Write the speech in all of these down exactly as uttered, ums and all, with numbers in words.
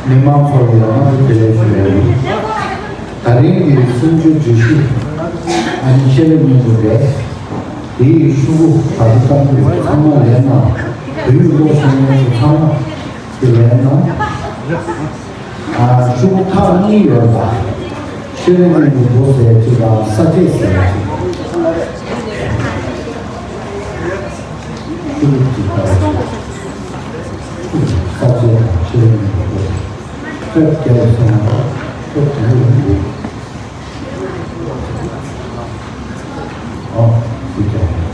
མི་མང་ཚོ་ལ་ཡང་ན་དེ་ལས་ཞུ་ཡ་ཡིན། ད་རིང་གི་གསུང་ཆོས་བརྗོད་གཞི་ཨ་ནི་ཤེས་རབ་སྙིང་པོ་རེད། དེའི་ཤོག་གུ་ད་ལྟ་གཏམ་རྒྱུད་ཚང་མ་ལེན་ན་བོད་ཡིག་ཀློག་ཤེས་མཁན་ཚོ་ཚང་མ་དེ་ལེན་ན། ཨ་ཤོག་གུ་ཁག་གཉིས་ཡོད་པ། ཤེས་རབ་སྙིང་པོ་མདོ་ཟེར་གཅིག་དང་ས་བཅད་ཟེར་གཅིག་ཤོག་གུ་གཅིག་དང་ས་བཅད་དང་ཤེས་རབ་སྙིང་པོ་མདོ་ཟེར། ཁྱོད་རྒྱལ་སོང་ན་ཁྱོད་དེ་ཡོང་དགོས། ཨོ། དེ་རྒྱལ།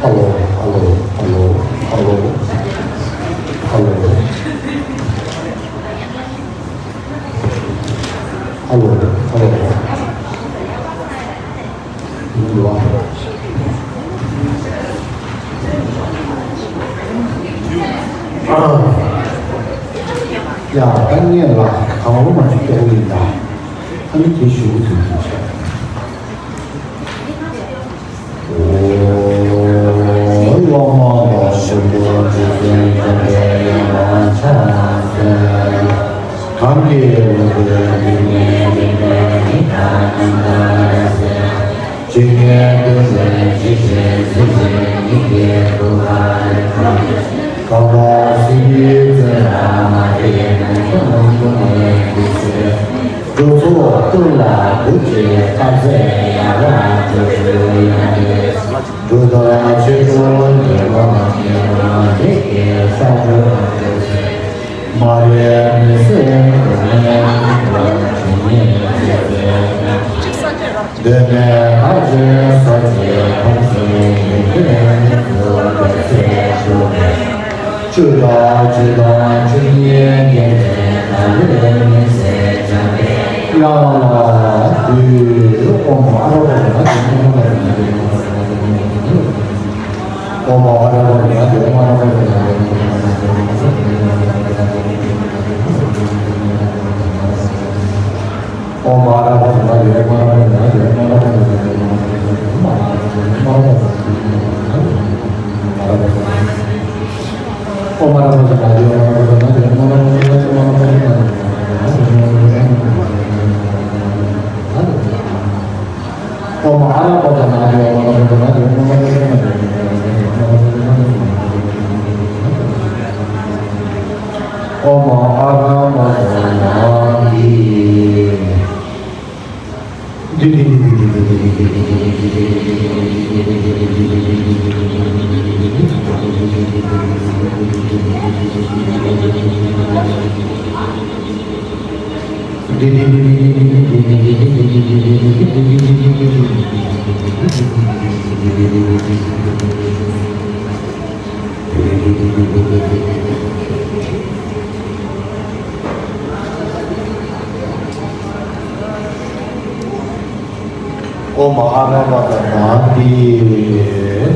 ཨ་ལོ། ཨ་ལོ། ཨ་ལོ། ཨ་ལོ། ཨ་ལོ། ཨ་ལོ། ཨ་ལོ། ཡིན་འདུག་ཨ། ཡ། ད་ངས་ལ་གང་རུང་མ་ཅིག་སྐྱོ་བོ་ཡིན་ད། ཨ་ནི་དེ་ཞུ་གི་འདུག་ཅེས། ཨོ། བླ་མ་དང་ཆོས་སྐུ་རྗེ་བཙུན་འཇམ་དཔལ་དབྱངས་དང་ཕྱག་འཚལ། གང་གི་ལུང་པའི་འདི་ཉིད་འདི་ཉིད་ཉིད་དང་ཉིད་དང་ཟེར། ཇི་སྙེད་དུ་ལེན་ཇི་བཞིན་གཟིགས་ཤིང་ཉིད་ཀྱི་སྐུ་ཁམས་ལེགས་པར་གང་དག་སེམས་ཉིད་བརྩོན་དང་མ་བྱས་ན་ཆོས་མང་པོ་ཉིད་ཀྱི་ཚེ། འགྲོ་ཚོགས་ཀུན་ལ་གུས་ཀྱི་བསྟབ་མཛད་ཡར་ལ་འགྲོ་ཚུལ་ཡང་ནི། འགྲོ་དང་བྱེད་འགྲོ་འགྱུར་བ་མི་སྙོམས་ལས་ཀྱི་ས་འགྲོ་འགྲོ་ཚེ། མ་རིག་མུན་སེལ་སྒོམ་ལས་ཉིད་དུ་ཇི་སྙེད་ཅི་མཛད་ན། གདོད་མའི་བདག་ཅག་ས་གཞིའི་ཁམས་སུ་ཡོན་ཏན་ཉིད་རྫོགས་པའི་ཚེ་འགྲོ་བའི། ཆོས་དང་ཆོས་དང་ཆོས་ཉིད་དགེ་འདུན་དང་ལས་མི་ཟད་འཇམ་པའི་དབྱངས་ལ་འདུད། ཨོཾ་ཨ་ར་པ་ཛྙཱ་ཏེ་མ་ར་པ་ཛྙཱ་ཏེ། ཨོཾ་ཨ་ར་པ་ཛྙཱ་ཏེ་མ་ར་པ་ཛྙཱ་ཏེ། ཨོཾ་ཨ་ར་པ་ཛྙཱ་ཏེ་མ་ར་པ་ཛྙཱ་ཏེ། ཨོཾ་ཨ་ར་པ་ཛྙཱ་ཏེ། ཨོཾ་ཨ་ར་པ་ཛྙཱ་ཏེ།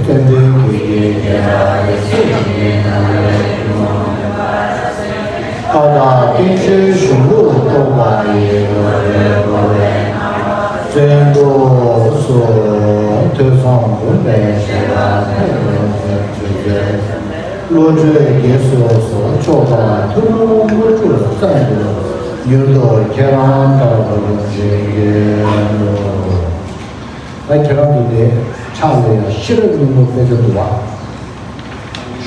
ཙནྡན་བགེགས་ཀྱི་བགེགས་རབ་སེལ་ཞིང་ནང་པའི་ཐུན་མོང་མུན་པ་རབ་བསལ་བའི། བཀའ་དང་བསྟན་བཅོས་གཞུང་ལུགས་རྟོགས་པ་ཡི། བློ་གྲོས་འཁོར་བའི་སྣང་བ་བཙན་དུག་གསུམ། ཐོས་བསམ་སྒོམ་པའི་བཤད་པ་ཐབས་ཀྱི་ཚུལ་ཁྲིད་མཛད། བློ་གྲོས་དགེ་སོ་སོ་མཆོག་དང་ཐུན་མོང་དངོས་གྲུབ་གསན་དུ་མྱུར་དུ་ཁྱེད་རང་ལྟ་བུར་བྱིན་གྱིས་རློབས། ད་ཁྱེད་རང་གི་དེ་ཕྱག་ལ་ཡང་ཤེས་རབ་སྙིང་པོ་དཔེ་ཆ་འདུག་བ།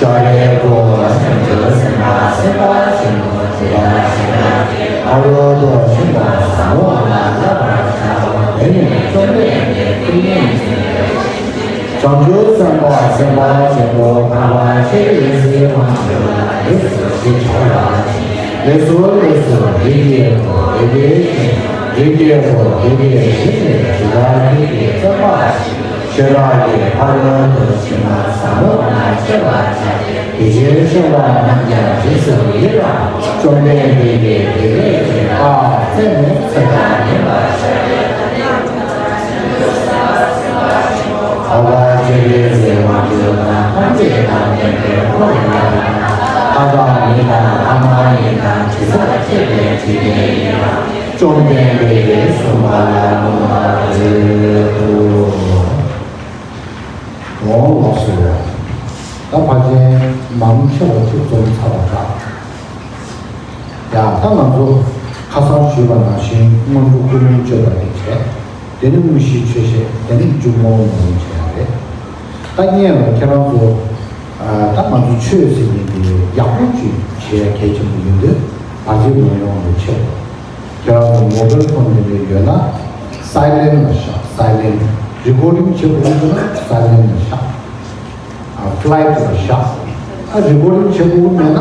ཤཱ་རིའི་བུ། སེམས་ཅན་སེམས་དཔའ་ཆེན་པོ་དེ་དག་ཤེས་རབ་ཀྱི་ཕ་རོལ་ཏུ་ཕྱིན་པ་ཟབ་མོ་ལ་བསླབ་པར་བྱའོ། དེ་ནི་བཅོམ་ལྡན་འདས་ཀྱིས་ཉན་ཅིང་འདོད། བྱང་ཆུབ་སེམས་དཔའ་སེམས་དཔའ་ཆེན་པོ་འཕགས་པ་སྤྱན་རས་གཟིགས་དབང་ཕྱུག་ལ་འདི་སྐད་ཅེས་བྱ་བ། ལེགས་སོ་ལེགས་སོ་རིགས་ཀྱི་བུ་དགེ་བའི་བཤེས། རིགས་ཀྱི་བུ་དགེ་བའི་བཤེས་ནི་ཇི་ལྟར་རིགས་ཀྱི་བཙུན་པ་ཞིག་ཤེས་རབ་ཀྱི་ཕ་རོལ་ཏུ་ཕྱིན་པ་ཟབ་མོ་ལ་སྤྱད་པར་བྱ། དེ་བཞིན་གཤེགས་པ་རྣམས་ཀྱང་རྗེས་སུ་ཡི་རང་། བཅོམ་ལྡན་འདས་ཀྱིས་དེ་སྐད་ཅེས་བཀའ་སྩལ་ནས། ཚེ་དང་ལྡན་པ་ཤཱ་ར་དྭ་ཏིའི་བུ་དགེ་བའི་བཤེས་པ་འཕགས་པ་སྤྱན་རས་གཟིགས་དབང་ཕྱུག་དང་ཐམས་ཅད་དང་ལྡན་པའི་འཁོར་ཡུག་དང་། ལྷ་དང་མི་དང་ལྷ་མ་ཡིན་དང་དྲི་ཟར་བཅས་པའི་འཇིག་རྟེན་ཡི་རངས། བཅོམ་ལྡན་འདས་ཀྱིས་གསུངས་པ་ལ་མོས་པར་མཛོད་དོ། འོང་ལགས་སོ། ད་ཕལ་ཆེར་མང་ཆེ་བ་ཅིག་འཛོམས་ཚར་བ་འདྲ། ཡ་ད་ང་ཚོ་ཁ་སང་ཞུས་པ་ནང་བཞིན་སྔོན་འགྲོ་སྐུ་ལུང་བཅོས་པ་དེ་བྱས། དེ་ནས་དངོས་གཞིའི་ཆོས་བཤད། དེ་ནས་མཇུག་མ་འོངས་མ་འོངས་བྱས་ཡ་རེད། ད་སྔོན་ལ་ཁྱེད་རང་ཚོ་ད་ང་ཚོ་ཆོས་ཟེར་མཁན་དེ་ཡག་པོ་ཅིག་བྱེད་ཡ་གལ་ཆེན་པོ་ཡིན་དུས་བར་ཆད་མ་ཡོང་བའི་ཆེད་དུ། ཁྱེད་རང་ཚོ་མོ་བེལ་ཕོན་དེ་འདྲ་ཡོད་ན་སའི་ལེན་ལ་བཞག་སའི་ལེན། རི་ཀོར་ཌིང་བྱེད་དགོས་ཀྱི་འདུག་ན་སའི་ལེན་ལ་བཞག་ཨ་ཕ་ལའི་ཊི་ལ་བཞག་ཨ་རི་ཀོར་ཌིང་བྱེད་དགོས་ཀྱི་མེད་ན་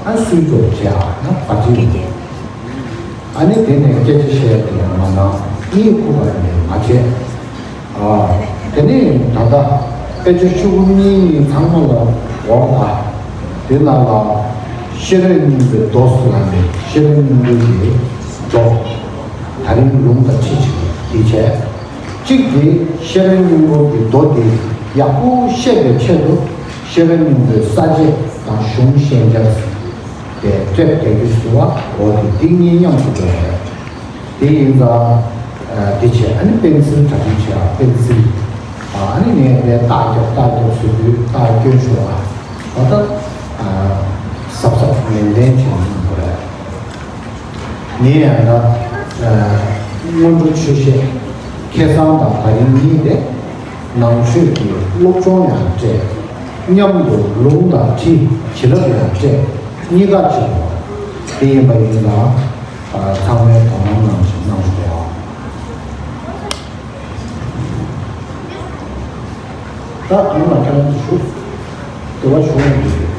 ཨ་སུའིཆ་ཨོཕ་བྱེད་ཨ་ན་བར་ཆད་མི་འདུག་ཨ་ནི་དེ་ནས་སྐད་ཆ་བཤད་ཡ་དེ་ཡང་མ་གནང་། གཉིད་ཁུག་པ་ནས་མ་བྱེད། ཨ། དེ་ནས་ད་ལྟ་དཔེ་ཆ་ཤོག་གུ་གཉིས་གཉིས་ཚང་མ་ལ་འོག་ལ་དེ་ནང་ལ་ཤེས་རབ་སྙིང་པོའི་མདོ་ཟེར་ལབ་ནས་ཤེས་རབ་སྙིང་པོའི་གི་མདོ་ད་རིང་ལུང་དང་ཁྲིད་བྱེད་དེ་བྱས། གཅིག་དེ་ཤེས་རབ་སྙིང་པོ་གི་མདོ་དེ་ཡག་པོ་ཤེས་པའི་ཆེད་དུ་ཤེས་རབ་སྙིང་པོའི་ས་བཅད་དང་གཞུང་ཤན་སྦྱར་ཟེར་ཏེ་ཀྲེབ་རྒྱག་རྒྱུ་ཟེར་བ་འོ་དེ་འདི་གཉིས་མཉམ་དུ་འགྲོ་བ་རེད། དེ་ཡིན་ཙང་། དེ་བྱས་ཨ་ནི་པེན་སིལ་གྲ་སྒྲིག་བྱས་པ་པེན་སིལ། ཨ་ནི་ངས་དེ་རྟགས་རྒྱབ་རྟགས་རྒྱབ་ཟེར་དུས་རྟགས་སྐྱོན་ཤོར་བ། ད་ལྟ་གཟབ་གཟབ་ནན་ཏན་བྱས་ནས་ཡིན་དགོས་རེད། ངས་ཡང་ན་སྔོན་འགྲོ་ཆོས་བཤད་ཁ་སང་དང་ད་རིང་གཉིས་དེ་ནང་ཆོས་ཀྱི་སློབ་སྦྱོང་ཡང་སྤྲད། མཉམ་དུ་ལུང་དང་ཁྲིད་བྱིན་རླབས་ཡང་སྤྲད། གཉིས་ཀ་བྱེད་དགོས་པ་དེ་ཡིན་པ་ཡིན་ཙང་། ཚང་མས་དོ་སྣང་གནང་ཞིག་གནང་རོགས་གནང་། ད་དུང་ལ་ཁྱེད་རང་ཚོ་ཞུ། དེ་བ་ཞུ་ཡོང་གི་ཡོད།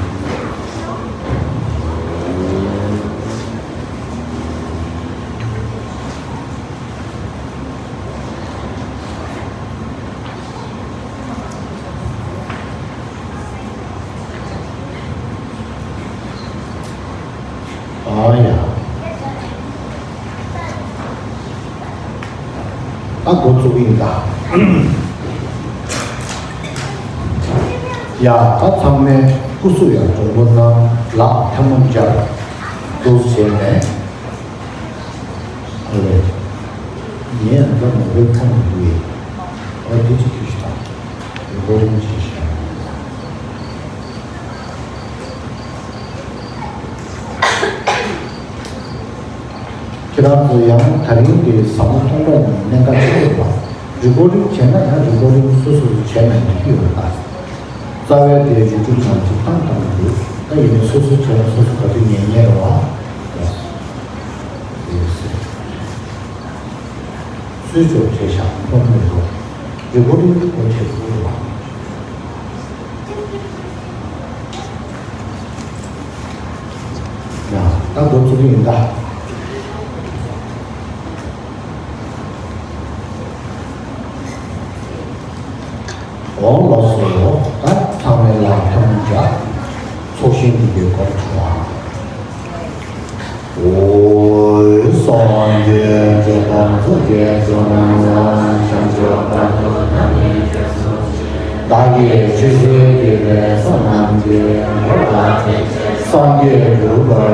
ཨ་ཡ། ད་འགོ་བཙུགས་ཡིན་ད། ཡ་ད་ཚང་མས་སྐུ་གཟུགས་ཡར་གྲུང་པོ་གནང་། ལག་ཐལ་མོ་སྦྱར། འདུག་བྱས་ནས། ཨ་ལས། ངས་འདི་མ་བོའི་ཁ་ནས་འདུག་ཡིན། ཨ་འདི་ཅི་ཁྱོད་ཤི་ད། འདི་གོ་རིམ་ཅི་ཤི། ཁྱེད་རང་ཚོ་ཡང་ད་རིང་གི་ཟབ་མོ་སྟོང་པ་ཡིན་གནད་འགག་ཆེ་བ། རི་ཀོར་ཌིང་བྱས་ན་ཡང་རི་ཀོར་ཌིང་སོ་སོ་སོ་བྱས་ན་འགྲིག་གི་ཡོད་ད། རྩ་བའི་དེ་ཡུ་ཊུབ་ནང་ཅིག་བཏང་བཏང་གི་འདུག་ད་ཡིན་ནའི་སོ་སོ་བྱས་ན་སོ་སོ་ག་དུས་ཉན་ཉན་རེད་བ། ཡོད་སྲིད། སུས་ཚོད་བྱས་ཤག་མཐོང་མི་འདུག་རི་ཀོར་ཌིང་གི་སྐོར་བྱེད་དགོས་རེད་བ། ཡ་ད་འགོ་བཙུགས་ཀྱི་ཡིན་ད། འོང་ལགས་སོ། ད་ཚང་མས་ལག་ཐལ་མོ་སྦྱར། ཚོགས་ཞིང་འདི་གའི་སྐོར་དྲི་བ། ཨོ། སངས་རྒྱས་ཆོས་དང་ཚོགས་ཀྱི་མཆོག་རྣམས་ལ། བྱང་ཆུབ་བར་དུ་བདག་ནི་སྐྱབས་སུ་མཆི། བདག་གིས་ཆོས་བཤད་བགྱིས་པའི་བསོད་ནམས་ཀྱིས། འགྲོ་ལ་ཕན་ཕྱིར་སངས་རྒྱས་འགྲུབ་པར་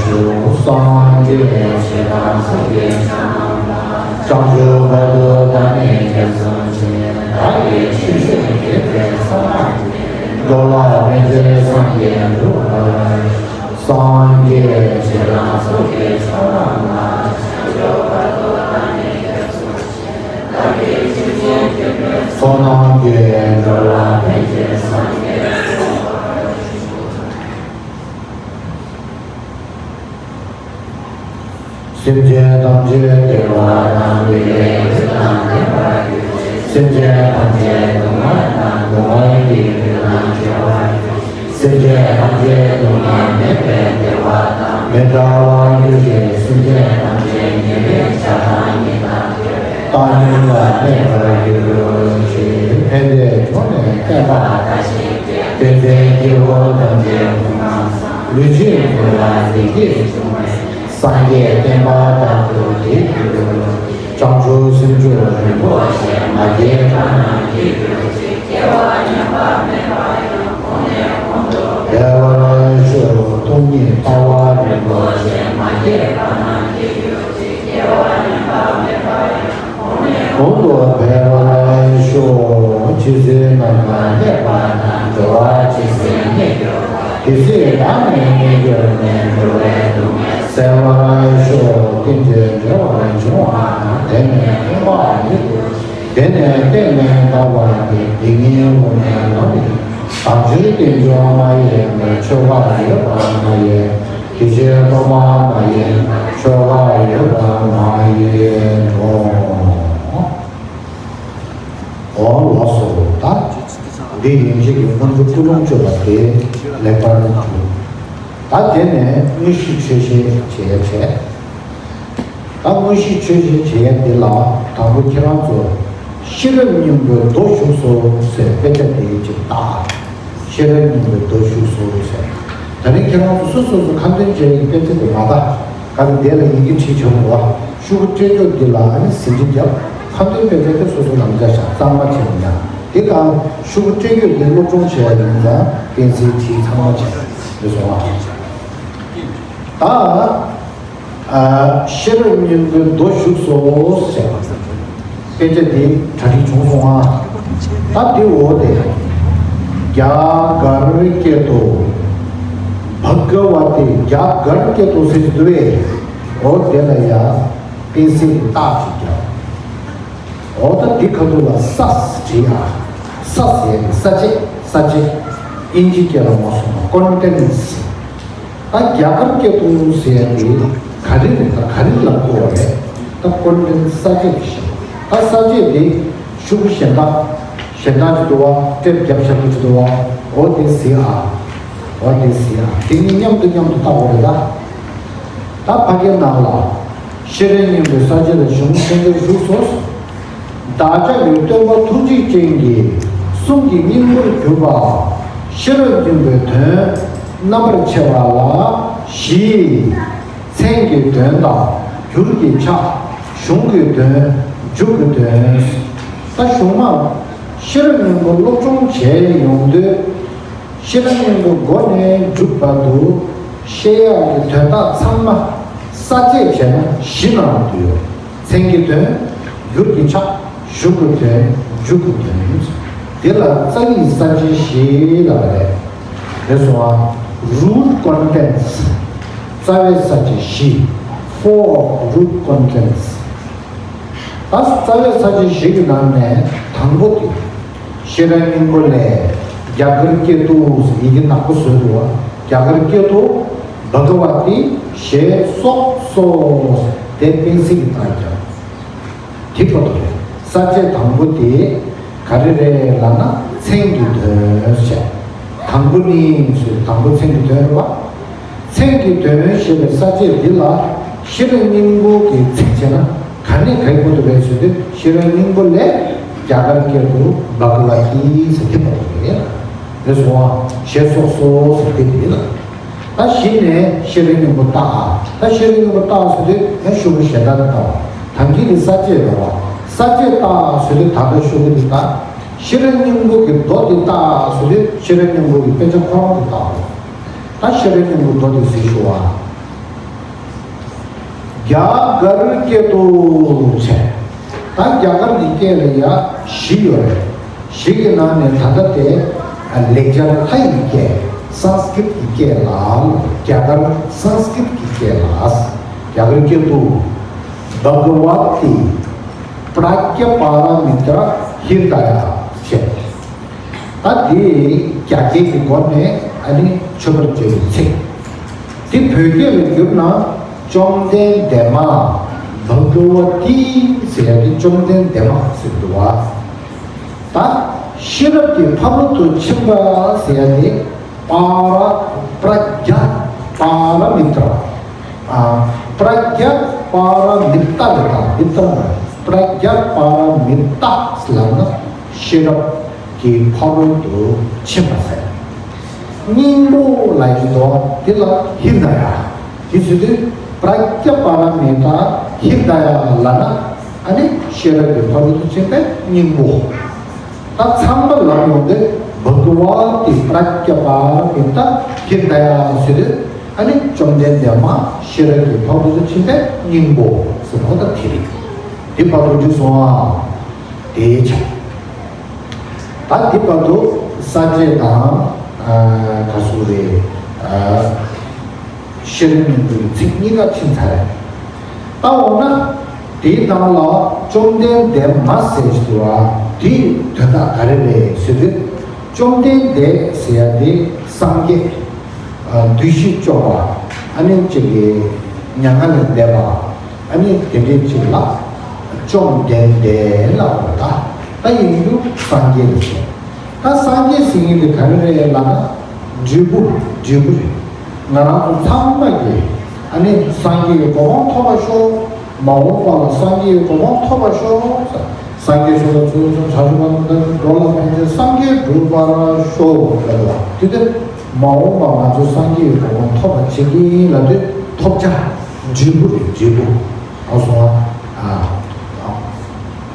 ཤོག་སངས་རྒྱས་ཆོས་དང་ཚོགས་ཀྱི་མཆོག་རྣམས་ལ། བྱང་ཆུབ་བར་དུ་བདག་ནི་སྐྱབས་སུ་མཆི། བདག་གིས་ཆོས་བཤད་བགྱིས་པའི་བསོད་ནམས་ཀྱིས། འགྲོ་ལ་ཕན་ཕྱིར་སངས་རྒྱས་འགྲུབ་པར་ཤོག་སངས་རྒྱས་ཆོས་དང་ཚོགས་ཀྱི་མཆོག་རྣམས་ལ། བྱང་ཆུབ་བར་དུ་བདག་ནི་སྐྱབས་སུ་མཆི། བདག་གིས་ཆོས་བཤད་བགྱིས་པའི་བསོད་ནམས་ཀྱིས། འགྲོ་ལ་ཕན་ཕྱིར་སངས་རྒྱས་འགྲུབ་པར་ཤོག་སེམས་ཅན་ཐམས་ཅད་བདེ་བ་དང་བདེ་བའི་རྒྱུ་དང་ལྡན་པར་གྱུར་ཅིག་སེམས་ཅན་ཐམས་ཅད་སྡུག་བསྔལ་དང་སྡུག་བསྔལ་གྱི་རྒྱུ་དང་བྲལ་བར་གྱུར་ཅིག་སེམས་ཅན་ཐམས་ཅད་སྡུག་བསྔལ་མེད་པའི་བདེ་བ་དང་མི་འབྲལ་བར་གྱུར་ཅིག་སེམས་ཅན་ཐམས་ཅད་ཉེ་བའི་ཆ་དང་ཉེ་དང་བར་དུ་བདེ་བའི་བཀའ་དྲིན་ལ་གནས་པར་གྱུར་ཅིག་ཕན་བདེའི་གྲོགས་ནི་བསྟན་པ་དང་། དེ་ཚེ་སྐྱེ་བོ་ཐམས་ཅད་ཀུན་ལ་ལུས་ཅན་ཀུན་ལ་བདེ་སྐྱིད་འབྱུང་བའི་སངས་རྒྱས་བསྟན་པ་དར་དུ་རྒྱས་གྱུར་ཅིག་བྱང་ཆུབ་སེམས་མཆོག་རིན་པོ་ཆེ་མ་སྐྱེས་པ་རྣམས་སྐྱེ་གྱུར་ཅིག་སྐྱེ་བ་ཉམས་པ་མེད་པ་ཡང་གོང་ནས་གོང་དུ་འཕེལ་བར་ཤོག་སྟོང་ཉིད་ལྟ་བ་རིན་པོ་ཆེ་མ་སྐྱེས་པ་རྣམས་སྐྱེ་གྱུར་ཅིག་སྐྱེ་བ་ཉམས་པ་མེད་པ་ཡང་གོང་ནས་གོང་དུ་འཕེལ་བར་ཤོག་ཇི་སྲིད་ནམ་མཁའ་གནས་པ་ན། འགྲོ་བ་ཇི་སྲིད་མི་སྐྱོ་བ། དེ་སྲིད་བདག་ནི་མི་སྐྱོ་ནས། འགྲོ་བའི་སྡུག་བསྔལ་སེལ་བར་ཤོག་ཀུན་གྱིས་འབྲེལ་བར་འབྱུང་བ་དང་། དེ་ནས་བསྟེན་པ་མི་བསྐྱོ། དེ་ནས་བསྟེན་ནས་དག་པ་ནི། དེ་ཉིད་དབུ་མའི་ལམ་ཡིན། དམ་ཆོས་རྟེན་འབྱུང་མ་ཡིན་པའི། ཆོས་འགའ་ཡོད་པ་མ་ཡིན། དེ་ཕྱིར་རྟོགས་པ་མ་ཡིན། ཆོས་འགའ་ཡོད་པ་མ་ཡིན་ནོ། འོ་ལགས་སོ། ད་འདི་ཡན་ཆད་ཀྱི་སྔོན་འགྲོ་ཀུན་སློང་བཅོས་པ་དེ་ལེགས་པར་གྲུབ། ད་དེ་ནས་དངོས་གཞི་ཆོས་བཤད་བྱས་བྱས། ད་དངོས་གཞི་ཆོས་བཤད་བྱེད་ཡ་འདི་ལ་དང་པོ་ཁྱེད་རང་ཚོ་ཤེས་རབ་སྙིང་པོའི་མདོ་བཞུགས་སོ་ཟེར་དཔེ་ཆ་དེ་ཅིག་བལྟ། ཤེས་རབ་སྙིང་པོའི་མདོ་བཞུགས་སོ་ཟེར། ད་རིང་ཁྱེད་རང་ཚོ་སོ་སོ་སོ་ཁ་འདོན་བྱེད་ཡ་གི་དཔེ་ཆ་དེ་མ་བལྟ། ག་རེ་འདས་ལ་ཡི་གེ་བྲིས་བྱུང་བ། ཤོག་བུ་སྤྲད་ཀྱོག་འདི་ལ་ཨ་ནི་ཟིན་བྲིས་བརྒྱབ། ཁ་འདོན་དཔེ་ཆ་དེ་སོ་སོ་ལམ་རྒྱག་བཞག་གཙང་མ་བྱས་ནས་ཡང་དེ་གང་ཤོག་བུ་སྤྲད་ཀྱོག་འདི་སློབ་སྦྱོང་བྱས་ཡ་ཡིན་ཙང་གཏན་སྲིད་བྲིས་ཚང་མ་བྱས་རེད་སོང་བ། ད་ཨ་ཤེས་རབ་སྙིང་པོའི་མདོ་བཞུགས་སོ་ཟེར་བ། དཔེ་ཆ་འདི་གྲ་སྒྲིག་བྱུང་སོང་ཨ། ད་འདི་འོ་དེ། རྒྱ་གར་སྐད་དུ་བྷ་ག་ཝ་ཏི། རྒྱ་གར་སྐད་དུ་ཟེར་གྱི་འདུག་བས། འོ་དེ་ལ་ཡ་དཔེ་སྲིད་ཀྱི་རྟགས་ཅིག་རྒྱབ། འོ་ད་འདི་ཁ་ཐུག་ལ་ས་བྲིས་ཨ། ས་ཟེར་ནི་ས་བཅད། ས་བཅད། ཨིན་ཇི་སྐད་ལ་མ་སོང་ན་ཀོན་ཊེན་ཊི། ད་རྒྱ་གར་སྐད་དུ་ཟེར་ཡ་དེ་ག་རེ་རེད། ད་ག་རེ་ལ་གོ་བ་རེད། ད་ཀོན་ཊེན་ཊི་ས་བཅད་དེ་བཞག་ད་ས་བཅད་དེ་ཤོག་གུ་གཞན་དག་གཞན་དག་ཅིག་འདུག་བ། ཊེབ་རྒྱབ་བཞག་གི་ཅིག་འདུག་བ། འོ་དེ་གཟིགས་ཨ། འོ་དེ་གཟིགས་ཨ། དེ་གཉིས་མཉམ་དུ་མཉམ་དུ་བལྟ་དགོས་རེད་ད། ད་ཕ་གིའི་ནང་ལ་ཤེས་རབ་སྙིང་པོའི་ས་བཅད་ལ་གཞུང་ཆེན་པོ་བཞུགས་སོ། བདག་ཅག་གི་སྟོན་པ་ཐུགས་རྗེ་ཅན་གྱི་གསུང་གི་སྙིང་པོར་གྱུར་པ་ཤེས་རབ་སྙིང་པོའི་དོན་རྣམ་པར་ཕྱེ་བ་ལ་བཞི། མཚན་གྱི་དོན་དང་འགྱུར་གྱི་ཕྱག་གཞུང་གི་དོན། མཇུག་གི་དོན། ད་གཞུང་མ་ཤེས་རབ་སྙིང་པོ་སློབ་སྦྱོང་བྱས་ཡོང་དུས། ཤེས་རབ་སྙིང་པོ་འགོ་ནས་མཇུག་བར་དུ་བཤད་ཡག་གི་དོན་དག་ཚང་མ་ས་བཅད་བྱས་ན་བཞི་ནང་དུ་ཡོད། མཚན་གྱི་དོན། འགྱུར་གྱི་ཕྱག་གཞུང་གི་དོན། མཇུག་གི་དོན། དེ་ལ་རྩ་བའི་ས་བཅད་བཞི་ལབ་པ་རེད། རེད་སོང་ཨ། Root contents། རྩ་བའི་ས་བཅད་བཞི། Four root contents། ད་རྩ་བའི་ས་བཅད་བཞི་གི་ནང་ནས་དང་པོ་དེ། ཤེས་རབ་སྙིང་པོ་ལས། རྒྱ་གར་སྐད་དུ་ཡི་གེ་ནག་པོ་བཟོས་འདུག་བ། རྒྱ་གར་སྐད་དུ་བྷ་ག་ཝ་ཏི་ཞེས་སོགས་སོ། དེ་གཏན་ཚིགས་ཀྱི་རྟགས་རྒྱབ། དེ་པོ་ཏོ་རེད། ས་བཅད་དང་པོ་དེ་ག་རེ་རེད་ལབ་ན་མཚན་གྱི་དོན་བཤད། དང་པོ་ནི་ཞེས་དང་པོ་མཚན་གྱི་དོན་རེད་བ། མཚན་གྱི་དོན་ཞེས་པའི་ས་བཅད་འདི་ལ་ཤེས་རབ་སྙིང་པོ་གི་མཚན་བྱས་ན་ག་ནས་ག་ཡི་པོ་ཏོ་རེད་ཟེར་དུས་ཤེས་རབ་སྙིང་པོ་ལས་རྒྱ་གར་སྐད་དུ་བྷ་ག་ཝ་ཏི་ཟེར་དེ་པོ་ཏོ་རེད། རེད་སོང་བ། ཞེས་སོགས་སོ་ཟེར་དེ་དེ་ལ། ད་གཞི་ནས་ཤེས་རབ་སྙིང་པོ་བཏགས། ད་ཤེས་རབ་སྙིང་པོ་བཏགས་ཟེར་དུས་ཡང་ཤོག་གུ་གཞན་དག་ཏུ་བཏགས། ད་གིན་གྱི་ས་བཅད་རེད་བ། ས་བཅད་བཏགས་ཟེར་དུས་ད་ལྟ་ཤོག་གུ་འདི་ལྟ། ཤེས་རབ་སྙིང་པོ་གི་མདོ་འདི་བཏགས་ཟེར་དུས་ཤེས་རབ་སྙིང་པོ་གི་དཔེ་ཆ་ཁོ་རང་འདི་བཏགས། ད་ཤེས་རབ་སྙིང་པོ་མདོ་འདི་གཟིགས་ཞུ་བ། རྒྱ་གར་སྐད་དུ་བྱས། ད་རྒྱ་གར་གྱི་སྐད་ལ་ཡ་བཞི་ཡོད་རེད། བཞི་གི་ནང་ནས་ད་ལྟ་དེ་ལེགས་སྦྱར་ལྷ་ཡི་སྐད། སཾ་སྐྲྀཏ་ཀྱི་སྐད་ལ། རྒྱ་གར་སཾ་སྐྲྀཏ་ཀྱི་སྐད་ལ། རྒྱ་གར་སྐད་དུ་བྷ་ག་ཝ་ཏི་པྲཛྙཱ་པཱ་ར་མི་ཏྲ་ཧྲྀ་དཱ་ཡ་ཞེས། ད་དེ་རྒྱ་སྐད་ཀྱི་སྒོ་ནས་ཨ་ནི་མཆོད་པར་བརྗོད་པའི་ཚིག་དེ་བོད་སྐད་ལ་བསྒྱུར་ན་བཅོམ་ལྡན་འདས་མ་བྷ་ག་ཝ་ཏི་ཟེར་ཡ་དེ་བཅོམ་ལྡན་འདས་མ་ཟེར་འདུག་བ། ད་ཤེས་རབ་ཀྱི་ཕ་རོལ་ཏུ་ཕྱིན་པ་ཟེར་ཡ་དེ་པཱ་ར་པྲཛྙཱ་པཱ་ར་མི་ཏྲ། ཨ། པྲཛྙཱ་པཱ་ར་མི་ཏྲ་ལབ་ད་མི་ཏྲ་ན་པྲཛྙཱ་པཱ་ར་མི་ཏྲ་ལབ་ན་ཤེས་རབ་ཀྱི་ཕ་རོལ་ཏུ་ཕྱིན་པ་ཟེར། སྙིང་པོ་ལབ་ཀྱི་འདུག་དེ་ལ་ཧྲྀ་དཱ་ཡ། དེ་ཟེར་དུས་པྲཛྙཱ་པཱ་ར་མི་ཏྲ་ཧྲྀ་དཱ་ཡ་ལབ་ན་ཨ་ནི་ཤེས་རབ་ཀྱི་ཕ་རོལ་ཏུ་ཕྱིན་པའི་སྙིང་པོ། ད་ཚང་མ་ལབ་ཡོང་དུས་བྷ་ག་ཝ་ཏི་པྲཛྙཱ་པཱ་ར་མི་ཏྲ་ཧྲྀ་དཱ་ཡ་ཟེར་དུས་ཨ་ནི་བཅོམ་ལྡན་འདས་མ་ཤེས་རབ་ཀྱི་ཕ་རོལ་ཏུ་ཕྱིན་པའི་སྙིང་པོ་ཟེར་བ་ད་དེ་རེད། དེ་བར་དུ་འགྲིག་སོང་ཨ། དེའི་ཆ། ད་འདི་བར་དུ་ས་བཅད་དང་། ཨ། ག་ཟེར་རེད། ཨ། ཤེས་རབ་སྙིང་པོའི་ཚིག་གཉིས་ཀ་ཕྱིན་ཚར་རེད། ད་འོ་ན་དེའི་ནང་ལ་བཅོམ་ལྡན་འདས་མ་ཟེར་ཞིག་འདུག་པ། དེའི་དོན་དག་ག་རེ་རེད་ཟེར་དུས། བཅོམ་ལྡན་འདས་ཟེར་ཡ་དེ་སངས་རྒྱས། ཨ། བདུད་བཞི་བཅོམ་པ། ཨ་ནི་གཅིག་གི་མྱ་ངན་ལས་འདས་པ། ཨ་ནི་དེ་འདྲའི་གཅིག་ལ་བཅོམ་ལྡན་འདས་ལབ་པ། ད་ད་ཡིན་རྒྱུ་སངས་རྒྱས་རེད། ད་སངས་རྒྱས་ཟེར་མཁན་དེ་ག་རེ་རེད་ལབ་ན། འབྲས་བུ། འབྲས་བུ་རེད། ང་རང་ཚོ་ཚང་མ་གིས་ཨ་ནི་སངས་རྒྱས་ཀྱི་གོ་འཕང་ཐོབ་པར་ཤོག་མ་འོངས་པ་ལ་སངས་རྒྱས་ཀྱི་གོ་འཕང་ཐོབ་པར་ཤོག་སངས་རྒྱས་ཆོས་དང་ཚོགས་ཆུང་བྱང་ཆུབ་བར་དུ་བདག་གིས་འགྲོ་ལ་ཕན་ཕྱིར་སངས་རྒྱས་འགྲུབ་པར་ཤོག་ལབ་ལ། དེ་དེ་མ་འོངས་པ་ང་ཚོ་སངས་རྒྱས་ཀྱི་གོ་འཕང་ཐོབ་པར་བྱེད་ཀྱི་ལབ་དུས། ཐོབ་བྱ། འབྲས་བུ་རེད། འབྲས་བུ། ཨ། སོང་ང་། ཨ།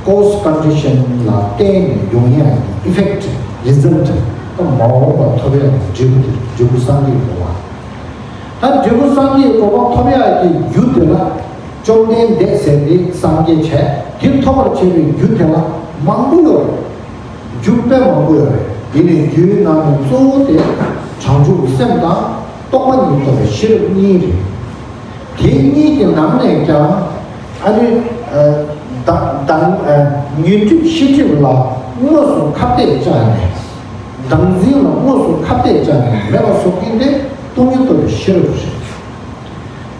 cause condition ལ་བརྟེན་ནས་ཡོང་ཡ་ཡི་effect result། ད་མ་འོངས་པ་ཐོབ་ཡ་ཡི་འབྲས་བུ་དེ། འབྲས་བུ་སངས་རྒྱས་ཀྱི་གོ་འཕང་། ད་འབྲས་བུ་སངས་རྒྱས་ཀྱི་གོ་འཕང་ཐོབ་ཡ་གི་རྒྱུ་དེ་ལ། བཅོམ་ལྡན་འདས་ཟེར་དེ་སངས་རྒྱས་བྱས། དེ་ཐོབ་པར་བྱེད་པའི་རྒྱུ་དེ་ལ་མང་པོ་ཡོད་རེད། རྒྱུ་དཔེ་མང་པོ་ཡོད་རེད། དེ་ནས་རྒྱུའི་ནང་ནས་གཙོ་བོ་དེ་བྱང་ཆུབ་ཀྱི་སེམས་དང་སྟོང་པ་ཉིད་རྟོགས་པའི་ཤེས་རབ་གཉིས་རེད། དེ་གཉིས་ཀྱི་ནང་ནས་ཀྱང་ཨ་ནི། ཨ། བདག་བདག་ཨ། ཉོན་སྒྲིབ་ཤེས་སྒྲིབ་ལ་དངོས་སུ་ཁ་གཏད་བཅག་ནས། བདག་འཛིན་ལ་དངོས་སུ་ཁ་གཏད་བཅག་ནས་མེད་པ་བཟོ་མཁན་དེ་སྟོང་ཉིད་རྟོགས་པའི་ཤེས་རབ་རེད།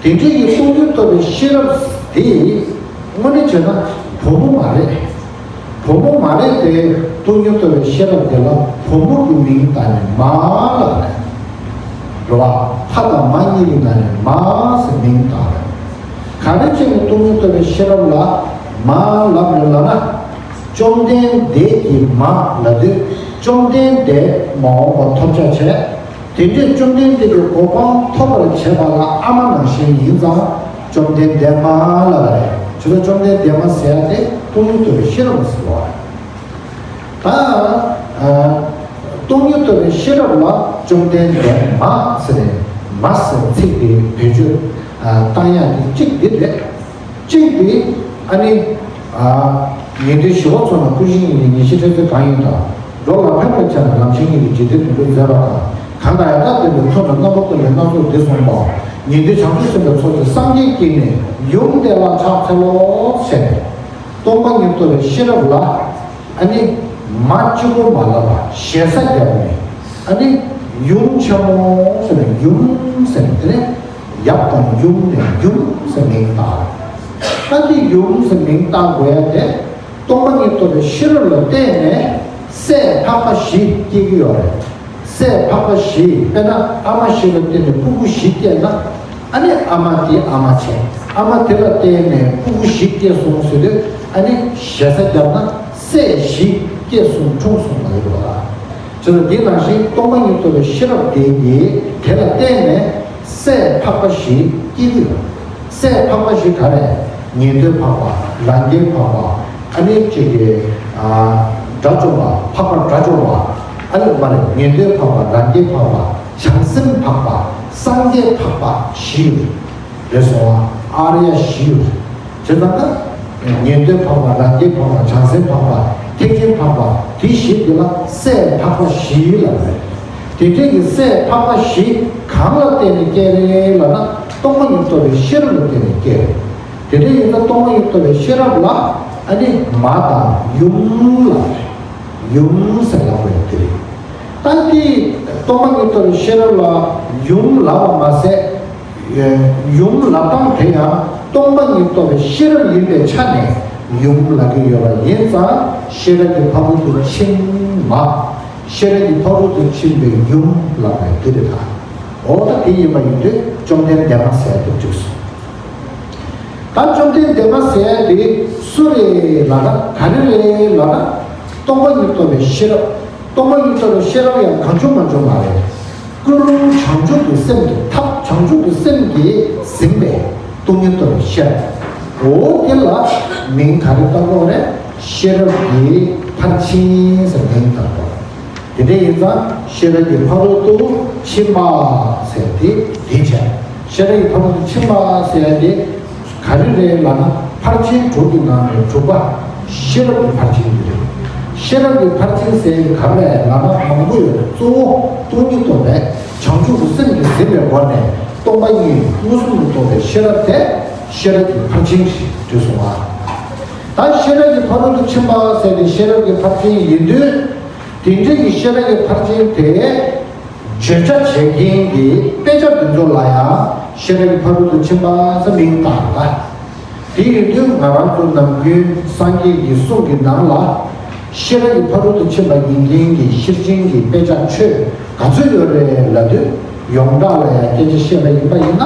དེ་འདྲའི་གི་སྟོང་ཉིད་རྟོགས་པའི་ཤེས་རབ་དེ་དངོས་གནས་བྱས་ན་བུ་མོ་མ་རེད། བུ་མོ་མ་རེད་དེ། སྟོང་ཉིད་རྟོགས་པའི་ཤེས་རབ་དེ་ལ་བུ་མོ་གི་མིང་བཏགས་ནས་མ་ལབ་རེད། རེད་བ། ཕ་དང་མ་གཉིས་ཀྱི་ནང་ནས་མ་ཟེར་མིང་བཏགས་རེད། ག་རེ་བྱས་ནས་སྟོང་ཉིད་རྟོགས་པའི་ཤེས་རབ་ལ་མ་ལབ་རེད་ལབ་ན། བཅོམ་ལྡན་འདས་ཀྱིས་མ་ལབ་དུས། བཅོམ་ལྡན་འདས་མ་འོངས་པ་ཐོབ་བྱ་བྱས། དེ་འདྲའི་བཅོམ་ལྡན་འདས་ཀྱི་གོ་འཕང་ཐོབ་པར་བྱེད་པ་ལ་ཨ་མ་ནང་བཞིན་ཡིན་ཙང་། བཅོམ་ལྡན་འདས་མ་ལབ་པ་རེད། བྱས་ཙང་བཅོམ་ལྡན་འདས་མ་ཟེར་ཡ་དེ་སྟོང་ཉིད་རྟོགས་པའི་ཤེས་རབ་ལ་ཟེར་བ་རེད། ད། ཨ། སྟོང་ཉིད་རྟོགས་པའི་ཤེས་རབ་ལ་བཅོམ་ལྡན་འདས་མ་ཟེར་ནས། མ་ཟེར་ཚིག་དེ་བེད་སྤྱོད། ཨ། བཏང་ཡ་དེ་གཅིག་འདི་རེད། གཅིག་དེ་ཨ་ནི། ཨ། ངེས་དོན་ཞི་བ་འཚོ་ན་ཀུན་གཞི་ཉིད་ནི་ཉེར་ཞི་ཕྲད་ཚོད་གང་ཡིན་དང་། འགྲོ་ལ་ཕན་པར་བྱ་ན་ལམ་ཤེས་ཉིད་ཀྱི་འཇིག་རྟེན་དོན་གྲུབ་མཛད་པ་དང་། གང་དང་ཡང་དག་ལྡན་པའི་མཐུ་རྣམས་རྣམ་པ་ཀུན་ལས་སྣ་ཚོགས་འདི་གསུངས་པའོ། ཉན་ཐོས་བྱང་ཆུབ་སེམས་དཔའི་ཚོགས་ཀྱིས་སངས་རྒྱས་ཀྱིས་ནི་ཡུམ་དེ་ལ་ཕྱག་འཚལ་ལོ་ཟེར་ནས། སྟོང་པ་ཉིད་རྟོགས་པའི་ཤེས་རབ་ལ། ཨ་ནི་མ་གཅིག་པོ་མ་ལབ་པ་ཞེ་ས་བརྒྱབ་ནས། ཨ་ནི་ཡུམ་ཆེན་མོ་ཟེར་ནས་ཡུམ་ཟེར་ནས། དེ་ནས་ཡབ་དང་ཡུམ་ནས་ཡུམ་ཟེར་མིང་བཏགས། ཨ་ནི་ཡུམ་ཟེར་མིང་བཏགས་དགོས་ཡ་དེ། སྟོང་པ་ཉིད་རྟོགས་པའི་ཤེས་རབ་ལ་བརྟེན་ནས་སྲས་འཕགས་པ་བཞི་སྐྱེ་གི་ཡོད་རེད། སྲས་འཕགས་པ་བཞི། དཔེར་ན་ཨ་མ་བཞི་ལ་བརྟེན་ནས་སྤུ་གུ་བཞི་སྐྱེས་ན། ཨ་ནི་ཨ་མ་དེ་ཨ་མ་བྱས། ཨ་མ་དེ་ལ་བརྟེན་ནས་སྤུ་གུ་བཞི་སྐྱེས་སོང་ཟེར་དུས། ཨ་ནི་ཞེ་ས་བརྒྱབ་ན་སྲས་བཞི་སྐྱེས་སོང་འཁྲུངས་སོང་ལབ་ཡོད་པ། བྱས་ཙང་དེ་ནང་བཞིན་སྟོང་པ་ཉིད་རྟོགས་པའི་ཤེས་རབ་དེ་གིས་དེ་ལ་བརྟེན་ནས་སྲས་འཕགས་པ་བཞི་སྐྱེ་གི་ཡོད། སྲས་འཕགས་པ་བཞི་ག་རེ། ཉན་ཐོས་འཕགས་པ། རང་རྒྱལ་འཕགས་པ། ཨ་ནི་གཅིག་གི། ཨ། དགྲ་བཅོམ་པ། འཕགས་པ་དགྲ་བཅོམ་པ། ཨ་ནི་མ་རེད། ཉན་ཐོས་འཕགས་པ། རང་རྒྱལ་འཕགས་པ། བྱང་སེམས་འཕགས་པ། སངས་རྒྱས་འཕགས་པ་བཞི་ཡོད་རེད། སོང་ཨ། ཨཱརྱ་བཞི་ཡོད་རེད། བྱས་ཙང་ད་ཉན་ཐོས་འཕགས་པ། རང་རྒྱལ་འཕགས་པ། བྱང་སེམས་འཕགས་པ། ཐེག་ཆེན་འཕགས་པ། དེ་བཞི་དེ་ལ་སྲས་འཕགས་པ་བཞི་ལབ་རེད། དེ་འདྲའི་གི་སྲས་འཕགས་པ་བཞི་གང་ལ་བརྟེན་ནས་སྐྱེ་རེད་ལབ་ན། སྟོང་པ་ཉིད་རྟོགས་པའི་ཤེས་རབ་ལ་བརྟེན་ནས་སྐྱེ་རེད། དེ་འདྲ་ཡིན་ན་སྟོང་པ་ཉིད་རྟོགས་པའི་ཤེས་རབ་ལ་ཨ་ནི་མ་དང་ཡུམ་ལབ་རེད། ཡུམ་ཟེར་ལབ་དགོས་དེ་རེད། ད་དེ་སྟོང་པ་ཉིད་རྟོགས་པའི་ཤེས་རབ་ལ་ཡུམ་ལབ་པ་མ་ཟད། ཡུམ་ལབ་སྟངས་དེ་ཡང་སྟོང་པ་ཉིད་རྟོགས་པའི་ཤེས་རབ་ཡིན་པའི་ཆ་ནས་ཡུམ་ལབ་ཀྱི་ཡོད་པ་ཡིན་ཙང་། ཤེས་རབ་ཀྱི་ཕ་རོལ་ཏུ་ཕྱིན་མ། ཤེས་རབ་ཀྱི་ཕ་རོལ་ཏུ་ཕྱིན་པའི་ཡུམ་ལབ་པའི་དེ་རེད་ད། འོ་ད་དེ་ཡིན་པ་ཡིན་དུས་བཅོམ་ལྡན་འདས་མ་ཟེར་ཡ་དེ་འཇུག་སོང་། ད་བཅོམ་ལྡན་འདས་མ་ཟེར་ཡ་དེ་སུ་རེད་ལབ་ན། ག་རེ་རེད་ལབ་ན། སྟོང་པ་ཉིད་རྟོགས་པའི་ཤེས་རབ། སྟོང་པ་ཉིད་རྟོགས་པའི་ཤེས་རབ་ཡང་གང་བྱུང་མང་བྱུང་མ་རེད། ཀུན་རློམ་བྱང་ཆུབ་ཀྱི་སེམས་ཀྱི་ཐབས། བྱང་ཆུབ་ཀྱི་སེམས་ཀྱིས་ཟིན་པའི་སྟོང་ཉིད་རྟོགས་པའི་ཤེས་རབ། འོ་དེ་ལ་མིང་ག་རེ་བཏགས་དགོས་རེད། ཤེས་རབ་ཀྱི་ཕར་ཕྱིན་ཟེར་མིང་བཏགས་དགོས་རེད། དེ་འདྲ་ཡིན་ཙང་ཤེས་རབ་ཀྱི་ཕ་རོལ་ཏུ་ཕྱིན་པ་ཟེར་དེ་འདི་བྱས། ཤེས་རབ་ཀྱི་ཕ་རོལ་ཏུ་ཕྱིན་པ་ཟེར་ཡ་དེ་ག་རེ་རེད་ལབ་ན། ཕར་ཕྱིན་དྲུག་གི་ནང་ནས་དྲུག་པ་ཤེས་རབ་ཀྱི་ཕར་ཕྱིན་དེ་རེད། ཤེས་རབ་ཀྱི་ཕར་ཕྱིན་ཟེར་ག་རེ་ལབ་ན་མང་པོ་ཡོད་རེད། གཙོ་བོ་སྟོང་ཉིད་རྟོགས་པའི་བྱང་ཆུབ་ཀྱི་སེམས་ཀྱིས་ཟིན་པའི་སྒོ་ནས་སྟོང་པ་ཉིད་མངོན་སུམ་དུ་རྟོགས་པའི་ཤེས་རབ་དེ་ཤེས་རབ་ཀྱི་ཕར་ཕྱིན་ཞེས་བརྗོད་སོང་བ། ད་ཤེས་རབ་ཀྱི་ཕ་རོལ་ཏུ་ཕྱིན་པ་ཟེར་ཏེ་ཤེས་རབ་ཀྱི་ཕར་ཕྱིན་ཡིན་དུས། དེ་འདྲ་ཡི་ཤེས་རབ་ཀྱི་ཕར་ཕྱིན་དེ། བརྗོད་བྱ་བྱེད་མཁན་གྱི་དཔེ་ཆ་འདི་ཚོ་ལ་ཡང་ཤེས་རབ་ཀྱི་ཕ་རོལ་ཏུ་ཕྱིན་པ་ཟེར་མིང་བཏགས་པ། དེ་ཡིན་དུས་ང་རང་ཚོ་ནམ་རྒྱུན་སངས་རྒྱས་ཀྱི་གསུང་གི་ནང་ལ་ཤེས་རབ་ཀྱི་ཕ་རོལ་ཏུ་ཕྱིན་པ་ཡིན་མཁན་གྱི་ཤེར་ཕྱིན་གྱི་དཔེ་ཆ་ཆོས་ག་ཚོད་ཡོད་རེད་ལབ་དུས། ཡོངས་གྲགས་ལ་ཡང་སྐད་ཆ་བཤད་པ་ཡིན་པ་ཡིན་ན།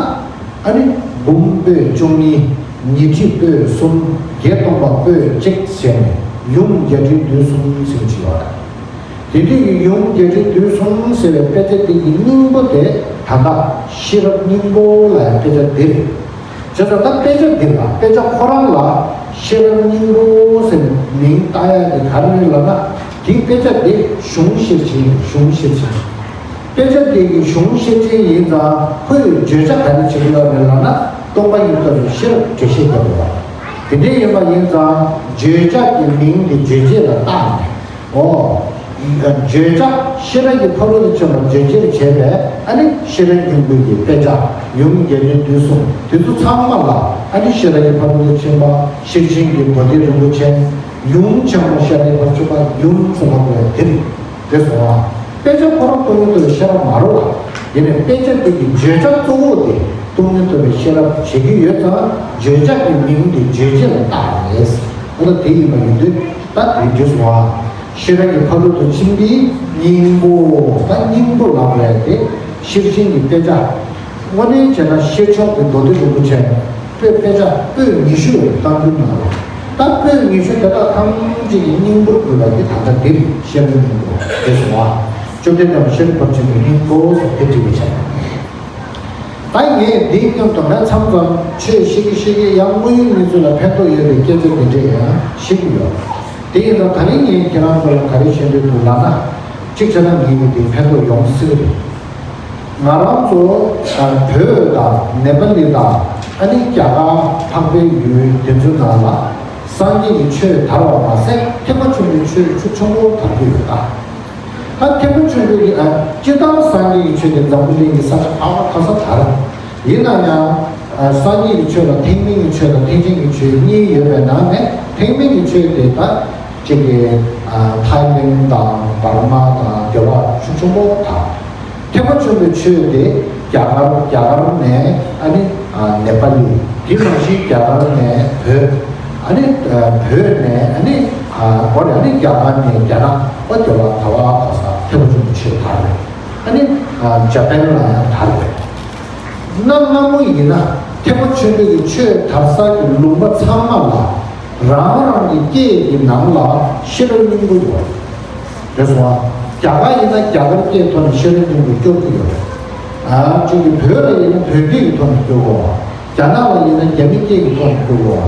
ཨ་ནི་འབུམ་པོད་བཅུ་གཉིས། ཉི་ཁྲི་པོད་གསུམ། བརྒྱད་སྟོང་པ་པོད་གཅིག་བྱས་ནས་ཡུམ་བརྒྱད་ཁྲི་བདུན་གསུམ་ཟེར་གྱི་ཡོད་རེད། དེ་དུས་ཀྱི་ཡུམ་བརྒྱད་ཁྲི་བདུན་གསུམ་ཟེར་བའི་དཔེ་ཆ་དེ་གི་སྙིང་པོ་དེ་ད་ལྟ་ཤེས་རབ་སྙིང་པོ་ལབ་ཡ་དཔེ་ཆ་འདི་རེད། བྱས་ཙང་ད་དཔེ་ཆ་འདི་ལ་དཔེ་ཆ་ཁོ་རང་ལ་ཤེས་རབ་སྙིང་པོ་ཟེར་ནས་མིང་བཏགས་ཡ་དེ་ག་རེ་རེད་ལབ་ན། དེའི་དཔེ་ཆ་དེ་གཞུང་ཤེར་ཕྱིན་ཡིན། གཞུང་ཤེར་ཕྱིན། དཔེ་ཆ་དེ་གི་གཞུང་ཤེར་ཕྱིན་ཡིན་ཙང་ཁོས་བརྗོད་བྱ་ག་རེ་བྱེད་ཀྱི་ཡོད་རེད་ལབ་ན། སྟོང་པ་ཉིད་རྟོགས་པའི་ཤེས་རབ་འགྲེལ་བཤད་རྒྱབ་པ་རེད། དེ་འདྲ་ཡིན་པ་ཡིན་ཙང་བརྗོད་བྱ་གི་མིང་དེ་རྗོད་བྱེད་ལ་བཏགས་ནས། འོ། བརྗོད་བྱ་ཤེས་རབ་ཀྱི་ཕ་རོལ་ཏུ་ཕྱིན་པ་རྗོད་བྱེད་བྱས་པས། ཨ་ནི་ཤེས་རབ་སྙིང་པོ་གི་དཔེ་ཆ་ཡུམ་བརྒྱད་ཁྲི་བདུན་གསུམ་དེ་ཚོ་ཚང་མ་ལ། ཨ་ནི་ཤེས་རབ་ཀྱི་ཕ་རོལ་ཏུ་ཕྱིན་པ་ཤེར་ཕྱིན་གྱི་མགོ་ཐེག་རིན་པོ་ཆེ། ཡུམ་ཆེན་མོ་ཤེས་རབ་ཀྱི་ཕ་རོལ་ཏུ་ཕྱིན་པ་ཡུམ་ཟེར་བ་དེ་རེད། དེ་སོང་བ། དཔེ་ཆ་ཁོ་རང་སྟོང་ཉིད་རྟོགས་པའི་ཤེས་རབ་མ་རེད་བ། ཡིན་ནའི་དཔེ་ཆ་དེ་གི་བརྗོད་བྱ་གཙོ་བོ་དེ་སྟོང་ཉིད་རྟོགས་པའི་ཤེས་རབ་བྱེད་ཀྱི་ཡོད་ཙང་བརྗོད་བྱ་གི་མིང་དེ་རྗོད་བྱེད་ལ་བཏགས་རེད། འོ་ད་དེ་ཡིན་པ་ཡིན་དུས་ད་དེ་འགྲིག་སོང་བ། ཤེས་རབ་ཀྱི་ཕ་རོལ་ཏུ་ཕྱིན་པའི་སྙིང་པོ། ད་སྙིང་པོ་ལབ་རེད་དེ། ཤེར་ཕྱིན་གྱི་དཔེ་ཆ། དངོས་གནས་བྱས་ན་ཤེར་ཕྱོགས་ཀྱི་མདོ་སྡེ་རིན་པོ་ཆེ། དཔེ་དཔེ་ཆ་པོད་ཉི་ཤུ་ཡོད་རེད། བསྟན་འགྱུར་ནང་ལ། ད་པོད་ཉི་ཤུ་དེ་དག་ཐམས་ཅད་ཀྱི་སྙིང་པོར་གྱུར་པ་འདི་ད་ལྟ་འདིར་ཤེས་རབ་སྙིང་པོ་དེ་སོང་བ། བཅོམ་ལྡན་འདས་ཤེས་རབ་ཕར་ཕྱིན་པའི་སྙིང་པོ་ཟེར་དེ་བྲིས་པའི་ཆ། ད་ངས་འདིའི་སྔོན་དུ་ངས་མཚམས་མཚམས་ཆོས་བཤད་ཀྱི་བཤད་ཀྱི་ཡང་དངོས་ཡོད་གནས་ཚུལ་ལ་ཕན་ཐོགས་ཡོད་པའི་སྐད་ཆ་འདི་འདྲས་ཡང་བཤད་ཀྱི་ཡོད། དེ་ཡིན་ཙང་ད་རིང་ངས་ཁྱེད་རང་ཚོ་ལ་ག་རེ་བཤད་འདོད་འདུག་ལབ་ན། གཅིག་བྱས་ན་ངས་ཀྱི་འདི་ཕན་ཐོགས་ཡོང་སྲིད་ཀྱི་རེད། ང་རང་ཚོ་ཨ་བོད་དང་ནེ་པ་ལི་དང་ཨ་ནི་རྒྱ་གར་འཕགས་པའི་ཡུལ་དེ་ཚོའི་ནང་ལ་སངས་རྒྱས་ཀྱི་ཆོས་དར་བ་མ་ཟད་ཐེག་པ་ཆེན་པོའི་ཆོས་ཤུགས་ཆེན་པོ་དར་གྱི་ཡོད་ད། ད་ཐེག་པ་ཆེན་པོའི་གི་ཨ་སྤྱིར་བཏང་སངས་རྒྱས་ཀྱི་ཆོས་དེ་འཛམ་བུ་གླིང་གི་ས་ཆ་ཁག་ཁ་ས་དར། ཡིན་ན་ཡང་ཨ་སངས་རྒྱས་ཀྱི་ཆོས་ལ་ཐེག་དམན་གྱི་ཆོས་དང་ཐེག་ཆེན་གྱི་ཆོས་གཉིས་ཡོད་པའི་ནང་ནས་ཐེག་དམན་གྱི་ཆོས་དེ་ད་གཅིག་གི་ཨ་ཐའི་ལེན་དང་འབར་མ་དང་དེ་བ་ཤུགས་ཆེན་པོ་དར། ཐེག་པ་ཆེན་པོའི་ཆོས་དེ་རྒྱ་གར་རྒྱ་གར་ནས་ཨ་ནི་ཨ་ནེ་པ་ལི། དེ་ནང་བཞིན་རྒྱ་གར་ནས་བོད། ཨ་ནི་ཨ་བོད་ནས་ཨ་ནི་ཨ་འོ་རེད། ཨ་ནི་རྒྱ་གར་ནས་རྒྱ་ནག་འོ་དེ་བ་ད་བ་ག་ས་ཐེག་པ་ཆེན་པོའི་ཆོས་དར་རེད། ཨ་ནི་ཨ་འཇར་པན་ལ་ཡང་དར་རེད། གནའ་སྔ་མོ་ཡིན་ན་ཐེག་པ་ཆེན་པོའི་གི་ཆོས་དར་ས་གི་ལུང་པ་ཚང་མ་ལ་རང་རང་གི་སྐད་ཀྱི་ནང་ལ་ཤེས་རབ་སྙིང་པོ་ཡོད་རེད། རེད་སོང་ཨ། རྒྱ་གར་ཡིན་ན་རྒྱ་གར་སྐད་ཐོག་ནས་ཤེས་རབ་སྙིང་པོ་སྐྱོར་གྱི་ཡོད་རེད། ཨ་གཅིག་གི་བོད་ལ་ཡིན་ན་བོད་སྐད་ཀྱི་ཐོག་ནས་སྐྱོར་དགོས་པ། རྒྱ་ནག་ལ་ཡིན་ན་རྒྱ་མི་སྐད་ཀྱི་ཐོག་ནས་སྐྱོར་དགོས་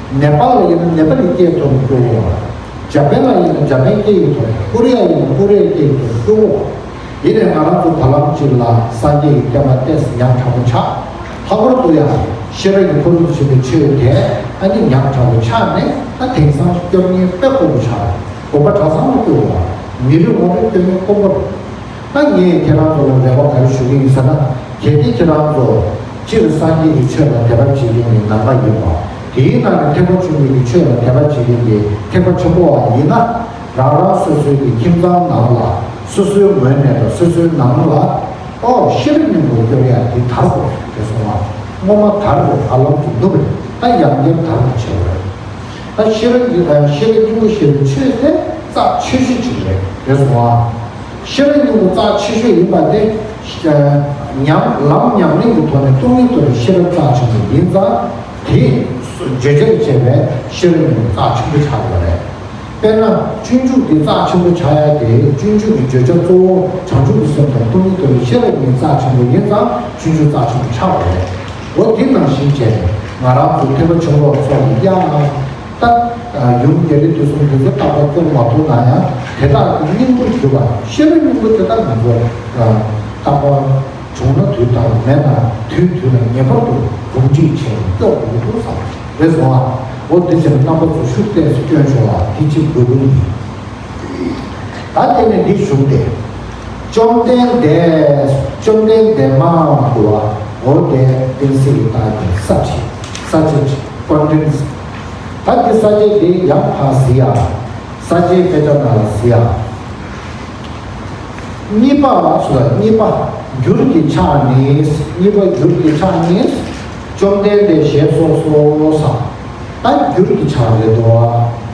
པ། ནེ་པཱལ་ལ་ཡིན་ན་ནེ་པ་ལི་སྐད་ཐོག་ནས་སྐྱོར་དགོས་པ། འཇར་པན་ལ་ཡིན་ན་འཇར་པན་སྐད་ཀྱི་ཐོག་ནས། ཀོ་རི་ཡ་ཡིན་ན་ཀོ་རི་ཡའི་སྐད་ཀྱི་ཐོག་ནས་སྐྱོར་དགོས་པ། ཡིན་ནའི་ང་རང་ཚོ་བར་ལམ་གཅིག་ལ་སངས་རྒྱས་ཀྱི་བསྟན་པ་ཏོག་ཙམ་ཉམས་དྲག་པོ་ཆགས། ལྷག་པར་དུ་ཡང་ཤེས་རབ་ཀྱི་ཕ་རོལ་ཏུ་ཕྱིན་པའི་ཆོས་དེ་ཨ་ནི་ཉམས་དྲག་པོ་ཆགས་ནས། ད་དེང་སང་སྐྱོར་མཁན་དཔེ་དཀོན་པོ་ཆགས་རེད། དགོན་པ་གྲྭ་ཚང་ལ་སྐྱོར་དགོས་པ། མི་རེ་ངོ་རེ་སྐྱོར་མཁན་དཀོན་པོ་རེད། ད་ངས་ཁྱེད་རང་ཚོ་ལ་རེ་བ་ག་རེ་ཞུ་གི་ཡིན་ཟེར་ན། གལ་ཏེ་ཁྱེད་རང་ཚོ་སྤྱིར་སངས་རྒྱས་ཀྱི་ཆོས་ལ་དད་པ་བྱེད་མཁན་གྱི་ནང་པ་ཡིན་པ། དེའི་ནང་ནས་ཐེག་པ་ཆེན་པོའི་གི་ཆོས་ལ་དད་པ་བྱེད་མཁན་གྱི་ཐེག་པ་ཆེན་པོ་བ་ཡིན་ན། རང་རང་སོ་སོའི་གི་ཁྱིམ་ཚང་ནང་ལ། སོ་སོའི་ངོས་ནས་དང་སོ་སོའི་ནང་ལ། ཨོ་ཤེས་རབ་སྙིང་པོ་སྐྱོར་ཡ་དེ་དར་དགོས་རེད་སོང་བ། སྔོན་མ་དར་རེད། ཧ་ལམ་གྱི་ནུབ་རེད། ད་ཡང་བསྐྱར་དར་དགོས་བྱེད་དགོས་རེད། ད་ཤེས་རབ་ཀྱི་ཨ་ཤེས་རབ་སྙིང་པོ་ཞེས་པའི་ཆོས་དེ་རྩ་ཆེ་ཤོས་ཅིག་རེད། རེད་སོང་ཨ། ཤེས་རབ་སྙིང་པོ་རྩ་ཆེ་ཤོས་ཡིན་པ་དེ། ཨ་ཉམས་ལམ་ཉམས་ལེན་གྱི་ཐོག་ནས་སྟོང་ཉིད་རྟོགས་པའི་ཤེས་རབ་རྩ་ཆེན་པོ་ཡིན་ཙང་། དེ་བརྗོད་བྱར་བྱས་པའི་ཤེས་རབ་སྙིང་པོ་རྩ་ཆེན་པོ་ཆགས་ཡོད་རེད། དཔེར་ན་སྤྱོད་འཇུག་འདི་རྩ་ཆེན་པོ་ཆགས་ཡ་དེ། སྤྱོད་འཇུག་གི་བརྗོད་བྱ་གཙོ་བོ་བྱང་ཆུབ་ཀྱི་སེམས་དང་སྟོང་ཉིད་རྟོགས་པའི་ཤེས་རབ་གཉིས་རྩ་ཆེན་པོ་ཡིན་ཙང་སྤྱོད་འཇུག་རྩ་ཆེན་པོ་ཆགས་པ་རེད། འོ་དེ་ནང་བཞིན་བྱས་ནས་ང་རང་ཚོ་ཐེག་པ་ཆེན་པོ་ཚོ་ལ་ཡང་ད་ཡུམ་རྒྱལ་རིགས་དུས་གསུམ་དེ་ཚོ་རྟག་པར་སྐྱོར་མ་ཐུབ་ན་ཡང་། དེ་དག་གི་སྙིང་པོར་གྱུར་པ་ཤེས་རབ་སྙིང་པོ་དེ་དག་ང་ཚོ་རྟག་པར་བྱུང་ན་དུས་དང་མེད་ན་དུས་དུས་ལ་ངེས་པར་དུ་གོམས་འདྲིས་བྱས་ནས་སྐྱོར་དགོས་འདུག་བསམ་རེད་སོང་ཨ། འོ་དེ་བྱས་ན་རྣམ་པ་ཚོ་ཤུགས་ཏོག་ཙམ་སྐྱོན་ཆོག་ལ་དེ་གཅིག་དགོས་མཁོ་ཡིན། ད་དེ་ནས་འདི་བྱུང་སྟེ། བཅོམ་ལྡན་འདས། བཅོམ་ལྡན་འདས་མ་འདུག་བ། འོ་དེ་གཏན་ཚིགས་ཀྱི་རྟགས་ཀྱི་ས་བཅད། ས་བཅད་ཀོན་ཊེན་ཊི། ད་འདི་ས་བཅད་འདི་ཡང་ཕར་གཟིགས་ཡ། ས་བཅད་དཔེ་ཆ་ནང་ལ་གཟིགས་ཡ། གཉིས་པ་ལ་སོགས་ལ་གཉིས་པ། འགྱུར་གྱི་ཕྱག་ནི། གཉིས་པ་འགྱུར་གྱི་ཕྱག་ནི། བཅོམ་ལྡན་འདས་ཞེས་སོགས་སོ་ས། ད་འགྱུར་གྱི་ཕྱག་རེད་དོ།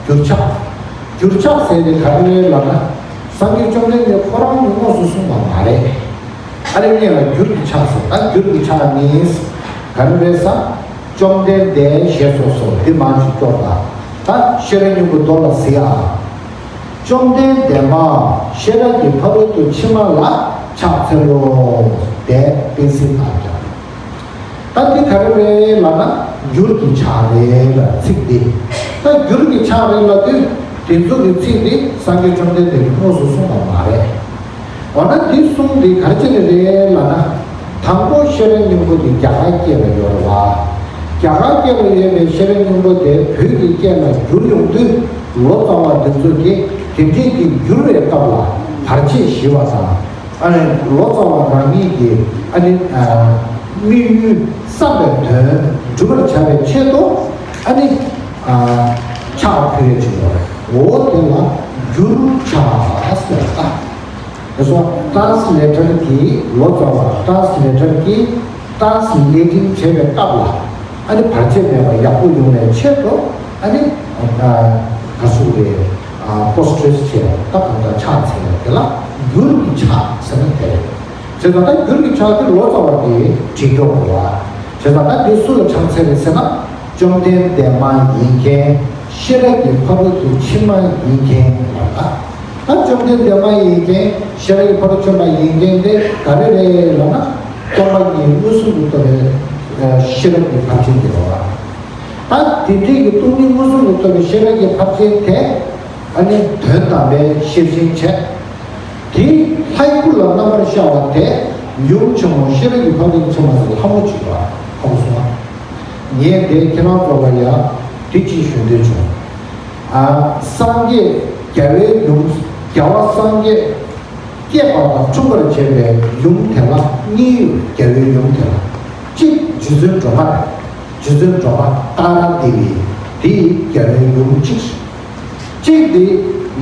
འགྱུར་ཕྱག་འགྱུར་ཕྱག་ཟེར་དེ་ག་རེ་རེད་ལབ་ན། སངས་རྒྱས་བཅོམ་ལྡན་འདས་ཁོ་རང་གིས་དངོས་སུ་གསུངས་པ་མ་རེད། ཨ་རེ་གཉིས་ལ་འགྱུར་གྱི་ཕྱག་ཟེར། ད་འགྱུར་གྱི་ཕྱག་ནི། ག་རེ་རེད་ཟེར། བཅོམ་ལྡན་འདས་ཞེས་སོགས་སོ་འདི་མ་ཅིག་སྐྱོར་ད། ད་ཤེས་རབ་སྙིང་པོ་མདོ་ལ་གཟིགས་ཨ། བཅོམ་ལྡན་འདས་མ་ཤེས་རབ་ཀྱི་ཕ་རོལ་ཏུ་ཕྱིན་མ་ལ་ཕྱག་འཚལ་ལོ། དེ་གཏན་ཚིགས་ལ་སྦྱར། ད་འདི་ག་རེ་རེད་ལབ་ན་འགྱུར་གྱི་ཕྱག་རེད་ལ་ཚིག་འདི། ད་འགྱུར་གྱི་ཕྱག་རེད་ལབ་དུས་དེ་ཚོ་གི་ཚིག་འདི་སངས་རྒྱས་བཅོམ་ལྡན་འདས་ཀྱིས་དངོས་སུ་གསུངས་པ་མ་རེད། འོ་ན་འདི་གསུང་འདི་ག་རེ་བྱས་ནས་རེད་ལབ་ན། དང་པོ་ཤེས་རབ་སྙིང་པོ་འདི་རྒྱ་གར་སྐད་ལ་ཡོད་རེད་བ། རྒྱ་གར་སྐད་ལ་ཡོད་པའི་ཤེས་རབ་སྙིང་པོ་དེ་བོད་ཀྱི་སྐད་ལ་བསྒྱུར་ཡོང་དུས། ལོ་ཙཱ་བ་འདི་ཚོ་གིས་དེ་འདྲས་ཀྱི་བསྒྱུར་བའི་སྐབས་ལ་བར་ཆད་ཞི་བ་དང་། ཨ་ནི་ལོ་ཙཱ་བ་རང་ཉིད་ཀྱི་ཨ་ནི་དམིགས་ཡུལ་བསམ་པའི་དོན་འགྲུབ་པར་བྱ་བའི་ཆེད་དུ། ཨ་ནི་ཕྱག་ཕུལ་ཡས་ཅིག་ཡོད་རེད། འོ་དེ་ལ་འགྱུར་ཕྱག་ཟེར་ད། དེ་སོ་ཊ་རན་སི་ལེ་ཊར་གྱིས། ལོ་ཙཱ་བ་ཊ་རན་སི་ལེ་ཊར་གྱིས་ཊ་རན་སི་ལེ་ཊིང་བྱེད་པའི་སྐབས་ལ། ཨ་ནི་བར་ཆད་མེད་པ་ཡག་པོ་ཡོང་བའི་ཆེད་དུ། ཨ་ནི་ག་ཟུག་རེད། ཨ་པོ་སི་ཊར་ཊི་བྱས་ད་གང་ལྟར་ཕྱག་འཚལ་བ་དེ་ལ་འགྱུར་གྱི་ཕྱག་ཟེར་ན་དེ་རེད། བྱས་ཙང་ད་འགྱུར་གྱི་ཕྱག་དེ་ལོ་ཙཱ་བ་དེ་བྲིས་ཀྱོག་རེད་བ། བྱས་ཙང་ད་འདི་སུ་ལ་ཕྱག་འཚལ་རེད་ཟེར་ན། བཅོམ་ལྡན་འདས་མ་ཡིན་མཁན། ཤེས་རབ་ཀྱི་ཕ་རོལ་ཏུ་ཕྱིན་མ་ཡིན་མཁན་ལ། ད་བཅོམ་ལྡན་འདས་མ་ཡིན་མཁན། ཤེས་རབ་ཀྱི་ཕ་རོལ་ཕྱིན་མ་ཡིན་མཁན་དེ་ག་རེ་རེད་ལབ་ན། སྟོང་པ་ཉིད་མངོན་སུམ་དུ་རྟོགས་པའི་ཤེས་རབ་ཀྱི་ཕར་ཕྱིན་དེ་རེད་བ། ད་དེ་འདྲའི་གི་སྟོང་ཉིད་མངོན་སུམ་དུ་རྟོགས་པའི་ཤེས་རབ་ཀྱི་ཕར་ཕྱིན་དེ། ཨ་ནི་དོན་དམ་པའི་ཤེར་ཕྱིན་བྱས། དེ་ལྷའི་སྐུ་ལ་རྣམ་པར་ཤར་བ་དེ། ཡུམ་ཆེན་མོ་ཤེས་རབ་ཀྱི་ཕ་རོལ་ཏུ་ཕྱིན་མ་ཟེར་ལྷ་མོ་གཅིག་ལ་ཧ་གོ་སོང་ང་། ངས་དེ་ཁྱེད་རང་ཚོ་ལ་ཡང་དེ་ཅིག་ཞུ་འདོད་བྱུང་། ཨ་སངས་རྒྱས་རྒྱལ་བའི་ཡུམ། རྒྱལ་བ་སངས་རྒྱས་སྐྱེད་པ་དང་འཁྲུངས་པར་བྱེད་པའི་ཡུམ་དེ་ལ་གཉིས་ཡོད། རྒྱལ་བའི་ཡུམ་དེ་ལ། གཅིག་རྗེ་བཙུན་སྒྲོལ་མ་རེད། རྗེ་བཙུན་སྒྲོལ་མ་ཏཱ་ར་དེ་བི། དེ་ཡི་རྒྱལ་བའི་ཡུམ་གཅིག་གཅིག་དེ་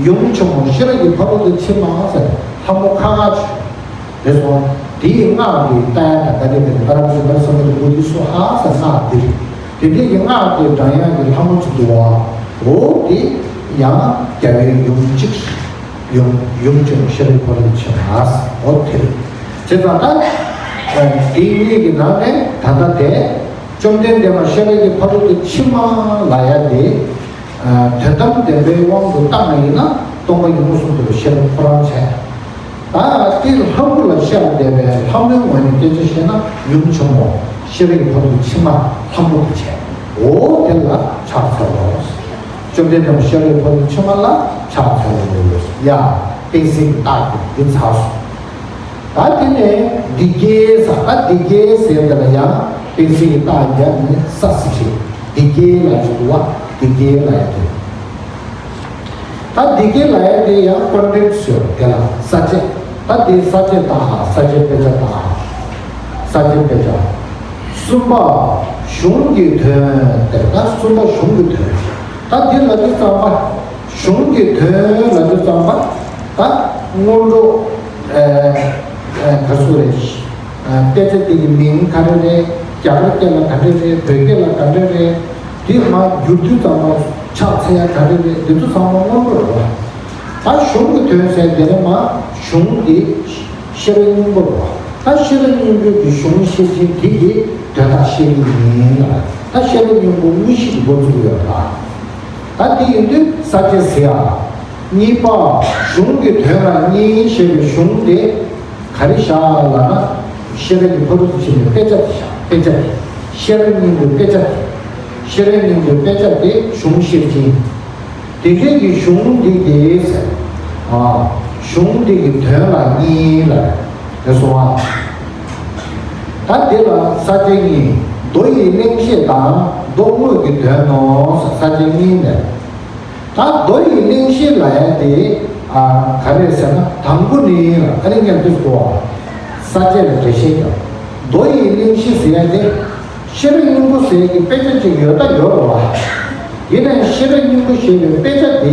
ཡུམ་ཆེན་མོ་ཤེས་རབ་ཀྱི་ཕ་རོལ་ཏུ་ཕྱིན་མ་ཟེར་ལྷ་མོ་ཁ་ཁ་བྱོས། དེ་སོང་དེའི་སྔགས་ཀྱི་ཏཱ་ཡ་ད་ག་ནི་དེ་ཏཱ་ར་ཏཱ་ར་སཾ་བུ་ཏི་སྭཱ་ཧཱ་ཟེར་སྔགས་དེ་རེད། དེ་འདྲའི་གི་སྔགས་ཀྱི་སྒྲ་དབྱངས་ཀྱི་ལྷ་མོ་གཅིག་འདུག་བ། འོ་དེ་ཡང་རྒྱལ་བའི་ཡུམ་གཅིག་ཡུམ་ཡུམ་ཆེན་མོ་ཤེས་རབ་ཀྱི་ཕ་རོལ་ཏུ་ཕྱིན་མ་ཟེར། འོ་དེ་རེད། བྱས་ཙང་ད་དེ་གཉིས་ཀྱི་ནང་ནས་ད་ལྟ་དེ། བཅོམ་ལྡན་འདས་མ་ཤེས་རབ་ཀྱི་ཕ་རོལ་ཏུ་ཕྱིན་མ་ལབ་ཡ་དེ། དོན་དམ་བདེན་པའི་དབང་དུ་བཏང་བ་ཡིན་ན་སྟོང་པ་ཉིད་མངོན་སུམ་དུ་ཤེས་རབ་ཁོ་རང་བྱས། ད་དེ་ལྷ་སྐུ་ལ་ཤར་བསྡད་པའི་ལྷ་མོའི་ངོས་ནས་སྐད་ཆ་བཤད་ན་ཡུམ་ཆེན་མོ་ཤེས་རབ་ཀྱི་ཕ་རོལ་ཏུ་ཕྱིན་མ་ལྷ་མོ་དེ་བྱས། འོ་དེ་ལ་ཕྱག་འཚལ་ལོ། བཅོམ་ལྡན་འདས་མ་ཤེས་རབ་ཀྱི་ཕ་རོལ་ཏུ་ཕྱིན་མ་ལ་ཕྱག་འཚལ་ལོ། ཡ། གཏན་ཚིགས་རྟགས་དེ་འདི་ཚར་སོང་། ད་དེ་ནས་འདི་སྐད་ཟེར། ད་འདི་སྐད་ཟེར་འདི་ལ་ཡང་གཏན་ཚིགས་ཀྱི་རྟགས་རྒྱབ་ནས་ས་ཟེར་བྲིས། འདི་སྐད་ལ་ཡོད་པ། འདི་སྐད་ལ་ཡོད་དེ། ད་འདི་སྐད་ལ་ཡོད་དེ་ཡང་ཀོན་ཊེག་སི་ཡོད་དེ་ལ་ས་བཅད། ད་དེ་ས་བཅད་ལྟ་ཧ། ས་བཅད་དཔེ་ཆ་ལྟ་ཧ། ས་བཅད་དཔེ་ཆ། གསུམ་པ་གཞུང་གི་དོན་དེ། ད་གསུམ་པ་གཞུང་གི་དོན། ད་འདི་ལ་འདི་ཙམ་པ། གཞུང་གི་དོན་ལ་འདི་ཙམ་པ། ད་སྔོན་འགྲོ། ཨ་ཨ་ག་ཚོད་རེད། ཨ་དཔེ་ཆ་དེ་གི་མིང་ག་རེ་རེད། རྒྱ་གར་སྐད་ལ་ག་འདྲ་རེད། བོད་སྐད་ལ་ག་འདྲ་རེད། དེ་མར་བསྒྱུར་དུས་ཙམ་པ་ཕྱག་འཚལ་ཡ་ག་འདྲ་རེད། དེ་ཚོ་ཚང་མ་སྔོན་འགྲོ་རེད་བ། ད་གཞུང་གི་དོན་ཟེར་དེ་ནས་མར་གཞུང་དེ་ཤེས་རབ་སྙིང་པོ་རེད་བ། ད་ཤེས་རབ་སྙིང་པོའི་གི་གཞུང་ཤེར་ཕྱིན་དེ་གི་དོན་དག་ཤེས་ཀྱི་ཡིན་ལ། ད་ཤེས་རབ་སྙིང་པོ་དངོས་གཞི་གི་འགོ་བཙུགས་ཡོད་རེད་བ། ད་དེ་ཡིན་དུས་ས་བཅད་ཟེར་ཡ། གཉིས་པ་གཞུང་གི་དོན་ལ་གཉིས་ཞེས་པའི་གཞུང་དེ་ག་རེ་བཞག་ལབ་ན། ཤེས་རབ་ཀྱི་ཕ་རོལ་ཏུ་ཕྱིན་པའི་དཔེ་ཆ་དེ་བཞག་དཔེ་ཆ་དེ། ཤེས་རབ་སྙིང་པོའི་དཔེ་ཆ་དེ། ཤེས་རབ་སྙིང་པོའི་དཔེ་ཆ་དེ་གཞུང་ཤེར་ཕྱིན། དེ་འདྲའི་གི་གཞུང་འདི་གི་ཟེར། ཨ་གཞུང་འདི་གི་དོན་ལ་གཉིས་ལ་རེད་སོང་ཨ། ད་འདི་ལ་ས་བཅད་གཉིས། མདོ་ཡི་གླེང་གཞི་དང་མདོ་དངོས་ཀྱི་དོན་ནོ་ཟེར་ས་བཅད་གཉིས་ལས། ད་མདོ་ཡི་གླེང་གཞི་ལ་ཡ་དེ། ག་རེ་ཟེར་ན་དང་པོ་ནི་ཨ་ནི་ངས་འདི་གོ་ས་བཅད་ལ་འགྲེལ་བཤད་ཀྱང་མདོ་ཡི་གླེང་གཞི་ཟེར་ཡ་དེ་ཤེས་རབ་སྙིང་པོ་ཟེར་ཡ་གི་དཔེ་ཆ་ཅིག་ཡོད་ད་ཡོད་རེད་བ། ཡིན་ནའི་ཤེས་རབ་སྙིང་པོ་ཞེས་པའི་དཔེ་ཆ་དེ་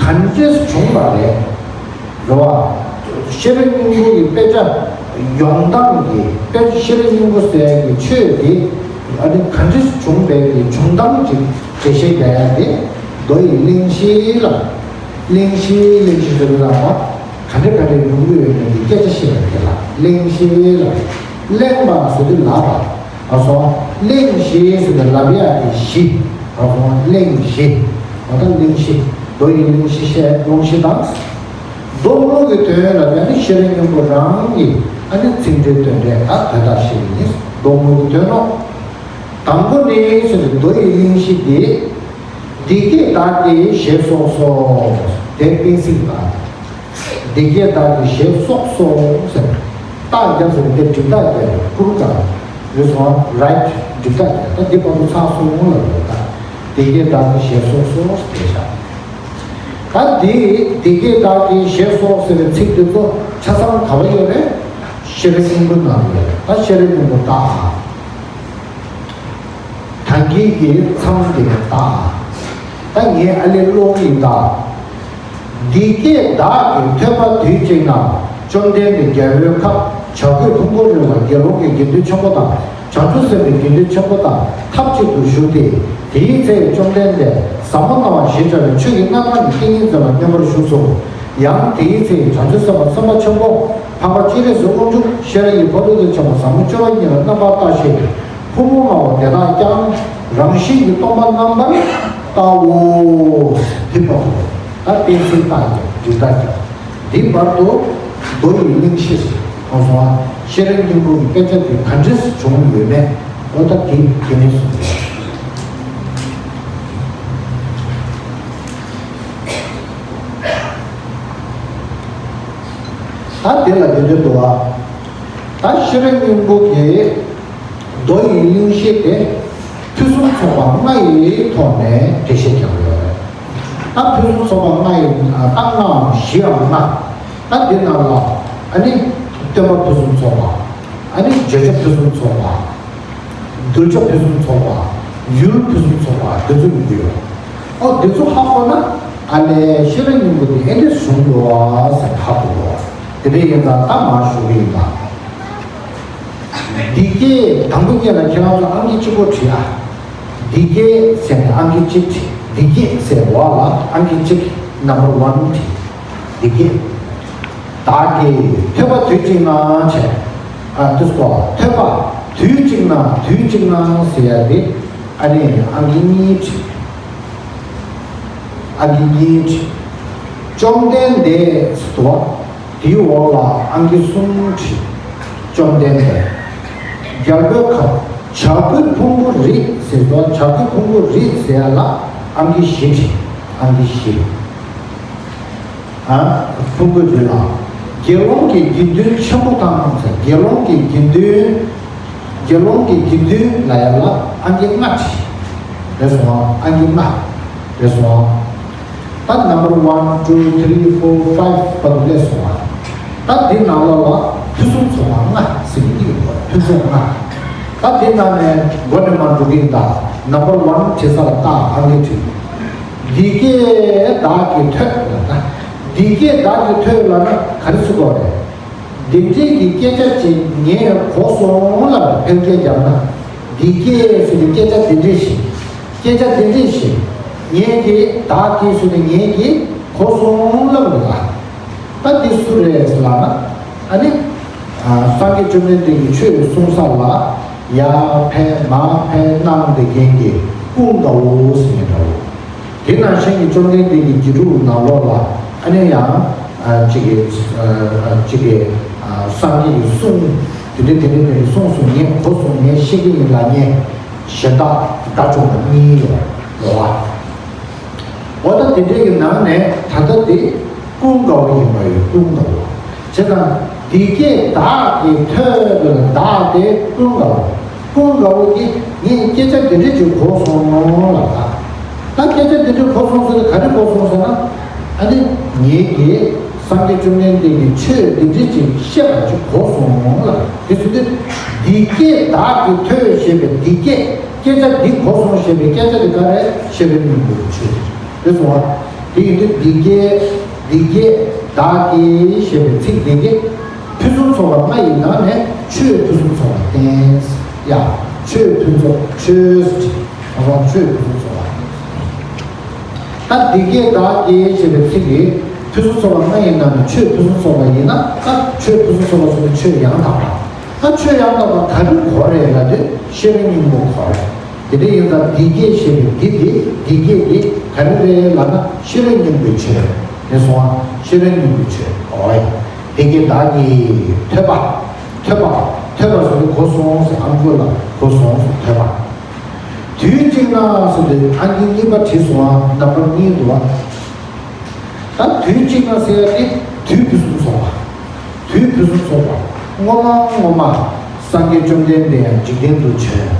ག་འདྲས་བྱུང་བ་རེད། རེད་བ། ཤེས་རབ་སྙིང་པོ་ཡི་དཔེ་ཆ་ཡོང་སྟངས་ཀྱི་དཔེ་ཤེས་རབ་སྙིང་པོ་ཟེར་ཡ་གི་ཆོས་དེ་ཨ་ནི་ག་འདྲས་བྱུང་བའི་གི་བྱུང་སྟངས་ཅིག་འགྲེལ་བཤད་རྒྱག་ཡ་དེ་མདོ་ཡི་གླེང་གཞི་ལ། གླེང་གཞི་གླེང་གཞི་ཟེར་བ་ལ་ག་འདྲ་ག་འདྲ་ཡོང་གི་ཡོད་མེད་ཀྱི་སྐད་ཆ་བཤད་པ་དེ་ལ་གླེང་གཞི་ལ། གླེང་བ་ཟེར་དུས་ལབ་པ། ཨ་སོ། གླེང་གཞི་ཟེར་དུས་ལབ་ཡག་གི་གཞི། ཨ་སོ། གླེང་གཞི། ཨ་ད་གླེང་གཞི། མདོ་ཡི་གླེང་གཞི་བཤད་ཀློང་གཞི་དང་། མདོ་སྔོན་གྱི་དོན་ལ་ཡང་ནི་ཤེས་རབ་སྙིང་པོ་རང་གི་ཨ་ནི་ཚིག་འགྲེལ་དོན་འགྲེལ་ད་དོན་དག་བཤད་ཀྱི་ཡིན། མདོ་སྔོན་གྱི་དོན་ནོ། དང་པོ་ནི་ཟེར་དུས་མདོ་ཡི་གླེང་གཞི་དེ། འདི་སྐད་བདག་གིས་ཞེས་སོགས་སོ། དེ་དཔེ་ཚིག་དང་། འདི་སྐད་བདག་གིས་ཞེས་སོགས་སོ་ཟེར། རྟགས་རྒྱབ་ཟེར་དེ་འགྲིག་རྟགས་རྒྱབ་ཀུ་རུ་ཙམ་རེད་སོང་རའིཊ་འགྲིག་རྟགས་རྒྱབ་ད་འདི་བར་དུ་ཚགས་སོང་ལ་རེད་ད། འདི་སྐད་བདག་གིས་ཞེས་སོགས་སོ་ཟེར་བཞག་ད་འདི་འདི་སྐད་བདག་གིས་ཞེས་སོགས་ཟེར་བའི་ཚིག་འདི་ཚོ་ཆ་ཚང་ག་བ་ཡོད་རེད། ཤེས་རབ་སྙིང་པོ་ནང་ཡོད་རེད་ད། ཤེས་རབ་སྙིང་པོ་ད། ད་གིན་གྱི་མཚམས་དེ་ནས་བཏགས། ད་ངས་ཨ་ལས་ཀློག་གི་ཡིན་ད། འདི་སྐད་བདག་གིས་ཐོས་པ་དུས་གཅིག་ན། བཅོམ་ལྡན་འདས་རྒྱལ་པོའི་ཁབ་བྱ་རྒོད་ཕུང་པོར་རོལ་པ་དགེ་སློང་གི་དགེ་འདུན་ཆེན་པོ་དང་བྱང་ཆུབ་སེམས་དཔའི་དགེ་འདུན་ཆེན་པོ་དང་ཐབས་གཅིག་ཏུ་བཞུགས་ཏེ། དེའི་ཚེ་བཅོམ་ལྡན་འདས་ཟབ་མོ་སྣང་བ་ཞེས་བྱ་བའི་ཆོས་ཀྱི་རྣམ་གྲངས་ཀྱི་ཏིང་ངེ་འཛིན་ལ་སྙོམས་པར་ཞུགས་སོ། ཡང་དེའི་ཚེ་བྱང་ཆུབ་སེམས་དཔའ་སེམས་དཔའ་ཆེན་པོ་འཕགས་པ་སྤྱན་རས་གཟིགས་དབང་ཕྱུག་ཤེས་རབ་ཀྱི་འཕགས་ལུས་དང་བཅས་པ་ཟབ་མོ་སྤྱོད་པ་ཉིད་ལ་རྣམ་པར་བལྟ་ཞིང་། ཕུང་པོ་ལྔའོ་དེ་དག་ཀྱང་རང་བཞིན་གྱིས་སྟོང་པར་རྣམ་པར་བལྟའོ། དེ་བར་དུ་ད་དཔེ་ཚིག་རྟགས་ཀྱང་འགྲིག་རྟགས་ཀྱང་འདི་བར་དུ་མདོ་ཡི་གླེང་གཞི་ཁོང་སོང་བ་ཤེས་རབ་སྙིང་པོ་གི་དཔེ་ཆ་དེ་ག་འདྲས་བྱུང་ཡོད་མེད་འོ་ད་དེ་དེ་ནས་གསུངས་ཡོད། ད་དེ་ལ་དེ་འདྲ་འདུག་བ། ད་ཤེས་རབ་སྙིང་པོ་གི་མདོ་ཡི་གླེང་གཞི་དེ་ཕུན་སུམ་ཚོགས་པ་ལྔ་ཡི་ཐོག་ནས་འགྲེལ་བཤད་རྒྱག་གི་ཡོད་རེད། ད་ཕུན་སུམ་ཚོགས་པ་ལྔ་ཡི་ད་ལྔའམ་བཞིའམ་ལྔ། ད་འདི་ནང་ལ་ཨ་ནི་སྟོན་པ་ཕུན་སུམ་ཚོགས་པ། ཨ་ནི་བརྗོད་བྱ་ཕུན་སུམ་ཚོགས་པ། གདུལ་བྱ་ཕུན་སུམ་ཚོགས་པ། ཡུལ་ཕུན་སུམ་ཚོགས་པ་འདི་ཚོ་ཡིན་གྱི་ཡོད། ཨོ་འདི་ཚོ་ཧ་གོ་ན་ཨ་ལས་ཤེས་རབ་སྙིང་པོ་འདི་ཨེ་འདྲས་བྱུང་འདུག་བ་ཟེར་ཧ་གོ་གོ། དེ་འདྲས་ཡིན་ཙང་ད་མར་ཞུ་གི་ཡིན་ད། འདི་སྐད་དང་པོ་སྐད་ལ་ཁྱེད་རང་ཚོ་ཨང་ཀི་གཅིག་པོ་བྲིས་ཨ། འདི་སྐད་ཟེར་ནས་ཨང་ཀི་གཅིག་བྲིས། འདི་སྐད་ཟེར་བ་ལ་ཨང་ཀི་གཅིག་number one་བྲིས། འདི་སྐད། བདག་གིས་ཐོས་པ་དུས་གཅིག་ན་བྱས། ཨ་དུས་སྐོར་ཐོས་པ་དུས་གཅིག་ན་དུས་གཅིག་ན་ཟེར་ཡ་དེ་ཨ་ནི་ཨང་ཀི་གཉིས་བྲིས། ཨང་ཀི་གཉིས་བྲིས། བཅོམ་ལྡན་འདས་སུ་དུ་བ། དེའི་འོག་ལ་ཨང་ཀི་གསུམ་བྲིས། བཅོམ་ལྡན་འདས། རྒྱལ་པོའི་ཁབ་བྱ་རྒོད་ཕུང་པོ་རི་ཟེར་དུས་བྱ་རྒོད་ཕུང་པོ་རི་ཟེར་ཡ་ལ་ཨང་ཀི་བཞི་བྲིས། ཨང་ཀི་བཞི། ཨ་ཕུང་པོ་རི་ལ་དགེ་སློང་གི་དགེ་འདུན་ཆེན་པོ་དང་ཟེར་དགེ་སློང་གི་དགེ་འདུན། དགེ་སློང་གི་དགེ་འདུན་ལ་ཡ་ལ་ཨང་ཀི་ལྔ་བྲིས། རེད་སོང་ཨང་ཀི་ལྔ། རེད་སོང་། ད་number one two three four five་བར་དུ་སླེབས་སོང་བ། ད་འདི་ནང་ལོགས་ལ་ཕུན་སུམ་ཚོགས་པ་ལྔ་ཟེར་གྱི་འདུག་ཕུན་ཚོགས་ལྔ། ད་འདི་ནང་ནས་མགོ་ནས་མར་འགྲོ་གི་ཡིན་ད། number one་བྲིས་ས་ལ་ད་ཨང་ཀི་བྲིས། འདི་སྐད་བདག་གིས་ཐོས་ལ་ད། འདི་སྐད་བདག་གིས་ཐོས་ལ་ན་ག་རེ་ཟེར་དགོས་རེད། འདི་འདྲས་ཀྱི་སྐད་ཆ་ཅིག་ངས་གོ་སོང་ལབ་ཕལ་སྐད་རྒྱབ་ན། འདི་སྐད་ཟེར་ནས་སྐད་ཆ་འདི་འདྲས་ཤིག་སྐད་ཆ་འདི་འདྲས་ཤིག་ངས་ཀྱིས་བདག་གིས་ཟེར་ནས་ངས་ཀྱིས་གོ་སོང་ལབ་འདུག་ག་ད་འདི་སུ་རེད་ལབ་ན། ཨ་ནི། ཨ་སངས་རྒྱས་བཅོམ་ལྡན་འདས་ཀྱི་ཆོས་གསུང་ས་ལ་ཡར་ཕེབས་མར་ཕེབས་གནང་བསྡད་མཁན་གྱི་ཀུན་དགའ་བོ་ཟེར་མཁན་འདྲ་བོ། དེ་ནང་བཞིན་གྱི་བཅོམ་ལྡན་འདས་ཀྱི་རྗེས་འཇུག་ནང་ལོགས་ལ་ཨ་ནི་ཡང་ཨ་གཅིག་གིས་ཨ་གཅིག་གིས་ཨ་སངས་རྒྱས་ཀྱི་གསུང་དེ་འདྲ་དེ་འདྲ་དེ་འདྲ་གསུངས་སོང་ངས་གོ་སོང་ངས་ཤེས་ཀྱི་ཡིན་ལབ་མཁན་གཞན་དག་དགྲ་བཅོམ་པ་གཉིས་ཡོད་རེད་བ། འོ་ད་དེ་འདྲའི་གི་ནང་ནས་ད་ལྟ་དེ་ཀུན་དགའ་བོ་ཡིན་པ་ཡོད་ཀུན་དགའ་བོ། བྱས་ཙང་འདི་སྐད་བདག་གིས་ཐོས་པ་ལ་བདག་དེ་ཀུན་དགའ་བོ། ཀུན་དགའ་བོ་གིས་ངས་སྐད་ཆ་འདི་འདྲ་ཅིག་གོ་སོང་ལབ་ད། ད་སྐད་ཆ་འདི་འདྲ་གོ་སོང་ཟེར་ཏེ་ག་རེ་གོ་སོང་ཟེར་ན། ཨ་ནི་ངེད་ཀྱིས་སངས་རྒྱས་བཅོམ་ལྡན་འདས་ཀྱི་ཆོས་འདི་འདྲ་ཅིག་བཤད་པ་ཅིག་གོ་སོང་ལ། དེ་ཚོ་དེ་འདི་སྐད་བདག་གིས་ཐོས་ཞེས་པའི་འདི་སྐད། སྐད་ཆ་འདི་གོ་སོང་ཞེས་པའི་སྐད་ཆ་དེ་ག་རེ། ཤེས་རབ་སྙིང་པོའི་ཆོས་རེད་སོང་བ། དེ་ཡིན་དུས་འདི་སྐད། འདི་སྐད་བདག་གིས་ཞེས་པའི་ཚིག་འདི་གིས་ཕུན་སུམ་ཚོགས་པ་ལྔ་ཡི་ནང་ནས་ཆོས་ཕུན་སུམ་ཚོགས་པ་བསྟན། ཡ། ཆོས་ཕུན་ཚོགས། ཆོས་ཟེར་གྱི། ད་ཆོས་ཕུན་སུམ་ཚོགས་པ། ད་འདི་སྐད་བདག་གིས་ཞེས་པའི་ཚིག་གིས་ཕུན་སུམ་ཚོགས་པ་ལྔ་ཡི་ནང་ནས་ཆོས་ཕུན་སུམ་ཚོགས་པ་ཡིན་ན། ད་ཆོས་ཕུན་སུམ་ཚོགས་པ་ཟེར་དུས་ཆོས་ཡང་དག་པ། ད་ཆོས་ཡང་དག་པ་ག་རེ་གོ་རེད་ལབ་དུས་ཤེས་རབ་སྙིང་པོ་གོ་རེད། དེ་འདྲ་ཡིན་ཙང་འདི་སྐད་ཞེས་པའི་འདི་དེ། འདི་སྐད་དེ་ག་རེ་རེད་ལབ་ན་ཤེས་རབ་སྙིང་པོའི་ཆོས་རེད་སོང་ང་། ཤེས་རབ་སྙིང་པོའི་ཆོས། འོ་ཡ། འདི་སྐད་བདག་གིས་ཐོས་པ། ཐོས་པ། ཐོས་པ་ཟེར་དུས་གོ་སོང་ཟེར། ཨང་ཀི་ལ་གོ་སོང་ཟེར། ཐོས་པ། དུས་གཅིག་ན་ཟེར་དུས་ཨང་ཀི་གཉིས་པ་བྲིས་སོང་ང་། ནམ་བར་གཉིས་འདུག་བ། ད་དུས་གཅིག་ན་ཟེར་ཡ་དེ་དུས་ཕུན་སུམ་ཚོགས་པ། དུས་ཕུན་སུམ་ཚོགས་པ། སྔོན་མ་སྔོན་མ་སངས་རྒྱས་བཅོམ་ལྡན་འདས་ཡང་འཇིག་རྟེན་དུ་བྱོན།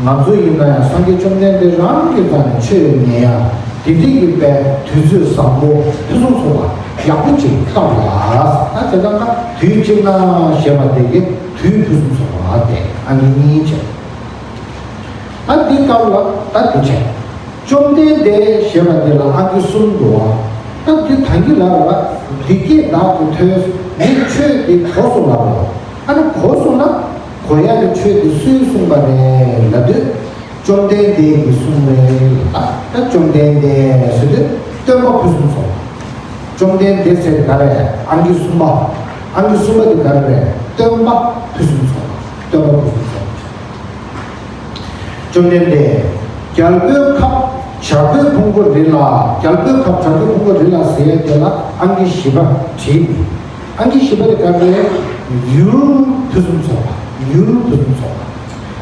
ང་ཚོ་ཡིན་ན་ཡང་སངས་རྒྱས་བཅོམ་ལྡན་འདས་རང་གི་རྩ་ནས་ཆོས་ཉན་ཡ། དེ་དུས་ཀྱི་དཔེ་དུས་ཚོད་བཟང་པོ་ཕུན་སུམ་ཚོགས་པ་ཡག་པོ་ཅིག་བཏང་ལ། ད་དེ་ལྟར་ན་དུས་གཅིག་ན་ཞེས་པ་དེ་གི་དུས་ཕུན་སུམ་ཚོགས་པ་དེ་ཨང་ཀི་གཉིས་བྱས། ད་འདི་སྐབས་ལ་ད་འདི་བྱས། བཅོམ་ལྡན་འདས་ཞེས་པ་འདི་ལ་ཨང་ཀི་གསུམ་འདུག་བ། ད་འདི་ད་གིན་ལབ་པ། འདི་སྐད་བདག་གིས་ཐོས། འདི་ཆོས་འདི་གོ་སོང་ལབ་པ། ཨ་ནི་གོ་སོང་ན་གོ་ཡ་གི་ཆོས་འདི་སུས་གསུངས་པ་རེད་ལབ་དུས། བཅོམ་ལྡན་འདས་ཀྱིས་གསུངས་རེད་ལ། ད་བཅོམ་ལྡན་འདས་ཟེར་དུས་སྟོན་པ་ཕུན་སུམ་ཚོགས། བཅོམ་ལྡན་འདས་ཟེར་ག་རེ། ཨང་ཀི་གསུམ་པ། ཨང་ཀི་གསུམ་པ་དེ་ག་རེ་རེད། སྟོན་པ་ཕུན་སུམ་ཚོགས། སྟོན་པ་ཕུན་སུམ་ཚོགས། བཅོམ་ལྡན་འདས། རྒྱལ་པོའི་ཁབ་བྱ་རྒོད་ཕུང་པོ་རི་ལ། རྒྱལ་པོའི་ཁབ་བྱ་རྒོད་ཕུང་པོ་རི་ལ་ཟེར་ཡ་དེ་ལ་ཨང་ཀི་བཞི་པ་བྲིས་ནས། ཨང་ཀི་བཞི་པ་དེ་ག་རེ་རེད། ཡུལ་ཕུན་སུམ་ཚོགས་པ། ཡུལ་ཕུན་སུམ་ཚོགས་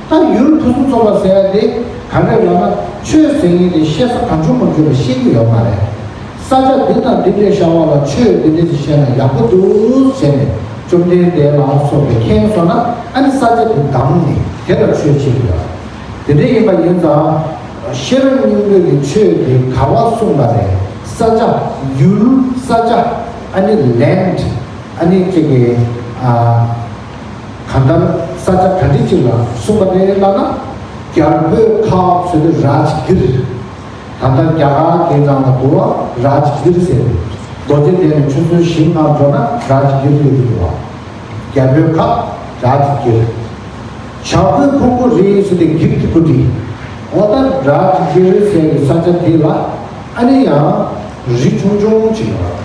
པ། ད་ཡུལ་ཕུན་སུམ་ཚོགས་པ་ཟེར་ཡ་དེ་ག་རེ་ལབ་ན། ཆོས་ཟེར་མཁན་དེ་བཤད་ས་གང་བྱུང་མང་བྱུང་ལ་བཤད་ཀྱི་ཡོད་མ་རེད། ས་ཆ་འདི་དང་འདི་འདྲའི་ཤར་བ་ལ་ཆོས་འདི་འདྲ་ཞིག་བཤད་ན་ཡག་པོ་འདུག་ཟེར་ནས། བཅོམ་ལྡན་འདས་ལ་སོགས་པས་མཁྱེན་སོང་ན། ཨ་ནི་ས་ཆ་དེ་བདམས་ནས་དེ་ལ་ཆོས་བཤད་ཀྱི་ཡོད། དེ་འདྲ་ཡིན་པ་ཡིན་ཙང་། ཤེས་རབ་སྙིང་པོའི་གི་ཆོས་དེ་ག་བ་གསུངས་པ་རེད། ས་ཆ། ཡུལ། ས་ཆ། ཨ་ནི་ལེནཌ། ཨ་ནི་གཅིག་གི། ཨ། གང་ལྟར་ས་ཆ་ག་འདྲ་ཅིག་ལ་གསུངས་པ་རེད་ལབ་ན། རྒྱལ་པོའི་ཁབ་ཟེར་དུས་རཱཇ་གིར། ད་ལྟ་རྒྱ་གར་གྱི་ནང་ལ་འདུག་བ། རཱཇ་གིར་ཟེར། རྡོ་རྗེ་གདན་ནས་ཆུ་ཚོད་བཞི་ལྔ་འགྲོ་ན་རཱཇ་གིར་ཡོད་ཀྱི་འདུག་བ། རྒྱལ་པོའི་ཁབ་རཱཇ་གིར། བྱ་རྒོད་ཕུང་པོ་རི་ཟེར་ཏེ་གིར་ཏི་པུ་ཏི། འོ་ད་རཱཇ་གིར་ཟེར་གྱི་ས་ཆ་དེ་ལ་ཨ་ནི་ཡང་རི་ཆུང་ཆུང་ཅིག་ཡོད།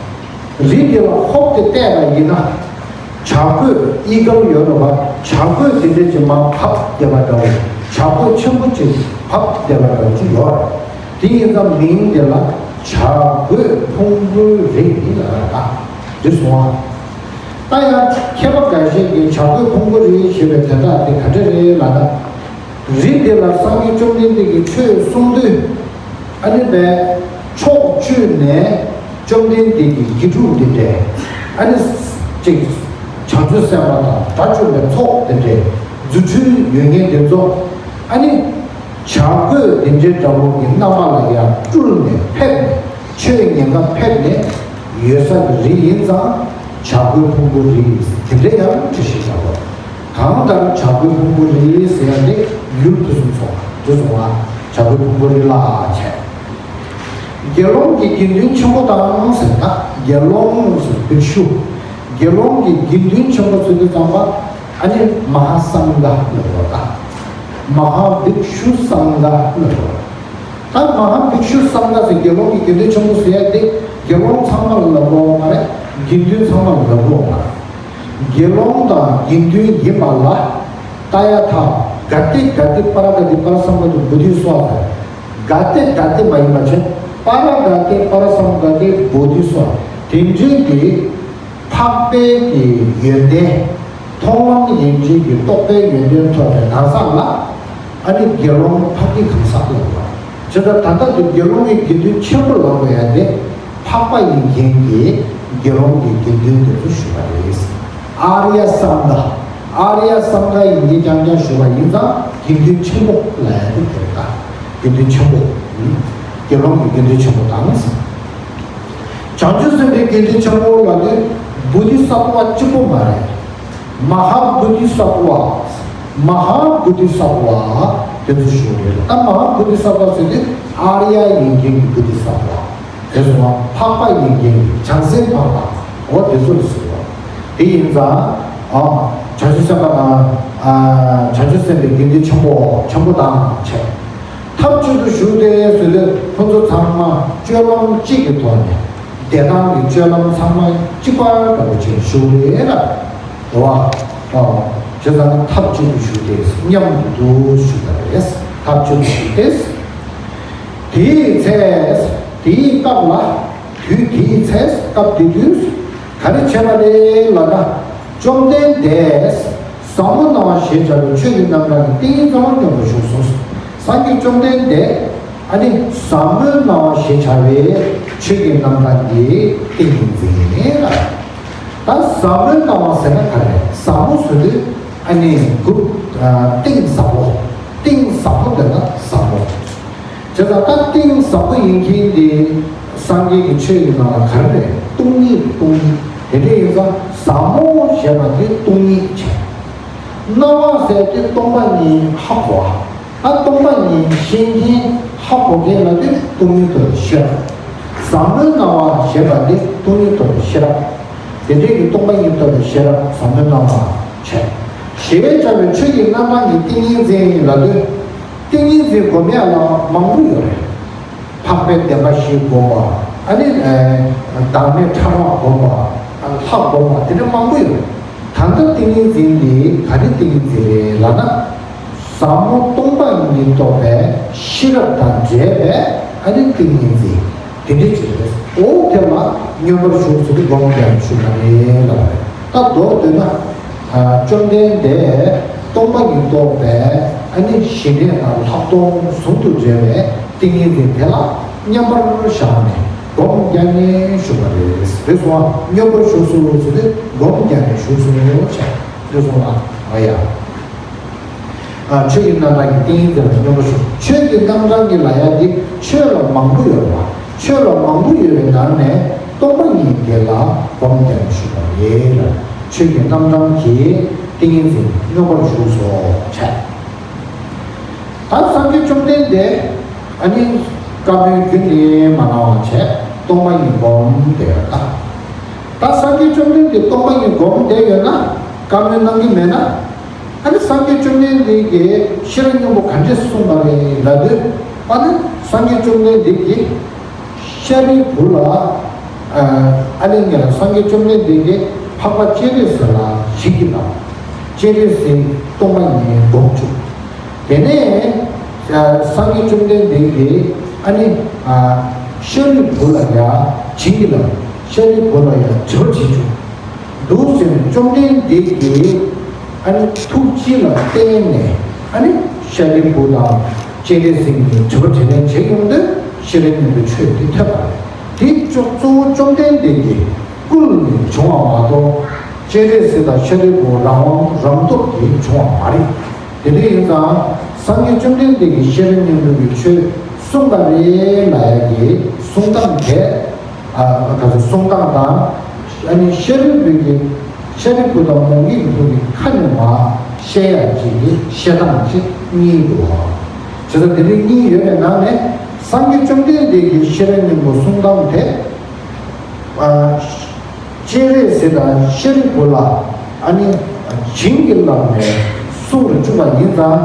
རི་དེ་ལ་ཧོབ་སྟེ་བལྟས་པ་ཡིན་ན། བྱ་རྒོད་ཨི་གལ་ཡོད་རེད་བ། བྱ་རྒོད་དེ་འདྲ་ཅིག་མར་བབས་བསྡད་པ་འདྲ་བོ། བྱ་རྒོད་ཆེན་པོ་ཅིག་བབས་བསྡད་པ་འདྲ་བོ་ཅིག་ཡོད་རེད། དེ་ཡིན་ཙང་མིང་དེ་ལ་བྱ་རྒོད་ཕུང་པོའི་རི་ལབ་པ་རེད། དེ་སོང་བ། ད་ཡང་མཁས་པ་འགའ་ཞིག་གིས་བྱ་རྒོད་ཕུང་པོའི་རི་ཞེས་པའི་དོན་དག་དེ་ག་འདྲ་རེད་ལབ་ན། རི་དེ་ལ་སངས་རྒྱས་བཅོམ་ལྡན་འདས་ཀྱིས་ཆོས་གསུངས་དུས། ཨ་ནི་པས་ཕྱོགས་བཅུ་ནས་བཅོམ་ལྡན་འདས་ཀྱི་དགེ་ཕྲུག་འདི་འདྲས། ཨ་ནི་གཅིག་བྱང་ཆུབ་སེམས་དཔའ་དང་དགྲ་བཅོམ་པའི་ཚོགས་འདི་འདྲས། རྫུ་འཕྲུལ་ཡོད་མཁན་འདི་ཚོ། ཨ་ནི་བྱ་རྒོད་འདི་འདྲའི་འདྲ་བོ་གི་རྣམ་པ་ལ་ཡང་སྤྲུལ་ནས་ཕེབས་ནས། ཆོས་ཉན་ག་ཕེབས་ནས་ཡོད་ས་གི་རི་ཡིན་ཙང་། བྱ་རྒོད་ཕུང་པོའི་རི་དེ་འདྲ་ཡང་བྲིས་ཤིག་བྱ་རྒོད། གང་ལྟར་བྱ་རྒོད་ཕུང་པོའི་རི་ཟེར་ཡ་དེ་ཡུལ་ཕུན་སུམ་ཚོགས་པ་དེ་སོང་བ། བྱ་རྒོད་ཕུང་པོའི་རི་ལ་བྱས། དགེ་སློང་གི་དགེ་འདུན་ཆེན་པོ་དང་ཟེར་ན། དགེ་སློང་ཟེར་བིཀ་ཤུ། དགེ་སློང་གི་དགེ་འདུན་ཆེན་པོ་ཟེར་དུས་ཙམ་པ། ཨ་ནི་མ་ཧཱ་སངྒ་ལབ་དགོས་ད། མ་ཧཱ་བིཀ་ཤུ་སངྒ་ལབ་དགོས། ད་མ་ཧཱ་བིཀ་ཤུ་སངྒ་ཟེར་དགེ་སློང་གི་དགེ་འདུན་ཆེན་པོ་ཟེར་ཡ་དེ་དགེ་སློང་ཚང་མ་ལ་ལབ་དགོས་མ་རེད། དགེ་འདུན་ཚང་མ་ལ་ལབ་དགོས་མ་རེད། དགེ་སློང་དང་དགེ་འདུན་ཡིན་པ་ལ། ཏ་ཡ་ཐཱ། ག་ཏེ་ག་ཏེ་པ་ར་ག་ཏེ་པ་ར་སཾ་ག་ཏེ་བོ་དྷི་སྭཱ་ཧཱ། ག་ཏེ་ག་ཏེ་མ་ཡིན་པ་བྱས། པ་ར་ག་ཏེ་པ་ར་སཾ་ག་ཏེ་བོ་དྷི་སྭཱ་ཧཱ། དེ་འདྲའི་གི་འཕགས་པའི་གི་ཡོན་ཏན། མཐོང་ལམ་ཡན་ཆད་ཀྱི་རྟོགས་པའི་ཡོན་ཏན་ཐོབ་པའི་གང་ཟག་ལ། ཨ་ནི་དགེ་སློང་འཕགས་ཀྱི་གང་ཟག་ལབ་པ། བྱས་ཙང་ད་ལྟ་དུ་དགེ་སློང་གི་དགེ་འདུན་ཆེན་པོ་ལབ་དགོས་ཡ་དེ། འཕགས་པ་ཡིན་མཁན་གྱི་དགེ་སློང་གི་དགེ་འདུན་དེ་ཚོ་ཞུ་བ་རེད། ཨཱརྱ་སངྒ། ཨཱརྱ་སངྒ་ཡིན་གྱི་རྐྱང་རྐྱང་ཞུ་བ་ཡིན་ཙང་དགེ་འདུན་ཆེན་པོ་ལབ་ཡ་དེ་དེ་རེད་ད། དགེ་འདུན་ཆེན་པོ། དགེ་སློང་གི་དགེ་འདུན་ཆེན་པོ་དང་། བྱང་ཆུབ་སེམས་དཔའི་དགེ་འདུན་ཆེན་པོ་ལབ་དུས་བོ་དྷི་ས་ཏྭ་གཅིག་པོ་མ་རེད། མ་ཧཱ་བོ་དྷི་ས་ཏྭ། མ་ཧཱ་བོ་དྷི་ས་ཏྭ་དེ་ཚོ་ཞུ་རེད། ད་མ་ཧཱ་བོ་དྷི་ས་ཏྭ་ཟེར་དུས་ཨཱརྱ་ཡིན་མཁན་གྱི་བོ་དྷི་ས་ཏྭ། དེ་སོང་བ་འཕགས་པ་ཡིན་མཁན་གྱི་བྱང་སེམས་འཕགས་པ། འོ་དེ་ཚོ་ལ་ཟེར་བ། དེ་ཡིན་ཙང་། ཨ། བྱང་ཆུབ་སེམས་དཔའ། ཨ། བྱང་ཆུབ་སེམས་དཔའི་དགེ་འདུན་ཆེན་པོ་ཆེན་པོ་དང་བཅས། ཐབས་གཅིག་ཏུ་བཞུགས་ཏེ་ཟེར་དུས་ཁོ་ཚོ་ཚང་མ་སྤྱོད་ལམ་གཅིག་གི་ཐོག་ནས་བདེ་ཐང་གི་སྤྱོད་ལམ་ཚང་མ་གཅིག་པ་འདྲ་པོ་བྱས་བཞུགས་རེད་ལ། རེད་བ། ཨོ། བྱས་ཙང་ཐབས་གཅིག་ཏུ་བཞུགས་ཏེ་མཉམ་དུ་བཞུགས་པ་རེད། ཐབས་གཅིག་ཏུ་བཞུགས་ཏེ། དེའི་ཚེ། དེའི་སྐབས་ལ། དུས་དེའི་ཚེ་སྐབས་དེ་དུས། ག་རེ་བྱས་པ་རེད་ལབ་ན། བཅོམ་ལྡན་འདས་ཟབ་མོ་སྣང་བ་ཞེས་བྱ་བའི་ཆོས་ཀྱི་རྣམ་གྲངས་ཀྱི་ཏིང་ངེ་འཛིན་ལ་སྙོམས་པར་ཞུགས་སོ། སངས་རྒྱས་བཅོམ་ལྡན་འདས་ཨ་ནི་ཟབ་མོའི་སྣང་བ་ཞེས་བྱ་བའི་ཆོས་ཀྱི་རྣམ་གྲངས་ཀྱི་ཏིང་ངེ་འཛིན་ལ། ད་ཟབ་མོའི་སྣང་བ་ཟེར་ན་ག་རེ། ཟབ་མོ་ཟེར་དུས་ཨ་ནི་གུ་ཨ་གཏིང་ཟབ་པོ། གཏིང་ཟབ་པོ་དེ་ལ་ཟབ་མོ། བྱས་ཙང་ད་གཏིང་ཟབ་པོ་ཡིན་མཁན་དེ་སངས་རྒྱས་ཀྱི་ཆོས་ཡིན་ན་ག་རེ་རེད། སྟོང་ཉིད། སྟོང་ཉིད། དེ་འདྲ་ཡིན་ཙང་ཟབ་མོ་ཞེས་པ་དེ་སྟོང་ཉིད་བྱས། སྣང་བ་ཟེར་དུས་སྟོང་པ་ཉིད་ཧ་གོ་བ། ད་སྟོང་པ་ཉིད་ཤེས་མཁན་ཧ་གོ་མཁན་ལ་དེ་སྟོང་ཉིད་དུ་ཤེས་རབ། ཟབ་མོའི་སྣང་བ་ཞེས་པ་དེ་སྟོང་ཉིད་དུ་ཤེས་རབ། དེ་འདྲའི་གི་སྟོང་པ་ཉིད་དུ་ཤེས་རབ་ཟབ་མོའི་སྣང་བ་བྱས། ཞེས་བྱ་བའི་ཆོས་ཀྱི་རྣམ་གྲངས་ཀྱི་ཏིང་ངེ་འཛིན་ལབ་དུས། ཏིང་ངེ་འཛིན་སྒོམ་ཡ་ལ་མང་པོ་ཡོད་རེད། འཕགས་པའི་བདེན་པ་བཞི་སྒོམ་པ། ཨ་ནི་ཨ་བདག་མེད་ཕྲ་རགས་སྒོམ་པ། ལྷ་སྒོམ་པ། དེ་འདྲ་མང་པོ་ཡོད་རེད། ད་ལྟ་ཏིང་ངེ་འཛིན་འདི་ག་རེ་ཏིང་ངེ་འཛིན་རེད་ལབ་ན། ཟབ་མོ་སྟོང་པ་ཉིད་རྟོགས་པའི་ཤེས་རབ་དང་འབྲེལ་བའི་ཨ་ནི་ཏིང་ངེ་འཛིན་དེ་འདྲ་ཅིག་རེད། འོ་དེ་ལ་སྙོམས་པར་ཞུགས་ཟེར་དུས་སྒོམ་རྒྱག་ནས་ཞུགས་པ་རེད་ལབ་པ་རེད། ད་མདོར་བསྡུས་ན། ཨ། བཅོམ་ལྡན་འདས་སྟོང་པ་ཉིད་རྟོགས་པའི་ཨ་ནི་ཞི་གནས་དང་ལྷག་མཐོང་ཟུང་དུ་འབྲེལ་བའི་ཏིང་ངེ་འཛིན་དེ་ལ་མཉམ་པར་བཞག་ནས་སྒོམ་རྒྱག་ནས་བཞུགས་པ་རེད། རེད་སོང་བ། སྙོམས་པར་ཞུགས་སོ་ཟེར་དུས་སྒོམ་རྒྱག་ནས་བཞུགས་སོ་བྱས། རེད་སོང་བ། ཨ་ཡ། ཨ། ཆོས་ཀྱི་རྣམ་གྲངས་ཀྱི་ཏིང་ངེ་འཛིན་ལ་སྙོམས་པར་ཞུགས། ཆོས་ཀྱི་རྣམ་གྲངས་ཀྱི་ལབ་ཡ་འདི་ཆོས་ལ་མང་པོ་ཡོད་རེད་བ། ཆོས་ལ་མང་པོ་ཡོད་པའི་ནང་ནས་སྟོང་པ་ཉིད་དེ་ལ་སྒོམ་རྒྱག་ནས་བཞུགས་པ་རེད། ཆོས་ཀྱི་རྣམ་གྲངས་ཀྱི་ཏིང་ངེ་འཛིན་སྙོམས་པར་ཞུགས་སོ་བྱས། ད་སངས་རྒྱས་བཅོམ་ལྡན་འདས་ཨ་ནི་བཀའ་མོལ་རྒྱུན་ནས་མ་གནང་བ་བྱས་སྟོང་པ་ཉིད་སྒོམ་བསྡད་ཡོད་ད། ད་སངས་རྒྱས་བཅོམ་ལྡན་འདས་སྟོང་པ་ཉིད་སྒོམ་བསྡད་ཡོད་ན་བཀའ་མོལ་གནང་གི་མེད་ན། ཨ་ནི་སངས་རྒྱས་བཅོམ་ལྡན་འདས་ཀྱིས་ཤེས་རབ་སྙིང་པོ་ག་འདྲས་གསུངས་པ་རེད་ལབ་དུས། ཨ་ནི་སངས་རྒྱས་བཅོམ་ལྡན་འདས་ཀྱིས་ཤཱ་རིའི་བུ་ལ། ཨ་ནི་ངས་ལ་སངས་རྒྱས་བཅོམ་ལྡན་འདས་ཀྱིས་འཕགས་པ་སྤྱན་རས་གཟིགས་ལ་བྱིན་གྱིས་བརླབས། སྤྱན་རས་གཟིགས་སྟོང་པ་ཉིད་སྒོམ་བཅུག་དེ་ནས་སངས་རྒྱས་བཅོམ་ལྡན་འདས་ཀྱིས་ཨ་ནི་ཤཱ་རིའི་བུ་ལ་ཡང་བྱིན་གྱིས་བརླབས། ཤཱ་རིའི་བུ་ལ་ཡང་དྲི་བ་དྲིས་བཅུག་འདུག་ཟེར་ནས་བཅོམ་ལྡན་འདས་ཀྱིས་ཨ་ནི་ཐུགས་རྗེ་ལ་བརྟེན་ནས་ཨ་ནི་ཤཱ་རིའི་བུ་དང་སྤྱན་རས་གཟིགས་གཉིས་དྲི་བ་དྲིས་ལན་བྱེད་ཡོང་དུས་ཤེས་རབ་སྙིང་པོའི་ཆོས་འདི་ཐོས་པ་རེད། དེ་གཙོ་བོ་བཅོམ་ལྡན་འདས་ཀྱིས་བསྐུལ་ནས་བྱུང་བ་མ་གཏོགས་སྤྱན་རས་གཟིགས་དང་ཤཱ་རིའི་བུ་རང་དབང་རང་སྟོབས་ཀྱིས་བྱུང་བ་མ་རེད། དེ་འདྲ་ཡིན་ཙང་སངས་རྒྱས་བཅོམ་ལྡན་འདས་ཀྱིས་ཤེས་རབ་སྙིང་པོའི་ཆོས་གསུངས་པ་རེད་ལབ་ཡ་གི་གསུང་སྟངས་དེ། ཨ། ད་ལྟ་གསུང་སྟངས་དང་། ཨ་ནི་ཤཱ་རིའི་བུ་གིས། ཤཱ་རིའི་བུ་དང་མོའུ་འགལ་གྱི་བུ་གི་ཁ་ནས་མར་བཤད་ཡག་ཅིག་གི་བཤད་སྟངས་ཅིག་གཉིས་འདུག་ཨ། བྱས་ཙང་དེ་འདྲའི་གཉིས་ཡོད་པའི་ནང་ནས་སངས་རྒྱས་བཅོམ་ལྡན་འདས་ཀྱིས་ཤེས་རབ་སྙིང་པོ་གསུང་སྟངས་དེ། ཨ། སྤྱན་རས་གཟིགས་དང་ཤཱ་རིའི་བུ་ལ་ཨ་ནི་བྱིན་གྱིས་བརླབས་ནས་གསུང་དུ་བཅུག་པ་ཡིན་ཙང་།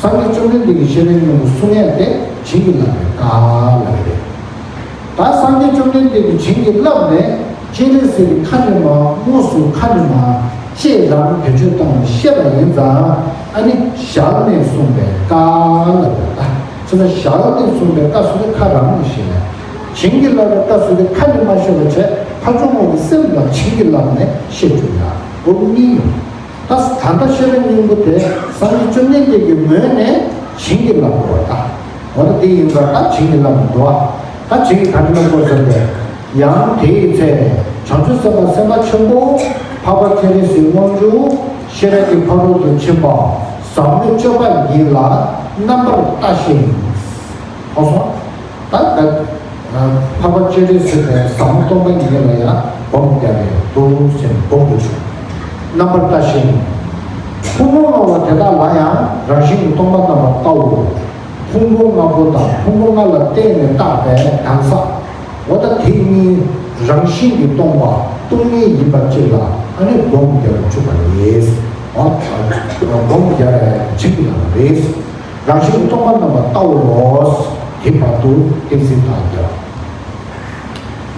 སངས་རྒྱས་བཅོམ་ལྡན་འདས་ཀྱིས་ཤེས་རབ་སྙིང་པོ་གསུང་ཡས་དེ་བྱིན་གྱིས་བརླབས་པའི་བཀའ་ལབ་ཀྱི་རེད། ད་སངས་རྒྱས་བཅོམ་ལྡན་འདས་ཀྱིས་བྱིན་གྱིས་བརླབས་ནས་སྤྱན་རས་གཟིགས་ཀྱི་ཁ་ནས་མར་དངོས་སུ་ཁ་ནས་མར་ལྕེ་རང་བེད་སྤྱོད་བཏང་ནས་བཤད་པ་ཡིན་ཙང་ཨ་ནི་ཞལ་ནས་གསུངས་པའི་བཀའ་ལབ་ཀྱི་རེད། ད་བྱས་ཙང་ཞལ་ནས་གསུངས་པའི་བཀའ་ཟེར་དུས་ཁ་རང་ནས་བཤད་ཡ། བྱིན་གྱིས་བརླབས་པའི་བཀའ་ཟེར་དུས་ཁ་ནས་མ་བཤད་པ་བྱས་ཕར་ཕྱོགས་ངོ་གི་སེམས་ལ་བྱིན་གྱིས་བརླབས་ནས་བཤད་བཅུག་ཡ། འོ་གཉིས་ཡོད། ད་ད་ལྟ་ཤེས་རབ་སྙིང་པོ་དེ་སངས་རྒྱས་བཅོམ་ལྡན་འདས་ཀྱི་ངོས་ནས་བྱིན་གྱིས་བརླབས་པ་དང་། འོ་ད་དེ་ཡིན་ཙང་ད་བྱིན་གྱིས་བརླབས་པ་འདུག་ད་བྱིན་གྱིས་ག་འདྲ་བརླབས་དགོས་ཟེར་ཏེ། ཡང་དེའི་ཚེ་བྱང་ཆུབ་སེམས་དཔའ་སེམས་དཔའ་ཆེན་པོ་འཕགས་པ་སྤྱན་རས་གཟིགས་དབང་ཕྱུག་ཤེས་རབ་ཀྱི་ཕ་རོལ་ཏུ་ཕྱིན་པ་ཟབ་མོའི་སྤྱོད་པ་ཉིད་ལ་རྣམ་པར་ལྟ་ཞིང་། ཧོ་སོང་། ད་ད་འཕགས་པ་ སྤྱན་རས་གཟིགས་དང་ཟབ་མོ་སྟོང་པ་ཉིད་ལ་ཡང་སྒོམ་རྒྱག་པའི་འདུག་ཅེས་སྒོམ་དགོས་བྱུང་། རྣམ་པར་ལྟ་ཞིང་། ཕུང་པོ་ལྔ་པོ་དེ་དག་ལ་ཡང་རང་བཞིན་གྱིས་སྟོང་པ་རྣམ་པར་བལྟའོ། ཕུང་པོ་ལྔ་པོ་དང་ཕུང་པོ་ལྔ་ལ་བརྟེན་ནས་བཏགས་པའི་གང་ཟག་འོ་ད་དེ་གཉིས་རང་བཞིན་གྱིས་སྟོང་པ་སྟོང་ཉིད་ཡིན་པ་གཅིག་ལ་ཨ་ནི་སྒོམ་རྒྱག་པར་འཇུག་པ་རེད། འོ་སྒོམ་རྒྱག་པའི་བྱེད་ཀྱི་ལམ་རེད། རང་བཞིན་སྟོང་པ་རྣམ་པར་བལྟའོ། དེ་བར་དུ་ཏིང་འཛིན་བཏགས་རྒྱག་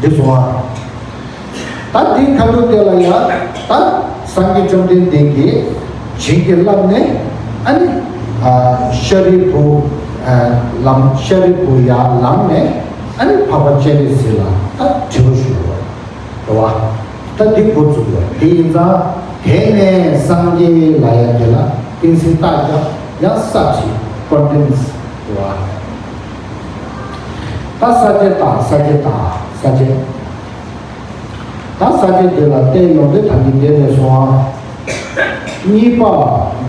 འདི་སོང་ཨ། ད་འདི་ཁ་ཐུག་དེ་ལ་ཡང་ད་སངས་རྒྱས་བཅོམ་ལྡན་འདས་ཀྱིས་བྱིན་གྱིས་བརླབས་ནས་ཨ་ནི་ཤཱ་རིའི་བུ་ལམ་ཤཱ་རིའི་བུ་ཡར་ལངས་ནས་ཨ་ནི་འཕགས་པ་སྤྱན་རས་གཟིགས་ལ་ད་དྲི་བ་ཞུ་བ་རེད་བ། ད་འདི་འགོ་བཙུགས་པ་དེ་ཡིན་ཙང་དེ་ནས་སངས་རྒྱས་ལ་ཡང་དེ་ལ་ཏིང་འཛིན་བཏགས་ཀྱང་ཡང་ས་བྱི་ཀོན་ཏིན་སི་རེད་བ། ད་ས་བྱི་དང་ས་བྱི་དང་ས་བྱི། ད་ས་བྱི་དེ་ལ་བལྟས་ཡོང་དུས་ད་གིན་དེ་ནས་སོང་ཨ། གཉིས་པ་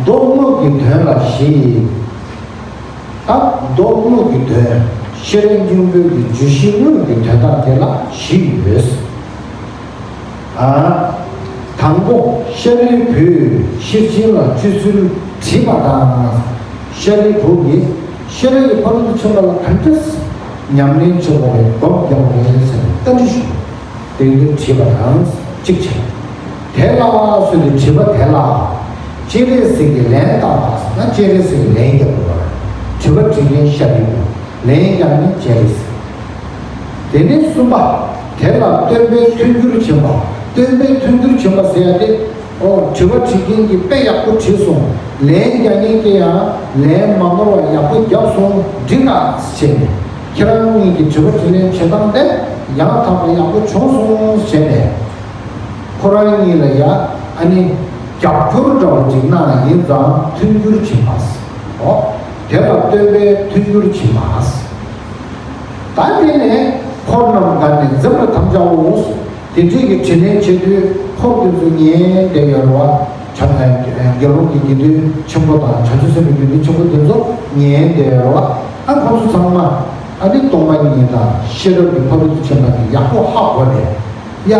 མདོ་དངོས་ཀྱི་དོན་ལ་བཞི། ད་མདོ་དངོས་ཀྱི་དོན་ཤེས་རབ་སྙིང་པོའི་གི་བརྗོད་གཞི་དངོས་ཀྱི་དོན་དག་དེ་ལ་བཞི་ཡོད། ཨ། དང་པོ་ཤཱ་རིའི་བུས་ཤེར་ཕྱིན་ལ་སྤྱོད་ཚུལ་དྲིས་པ་དང་། ཤཱ་རིའི་བུ་གིས་ཤེས་རབ་ཀྱི་ཕ་རོལ་ཏུ་ཕྱིན་པ་ལ་ག་འདྲས་ཉམས་ལེན་བྱེད་དགོས་རེད་སྒོམ་རྒྱག་དགོས་རེད་ཟེར་ནས་བཀའ་འདྲི་ཞུས། དེ་ཡིན་དུས་དྲིས་པ་དང་གཅིག་བྱས། དེ་ལ་ཟེར་དུས་དྲིས་པ་དེ་ལ། སྤྱན་རས་གཟིགས་ཀྱིས་ལན་བཏབ་པ་ན་སྤྱན་རས་གཟིགས་ཀྱིས་ལན་རྒྱབ་དགོས་པ་རེད། དྲི་བ་དྲི་མཁན་ཤཱ་རིའི་བུ། ལན་རྒྱག་མཁན་སྤྱན་རས་གཟིགས། དེ་ནས་གསུམ་པ། དེ་ལ་སྟོན་པས་མཐུན་འགྱུར་བྱིན་པ། སྟོན་པས་མཐུན་འགྱུར་བྱིན་པ་ཟེར་ཡ་དེ། ཨོ་དྲི་བ་དྲི་མཁན་གྱིས་དཔེ་ཡག་པོ་དྲིས་སོང་། ལན་རྒྱག་མཁན་གྱིས་ཡང་ལན་མ་ནོར་བ་ཡག་པོ་བརྒྱབ་སོང་འགྲིག་ག་ཟེར་ནས། ཁྱེད་རང་གཉིས་ཀྱི་དྲི་བ་དྲིས་ལན་བྱེད་སྟངས་དེ་ཡང་དག་པ་ཡག་པོ་བྱུང་སོང་ཟེར་ནས། ཁོ་རང་གཉིས་ལ་ཡ་ཨ་ནི་རྒྱབ་སྐྱོར་འདྲ་བོ་ཅིག་གནང་ཡིན་ཙང་མཐུན་འགྱུར་བྱིན་པ། ཨོ་དེ་ལ་སྟོན་པས་མཐུན་འགྱུར་བྱིན་པ། ད་དེ་ནས་འཁོར་རྣམས་དགར་ནས་འཛིན་པར་དམ་བཅའ་འོ། དེ་འདྲའི་གི་དྲིས་ལན་བྱེད་དུས་འཁོར་དེ་ཚོ་ཉན་བསྡད་ཡོད་རེད་བ། བྱམས་དགེ་སློང་གི་དགེ་འདུན་ཆེན་པོ་དང་བྱང་ཆུབ་སེམས་དཔའི་དགེ་འདུན་ཆེན་པོ་དེ་ཚོ་ཉན་བསྡད་ཡོད་རེད་བ། ཨ་ཁོ་ཚོ་ཚང་མ་ཨ་ནི་སྟོང་པ་ཉིད་དང་ཤེས་རབ་ཀྱི་ཕ་རོལ་ཏུ་ཕྱིན་པ་དེ་ཡག་པོ་ཧ་གོ་ནས། ཡ།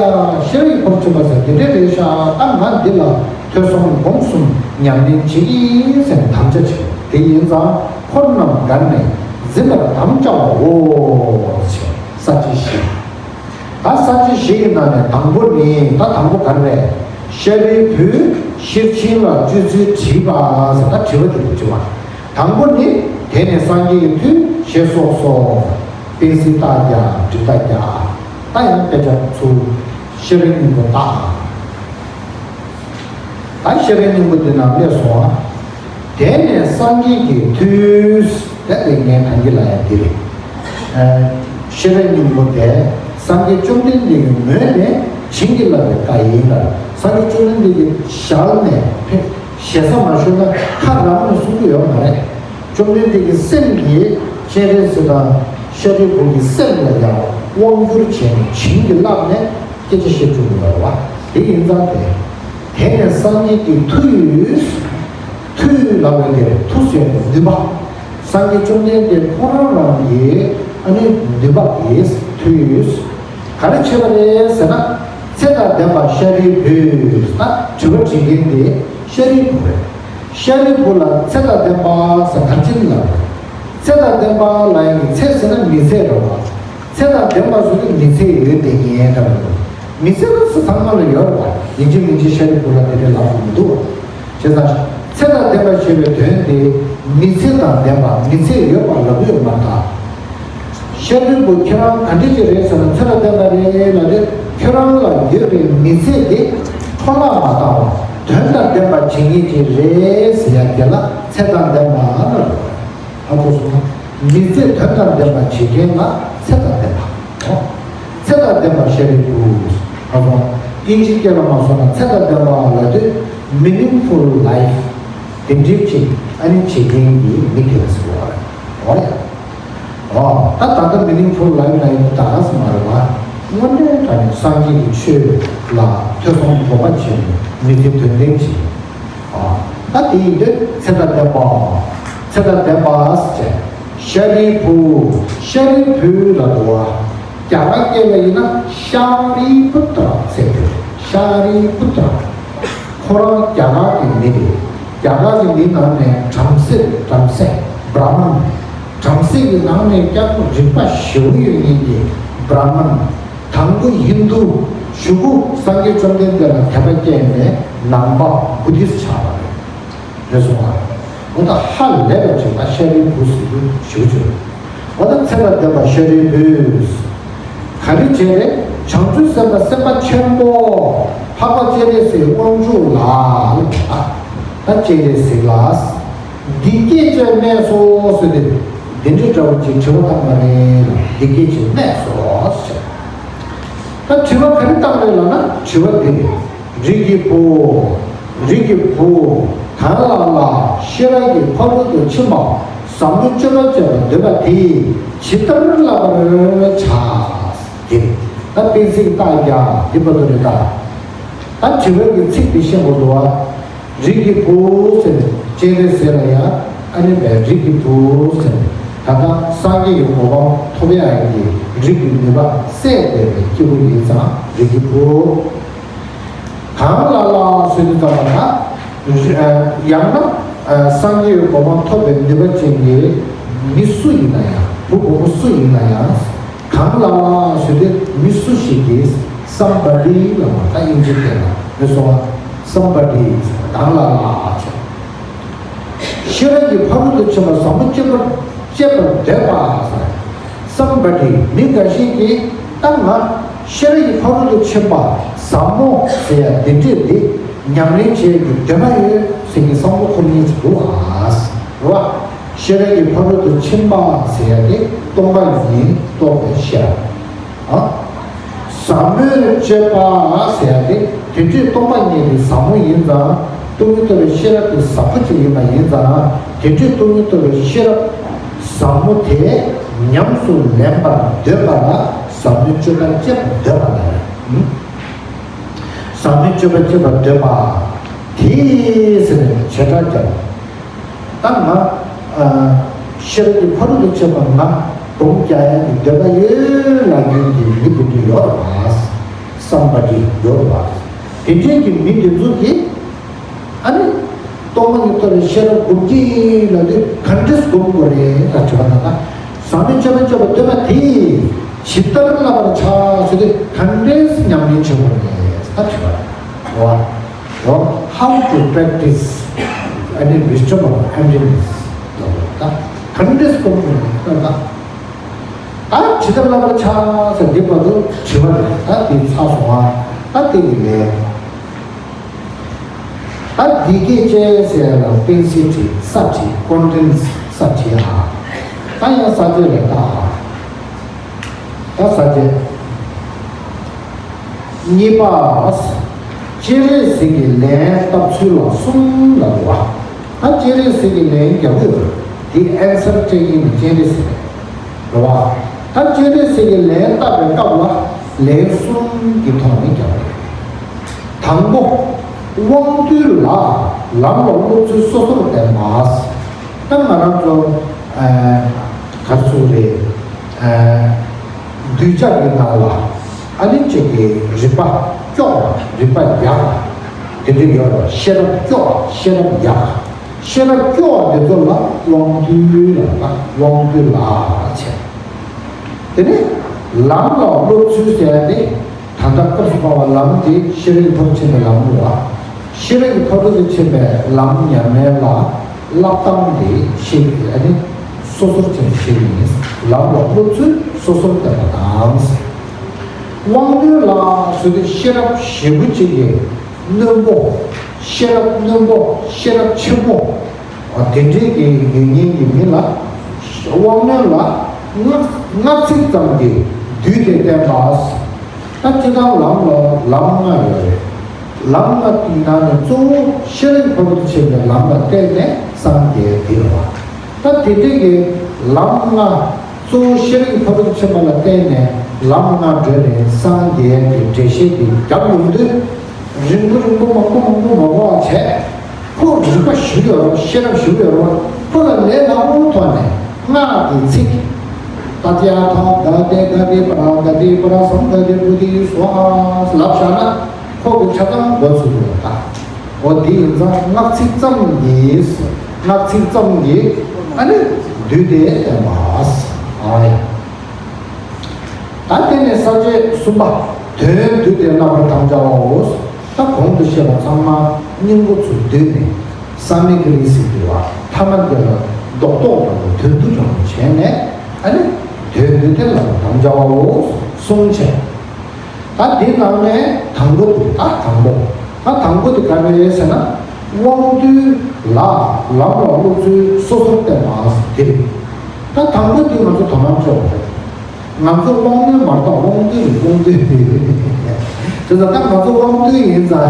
ཤེས་རབ་ཀྱི་ཕ་རོལ་ཏུ་ཕྱིན་པ་ཟེར་དེ་འདྲས་རེད་ཤག་ད་ང་འདི་ལ་ཐོས་བསམ་སྒོམ་གསུམ་ཉམས་ལེན་བྱེད་ཀྱི་ཡིན་ཟེར་ནས་དམ་བཅའ་བྱེད། དེ་ཡིན་ཙང་འཁོར་རྣམས་དགར་ནས་འཛིན་པར་དམ་བཅའ་བའོ། ཞེས་ས་བཅད་བཞི། ད་ས་བཅད་བཞི་ཡི་ནང་ནས་དང་པོ་ནི་ད་དང་པོ་ག་རེ་རེད། ཤཱ་རིའི་བུས་ཤེར་ཕྱིན་ལ་སྤྱོད་ཚུལ་དྲིས་པ་ཟེར་ད་དྲི་བ་དེ་ལ་དྲི་བ། དང་པོ་ནི། དེ་ནས་སངས་རྒྱས་ཀྱི་མཐུས་ཞེས་སོགས་སོ། ཏིང་འཛིན་བཏགས་ཀྱང་དྲི་བཏགས་ཀྱང་། ད་ཡང་དཔེ་ཆ་ཚུར་ཤེས་རབ་སྙིང་པོ་བཏགས། ད་ཤེས་རབ་སྙིང་པོ་འདི་ནང་སླེབས་སོང་ཨ། དེ་ནས་སངས་རྒྱས་ཀྱི་མཐུས་དེ་ལས་ངས་གང་གི་ལ་ཡང་འདི་རེད། ཤེས་རབ་སྙིང་པོ་དེ་སངས་རྒྱས་བཅོམ་ལྡན་འདས་ཀྱི་ངོས་ནས་བྱིན་གྱིས་བརླབས་པའི་བཀའ་ཡིན་ལ། སངས་རྒྱས་བཅོམ་ལྡན་འདས་ཀྱི་ཞལ་ནས་ཕེབས། ཞེ་ས་མ་ཞུས་ན་ཁ་རང་ནས་གསུང་གི་ཡོད་མ་རེད། བཅོམ་ལྡན་འདས་ཀྱི་སེམས་ཀྱིས་སྤྱན་རས་གཟིགས་དང་ཤཱ་རིའི་བུ་གི་སེམས་ལ་ཡང་དབང་བསྒྱུར་བྱས་ནས་བྱིན་གྱིས་བརླབས་ནས་སྐད་ཆ་བཤད་བཅུག་གི་ཡོད་རེད་བ། དེ་ཡིན་ཙང་དེ། དེ་ནས་སངས་རྒྱས་ཀྱི་མཐུས། མཐུས་ལབ་པ་དེ་མཐུ་ཟེར་ནས་ནུས་པ། སངས་རྒྱས་བཅོམ་ལྡན་འདས་ཁོ་རང་རང་གི་ཨ་ནི་ནུས་པ་དེ་མཐུས། ག་རེ་བྱས་པ་རེད་ཟེར་ན། ཚེ་དང་ལྡན་པ་ཤཱ་རིའི་བུས་ད་དྲི་བ་དྲི་མཁན་དེ་ཤཱ་རིའི་བུ་རེད། ཤཱ་རིའི་བུ་ལ་ཚེ་དང་ལྡན་པ་ཟེར་ག་རེ་བྱས་ནས་ལབ་རེད། ཚེ་དང་ལྡན་པ་ལབ་ཡག་གི་ཚེ་ཟེར་ན་མི་ཚེ་རེད་བ། ཚེ་དང་ལྡན་པ་ཟེར་དུས་མི་ཚེ་ཡོད་བསྡད་མཁན་འདྲ་བོ་རེད། མི་ཚེ་ནི་སུ་ཚང་མ་ལ་ཡོད་རེད་བ། ཡིན་གཅིག་མིན་གཅིག་ཤཱ་རིའི་བུ་ལ་དེ་འདྲའི་ལབ་དགོས་མི་འདུག་བ། བྱས་ཙང་ཚེ་དང་ལྡན་པ་ཞེས་པའི་དོན་དེ་མི་ཚེ་དང་ལྡན་པ་མི་ཚེ་ཡོད་པ་ལབ་ཡོད་མ་རེད་ད། ཤཱ་རིའི་བུ་ཁྱེད་རང་ག་འདྲ་ཅིག་རེད་ཟེར་ན་ཚེ་དང་ལྡན་པ་རེད་ལབ་དུས་ཁྱོད་རང་ལ་ཡོད་པའི་མི་ཚེ་དེ་འཕྲོ་བརླག་མ་བཏང་བ་དོན་དང་ལྡན་པ་བྱེད་མཁན་ཅིག་རེད་ཟེར་ཡག་དེ་ལ་ཚེ་དང་ལྡན་པ་ལབ་རེད། ཧ་གོ་སོང་ན། མི་ཚེ་དོན་དང་ལྡན་པ་བྱེད་མཁན་ལ་ཚེ་དང་ལྡན་པ། ཨོ། ཚེ་དང་ལྡན་པ་ཤཱ་རིའི་བུ། ཧ་གོ། དབྱིན་ཇིའི་སྐད་ལ་མ་སོང་ན་ཚེ་དང་ལྡན་པ་ལབ་དུས་meaningful life དེ་འདྲའི་ཅིག་ཨ་ནི་བྱེད་མཁན་གྱི་མི་དེ་ལ་ཟེར་བ་རེད། ཨོ་ཡ། ཨོ། ད་ད་ལྟ་meaningful life ལབ་ཡག་དེ་ད་ག་ཟེ་མ་རེད་བ། དངོས་གནས་དྲང་གནས་སངས་རྒྱས་ཀྱི་ཆོས་ལ་ཐོས་བསམ་སྒོམ་པ་བྱས་ནས་མི་ཚེ་དོན་ལྡན་བྱེད། ཨ། ད་དེ་ཡིན་དུས་ཚེ་དང་ལྡན་པ། ཚེ་དང་ལྡན་པ་ཟེར་བྱས། ཤཱ་རིའི་བུ། ཤཱ་རིའི་བུ་ལ་འདུག་བ། རྒྱ་གར་སྐད་ལ་ཡིན་ན་ཤཱ་རི་པུ་ཏྲ་ཟེར་དེ་རེད། ཤཱ་རི་པུ་ཏྲ། ཁོ་རང་རྒྱ་གར་གྱི་མི་རེད། རྒྱ་གར་གྱི་མི་ནང་ནས་བྲམ་ཟེ་རེད། བྲམ་ཟེ། བྷྲ་མན། བྲམ་ཟེ་གི་ནང་ནས་ཀྱང་རིག་པ་ཞེ་པོ་ཡོད་མཁན་གྱི་བྷྲ་མན། དང་པོ་ཧིན་དུ། གཞུག་གུ་སངས་རྒྱས་བཅོམ་ལྡན་འདས་ལ་དད་པ་སྐྱེས་ནས་ནང་པ་བུ་དིསྟ་ཆགས་པ་རེད། རེད་སོང་ང་། འོ་ད་ཧ་ལས་པ་ཅིག་ད་ཤཱ་རིའི་བུ་ཟེར་རྒྱུ་ཞུ་རྒྱུ་རེད། འོ་ད་ཚེ་དང་ལྡན་པ་ཤཱ་རིའི་བུས། ག་རེ་བྱས་རེད། བྱང་ཆུབ་སེམས་དཔའ་སེམས་དཔའ་ཆེན་པོ། འཕགས་པ་སྤྱན་རས་གཟིགས་དབང་ཕྱུག་ལ། ད་སྤྱན་རས་གཟིགས་ལ། འདི་སྐད་ཅེས་སྨྲས་སོ་ཟེར་ཏེ། འདི་འདྲའི་འདྲ་བོ་ཅིག་དྲི་བ་བཏང་བ་རེད། འདི་སྐད་ཅེས་སྨྲས་སོ་ཟེར། ད་དྲི་བ་ག་རེ་བཏང་རེད་ལབ་ན་དྲི་བ་འདི་རེད། རིགས་ཀྱི་བུ། རིགས་ཀྱི་བུ། གང་ལ་ལ་ཤེས་རབ་ཀྱི་ཕ་རོལ་ཏུ་ཕྱིན་པ་ཟབ་མོའི་སྤྱོད་པ་སྤྱད་པར་འདོད་པ་དེས་ཇི་ལྟར་བསླབ་པར་བྱ། དེ་རེད། ད་དཔེ་ཚིག་རྟགས་བརྒྱབ་འདི་བར་དུ་རེད་ད། ད་དྲི་བའི་གི་ཚིག་འདི་ཤེས་དགོས་འདུག་བ། རིགས་ཀྱི་བུ་ཟེར་ནས་སྤྱན་རས་གཟིགས་ལ་ཡང་ཨ་ནི་བའི་རིགས་ཀྱི་བུ་ཟེར་ནས་ད་ལྟ་སངས་རྒྱས་ཀྱི་གོ་འཕང་ཐོབ་ཡག་གི་རིགས་ཀྱི་ནུས་པ་སད་བསྡད་པའི་སྐྱེས་བུ་ཡིན་ཙང་རིགས་ཀྱི་བུ། གང་ལ་ལ་ཟེར་དུས་ཙམ་པ་ན། ཡང་ན་སངས་རྒྱས་ཀྱི་གོ་འཕང་ཐོབ་པའི་ནུས་པ་ཅན་གྱི་མི་སུ་ཡིན་ན་ཡང་བུ་བུ་མོ་སུ་ཡིན་ན་ཡང་། གང་ལ་ལ་ཟེར་དུས་མི་སུ་ཞིག་གིས་somebody ལ་མ་ད་ཨིན་ཇི་སྐད་ལ་མི་སོང་བ། somebody གང་ལ་ལ་ཟེར་གང་ལ་ལ་ཟེར། ཤེས་རབ་ཀྱི་ཕ་རོལ་ཏུ་ཕྱིན་པ་ཟབ་མོ་སྤྱད་པར་སྤྱད་པར་འདོད་པ་ཟེར། somebody མི་འགའ་ཞིག་གིས་ད་ང་ཤེས་རབ་ཀྱི་ཕ་རོལ་ཏུ་ཕྱིན་པ་ཟབ་མོ་ཟེར་ཡ་དེ་འདྲས་དེ་ཉམས་ལེན་བྱེད་ཀྱི་འདོད་པ་ཡོད་ཟེར་གྱི་བསམ་བློ་འཁོར་མཁན་ཞིག་འདུག་ཨ། རེད་བ། ཤེས་རབ་ཀྱི་ཕ་རོལ་ཏུ་ཕྱིན་པ་ཟེར་ཡ་དེ་སྟོང་པ་ཉིད་རྟོགས་པའི་ཤེས་རབ། ཨ། ཟབ་མོའི་སྤྱོད་པ་ཟེར་ཡ་དེ་དེ་འདྲའི་སྟོང་པ་ཉིད་དེ་ཟབ་མོ་ཡིན་ཙང་སྟོང་ཉིད་རྟོགས་པའི་ཤེས་རབ་དེ་ཟབ་པོ་ཅིག་ཡིན་པ་ཡིན་ཙང་དེ་འདྲའི་སྟོང་ཉིད་རྟོགས་པའི་ཤེས་རབ་ཟབ་མོ་དེ་ཉམས་སུ་ལེན་པར་འདོད་པ་ལ་ཟབ་མོའི་སྤྱོད་པ་སྤྱད་པར་འདོད་པ་ལ། ཟབ་མོའི་སྤྱོད་པ་སྤྱད་པར་འདོད་པ། དེ་ཟེར་ནས་བྱེ་བྲག་སྦྱར། ད་ང་ཤེས་རབ་ཀྱི་ཕ་རོལ་ཏུ་ཕྱིན་པ་ང་སྦོམ་རྒྱག་ཡག་གི་འདོད་པ་ཡོད་ལབ་མཁན་གྱི་མི་དེ་འདྲ་ཡོད་རེད་བ། somebody ཡོད་རེད་བ། དེ་འདྲའི་གི་མི་དེ་ཚོ་གིས་ཨ་ནི་སྟོང་པ་ཉིད་རྟོགས་པའི་ཤེས་རབ་སྒོམ་གྱིས་ལབ་དུས་ག་འདྲས་སྒོམ་དགོས་རེད་ད་དྲི་བ་ན་ད། ཟབ་མོའི་སྤྱོད་པ་སྤྱད་པར་འདོད་པ་དེས་ཇི་ལྟར་བསླབ་པར་བྱ་ཟེར་དུས་ག་འདྲས་ཉམས་ལེན་བྱེད་དགོས་རེད་ད་དྲི་བ་རེད་བ། འོ། How to practice any wisdom of emptiness ལབ་དགོས་རེད་ད། ག་འདྲས་སྒོམ་དགོས་རེད་ད། ད་ཇི་ལྟར་བསླབ་པར་བྱ་ཟེར་འདི་བར་དུ་དྲི་བ་རེད་ད་དེ་ཚར་སོང་ང་ད་དེ་ཡིན་ལས། ད་འདི་སྐད་ཅེས་ཟེར་ཡ་ལ་དཔེ་ཚིག་བྲིས་ས་བྲིས་ཀོན་ཊེན་ས་བྲིས་ཧ། ད་ཡང་ས་བཅད་ལ་ལྟ་ཧ། ད་ས་བཅད། གཉིས་པ། སྤྱན་རས་གཟིགས་ཀྱི་ལན་བཏབ་ཚུལ་ལ་གསུམ་ལ་འདུ་བ། ད་སྤྱན་རས་གཟིགས་ཀྱི་ལན་རྒྱག་གི་ཡོད་རེད། འདི་ཨན་སར་སྤྲད་ཀྱི་ནི་སྤྱན་རས་གཟིགས་རེད། རེད་བ། ད་སྤྱན་རས་གཟིགས་ཀྱི་ལན་བཏབ་པའི་སྐབས་ལ་ལན་གསུམ་གྱི་ཐོག་ནས་རྒྱག་པ་རེད། དང་པོ། དབང་རྟུལ་ལ་ལམ་ལ་སློབ་ཚུལ་སོ་སོར་བསྟན་པ། ད་ང་རང་ཚོ་ག་རེ་ཟེར་རེད། གདུལ་བྱ་གི་ནང་ལ་ཨ་ནི་གཅིག་གི་རིག་པ་སྐྱོ་བ་རིག་པ་ཡག་པ་དེ་འདྲ་ཡོད་རེད། ཤེས་རབ་སྐྱོ་བ་ཤེས་རབ་ཡག་པ། ཤེས་རབ་སྐྱོ་བ་དེ་ཚོ་ལ་དབང་རྟུལ་ལ་དབང་རྟུལ་ལ་བྱས། དེ་ནས་ལམ་ལ་སློབ་ཚུལ་ཟེར་ཡ་དེ་ད་ལྟ་སྐབས་སུ་བབས་པ་ལམ་དེ་ཤེས་རབ་ཀྱི་ཕ་རོལ་ཏུ་ཕྱིན་པའི་ལམ་རེད་བ། ཤེས་རབ་ཀྱི་ཕ་རོལ་ཏུ་ཕྱིན་པའི་ལམ་ཉམས་ལེན་ལ་བསླབ་སྟངས་དེ་ཤེས་ཀྱི་ཨ་ནི་སོ་སོར་བྱས་ཤེས་ཀྱི་ཡིན། ལམ་ལ་སློབ་ཚུལ་སོ་སོར་བསྟན་པ་དང་། དབང་རྟུལ་ལ་ཟེར་དུས་ཤེས་རབ་ཞེ་པོ་ཅིག་གི་རྣོན་པོ། ཤེས་རབ་རྣོན་པོ་ཤེས་རབ་ཆེན་པོ། དེ་འདྲའི་གི་ཡོད་མཁན་གྱི་མི་ལ་དབང་རྣོན་ལ་སྔགས་སྔགས་ཚིག་ཙམ་གྱིས་བསྡུས་ཏེ་བསྟན་པ། ད་སྤྱིར་བཏང་ལམ་ལ་ལམ་ལྔ་ཡོད་རེད། ལམ་ལྔ་དེའི་ནང་ནས་གཙོ་བོ་ཤེས་རབ་ཕ་རོལ་ཏུ་ཕྱིན་པའི་ལམ་ལ་བརྟེན་ནས་སངས་རྒྱས་འདི་རེད་བ། ད་དེ་འདྲའི་གི་ལམ་ལྔ་གཙོ་བོ་ཤེས་རབ་ཕ་རོལ་ཏུ་ཕྱིན་པ་ལ་བརྟེན་ནས་ལམ་ལྔ་བགྲོད་ནས་སངས་རྒྱས་ཀྱི་འགྲེལ་བཤད་དེ་བརྒྱབ་ཡོང་དུས། རིང་པོ་རིང་པོ་མང་པོ་མང་པོ་མ་འགོར་བ་བྱས། ཁོ་རིག་པ་ཞིག་ཡོད་རོགས་ཤེས་རབ་ཞིག་ཡོད་རོགས་ཁོ་ལ་ལས་སླ་པོའི་ཐོག་ནས་སྔགས་ཀྱི་ཚིག་ཏདྱ་ཐཱ་ག་ཏེ་ག་ཏེ་པ་ར་ག་ཏེ་པ་ར་སཾ་ག་ཏེ་བོ་དྷི་སྭཱ་ཧཱ་ལབ་བཞག་ན་ཁོ་གི་ཆ་ཚང་འགོ་ཚུགས་ཡོད་ད། འོ་དེ་ཡིན་ཙང་སྔགས་ཚིག་ཙམ་གྱིས། སྔགས་ཚིག་ཙམ་གྱིས་ཨ་ནི་བསྡུས་ཏེ་བསྟན་པ། ཨ་ཡ། ད་དེ་ནས་ས་བཅད་གསུམ་པ། དོན་བསྡུས་ཏེ་རྣམ་པར་དག་བྱ་བའོ། ད་གོང་དུ་བཤད་པ་ཚང་མ་སྙིང་པོ་ཚུར་བསྡུས་ནས་ས་མིག་རིལ་ཟེར་གྱི་བ་ཐ་མ་འདི་ལ་རྡོག་རྡོག་རང་གི་དོན་བསྡུ་རང་བྱས་ནས་ཨ་ནི་དོན་བསྡུས་ཏེ་རྣམ་པར་དག་བྱ་བའོ་གསུངས་བྱས། ད་འདི་ནང་ནས་དང་པོ་དེ་ད་དང་པོ། ད་དང་པོ་དེ་ག་རེ་རེད་ཟེར་ན། དབང་རྟུལ་ལ་ལམ་ལ་སློབ་ཚུལ་སོ་སོར་བསྟན་པ་དེ་རེད། ད་དང་པོ་དེ་ང་ཚོ་དོ་སྣང་ཆོག་པ་རེད། ང་ཚོ་དབང་རྣོན་མ་གཏོགས་དབང་རྟུལ་ནི་དབང་རྟུལ་རེད། དེ་ཚོ་ད་ང་ཚོ་དབང་རྟུལ་ཡིན་ཙང་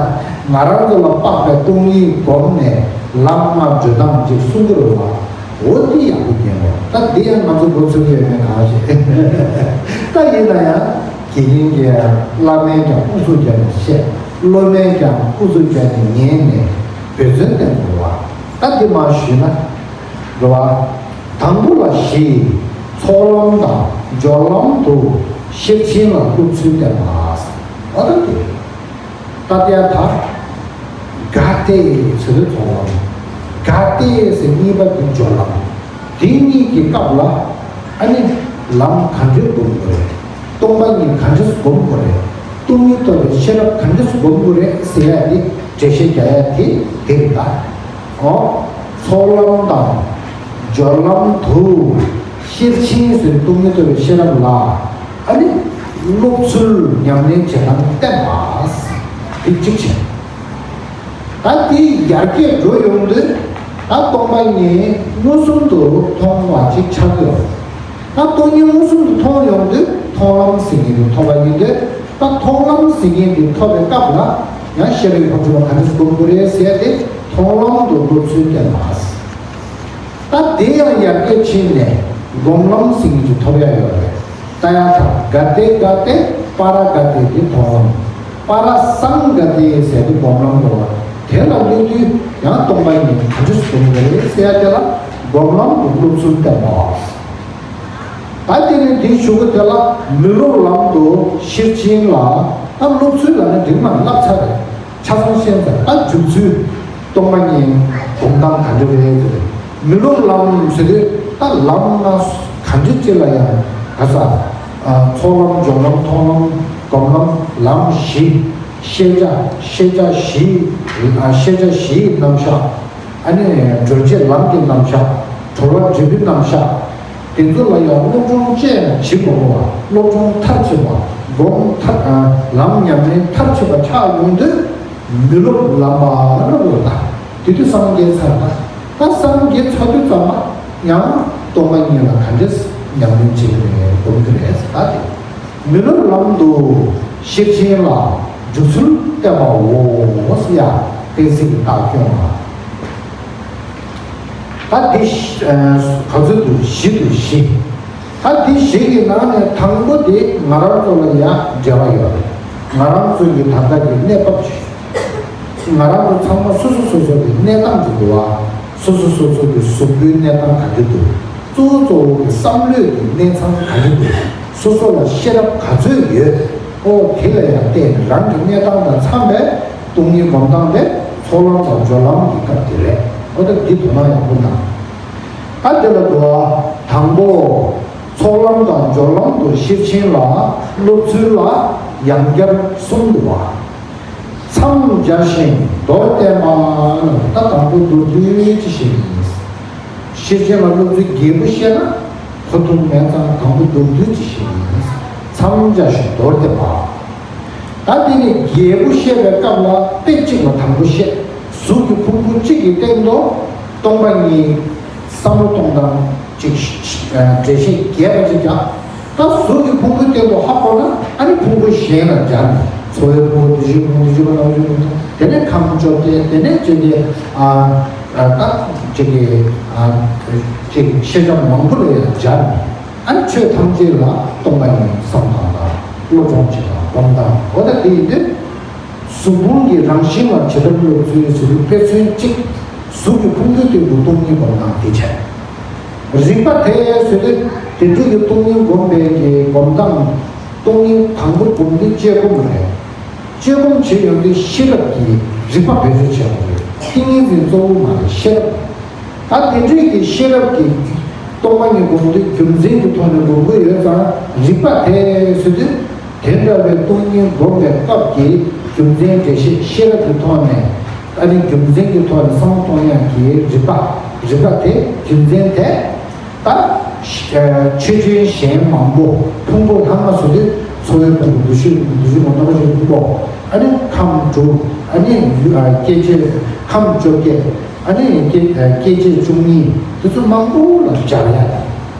ང་རང་ཚོ་ལ་དཔག་པའི་སྟོང་ཉིད་སྒོམ་ནས་ལམ་ལྔ་བགྲོད་སྟངས་ཅིག་གསུང་གི་རེད་བ། འོ་དེ་ཡག་པོ་ཉན་རོགས། ད་འདི་ཡང་ང་ཚོ་འགོ་ཚུགས་ཡོད་མེད་གང་ཤེས། ད་ཡིན་ན་ཡང་དགེ་རྒན་གྱིས་བླ་མས་ཀྱང་ཨུ་ཚུགས་བརྒྱབ་ནས་བཤད། སློབ་མས་ཀྱང་ཨུ་ཚུགས་བརྒྱབ་ནས་ཉན་ནས་འབད་བརྩོན་བསྟན་དགོས་བ། ད་འདི་མར་ཞུས་ན་རེད་བ། དང་པོ་ལ་བཞི། ཚོགས་ལམ་དང་སྦྱོར་ལམ་དུ་ཤེར་ཕྱིན་ལ་སློབ་ཚུལ་བསྟན་པ། འོ་ད་འདི་རེད། ཏདྱ་ཐཱ། ག་ཏེ་ཟེར་དུས་ཚོགས་ལམ། ག་ཏེ་ཟེར་གཉིས་པ་དེ་སྦྱོར་ལམ། དེ་གཉིས་ཀྱི་སྐབས་ལ་ཨ་ནི་ལམ་ག་འདྲས་སྒོམ་དགོས་རེད། སྟོང་པ་ཉིད་ག་འདྲས་སྒོམ་དགོས་རེད། སྟོང་ཉིད་རྟོགས་པའི་ཤེས་རབ་ག་འདྲས་སྒོམ་དགོས་རེད་ཟེར་ཡ་དེ་འགྲེལ་བཤད་རྒྱག་ཡ་དེ་དེ་རེད་ད། འོ། ཚོགས་ལམ་དང་སྦྱོར་ལམ་དུ་ཤེར་ཕྱིན་ཟེར་སྟོང་ཉིད་རྟོགས་པའི་ཤེས་རབ་ལ་ཨ་ནི་སློབ་ཚུལ་ཉམས་ལེན་བྱེད་སྟངས་བསྟན་པ། དེ་གཅིག་བྱས། ད་དེ་ཡར་རྒྱས་འགྲོ་ཡོང་དུས་ད་སྟོང་པ་ཉིད་མངོན་སུམ་དུ་མཐོང་བ་ཅིག་ཆགས་ཀྱི་ཡོད། ད་སྟོང་ཉིད་མངོན་སུམ་དུ་མཐོང་ཡོང་དུས་མཐོང་ལམ་ཟེར་མཁན་དེ་ཐོབ་པ་ཡིན་དུས། ད་མཐོང་ལམ་ཟེར་མཁན་དེ་ཐོབ་པའི་སྐབས་ལ་ཡང་ཤེས་རབ་ཀྱི་འཕོ་འགྱུར་བ་ག་འདྲས་སྒོམ་དགོས་རེད་ཟེར་ཏེ་མཐོང་ལམ་དུ་སློབ་ཚུལ་བསྟན་པ། ད་དེ་ཡང་ཡར་རྒྱས་ཕྱིན་ནས་སྒོམ་ལམ་ཟེར་མཁན་ཅིག་ཐོབ་ཡ་ཡོད་རེད། ཏདྱ་ཐཱ་ག་ཏེ་ག་ཏེ་པ་ར་ག་ཏེ་དེ་མཐོང་ལམ། པ་ར་སཾ་ག་ཏེ་ཟེར་དེ་སྒོམ་ལམ་དུ་བ། དེ་ལ་སླེབས་དུས་ཡང་སྟོང་པ་ཉིད་ག་འདྲས་སྒོམ་དགོས་རེད་ཟེར་ཡ་དེ་ལ་སྒོམ་ལམ་དུ་སློབ་ཚུལ་བསྟན་པ། ད་དེ་ནས་དེའི་གཞུག་གུ་དེ་ལ་མི་སློབ་ལམ་དུ་ཤེར་ཕྱིན་ལ། ད་སློབ་ཚུལ་ལ་ནི་འགྲིག་མ་བསླབ་ཚར་རེད། ཆ་ཚང་ཤེས་ཚར། ད་འཇུག་ཚུལ། སྟོང་པ་ཉིད་སྒོམ་སྟངས་ག་འདྲ་རེད་ཟེར། མི་སློབ་ལམ་ཟེར་དུས་ད་ལམ་ལྔ་ག་འདྲ་ཅིག་ལ་ཡང་ག་ས། ཚོགས་ལམ་སྦྱོར་ལམ་མཐོང་ལམ་སྒོམ་ལམ་ལམ་བཞི། ཤེས་བྱ་ཤེས་བྱ་བཞི། ཤེས་བྱ་བཞིའི་རྣམ་གཞག་ཨ་ནི་གྲོལ་བྱེད་ལམ་གྱི་རྣམ་གཞག་གྲོལ་བ་འབྲས་བུའི་རྣམ་གཞག་དེ་ཚོ་ལ་ཡང་སློབ་སྦྱོང་བཅས་ལ་བྱེད་དགོས་པ། སློབ་སྦྱོང་མཐར་ཕྱིན་པ། སྒོམ་མཐར། ལམ་ཉམས་ལེན་མཐར་ཕྱིན་པ་ཆགས་ཡོང་དུས་མི་སློབ་ལམ་པ་ལ་འགྲོ་དགོས་ད། དེ་དུས་སངས་རྒྱས་ཚར་ད། ད་སངས་རྒྱས་ཚར་དུས་ཙམ་པ་ཡང་སྟོང་པ་ཉིད་ལ་ག་འདྲས་ཉམས་ལེན་བྱེད་ཀྱི་རེད། སྒོམ་གྱི་རེད་ད་དེ། མི་སློབ་ལམ་དུ་ཤེར་ཕྱིན་ལ་འཇུག་ཚུལ་བསྟན་པའོ། ཡ་གཏན་ཚིགས་ཀྱི་རྟགས་སྐྱོན་པ། ད་འདི་ག་ཚོད་དུ་བཞི་དུ་བཞི། ད་འདི་བཞི་གི་ནང་ནས་དང་པོ་དེ་ང་རང་ཚོ་ལ་ཡང་འབྲེལ་བ་ཡོད་རེད། ང་རང་ཚོ་གི་ད་ལྟ་གི་གནས་བབ་ཅིག་ང་རང་ཚོ་ཚང་མ་སོ་སོ་སོ་སོ་གི་གནས་སྟངས་ཅིག་འདུག་བ། སོ་སོ་སོ་སོ་གི་གཟུགས་པོའི་གནས་སྟངས་ག་འདྲ་འདུག་གཙོ་བོ་གཙོ་བོ་གི་བསམ་བློའི་གི་གནས་ཚང་ག་འདྲ་འདུག་སོ་སོ་ལ་ཤེས་རབ་ག་ཚོད་ཡོད། ཨོ་དེ་ལ་ཡང་བལྟས་ནས་རང་གི་གནས་སྟངས་དང་འཚམས་པའི་སྟོང་ཉིད་སྒོམ་སྟངས་དེ་ཚོགས་ལམ་དང་སྦྱོར་ལམ་གྱི་སྐབས་དེ་རེད། ཨོ་ད་འདི་དོ་སྣང་ཡག་པོ་གནང་། ད་དེ་ལ་འདུག་བ། དང་པོ། ཚོགས་ལམ་དང་སྦྱོར་ལམ་དུ་ཤེར་ཕྱིན་ལ་སློབ་ཚུལ་ལ་ཡང་བསྐྱར་གསུམ་འདུག་བ། མཚམས་སྦྱར་ཞིང་མདོར་བསྟན་པ། ད་དང་པོ་མདོར་བསྡུས་ཅིག་བཤད་ཡིན། ཤེར་ཕྱིན་ལ་སློབ་ཚུལ་རྒྱས་པོ་བཤད་ན་གོ་ཐུབ་མེད་ཙང་དང་པོ་མདོར་བསྡུས་ཅིག་བཤད་ཡིན། མཚམས་སྦྱར་ཞིང་མདོར་བསྟན་པ། ད་དེ་ནི་རྒྱས་པོ་བཤད་པའི་སྐབས་ལ་དཔེ་གཅིག་ལ་དང་པོ་བཤད། གཟུགས་ཀྱི་ཕུང་པོ་གཅིག་གི་སྟེང་དུ་སྟོང་པ་ཉིད་བསམ་བློ་གཏོང་སྟངས་ཅིག་འགྲེལ་བཤད་རྒྱས་པ་ཅིག་རྒྱག་ད་གཟུགས་ཀྱི་ཕུང་པོའི་སྟེང་དུ་ཧ་གོ་ན་ཨ་ནི་ཕུང་པོ་གཞན་ལ་སྦྱར་ནས་ཚོར་བའི་ཕུང་པོ་དེ་བཞིན་ཕུང་པོ་དེ་བཞིན་པ་ནང་བཞིན་ཕུང་པོ་དེ་ནས་ཁམས་བཅོ་བརྒྱད་དེ་ནས་བཅོ་བརྒྱད་ཨ་ཨ་ད་ཅིག་གི་ཨ་ཅིག་ཤེས་བྱ་མང་པོ་ལ་ཡང་སྦྱར་ནས། ཨ་ནི་ཆོས་ཐམས་ཅད་ལ་སྟོང་པ་ཉིད་བསམ་སྟངས་དང་བློ་སྦྱོང་བྱེད་སྟངས་སྒོམ་སྟངས་འོ་ད་དེ་ཡིན་དུས་གཟུགས་ཕུང་གི་རང་བཞིན་ལ་བྱེད་ཐབས་སློབ་ཚུལ་ཟེར་བའི་དཔེ་མཚོན་གཅིག་གཟུགས་ཀྱི་ཕུང་པོའི་སྟེང་དུ་སྟོང་ཉིད་སྒོམ་སྟངས་དེ་བྱས། རིག་པ་དེ་ཟེར་དུས་ དེ་འདྲ་གི་སྟོང་ཉིད་སྒོམ་པའི་གི་སྒོམ་སྟངས། སྟོང་ཉིད་དང་པོ་སྒོམ་དུས་དཔྱད་སྒོམ་རེད། དཔྱད་སྒོམ་བྱེད་ཡོང་དུས་ཤེས་རབ་ཀྱི་རིག་པ་བེད་སྤྱོད་བྱེད་དགོས་རེད། ཏིང་ངེ་འཛིན་གཙོ་བོ་མ་རེད། ཤེས་རབ། ད་དེ་འདྲའི་གི་ཤེས་རབ་ཀྱི་སྟོང་པ་ཉིད་སྒོམ་དུས་རྒྱུ་མཚན་གྱི་ཐོག་ནས་སྒོམ་གྱི་ཡོད་ཙང་རིག་པ་དེ་ཟེར་དུས། དེ་འདྲ་བའི་སྟོང་ཉིད་སྒོམ་པའི་སྐབས་ཀྱི་རྒྱུ་མཚན་འགྲེལ་བཤད། ཤེས་རབ་ཀྱི་ཐོག་ནས། ཨ་ནི་རྒྱུ་མཚན་གྱི་ཐོག་ནས་བསམ་བློ་གཏོང་ཡག་གི་རིག་པ། རིག་པ་དེ། རྒྱུ་མཚན་དེ། ད་ཆོས་ཅན་གཞན་མང་པོ། ཕུང་པོ་ལྷག་མ་ཟེར་དུས་འཚོ་བའི་ཕུང་པོ། འདུ་ཤེས། འདུ་ཤེས་མང་པོ་ཞིག་ཕུང་པོ། ཨ་ནི་ཁམས་དྲུག་ཨ་ནི་ཡུལ། ཨ། སྐྱེ་མཆེད་ཁམས་བཅོ་བརྒྱད། ཨ་ནི་སྐྱེ། ཨ། སྐྱེ་མཆེད་བཅུ་གཉིས། དེ་ཚོ་མང་པོ་ལ་སྦྱར་ཡ་དང་།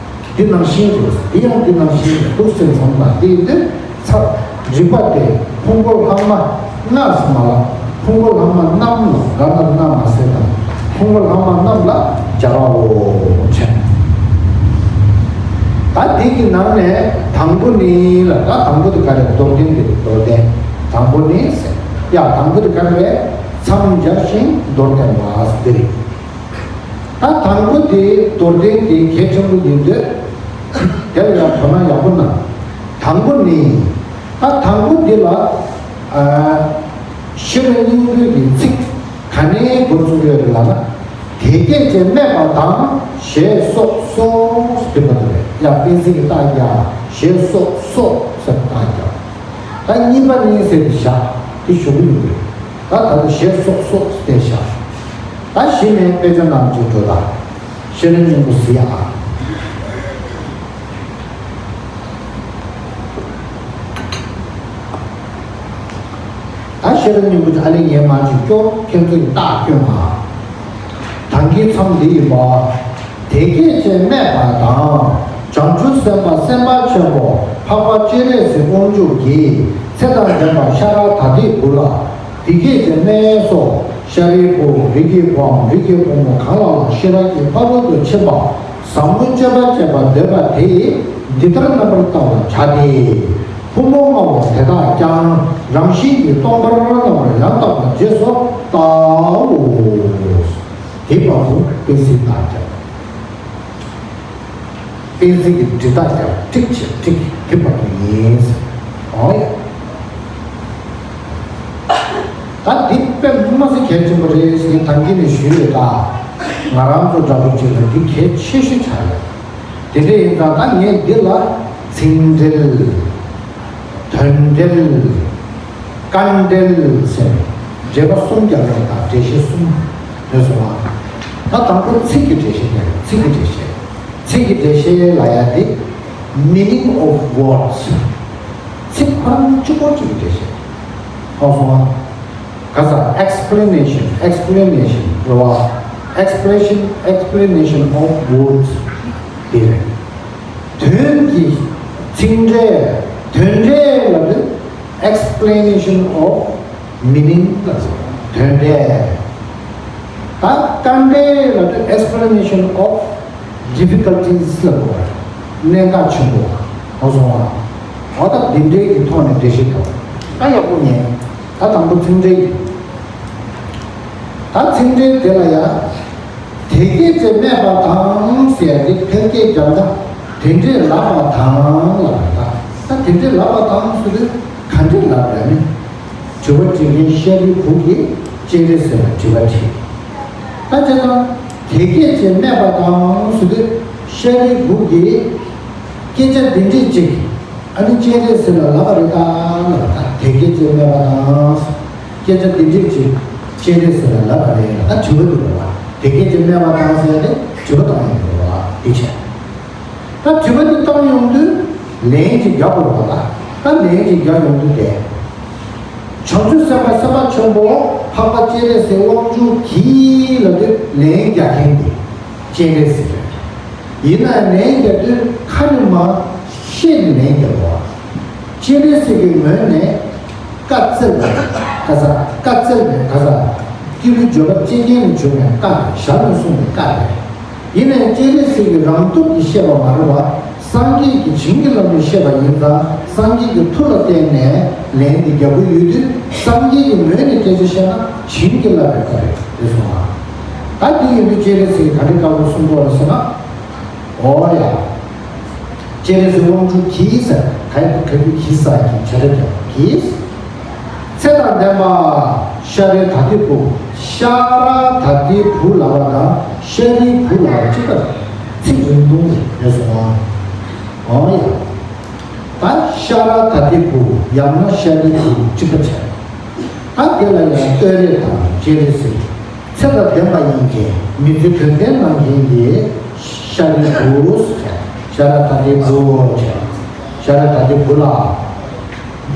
འདི་ནང་བཞིན་རེད། འདི་ཡང་འདི་ནང་བཞིན་རེད། འདུག་སེ་མཚོན་པ་དེ་ཡིན་དུས། ཚ། རིག་པ་དེ་ཕུང་པོ་ལྷག་མ་ལྔ་ཟེར་མ་ལ། ཕུང་པོ་ལྷག་མ་རྣམས་ལ། ར་ན་རུ་ན་མ་ཟེར་དང་། ཕུང་པོ་ལྷག་མ་རྣམས་ལ་སྦྱར་བའོ་བྱས། ད་འདི་གི་ནང་ནས་དང་པོ་ནི་ལ། ད་དང་པོ་དེ་ག་རེ། མདོར་བསྟན་དེ་རེད། མདོར་བསྟན། དང་པོ་ནི་ཟེར། ཡ། དང་པོ་དེ་ག་རེ་རེད། མཚམས་སྦྱར་ཞིང་མདོར་བསྟན་པ་ཟེར་དེ་རེད། ད་དང་པོ་དེ་མདོར་བསྟན་དེ་གལ་ཆེན་པོ་ཡིན་དུས། དེ་ལ་ཡང་དོ་སྣང་ཡག་པོ་གནང་། དང་པོ་ནི། ད་དང་པོ་འདི་ལ། ཨ། ཤེས་རབ་སྙིང་པོའི་གི་ཚིག་ག་ནས་འགོ་བཙུགས་ཡོད་རེད་ལབ་ན། དེ་སྐད་ཅེས་སྨྲས་པ་དང་ཞེས་སོགས་སོ། དེ་མ་གཏོགས་རེད་ཡ། དཔེ་ཚིག་གི་རྟགས་རྒྱག་ཞེས་སོགས་སོ་ཟེར་རྟགས་རྒྱག་ད་གཉིས་པ་ནི་ཟེར་ཏེ་བཞག་དེ་ཞུ་གི་ཡོད་རེད། ད་ད་ལྟ་ཞེས་སོགས་སོ་ཟེར་བཞག་ད་གཞི་ནས་དཔེ་ཆ་ནང་བཅུག་འགྲོ་ད། ཤེས་རབ་སྙིང་པོ་གཟིགས་ཨ། ད་ཤེས་རབ་སྙིང་པོ་དེ་ཨ་ལས་ངས་མར་ཅིག་སྐྱོར། ཁྱེད་ཚོ་ཡིས་རྟགས་སྐྱོན་ཨ། ད་གིན་མཚམས་འདི་ཡིན་པ། དེ་སྐད་ཅེས་སྨྲས་པ་དང་། བྱང་ཆུབ་སེམས་དཔའ་སེམས་དཔའ་ཆེན་པོ་འཕགས་པ་སྤྱན་རས་གཟིགས་དབང་ཕྱུག་གིས་ཚེ་དང་ལྡན་པ་ཤ་ར་དྭ་ཏིའི་བུ་ལ། འདི་སྐད་ཅེས་སྨྲས་སོ། ཤཱ་རིའི་བུ། རིགས་ཀྱི་བུའམ་རིགས་ཀྱི་བུ་མོ་གང་ལ་ལ་ཤེས་རབ་ཀྱི་དཔའ་བོ་དུ་ཕྱིན་པ་ཟབ་མོའི་སྤྱོད་པ་སྤྱད་པར་འདོད་པ་དེས་འདི་ལྟར་རྣམ་པར་བལྟ་བར་བྱ་སྟེ། ཕུང་པོ་ལྔ་པོ་དེ་དག་ཀྱང་རང་བཞིན་གྱིས་སྟོང་པར་རྣམ་པར་ཡང་དག་པར་རྗེས་སུ་བལྟའོ། དེ་བར་དུ་དཔེ་ཚིག་དག་ཀྱང་། དཔེ་ཚིག་གི་འབྲི་སྟངས་ཀྱང་ཀྲིག་བྱས་ཀྲིག་དེ་བར་དུ་ཡིན། འོ་ཡ། ད་འདི་དཔེ་མ་སྲིད་གལ་ཆེན་པོ་རེད་ཟེར་ནས་ད་གིན་ནས་ཞུས་ཡོད་ད། ང་རང་ཚོ་འདྲ་པོ་ཅིག་ལ་འདི་གལ་ཆེ་ཤོས་ཆགས་ཡོད། དེ་འདྲ་ཡིན་ཙང་ད་ངས་འདི་ལ་ཚིག་འགྲེལ། དོན་འགྲེལ། དཀའ་འགྲེལ་ཟེར་ནས་འགྲེལ་པ་གསུམ་རྒྱག་ཡོད་ད། འགྲེལ་བཤད་གསུམ་ཡོད་སོང་ང་། ད་དང་པོ་ཚིག་གི་འགྲེལ་བཤད་རྒྱག་ཡོད། ཚིག་གི་འགྲེལ་བཤད། ཚིག་གི་འགྲེལ་བཤད་ལབ་ཡ་དེ་meaning of words། ཚིག་ཁོ་རང་གཅིག་པོ་གཅིག་གི་འགྲེལ་བཤད། ཧ་གོ་སོང་ང་། ག་ས་explanation, explanation རེད་བ། expression, explanation of words དེ་རེད། དོན་གྱི་ཚིག་འགྲེལ། དོན་འགྲེལ་ལབ་དུས་explanation of meaning ལ་ཟེར། དོན་འགྲེལ། ད་དཀའ་འགྲེལ་ལབ་དུས་explanation of difficulties ལ་གོ་བ། གནད་འགག་ཆེན་པོ། ཧ་གོ་སོང་ང་། འོ་ད་འདི་འདྲའི་གི་ཐོག་ནས་འགྲེལ་བཤད་འདུག་ད་ཡག་པོ་ཉན། ད་དང་པོ་ཚིག་འགྲེལ་ཡིན། ད་ཚིག་འགྲེལ་དེ་ལ་ཡ། དེ་སྐད་ཅེས་སྨྲས་པ་དང་ཟེར་ཡ་དེ་ཕལ་སྐད་རྒྱབ་ན་དེ་འདྲས་ལབ་པ་དང་ལབ་པ་ད། ད་དེ་འདྲས་ལབ་པ་དང་ཟེར་དུས་ག་འདྲས་ལབ་ཡ་ནི། དྲི་བ་དྲི་མཁན་ཤཱ་རིའི་བུ་གིས་སྤྱན་རས་གཟིགས་ལ་དྲི་བ་དྲིས། ད་བྱས་ཙང་དེ་སྐད་ཅེས་སྨྲས་པ་དང་ཟེར་དུས་ཤཱ་རིའི་བུ་གིས་སྐད་ཆ་འདི་འདྲས་ཅིག་ཨ་ནི་སྤྱན་རས་གཟིགས་ལ་ལབ་པ་རེད་ད་ལབ་པ་ད། དེ་སྐད་ཅེས་སྨྲས་པ་དང་། སྐད་ཆ་འདི་འདྲས་ཅིག་སྤྱན་རས་གཟིགས་ལ་ལབ་པ་རེད་ལབ་ད་དྲི་བ་འདུག་རེད་བ། དེ་སྐད་ཅེས་སྨྲས་པ་དང་ཟེར་ཏེ་དྲི་བ་བཏང་ཡོང་གི་རེད་བ། དེ་བྱས། ད་དྲི་བ་འདི་བཏང་ཡོང་དུས་ལན་ཅིག་རྒྱག་དགོས་རེད་བ་ད། ད་ལན་ཅིག་རྒྱག་ཡོང་དུས་དེ། བྱང་ཆུབ་སེམས་དཔའ་སེམས་དཔའ་ཆེན་པོ་འཕགས་པ་སྤྱན་རས་གཟིགས་དབང་ཕྱུག་གིས་ལབ་དུས་ལན་རྒྱག་མཁན་དེ་སྤྱན་རས་གཟིགས་རེད། ཡིན་ནའང་ལན་རྒྱག་དུས་ཁ་ནས་མར་བཤད་ནས་ལན་རྒྱག་དགོས། སྤྱན་རས་གཟིགས་ཀྱི་ངོས་ནས་བཀའ་སྩལ་བ། ག་ས་བཀའ་སྩལ་བའི་ག་ས་སྐྱེས་བུའི་བརྗོད་པ་ཅན་ཅན་ལས་བྱུང་བའི་བཀའ་རེད། ཞལ་ནས་གསུངས་པའི་བཀའ་རེད། ཡིན་ནའང་སྤྱན་རས་གཟིགས་ཀྱིས་རང་སྟོབས་ཀྱིས་བཤད་པ་མ་རེད་བ། སངས་རྒྱས་ཀྱིས་བྱིན་གྱིས་བརླབས་ནས་བཤད་པ་ཡིན་ཙང་སངས་རྒྱས་ཀྱི་མཐུ་ལ་བརྟེན་ནས་ལན་འདི་རྒྱག་གི་ཡོད་དུས་སངས་རྒྱས་ཀྱི་ངོས་ནས་སྐད་ཆ་བཤད་ན་བྱིན་གྱིས་བརླབས་པའི་བཀའ་རེད་དེ་གསུངས་པ། ད་འདི་ཡིན་དུས་སྤྱན་རས་གཟིགས་ཀྱིས་ག་འདྲའི་བཀའ་སློབ་གསུངས་པ་རེད་ཟེར་ན། འོ་ཡ། སྤྱན་རས་གཟིགས་དབང་ཕྱུག་གིས་ཟེར། ག་ག་གི་གིས་ཟེར་གྱི་བྱ་ར་རྒྱབ་གིས། ཚེ་དང་ལྡན་པ་ཤཱ་ར་དྭ་ཏིའི་བུ། ཤཱ་ར་དྭ་ཏིའི་བུ་ལབ་པ་དང་ཤཱ་རིའི་བུ་ལབ་པ་གཅིག་པ་རེད། ཚིག་རིང་ཐུང་རེད་སོང་ཨ། འོ་ཡ། ད་ཤཱ་ར་དྭ་ཏིའི་བུ་ཡང་ན་ཤཱ་རིའི་བུ་གཅིག་པ་བྱས། ད་དེ་ལ་ཡང་སྟོད་རེ་དང་སྤྱན་རས་གཟིགས། ཚེ་དང་ལྡན་པ་ཡིན་མཁན་མི་ཚེ་དོན་ལྡན་གནང་མཁན་གྱི་ཤཱ་རིའི་བུ་ཟེར། ཤཱ་ར་དྭ་ཏིའི་བུ་ཟེར། ཤཱ་ར་དྭ་ཏིའི་བུ་ལ།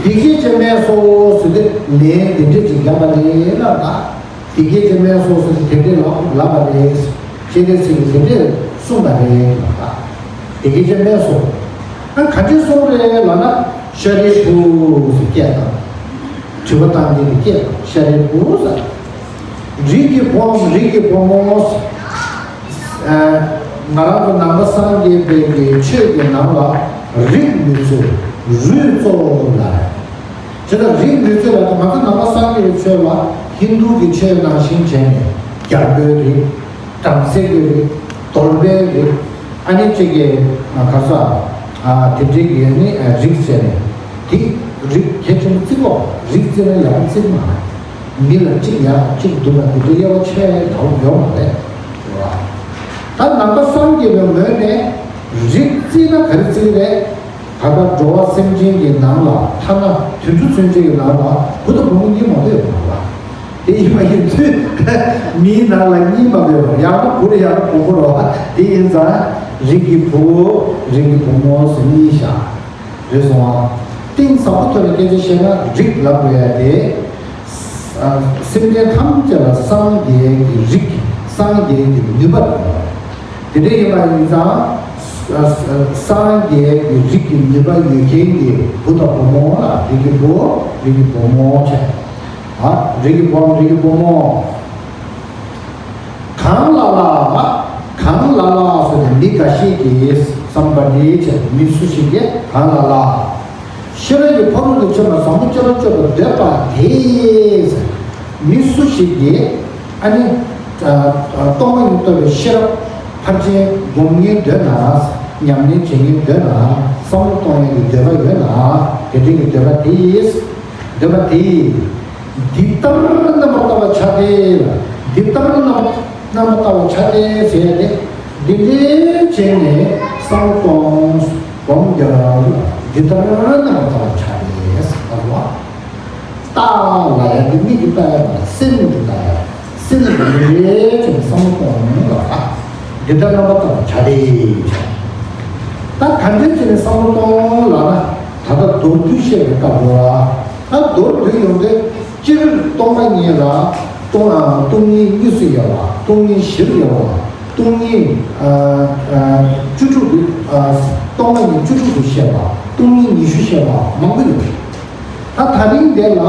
འདི་སྐད་ཅེས་སྨྲས་སོ་ཟེར་ཏེ་ལན་འདི་འདྲ་ཅིག་བརྒྱབ་པ་རེད་ལབ་ད། འདི་སྐད་ཅེས་སྨྲས་སོ་ཟེར་ཏེ་དེ་འདྲ་ལབ་ལབ་པ་རེད། སྤྱན་རས་གཟིགས་ཀྱིས་དེ་འདྲ་གསུངས་པ་རེད་ལབ་ད། འདི་སྐད་ཅེས་སྨྲས་སོ། ཨ་ག་འདྲ་གསུངས་རེད་ལབ་ན་ཤཱ་རིའི་བུ་ཟེར་སྐད་བཏང་། དྲི་བ་བཏང་མཁན་གྱི་སྐད་དང་ཤཱ་རིའི་བུ་ཟེར། རིགས་ཀྱི་བུའམ་རིགས་ཀྱི་བུ་མོ། ཨ་ང་རང་ཚོ་ནང་པ་སངས་རྒྱས་པའི་གི་ཆོས་ཀྱི་ནང་ལ་རིགས་མི་འཚོལ། རུས་གཙོ་བོ་ལ། དེ་ལ་རིགས་མི་འཚོལ་ལ་ང་ཚོ་ནང་པ་སངས་རྒྱས་པའི་ཆོས་ལ་ཧིན་རྡུ་གི་ཆོས་ནང་བཞིན་བྱས་ནས་རྒྱལ་པོའི་རིགས། བྲམ་ཟེ་གི་རིགས། གདོལ་པའི་རིགས། ཨ་ནི་གཅིག་གི་ག་ས་ཨ་དེ་འདྲའི་གི་ནི་རིགས་བྱས་ནས་དེ་རིགས་གལ་ཆེན་པོ་བརྩི་གོ། རིགས་བརྩི་ན་ཡག་པོ་བརྩི་མ་རེད། མི་ལ་གཅིག་ཡག་གཅིག་སྡུག་ལ་དེ་འདྲའི་དབྱེ་བ་ཕྱེ་ཡག་ཡོད་མ་རེད། རེད་བ། ད་ནང་པ་སངས་རྒྱས་པའི་ངོས་ནས་རིགས་བརྩིས་ན་ག་རེ་བརྩིས་རེད། ད་ལྟ་འགྲོ་བ་སེམས་ཅན་གྱི་ནང་ལ་ཐ་ན་དུད་འགྲོ་ཚུན་ཆད་ཀྱི་ནང་ལ་བུ་དང་བུ་མོ་གཉིས་མ་གཏོགས་ཡོད་མ་རེད་བ། དེ་ཡིན་པ་ཡིན་དུས་མིའི་ནང་ལ་གཉིས་མ་གཏོགས་ཡོད་མ་རེད། ཡང་ན་བུ་རེད་ཡང་ན་བུ་མོ་རེད་བ། དེ་ཡིན་ཙང་རིགས་ཀྱི་བུ་རིགས་ཀྱི་བུ་མོ་ཟེར་གཉིས་བཞག་རེད་སོང་ཨ། གཏིང་ཟབ་པོ་ཐོག་ནས་སྐད་ཆ་བཤད་ན་རིགས་ལབ་དགོས་ཡ་དེ། ཨ་སེམས་ཅན་ཐམས་ཅད་ལ་སངས་རྒྱས་ཀྱི་རིགས། སངས་རྒྱས་ཀྱི་ནུས་པ་དེ། དེ་འདྲ་ཡིན་པ་ཡིན་ཙང་། ཨ་ཨ་སངས་རྒྱས་ཀྱི་རིགས་ཀྱི་ནུས་པ་ཡོད་མཁན་གྱི་བུ་དང་བུ་མོ་ལ་རིགས་ཀྱི་བུ། རིགས་ཀྱི་བུ་མོ་བྱས། ཨ་རིགས་ཀྱི་བུའམ་རིགས་ཀྱི་བུ་མོ། གང་ལ་ལ། གང་ལ་ལ་ཟེར་ནས་མི་འགའ་ཞིག་གིས། སམ་བ་ཌི་བྱས་མི་སུ་ཞིག་གིས་གང་ལ་ལ། ཤེས་རབ་ཀྱི་ཕ་རོལ་ཏུ་ཕྱིན་པ་བཟང་པོ་སྤྱོད་པ་སྤྱོད་པར་འདོད་པ་དེས། མི་སུ་ཞིག་གིས་ཨ་ནི་ཨ་ཨ་སྟོང་པ་ཉིད་རྟོགས་པའི་ཤེས་རབ་ཕར་ཕྱིན་སྒོམ་ངེས་འདོད་ན། ཉམས་ལེན་བྱེད་ངེས་འདོད་ན། བསམ་བློ་གཏོང་ངེས་ཀྱི་འདོད་པ་ཡོད་ན། དེ་འདྲའི་གི་འདོད་པ་དེས། འདོད་པ་དེས། འདི་ལྟར་རྣམ་པར་བལྟ་བར་བྱ་སྟེ། འདི་ལྟར་རྣམ་རྣམ་པར་བལྟ་བར་བྱ་སྟེ་ཟེར་ཏེ། འདི་འདྲའི་བྱས་ནས་བསམ་བློ་གཏོང་སྒོམ་རྒྱབ། འདི་ལྟར་རྣམ་པར་བལྟ་བར་བྱ་སྟེ་ཟེར་བ། བལྟ་ལ་ཡ་འདི་མིག་གིས་བལྟ་ཡ་མ་རེད། སེམས་ཀྱིས་བལྟ་ཡ། སེམས་ཀྱིས་འདི་འདྲའི་བྱས་ནས་བསམ་བློ་གཏོང་ལ། འདི་ལྟར་རྣམ་པར་བལྟ་བར་བྱ་སྟེ། ད་ག་འདྲ་བྱས་ནས་བསམ་བློ་གཏོང་ལབ་ན། ད་ལྟ་མདོར་བསྡུས་བཤད་པའི་སྐབས་ལ། ད་མདོར་བསྡུས་ཡོང་དུས་སྤྱིར་སྟོང་པ་ཉིད་ལ་སྟོང་ཨ་སྟོང་ཉིད་གཉིས་སུ་དབྱེ་བ། སྟོང་ཉིད་བཞིར་དབྱེ་བ། སྟོང་ཉིད་ཨ་ཨ་བཅུ་དྲུག་ཏུ་ཨ་སྟོང་པ་ཉིད་བཅུ་དྲུག་ཏུ་བཤད་པ། སྟོང་ཉིད་ཉི་ཤུ་བཤད་པ་མང་པོ་ཡོད། ད་ད་རིང་འདི་ལ་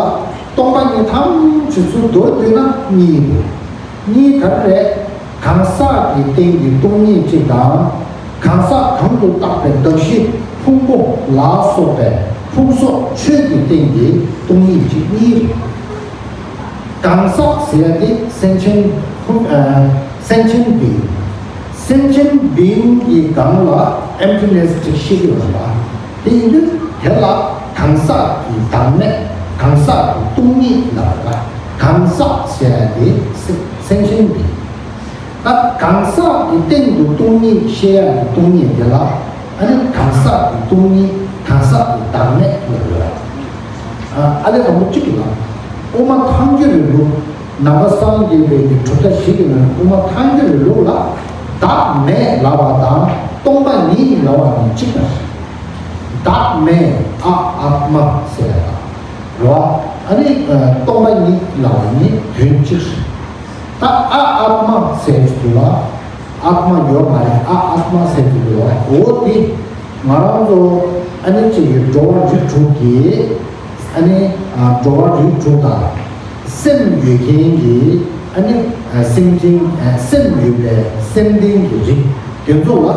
སྟོང་པ་ཉིད་ཐམས་ཅད་ཚུར་མདོར་བསྡུས་ན་གཉིས་རེད། གཉིས་ག་རེ་རེད། གང་ཟག་གི་སྟེང་གི་སྟོང་ཉིད་གཅིག་དང་། གང་ཟག་གང་དུ་བཏགས་པའི་གདགས་གཞི་ཕུང་པོ་ལ་སོགས་པའི་ཕུང་སོགས་ཆོས་ཀྱི་སྟེང་གི་སྟོང་ཉིད་གཅིག་གཉིས་རེད། གང་ཟག་ཟེར་ཡ་དེ་སེམས་ཅན་ཕུང་ཨ་སེམས་ཅན་བིང་། སེམས་ཅན་བིང་གི་སྒང་ལ་ཨེམ་ཊི་ནེ་སི་ཅིག་ཤེས་ཀྱི་ཡོད་པ། དེ་ཡིན་དུས་དེ་ལ་གང་ཟག་གི་བདག་མེད། གང་ཟག་གི་སྟོང་ཉིད་ལབ་པ། གང་ཟག་ཟེར་ཡ་དེ་སེ་སེམས་ཅན་བིང་། ད་གང་ཟག་གི་སྟེང་དུ་སྟོང་ཉིད་ཤེས་ཡ་གི་སྟོང་ཉིད་དེ་ལ་ཨ་ནི་གང་ཟག་གི་སྟོང་ཉིད། གང་ཟག་གི་བདག་མེད་ལབ་ཡོད་རེད། ཨ་ཨ་ལས་དང་པོ་གཅིག་ལ། དབུ་མ་ཐལ་འགྱུར་བའི་ལུགས། ནང་པ་སངས་རྒྱས་པའི་གི་གྲུབ་མཐའ་བཞི་གི་ནང་དབུ་མ་ཐལ་འགྱུར་བའི་ལུགས་ལ། བདག་མེད་ལབ་པ་དང་སྟོང་པ་ཉིད་ལབ་པ་ནི་གཅིག་པ་རེད། བདག་མེད་ཨ་ཨཱཏྨ་ཟེར་ཡ་དང་། རེད་བ། ཨ་ནི་ཨ་སྟོང་པ་ཉིད་ལབ་པ་ནི་དོན་གཅིག་རེད། ད་ཨ་ཨཱཏྨ་ཟེར་གྱི་འདུག་ལ། ཨཱཏྨ་ཡོད་མ་རེད། ཨ་ཨཱཏྨ་ཟེར་གྱི་འདུག་ལ། འོ་དེ་ང་རང་ཚོ་ཨ་ནི་གཅིག་གི་འགྲོ་བ་རིགས་དྲུག་གི་ཨ་ནི་ཨ་འགྲོ་བ་རིགས་དྲུག་དང་སེམས་ཡོད་མཁན་གྱི་ཨ་ནི་ཨ་སེམས་ཅན་ཨ་སེམས་ཡོད་པའི་སེམས་ལྡན་གྱི་རིགས་དེ་ཚོ་ལ།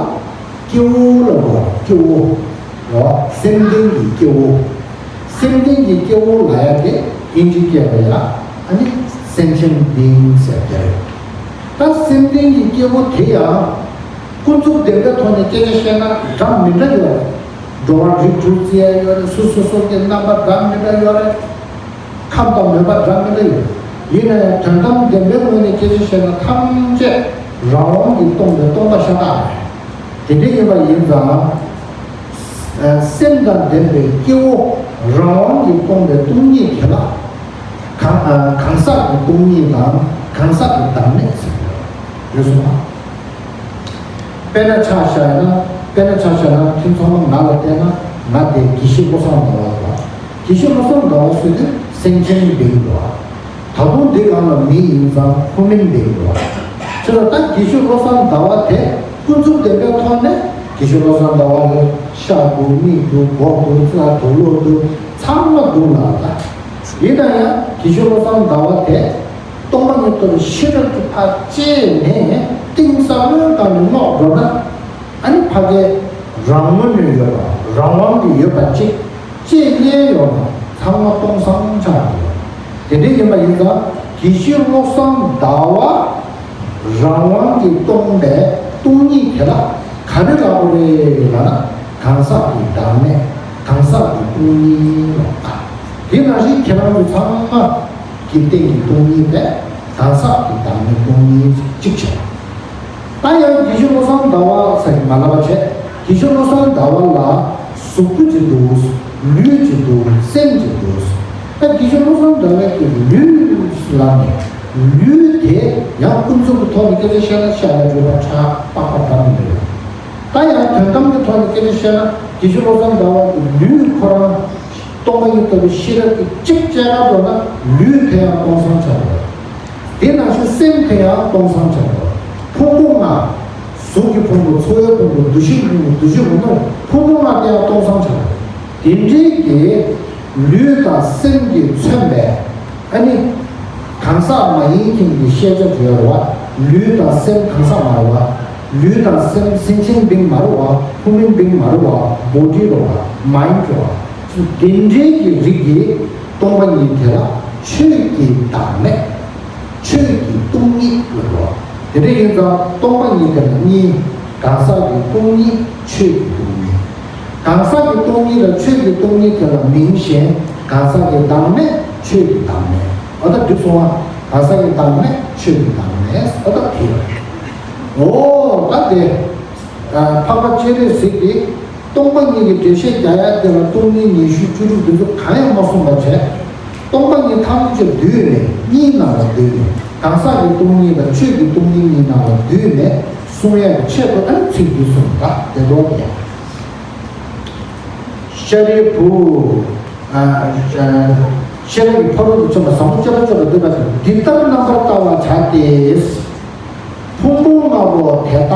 སྐྱེ་བོ་ལ་གོ་སྐྱེ་བོ། རོ། སེམས་ལྡན་གྱི་སྐྱེ་བོ། སེམས་ལྡན་གྱི་སྐྱེ་བོ་ལ་ཡ་དེ་ཨིན་ཇི་སྐད་ལ་ཡ་ཨ་ནི་སེན་ཅེན་བིང་ཟེར་དེ་རེད། ད་སེམས་ལྡན་གྱི་སྐྱེ་བོ་དེ་ཡང་ ཀུན་རྫོབ་བདེན་པའི་ཐོག་ནས་སྐད་ཆ་བཤད་ན་འདྲ་མི་འདྲ་ཡོད་རེད། འགྲོ་བ་རིགས་དྲུག་བརྩི་ཡ་ཡོད་རེད། སོ་སོ་སོ་སོ་གི་རྣམ་པ་འདྲ་མི་འདྲ་ཡོད་རེད། ཁམས་དང་མོས་པ་འདྲ་མི་འདྲ་ཡོད། ཡིན་ན་ཡང་དོན་དམ་བདེན་པའི་ངོས་ནས་སྐད་ཆ་བཤད་ན་ཐམས་ཅད་རང་དབང་གིས་སྟོང་པའི་སྟོང་པ་ཤ་སྟག་རེད། དེ་འདྲ་ཡིན་པ་ཡིན་ཙང་། སེམས་དང་ལྡན་པའི་སྐྱེ་བོ་རང་དབང་གིས་སྟོང་པའི་སྟོང་ཉིད་དེ་ལ་གང་གང་ཟག་གི་སྟོང་ཉིད་དང་གང་ཟག་གི་བདག་མེད་ཟེར་གྱི་ཡོད་སོང་ང་། དཔེར་ན་ཆ་བཞག་ན། དཔེར་ན་ཆ་བཞག་ན་ཁྱེད་ཚང་མ་ང་ལ་བལྟས་ན་ང་དེ་དགེ་བཤེས་བློ་བཟང་ཟླ་བ་རེད་བ། དགེ་བཤེས་བློ་བཟང་ཟླ་བ་ཟེར་དུས་སེམས་ཅན་འབིང་འགྲོ་བ། ད་དུང་འདི་སྒང་ལ་མི་ཡིན་ཙང་ཁོ་མིན་འབིང་འགྲོ་བ། བྱས་ཙང་ད་དགེ་བཤེས་བློ་བཟང་ཟླ་བ་དེ་ཀུན་རྫོབ་བདེན་པའི་ཐོག་ནས་དགེ་བཤེས་བློ་བཟང་ཟླ་བ་ལ་ཤ་འདུག་མིག་འདུག་མགོ་འདུག་རྩ་དུག་ལོག་འདུག་ཚང་མ་འདུག་ལ། ད་ཡིན་ན་ཡང་དགེ་བཤེས་བློ་བཟང་ཟླ་བ་དེ། སྟོང་པ་ཉིད་རྟོགས་པའི་ཤེས་རབ་ཀྱི་ཕར་བཅད་ནས་གཏིང་ཟབ་མོའི་སྒང་ནས་སློག་འགྲོ་ན། ཨ་ནི་ཕ་གའི་རང་ངོས་ནས་ཡོད་པ་རང་དབང་གིས་ཡོད་པ་གཅིག་བཅད་ཉན་ཡོད་པ་ཚང་མ་སྟོང་སང་ཆགས་འགྲོ། དེ་འདྲ་ཡིན་པ་ཡིན་ཙང་དགེ་བཤེས་བློ་བཟང་ཟླ་བ་རང་དབང་གིས་སྟོང་པའི་སྟོང་ཉིད་དེ་ལ་ག་རེ་ལབ་དགོས་རེད་ལབ་ན། གང་ཟག་གི་བདག་མེད། གང་ཟག་གི་སྟོང་ཉིད་ལ། དེ་ནང་བཞིན་ཁྱེད་རང་ཚོ་ཚང་མ། གི་སྟེང་གི་སྟོང་ཉིད་པས་གང་ཟག་གི་བདག་མེད་སྟོང་ཉིད་གཅིག་བྱས། ད་ཡང་དགེ་བཤེས་བློ་བཟང་ཟླ་བ་ཟེར་གྱི་མ་ལབ་པ་བྱས། དགེ་བཤེས་བློ་བཟང་ཟླ་བ་ལ་གཟུགས་པོ་གཅིག་འདུག་ལུས་གཅིག་འདུག་སེམས་གཅིག་འདུག་ད་དགེ་བཤེས་བློ་བཟང་ཟླ་བའི་གི་ལུས་ལ་ནི་ལུས་དེ་ཡང་ཀུན་རྫོབ་ཀྱི་ཐོག་ནས་སྐད་ཆ་བཤད་ན་ཤ་ལ་རུས་པ་ཁྲག་པགས་པ་འདྲ་མི་འདྲ་ཡོད། ད་ཡང་དོན་དམ་གྱི་ཐོག་ནས་སྐད་ཆ་བཤད་ན་དགེ་བཤེས་བློ་བཟང་ཟླ་བ་གི་ལུས་ཁོ་རང་སྟོང་པ་ཉིད་རྟོགས་པའི་ཤེས་རབ་ཀྱི་གཅིག་བཅས་པ་འགྲོ་ན་ལུས་དེ་ཡང་སྟོང་སང་ཆགས་འགྲོ། དེ་ནང་བཞིན་སེམས་དེ་ཡང་སྟོང་སང་ཆགས་འགྲོ། ཕུང་པོ་ལྔ། གཟུགས་ཀྱི་ཕུང་པོ། ཚོར་བའི་ཕུང་པོ། འདུ་ཤེས་ཀྱི་ཕུང་པོ། འདུ་བྱེད་ཀྱི་ཕུང་པོ། ཕུང་པོ་ལྔ་དེ་ཡང་སྟོང་སང་ཆགས་འགྲོ། དེ་འདྲའི་གི་ལུས་དང་སེམས་ཀྱིས་མཚོན་པའི། ཨ་ནི། གང་ཟག་མ་ཡིན་མཁན་གྱི་ཤེས་བྱ་བརྗོད་རོ་བ། ལུས་དང་སེམས་གང་ཟག་མ་རེད་བ། ལུས་དང་སེམས་སེམས་ཅན་བིང་མ་རེད་བ། ཧུ་མིན་བིང་མ་རེད་བ། བོ་ཌི་རེད་བ། མའིན་ཌི་རེད་བ། དེ་འདྲའི་གི་རིགས་ཀྱི་སྟོང་པ་ཉིད་དེ་ལ་ཆོས་ཀྱི་བདག་མེད། ཆོས་ཀྱི་སྟོང་ཉིད་ལབ་རོ། དེ་འདྲ་ཡིན་ཙང་སྟོང་པ་ཉིད་དེ་ལ་གཉིས། གང་ཟག་གི་སྟོང་ཉིད། ཆོས་ཀྱི་སྟོང་ཉིད། གང་ཟག་གི་སྟོང་ཉིད་དང་ཆོས་ཀྱི་སྟོང་ཉིད་དེ་ལ་མིང་གཞན། གང་ཟག་གི་བདག་མེད། ཆོས་ཀྱི་བདག་མེད། འོ་ད་འགྲིག་སོང་ང་། གང་ཟག་གི་བདག་མེད། ཆོས་ཀྱི་བདག་མེད། འོ་ད་དེ། འོ་ད་དེ། ཨ། འཕགས་པ་སྤྱན་རས་གཟིགས་ཀྱིས་སྟོང་པ་ཉིད་ཀྱི་འགྲེལ་བཤད་རྒྱག་ཡ་དེ་ལ་སྟོང་ཉིད་ཉི་ཤུ་བཅུ་དྲུག་འདི་ཚོ་གང་ཡང་མ་གསུངས་པ་བྱས། སྟོང་པ་ཉིད་ཐམས་ཅད་བསྡུས་ནས་གཉིས་ནང་ལ་བསྡུས་ནས། གང་ཟག་གི་སྟོང་ཉིད་དང་ཆོས་ཀྱི་སྟོང་ཉིད་གཉིས་ནང་ལ་བསྡུས་ནས་གསུང་ཡ་གི་ཆེད་དུ་ཨ་ནི་ཚིག་འདི་གསུངས་པ་དེ་ལོ་ཡ། ཤཱ་རིའི་བུ། ཨ། ཤེས་རབ་ཀྱི་ཕ་རོལ་ཏུ་ཕྱིན་པ་ཟབ་མོ་སྤྱོད་པ་སྤྱོད་པར་འདོད་པ་དེ་འདི་ལྟར་རྣམ་པར་བལྟ་བར་བྱ་སྟེ། ཕུང་པོ་ལྔ་པོ་དེ་དག་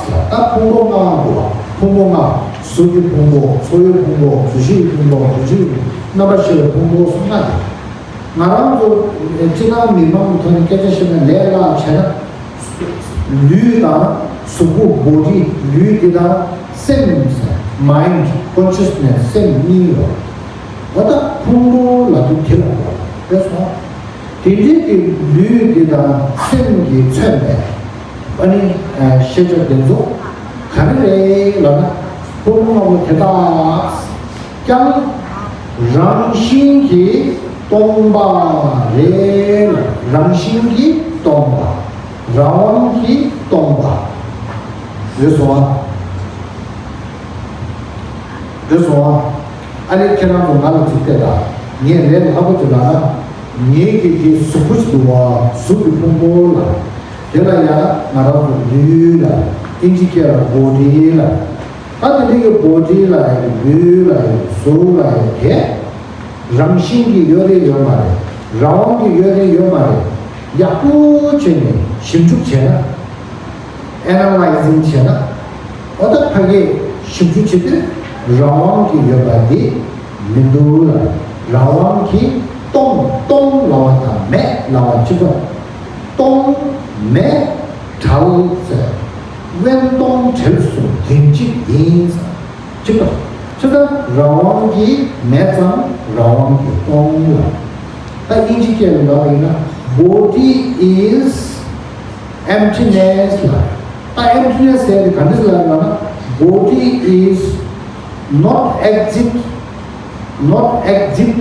ཟེར། ད་ཕུང་པོ་ལྔ་པོ། ཕུང་པོ་ལྔ། གཟུགས་ཀྱི་ཕུང་པོ། ཚོར་བའི་ཕུང་པོ། འདུ་ཤེས་ཀྱི་ཕུང་པོ། འདུ་བྱེད་ཀྱི་ཕུང་པོ། རྣམ་པར་ཤེས་པའི་ཕུང་པོ་གསུམ་ལྔ་ཡོད། ང་རང་ཚོ་སྤྱིར་བཏང་མི་མང་གི་ཐོག་ནས་སྐད་ཆ་བཤད་ན་ལས་སླ་བྱས་ན། ལུས་དང་གཟུགས་པོ། བོ་ཌི། ལུས་འདི་དང་སེམས། མའིན་ཌི། ཀོན་ཤི་ཡས་ནེས། སེམས་གཉིས་ཡོད། འོ་ད་ཕུང་པོ་ལབ་དུས་དེ་ལ་གོ་དེ་སོང་། དེ་འདྲའི་གི་ལུས་འདི་དང་སེམས་ཀྱིས་མཚོན་པའི་ཨ་ནི་ཤེས་བྱ་འདི་ཚོ་ག་རེ་རེད་ལབ་ན། ཕུང་པོ་ལྔ་པོ་དེ་དག་ཀྱང་རང་བཞིན་གྱིས་སྟོང་པ་རེད། རང་བཞིན་གྱིས་སྟོང་པ། རང་དབང་གིས་སྟོང་པ། རེད་སོང་ཨ། རེད་སོང་ཨ། ཨ་ནི་ཁྱེད་རང་ཚོ་ང་ལ་ཅིག་བལྟས་དང་། ངས་ལས་སླ་པོ་ཅིག་ལབ་ན། ངའི་གི་དེ་གཟུགས་པོ་ཅིག་འདུག་བ། གཟུགས་ཀྱི་ཕུང་པོ་ལ། དེ་ལ་ཡང་ང་རང་ཚོ་ལུས་ལ། ཨིན་ཇི་སྐད་ལ་བོ་ཌི་ལ། ད་དེ་འདྲ་གི་བོ་ཌི་ལ་ཡང་། ལུས་ལ་ཡང་། གཟུགས་ལ་ཡང་། དེ་རང་བཞིན་གྱིས་ཡོད་རེད་ཡོད་མ་རེད། རང་དབང་གིས་ཡོད་རེད་ཡོད་མ་རེད། ཡག་པོ་བྱས་ནས་ཞིབ་འཇུག་བྱས་ན། ཨེ་ན་ལའི་ཛིང་བྱས་ན། འོ་ད་ཕ་གིའི་ཞིབ་འཇུག་བྱེད་དུས་རང་དབང་གིས་ཡོད་པ་འདི་མི་འདུག་ལ། རང་དབང་གིས་སྟོང་། སྟོང་ལབ་པ་དང་མེད་ལབ་པ་གཅིག་པ། སྟོང་མེད་བྲལ་ཟེར། དབེན་སྟོང་བྲལ་གསུམ་དོན་གཅིག་ཡིན་ཟེར། གཅིག་པ། ཇི་ལྟར་རང་དབང་གིས་མེད་ཙང་རང་དབང་གིས་སྟོང་ལ། ད་དབྱིན་ཇི་སྐད་ལ་ལབ་པ་ཡིན་ན། Body is emptiness ལ། ད་emptiness ཟེར་དེ་ག་འདྲ་ལབ་ན། Body is not exist, not exist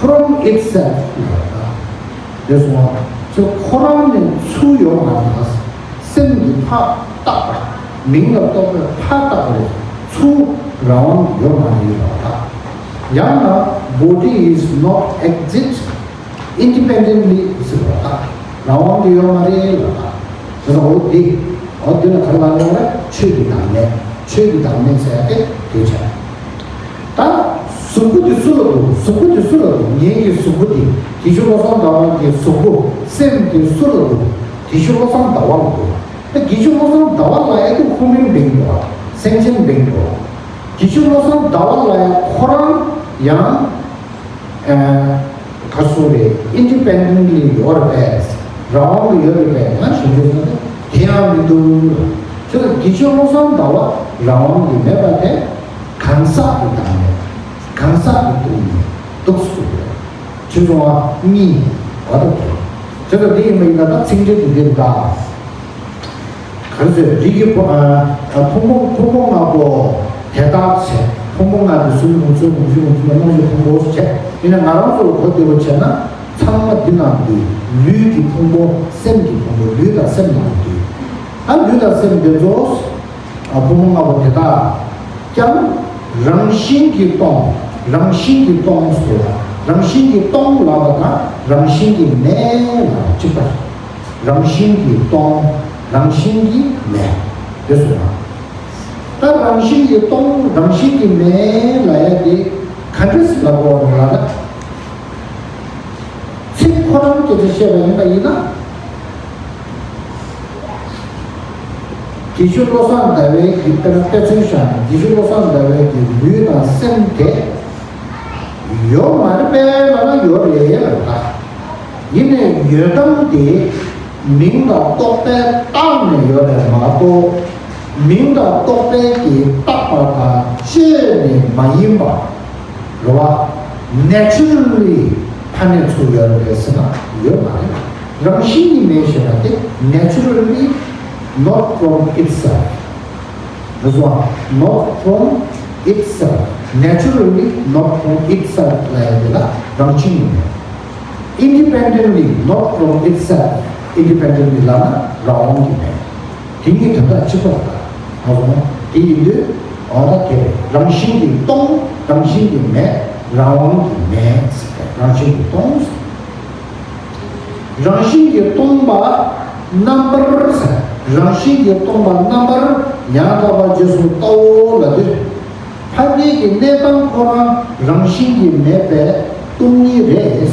from itself. དེ་སོང་བ་ཁོ་རང་ནས་ཚུར་ཡོང་མ་རེད། སེམས་ཀྱི་ཕར་བཏགས་པ། མིང་ལ་གཏོགས་པའི་ཕར་བཏགས་པ་རེད། ཚུར་རང་དབང་ཡོད་མ་རེད་ལབ་པ་དང་། ཡང་ན་body is not exist independently ཟེར་བ་དང་། རང་དབང་གིས་ཡོད་མ་རེད་ལབ་པ་དང་། དེ་ཚོ་འོ་དེ། འོ་དེ་ལ་ག་རེ་ལབ་ན། ཆོས་ཀྱི་བདག་མེད། ཆོས་ཀྱི་བདག་མེད་ཟེར་ཡ་དེ་དེ་བྱས། ད་གཟུགས་པོ་དེ་སུ་ལ་འདུག་གཟུགས་པོ་དེ་སུ་ལ་འདུག་ངེད་ཀྱི་གཟུགས་པོ་དེ། དགེ་བཤེས་བློ་བཟང་ཟླ་བ་གི་གཟུགས་པོ་སེམས་དེ་སུ་ལ་འདུག་དགེ་བཤེས་བློ་བཟང་ཟླ་བ་ལ་འདུག་ད་དགེ་བཤེས་བློ་བཟང་ཟླ་བ་ལབ་ཡ་དེ་ཁོ་མིན་བིང་འགྲོ། སེམས་ཅན་བིང་འགྲོ། དགེ་བཤེས་བློ་བཟང་ཟླ་བ་ལབ་ཡ་ཁོ་རང་ཡང་ཨ་ག་སུ་རེད། independently ཡོད་རེད་པས། རང་དབང་གིས་ཡོད་རེད་པས། ང་ཞིག་འཇོག་ན་དེ་ཡང་མི་འདུག་ཁྱོད་དགེ་བཤེས་བློ་བཟང་ཟླ་བ་རང་དབང་གིས་མེད་པ་དེ་གང་ཟག་གི་བདག་མེད། གང་ཟག་གི་སྡུག་བསྔལ་སྡུག་སུ་རེད། ཁྱོད་ཚོ་བ་གཉིས་བ་དང་དེ། ཁྱོད་ཚོ་དེ་ཡིན་པ་ཡིན་ན་ད་ཚིག་འགྲེལ་དེ་འདི་འདྲ། ག་རེ་ཟེར། རིགས་ཀྱི་ཕུང་ཨ་ཕུང་པོ་ཕུང་པོ་ལྔ་པོ་དེ་དག་བྱས། ཕུང་པོ་ལྔ་དེ་གཟུགས་ངོ་ཚོས་ངོ་བཞི་ངོ་ཚོས་རྣམ་ཤེས་ཕུང་པོ་བྱས། ཡིན་ན་ང་རང་ཚོ་ལ་གོ་བདེ་པོ་བྱས་ན་ཚང་མ་འདི་ནང་འདུས། ལུས་ཀྱི་ཕུང་པོ་སེམས་ཀྱི་ཕུང་པོ་ལུས་དང་སེམས་ནང་འདུས། ཨ་ལུས་དང་སེམས་འདི་ཚོ་ཨ་ཕུང་པོ་ལྔ་པོ་དེ་དག་ཀྱང་རང་བཞིན་གྱིས་སྟོང་། རང་བཞིན་གྱིས་སྟོང་ཟེར་བ། རང་བཞིན་གྱིས་སྟོང་ལབ་པ་དང་རང་བཞིན་གྱིས་མེད་ལབ་པ་གཅིག་པ་རེད། རང་བཞིན་གྱིས་སྟོང་། རང་བཞིན་གྱིས་མེད། དེ་སོང་ང་། ད་རང་བཞིན་གྱིས་སྟོང་རང་བཞིན་གྱིས་མེད་ལབ་ཡ་དེ་ག་འདྲས་སེ་ལབ་དགོས་རེད་ལབ་ན། ཚིག་ཁོ་རང་སྐད་ཆ་བཤད་པ་ཡིན་པ་ཡིན་ན། དགེ་བཤེས་བློ་བཟང་ཟླ་བའི་གི་དཔེར་ན་དཔེ་མཚོན་བཞག་ན། དགེ་བཤེས་བློ་བཟང་ཟླ་བའི་གི་ལུས་དང་སེམས་དེ་ཡོད་མ་རེད་པས་ལབ་ན་ཡོད་རེད་ལབ་ད། ཡིན་ནའི་ཡོད་དམ་དེ་མིང་དང་རྟོག་པས་བཏགས་ནས་ཡོད་རེད་མ་གཏོགས། མིང་དང་རྟོག་པས་ཀྱིས་བཏགས་པ་དང་བཅས་ནས་མ་ཡིན་པ། རེད་བ། naturally ཕ་ནས་ཚུར་ཡོད་རེད་ཟེར་ན་ཡོད་མ་རེད། རང་བཞིན་གྱིས་མེད་ཞེས་པ་དེ་naturally not from itself. རེད་བ། not from itself, naturally not from itself ལབ་ཡ་དེ་ལ་རང་བཞིན་གྱིས་མེད། independently not from itself, independently ལབ་ན་རང་དབང་གིས་མེད། དེ་གཉིས་དོན་དག་གཅིག་པ་རེད། ཨ་ཧོ། དེ་ཡིན་དུས་ཨ་ད་དེ་རེད། རང་བཞིན་གྱིས་སྟོང་། རང་བཞིན་གྱིས་མེད། རང་དབང་གིས་མེད་ཟེར་ཏེ་རང་བཞིན་གྱིས་སྟོང་ཟེར། རང་བཞིན་གྱིས་སྟོང་པ་རྣམ་པར་ཟེར། རང་བཞིན་གྱིས་སྟོང་པ་རྣམ་པར་ཡང་དག་པར་རྗེས་སུ་བལྟའོ་ལབ་དུས། ཕ་རྒྱལ་གྱི་གནས་སྟངས་ཁོ་རང་རང་བཞིན་གྱིས་མེད་པའི་སྟོང་ཉིད་རེད།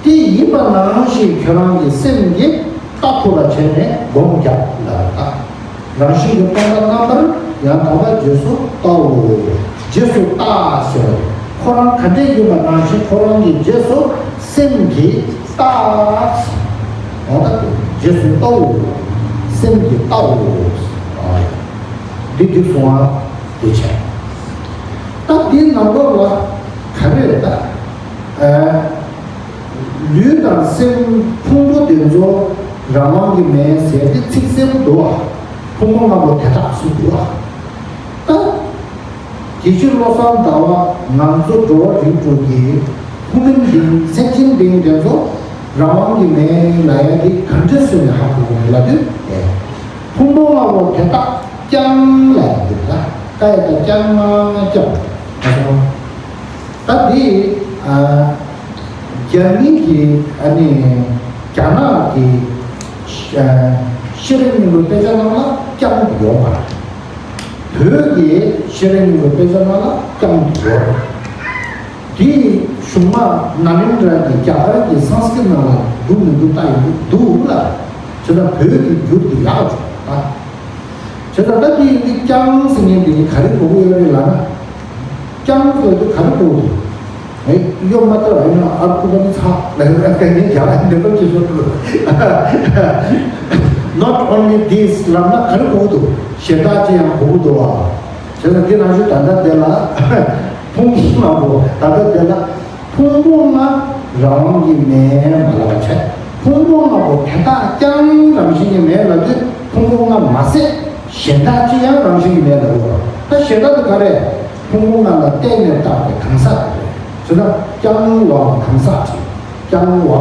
དེ་ཡིན་པ་ནང་བཞིན་ཁྱོད་རང་གི་སེམས་ཀྱིས་བལྟ་ཐུབ་པ་བྱས་ནས་སྒོམ་རྒྱག་ལབ་ད། རང་བཞིན་གྱིས་སྟོང་པ་རྣམ་པར་ཡང་དག་པར་རྗེས་སུ་བལྟའོ། རྗེས་སུ་བལྟ་ཟེར་བ་ཁོ་རང་ག་འདྲས་ཡིན་པ་ནང་བཞིན་ཁོ་རང་གི་རྗེས་སུ་སེམས་ཀྱིས་བལྟ། འོ་ད་རྗེས་སུ་བལྟའོ། སེམས་ཀྱིས་བལྟའོ། འདི་འགྲིག་སོང་ང་། དེ་བྱས། ད་འདི་ནང་ལོགས་ལ་ག་རེ་རེད་ད། ཨ། ལུས་དང་སེམས་ཕུང་པོ་དེ་ཚོ་རང་དབང་གིས་མེད་ཟེར་ཏེ་ཚིག་གསལ་པོ་འདུག་བ། ཕུང་པོ་ལྔ་པོ་དེ་དག་གསུངས་འདུག་བ། ད། དགེ་བཤེས་བློ་བཟང་ཟླ་བ་ང་ཚོ་འགྲོ་བ་རིགས་དྲུག་གི་ཁུངས་མིན་འདི་སེམས་ཅན་འདི་འདི་ཚོ་རང་དབང་གིས་མེད་ལབ་ཡ་འདི་ག་འདྲ་བཟོས་ནས་ཧ་གོ་དགོས་ལབ་དུས། ཕུང་པོ་ལྔ་པོ་དེ་དག་ཀྱང་ལབ་ཡ་འདི་ལ་ཀ་ཡ་ད་ཀྱང་ང་ཀྱང་ང་སོང་། ད་འདི་ཨ། རྒྱ་མི་གི་ཨ་ནི་རྒྱ་ནག་གི་ཤེས་རིག་སྙིང་པོའི་དཔེ་ཆ་ནང་ལ་ཀྱང་ཡོད་པ། བོད་ཀྱི་ཤེས་རིག་སྙིང་པོའི་དཔེ་ཆ་ནང་ལ་ཀྱང་ཡོད། དེའི་གཞུག་མ་ནཱ་ལེནྡྲ་གི་རྒྱ་གར་གྱི་སཾ་སྐྲྀཏ་ནང་ལ་འདུག་མི་འདུག་ལྟ་ཡོང་གི་འདུག་ལ། བྱས་ཙང་བོད་ཀྱི་འགྱུར་དེ་ཡག་བྱུང་ད། བྱས་ཙང་ད་དེ་འདི་རྐྱང་ཟེར་མཁན་དེ་ག་རེ་གོ་གི་ཡོད་རེད་ལབ་ན། རྐྱང་ཟེར་དུས་ག་རེ་གོ་གི་འདུག་ཨེ། གཡོ་མ་ལྟ་བ་ཡིན་ན་ཨར་ཀུ་པ་ནི་ཚ་ལ་ཡོད་ཨ་ཀ་ནི་རྒྱ་ལ་འདི་ལོ་ཅི་ཤོད་འདུག Not only this ལབ་ན་ག་རེ་གོ་གི་འདུག་གཞན་དག་ཅི་ཡང་གོ་གི་འདུག་བ། བྱས་ཙང་འདི་ནང་བཞིན་ད་ལྟ་དེ་ལ་ཕུང་པོ་ལྔ་པོ་ད་ལྟ་དེ་ལ། ཕུང་པོ་ལྔ་རང་དབང་གིས་མེད་མ་ལབ་པ་བྱས། ཕུང་པོ་ལྔ་པོ་དེ་དག་ཀྱང་རང་བཞིན་གྱིས་མེད་ལབ་དུས་ ཕུང་པོ་ལྔ་མ་ཟད་གཞན་དག་ཅི་ཡང་རང་བཞིན་གྱིས་མེད་ལབ་ཡོད། ད་གཞན་དག་དེ་ག་རེ། ཕུང་པོ་ལྔ་ལ་བརྟེན་ནས་བཏགས་པའི་གང་ཟག་དེ་རེད། ཟེར་ན་ཀྱང་ལ་གང་ཟག་ཅིག་ཀྱང་ལ་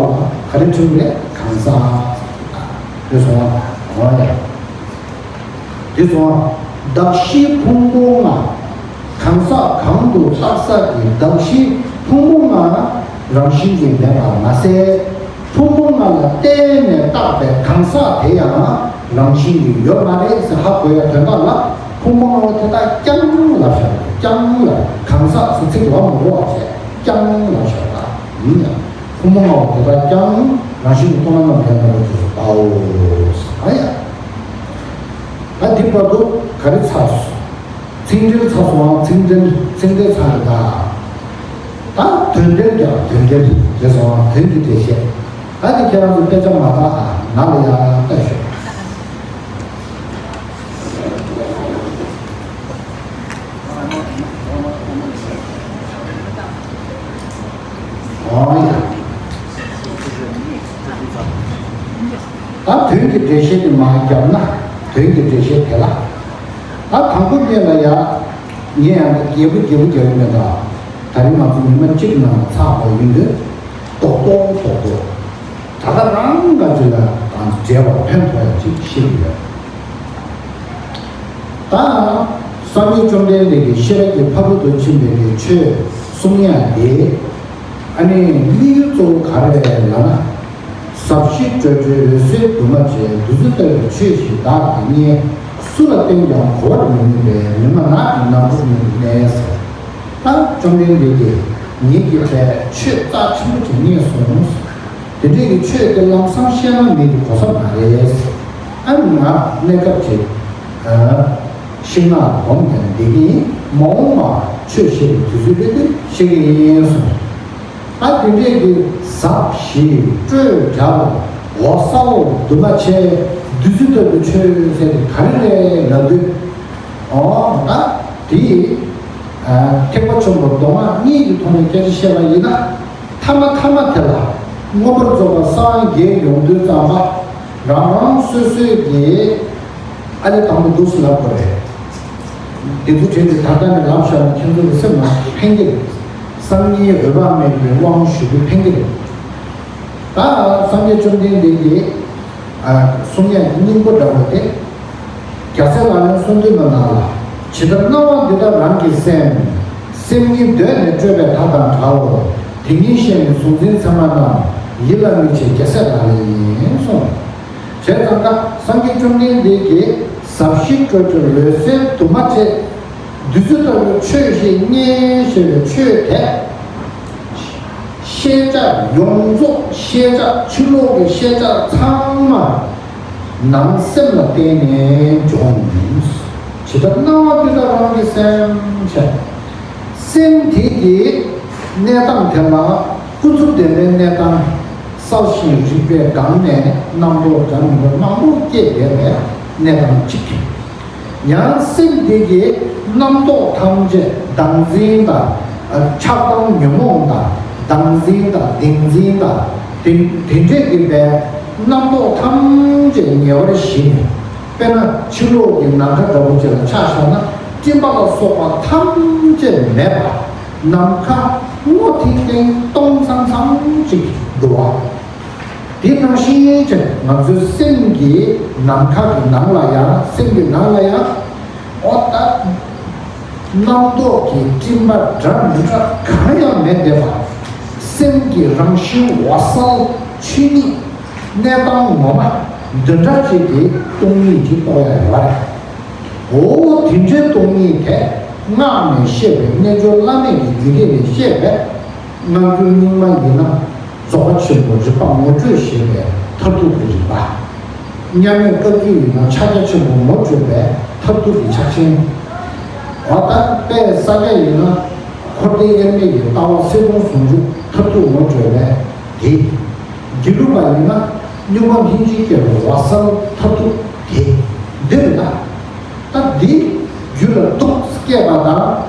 ག་རེ་བྲིས་རེད། གང་ཟག་རེད་སོང་། འོ་ཡ། དེ་སོང་། གདགས་གཞིའི་ཕུང་པོ་ལྔ། གང་ཟག་གང་དུ་བཏགས་ས་ཀྱི་གདགས་གཞིའི་ཕུང་པོ་ལྔ་རང་བཞིན་གྱིས་མེད་པར་མ་ཟད། ཕུང་པོ་ལྔ་ལ་བརྟེན་ནས་བཏགས་པའི་གང་ཟག་དེ་ཡང་རང་བཞིན་གྱིས་ཡོད་མ་རེད་ཟེར་ཧ་གོ་ཡ་དོན་དག་ལ། ཕུང་པོ་ལྔ་པོ་དེ་དག་ཀྱང་ལབ་བཞག་ཀྱང་ལ་གང་ཟག་ཟེར་ཚིག་ལ་མི་རུང་བ་བྱས་ཀྱང་ལབ་བཞག་ད་ཡིན་ཡང་ཕུང་པོ་ལྔ་པོ་དེ་དག་ཀྱང་རང་བཞིན་གྱིས་སྟོང་པ་ཉིད་ལ་མེད་པ་ལ་དེ་སུ་པའོ་ཟེར་ཡ། ད་འདི་བར་དུ་ག་རེ་ཚར་སོང་། ཚིག་འགྲེལ་ཚར་སོང་། ཚིག་འགྲེལ་ཚིག་འགྲེལ་ཚར་རེད་ད། ད་དོན་འགྲེལ་རྒྱག་དོན་འགྲེལ་རེད་སོང་། དོན་གྱི་འགྲེལ་བཤད། ད་འདི་ཁྱེད་རང་ཚོ་དཔེ་ཆ་མ་བལྟས་ཨ་ནང་ལ་ཡར་ལྟ་ཤོག་ཨོ་ཡ། ད་དོན་གྱི་འགྲེལ་བཤད་དེ་མར་བརྒྱབ་ན་དོན་གྱི་འགྲེལ་བཤད་དེ་ལ། ད་དང་པོ་ཉིད་ལ་ཡ། ངས་ཡང་རྒྱས་པོ་རྒྱས་པོ་རྒྱག་གི་མེད་ད། ད་རིང་ང་ཚོ་ཉི་མ་གཅིག་ནང་ཚགས་པ་ཡིན་དུས། རྡོག་རྡོག་རྡོག་རྡོག་ད་ག་རང་ག་ཅི་ལ་དང་འབྲེལ་བ་ཕན་ཐོགས་ཡ་ཅིག་ཤེས་ཀྱི་ཡོད། ད་སངས་རྒྱས་བཅོམ་ལྡན་འདས་ཀྱིས་ཤེས་རབ་ཀྱི་ཕ་རོལ་ཏུ་ཕྱིན་པའི་གི་ཆོས་གསུང་ཡ་དེ། ཨ་ནི་དམིགས་ཡུལ་གཙོ་བོ་ག་རེ་རེད་ལབ་ན། ཟབ་ཞི་སྤྲོས་བྲལ་འོད་གསལ་འདུས་མ་བྱས། བདུད་རྩི་ལྟ་བུའི་ཆོས་ཤིག་བདག་གིས་རྙེད། སུ་ལ་བསྟན་ཀྱང་གོ་བར་མི་ནུས་པས། མི་སྨྲ་ནགས་ཀྱི་ནག་འབུར་མིན་དུ་གནས་ཟེར། ད་བཅོམ་ལྡན་འདས་ཀྱིས་ངེད་ཀྱིས་པའི་ཆོས་རྩ་ཆེན་པོ་ཅིག་རྙེད་སོང་། དེ་འདྲའི་གི་ཆོས་དེ་ལམ་སང་ཤེས་ན་མི་གི་གོ་ས་མ་རེད། ཨ་ནི་ང་གནས་སྐབས་ཅིག་ཤིང་ནགས་སྒོམ་ཀྱང་བསྡད་ཀྱི་ཡིན། མ་འོངས་པ་ཆོས་བཤད་པའི་དུས་ཚོད་སླེབས་དུས་བཤད་ཀྱི་ཡིན་གསུངས། ད་དེ་འདྲས་ཀྱི་ཟབ་ཞི་སྤྲོས་བྲལ་འོད་གསལ་འདུས་མ་བྱས་བདུད་རྩི་ལྟ་བུའི་ཆོས་ཟེར་དེ་ག་རེ་རེད་ལབ་དུས། ཨོ་ད་དེ་ཐེག་པ་ཆེན་པོ་མདོ་སྔགས་གཉིས་ཀྱི་ཐོག་ནས་སྐད་ཆ་བཤད་པ་ཡིན་ན། ཐ་མ་ཐ་མ་དེ་ལ་མངོན་པར་རྫོགས་པ་སངས་རྒྱས་ཡོང་དུས་ཙམ་པ་རང་རང་སོ་སོའི་གི་ཨ་ལས་དང་པོ་འདུག་སེ་ལབ་དགོས་རེད། དེ་ཚོ་བྲིས་ཏེ་ད་ལྟ་ནས་ལབ་བཞག་ན་ཁྱེད་ཚོ་གི་སེམས་ནང་ཕན་གྱི་རེད། སང་ཉིན་འོད་དཔག་མེད་ཀྱི་དབང་ཞུ་རྒྱུ་ཕན་གྱི་རེད། ད་སངས་རྒྱས་བཅོམ་ལྡན་འདས་ཀྱིས་གསུང་ཡག་གི་སྙིང་པོ་འདྲ་བོ་དེ། རྒྱལ་སྲས་ལག་ལེན་གསུམ་བདུན་པ་ནང་ལ། ཇི་ལྟར་སྣང་བ་འདི་དག་རང་གི་སེམས། སེམས་ཉིད་གདོད་ནས་སྤྲོས་པའི་མཐའ་དང་བྲལ་ལོ། དེ་ཉིད་ཤེས་ནས་གཟུང་འཛིན་མཚན་མ་རྣམས། ཡིད་ལ་དམིགས་བྱས་རྒྱལ་སྲས་ལག་ལེན་ཡིན་གསུངས། བྱས་ཙང་ཀ་སངས་རྒྱས་བཅོམ་ལྡན་འདས་ཀྱིས་ཟབ་ཞི་སྤྲོས་བྲལ་འོད་གསལ་འདུས་མ་བྱས། བདུད་རྩི་ལྟ་བུའི་ཆོས་ཤིག་རྙེད་ཞེས་པའི་ཆོས་དེ། ཤེས་བྱ་ཡོངས་རྫོགས་ཤེས་བྱ་ཕྱི་ལོགས་ཀྱི་ཤེས་བྱ་ཚང་མ་ནང་སེམས་ལ་བརྟེན་ནས་འབྱུང་། ཇི་ལྟར་སྣང་བ་འདི་དག་རང་གི་སེམས་བྱས། སེམས་དེ་གི་གནས་སྟངས་དེ་ལ་ཀུན་རྫོབ་བདེན་པའི་གནས་སྟངས། གསལ་ཞིང་རིག་པའི་སྒང་ནས་རྣམ་རྟོག་འདྲ་མི་འདྲ་མང་པོ་སྐྱེས་བསྡད་པའི་གནས་སྟངས་གཅིག་ཡང་སེམས་དེ་གི་རྣམ་རྟོག་ཐམས་ཅད་བདག་འཛིན་དང་། ཆགས་སྡང་ཉོན་མོངས་དང་། བདག་འཛིན་དང་བདེན་འཛིན་དང་། དེ་དེ་འདྲས་ཀྱི་པའི་རྣམ་རྟོག་ཐམས་ཅད་ཉེ་བར་ཞི་ནས། དཔེར་ན་ཕྱི་ལོགས་ཀྱི་ནམ་མཁའ་འདྲ་བོ་ཅིག་ལ་ཆ་བཞག་ན། སྤྲིན་པ་ལ་སོགས་པ་ཐམས་ཅད་མེད་པ། ནམ་མཁའ་སྔོ་ཐིང་ཐིང་སྟོང་ཙང་ཙང་ཅིག་འདུག་པ། དེ་ནང་བཞིན་ཅིག་ང་ཚོའི་སེམས་ཀྱི་ནམ་མཁའ་གི་ནང་ལ་ཡང་། སེམས་ཀྱི་ནང་ལ་ཡང་། ཨོ་ད། རྣམ་རྟོག་གི་སྤྲིན་པ་འདྲ་མི་འདྲ་གང་ཡང་མེད་བསྡད་པ། སེམས་ཀྱི་རང་བཞིན་འོད་གསལ་ཆོས་ཉིད་གནས་སྟངས་ངོ་མ་འདི་འདྲ་ཅིག་གི་སྟོང་ཉིད་ཅིག་རྟོགས་ཡ་ཡོད་རེད། འོ་དེ་འདྲའི་སྟོང་ཉིད་དེ་སྔགས་ནས་བཤད་པའི་རྣལ་འབྱོར་བླ་མེད་ཀྱི་རྒྱུད་སྡེ་ནས་བཤད་པའི་སྔ་འགྱུར་རྙིང་མ་ཡིན་ན་རྫོགས་པ་ཆེན་པོ་རིག་པ་ངོ་སྤྲོད་ཞེས་པའི་མཐར་ཐུག་གི་རིག་པ། མཉམ་མེད་བཀའ་བརྒྱུད་ཡིན་ན་ཕྱག་རྒྱ་ཆེན་པོ་ངོ་སྤྲོད་པའི་མཐར་ཐུག་གི་ཕྱག་ཆེན། འོ་ད་དཔལ་ས་སྐྱ་ཡིན་ན་འཁོར་འདས་དབྱེར་མེད་ཀྱི་ལྟ་བ་གསལ་སྟོང་ཟུང་འཇུག་མཐར་ཐུག་ངོ་སྤྲོད་པའི་དེ། དགེ་ལུགས་པ་ཡིན་ན་གཉུག་མ་སྙིང་རྗེ་སྐྱེ་བའི་འོད་གསལ་མཐར་ཐུག་དེ། འདི་རེད་ད། ད་འདི་རྒྱུད་ལ་ཐུགས་སྐྱེས་པ་དང་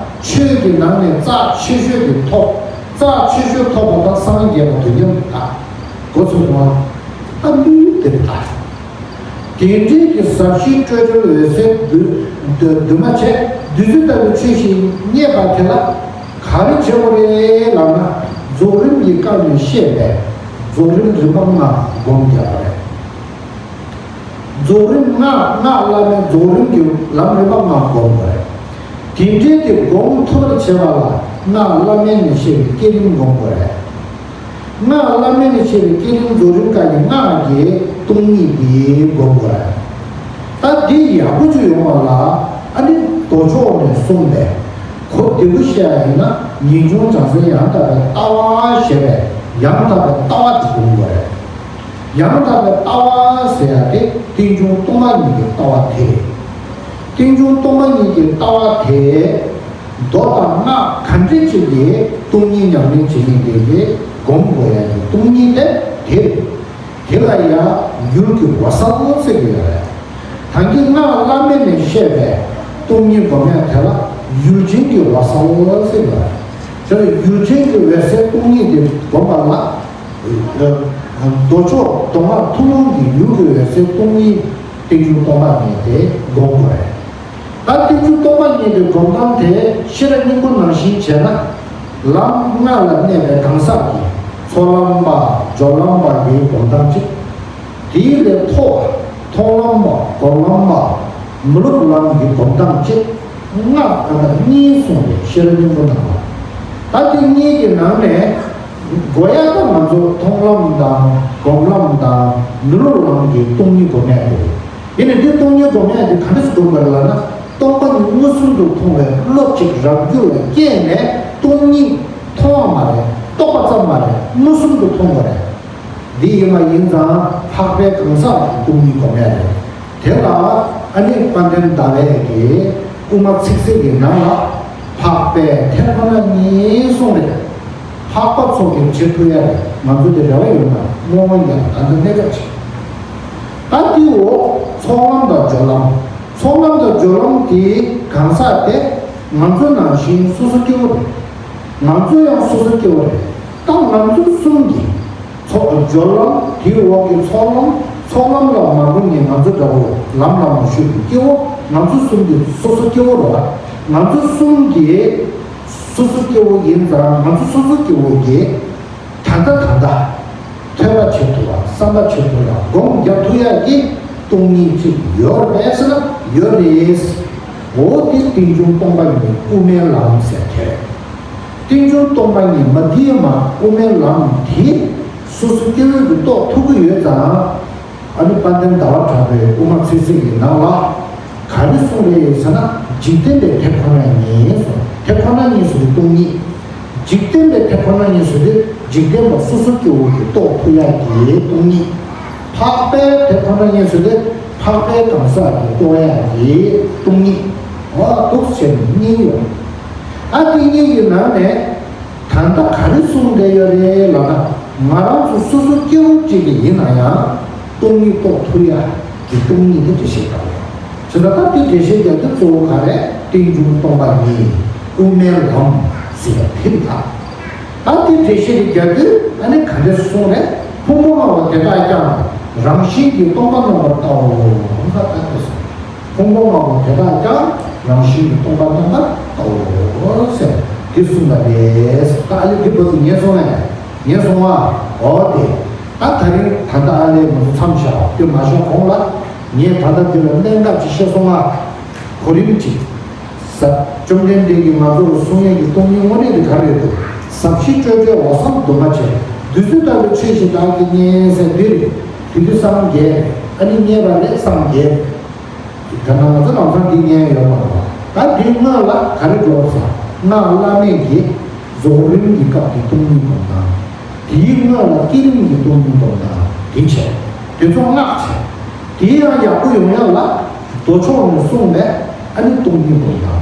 ཆོས་ཀྱི་ནང་ནས་རྩ་ཆེ་ཤོས་དེ་ཐོབ། རྩ་ཆེ་ཤོས་ཐོབ་པ་དང་སངས་རྒྱས་པ་དོན་མཉམ་རེད་ད། གོ་ཚོད་སོང་ང་། ད་ལུས་འདི་རེད་ད། དེ་འདྲའི་གི་ཟབ་ཞི་སྤྲོས་བྲལ་འོད་གསལ་འདུས་འདུས་འདུས་མ་བྱས་བདུད་རྩི་ལྟ་བུའི་ཆོས་ཤིག་རྙེད་པ་དེ་ལ་ག་རེ་བྱེད་དགོས་རེད་ལབ་ན། རྫོགས་རིམ་གྱི་སྐབས་ནས་བཤད་པའི་རྫོགས་རིམ་རིམ་པ་ལྔ་སྒོམ་རྒྱག་པ་རེད། རྫོགས་རིམ་ལྔ། སྔགས་བླ་མེད་རྫོགས་རིམ་གྱི་ལམ་རིམ་པ་ལྔ་སྒོམ་དགོས་རེད། དེ་འདྲའི་དེ་སྒོམ་ཐུབ་པར་བྱེད་པ་ལ་སྔགས་བླ་མེད་ནས་བཤད་པའི་བསྐྱེད་རིམ་སྒོམ་དགོས་རེད། སྔགས་བླ་མེད་ནས་བཤད་པའི་བསྐྱེད་རིམ་རྫོགས་རིམ་བཀའ་གི་སྔགས་ཀྱི་སྟོང་ཉིད་དེ་སྒོམ་དགོས་རེད། ད་འདི་ཡག་པོ་ཅིག་ཡོང་བ་ལ་ཨ་ནི་མདོ་ཕྱོགས་ནས་གསུངས་པའི་གོ་བདེ་པོ་བཤད་ཡ་ཡིན་ན། ངེས་འབྱུང་བྱང་སེམས་ཡང་དག་པའི་ལྟ་བ་ཞེས་པའི་ཡང་དག་པའི་ལྟ་བ་དེ་སྒོམ་དགོས་རེད། ཡང་དག་པའི་ལྟ་བ་ཟེར་ཡ་དེ་རྟེན་འབྱུང་སྟོང་པ་ཉིད་ཀྱི་ལྟ་བ་དེ་རེད། རྟེན་འབྱུང་སྟོང་པ་ཉིད་ཀྱི་ལྟ་བ་དེ་མདོ་དང་སྔགས་ག་འདྲ་ཅིག་གིས་སྟོང་ཉིད་ཉམས་ལེན་བྱེད་མཁན་དེ་གིས་སྒོམ་དགོས་ཡ་གི་སྟོང་ཉིད་དེ་དེ་རེད། དེ་ལ་ཡང་ཡུལ་གྱི་འོད་གསལ་ཟེར་གྱི་ཡོད་རེད། ད་གིན་སྔགས་བླ་མེད་ནས་བཤད་པའི་སྟོང་ཉིད་སྒོམ་ཡ་དེ་ལ་ཡུལ་ཅན་གྱི་འོད་གསལ་ཟེར་གྱི་ཡོད་རེད། དེ་ལ་ཡུལ་ཅན་གྱི་འོད་གསལ་སྟོང་ཉིད་དེ་སྒོམ་པ་ལ། མདོ་ཕྱོགས་མདོ་སྔགས་ཐུན་མོང་གི་ཡུལ་གྱི་འོད་གསལ་སྟོང་ཉིད་རྟེན་འབྱུང་སྟོང་པ་ཉིད་དེ་སྒོམ་དགོས་རེད། ད་རྟེན་འབྱུང་སྟོང་པ་ཉིད་དེ་སྒོམ་སྟངས་དེ་ཤེས་རབ་སྙིང་པོ་ནང་བཞིན་བྱས་ན། ལམ་ལྔ་ལ་གནས་པའི་གང་ཟག་གིས་ཚོགས་ལམ་པ་སྦྱོར་ལམ་པ་གི་སྒོམ་སྟངས་གཅིག་དེའི་ལས་མཐོ་བ་མཐོང་ལམ་པ་སྒོམ་ལམ་པ་མི་སློབ་ལམ་གྱི་སྒོམ་སྟངས་གཅིག་ལྔ་ག་ན་གཉིས་གསུངས་པའི་ཤེས་རབ་སྙིང་པོ་ནང་ལ། ད་དེ་གཉིས་ཀྱི་ནང་ནས་དགོས་ཡ་ད་ང་ཚོ་མཐོང་ལམ་དང་སྒོམ་ལམ་དང་མི་སློབ་ལམ་གྱི་སྟོང་ཉིད་སྒོམ་ཡ་དེ་རེད། དེ་ནས་འདི་སྟོང་ཉིད་སྒོམ་ཡ་དེ་ག་འདྲ་ཞིག་སྒོམ་དགོས་རེད་ལབ་ན། སྟོང་པ་ཉིད་མངོན་སུམ་དུ་མཐོང་བའི་བློ་གཅིག་རང་རྒྱུད་ལ་སྐྱེས་ནས་སྟོང་ཉིད་མཐོང་བ་མ་རེད། རྟོགས་པ་ཙམ་མ་རེད། མངོན་སུམ་དུ་མཐོང་བ་རེད། འདི་ཡིན་པ་ཡིན་ཙང་འཕགས་པའི་གང་ཟག་གི་སྟོང་ཉིད་སྒོམ་ཡ་རེད། དེ་ལ་ཨ་ནི་དཔལ་ལྡན་ཟླ་བས་ཀྱི་དབུ་མ་ཚིག་གསལ་གྱི་ནང་ལ་འཕགས་པའི་དེ་ཁོ་ན་ཉིད་གསུངས་རེད། འཕགས་པ་ཚོ་གི་བྱེད་ཐུབ་ཡ་རེད། ང་ཚོ་དེ་རེ་བ་ཡོད་ན་རྨོངས་མ་ཉལ་ད་ལྟ་གནས་སྐབས་ཅིག་ད་འདི་འོ་ཚོགས་ལམ་དང་སྦྱོར་ལམ། ཚོགས་ལམ་དང་སྦྱོར་ལམ་དེའི་གང་ཟག་དེ་ང་ཚོ་ནང་བཞིན་སོ་སོ་སྐྱེ་བོ་རེད། ང་ཚོ་ཡང་སོ་སོ་སྐྱེ་བོ་རེད། ད་ང་ཚོ་གསུམ་གྱིས་ཚོགས་སྦྱོར་ལམ་དེའི་འོག་གི་ཚོགས་ལམ། ཚོགས་ལམ་ལ་མ་འགོས་ནས་ང་ཚོ་འདྲ་བོ་ལམ་ལ་མ་ཞུགས་པའི་སྐྱེ་བོ། ང་ཚོ་གསུམ་གྱིས་སོ་སོ་སྐྱེ་བོ་རེད་བ། ང་ཚོ་གསུམ་གྱིས་སོ་སོ་སྐྱེ་བོ་ཡིན་ཙང་ང་ཚོ་སོ་སོ་སྐྱེ་བོ་གིས་ད་ལྟ་ད་ལྟ་ཐོས་པ་བྱེད་ཐུབ་པ། བསམ་པ་བྱེད་ཐུབ་ཡ། སྒོམ་རྒྱག་ཐུབ་ཡ་གི་སྟོང་ཉིད་ཅིག་ཡོད་རེད་ཟེར་ན་ཡོད་རེད། འོ་དེ་རྟེན་འབྱུང་སྟོང་པ་ཉིད་དབུ་མའི་ལམ་ཟེར་དེ་རེད། རྟེན་འབྱུང་སྟོང་པ་ཉིད་མ་དེའི་མ་དབུ་མའི་ལམ་དེ་སོ་སོ་སྐྱེ་བོ་གིས་རྟོགས་ཐུབ་ཀྱི་ཡོད་ཙང་། ཨ་ནི་དཔལ་ལྡན་ཟླ་བ་གྲགས་པའི་དབུ་མ་ཚིག་གསལ་གྱི་ནང་ལ་ག་རེ་གསུངས་རེད་ཟེར་ན། འཇིག་རྟེན་པའི་དེ་ཁོ་ན་ཉིད་ཟེར། དེ་ཁོ་ན་ཉིད་ཟེར་དུས་སྟོང་ཉིད། འཇིག་རྟེན་པའི་དེ་ཁོ་ན་ཉིད་ཟེར་དུས་འཇིག་རྟེན་པ་སོ་སོ་སྐྱེ་བོ་གིས་རྟོགས་ཐུབ་ཡ་གི་སྟོང་ཉིད། འཕགས་པའི་དེ་ཁོ་ན་ཉིད་ཟེར་དུས་འཕགས་པའི་གང་ཟག་གིས་རྟོགས་ཡ་གི་སྟོང་ཉིད། འོ་འདུག་བྱས་ནས་གཉིས་ཡོད། ཨ་དེ་གཉིས་ཀྱི་ནང་ནས། ད་ལྟ་ག་རེ་གསུངས་བསྡད་ཡོད་རེད་ལབ་ན། ང་རང་ཚོ་སོ་སོ་སྐྱེ་བོ་གཅིག་གི་ཡིན་ན་ཡང་སྟོང་ཉིད་རྟོགས་ཐུབ་ཡ་གི་སྟོང་ཉིད་དེ་འགྲེལ་བཤད་བརྒྱབ་ཡོད། བྱས་ཙང་ད་དེ་འགྲེལ་བཤད་རྒྱག་དུས་གཙོ་བོ་ག་རེ། རྟེན་འབྱུང་སྟོང་པ་ཉིད་དབུ་མའི་ལམ་ཟེར་བ་དེ་རེད་ད། ད་དེ་འགྲེལ་བཤད་དེ་རྒྱག་དུས་ཨ་ནི་ག་འདྲས་གསུངས་རེད། ཕུང་པོ་ལྔ་པོ་དེ་དག་ཀྱང་རང་བཞིན་གྱིས་སྟོང་པར་རྣམ་པར་བལྟའོ། ད་ལྟ་དེ་སོང་། ཕུང་པོ་ལྔ་པོ་དེ་དག་ཀྱང་རང་བཞིན་གྱིས་སྟོང་པར་རྣམ་པར་བལྟའོ་ཟེར་དེ་གསུངས་པ་རེད། ད་ཨ་ལེ་དེ་བར་དུ་ཉན་སོང་ངས། ཉན་སོང་ཨ། འོ་དེ། ད་ད་རིང་ད་ལྟ་ཨ་ལེ་ང་ཚོ་མཚམས་བཞག་དེ་མ་ཞོག་གོང་ལ་ངས་ད་ལྟ་འདི་ལ་གནད་འགག་ཅིག་བཤད་སོང་ཨ། གོ་རིམ་གཅིག་ཟབ། བཅོམ་ལྡན་འདས་ཀྱིས་ང་ཚོར་གསུང་ཡས་ཀྱི་སྟོང་ཉིད་དངོས་གནས་དེ་ག་རེ་རེད་འདུག་ཟབ་ཞི་སྤྲོས་བྲལ་འོད་གསལ་འདུས་མ་བྱས། བདུད་རྩི་ལྟ་བུའི་ཆོས་ཤིག་བདག་གིས་རྙེད་ཟེར་འདི་རེད། དེ་དུས་སངས་རྒྱས་ཨ་ནི་རྙེད་པ་རེད། སངས་རྒྱས། ད་ནང་ང་ཚོ་ལམ་སང་འདི་རྙེད་ཡོད་མ་རེད་པ། ད་འདི་སྔོན་ལ་ག་རེ་འགྲོ་ས། སྔགས་བླ་མེད་ཀྱི་རྫོགས་རིམ་གྱི་སྐབས་ཀྱི་སྟོང་ཉིད་སྒོམ་སྟངས། དེའི་སྔོན་ལ་བསྐྱེད་རིམ་གྱི་སྟོང་ཉིད་སྒོམ་སྟངས་དེ་བྱས། དེ་ཚོ་སྔགས་བྱས། དེའི་ཡང་ཡག་པོ་ཡོང་ཡག་ལ་མདོ་ཕྱོགས་ནས་གསུངས་པའི་ཨ་ནི་སྟོང་ཉིད་སྒོམ་སྟངས།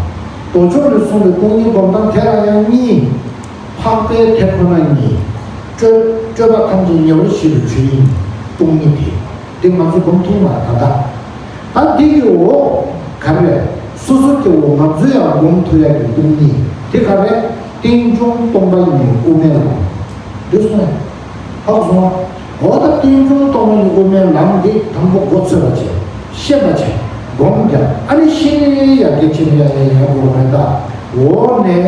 མདོ་ཕྱོགས་ནས་གསུངས་པའི་སྟོང་ཉིད་སྒོམ་སྟངས་དེ་ལ་ཡང་གཉིས། འཕགས་པའི་དེ་ཁོ་ན་ཉིད། སྤྲོས་སྤྲོས་པ་ཐམས་ཅད་ཉེ་བར་ཞི་བའི་ཆོས་དབྱིངས་སྟོང་ཉིད་དེ། དེ་ང་ཚོ་སྒོམ་ཐུབ་མ་རེད་ད་ལྟ། ད་འདི་གི་འོག་ག་རེ། སོ་སོ་སྐྱེ་བོ་ང་ཚོས་ཡང་སྒོམ་ཐུབ་ཡ་གི་སྟོང་ཉིད་དེ་ག་རེ། རྟེན་འབྱུང་སྟོང་པ་ཉིད་དབུ་མའི་ལམ། འདི་སོང་ངས། ཧ་གོ་སོང་ང་། འོ་ད་རྟེན་འབྱུང་སྟོང་པ་ཉིད་དབུ་མའི་ལམ་འདི་དང་པོ་མགོ་ཚོས་པ་བྱས། ཤེས་པ་བྱས། སྒོམ་རྒྱག་ཨ་ནི་ཤེས་ནས་ཡར་རྒྱས་ཕྱིན་ཡ་ཡ་ཡ་དགོས་རེད་ད། འོ་ནས།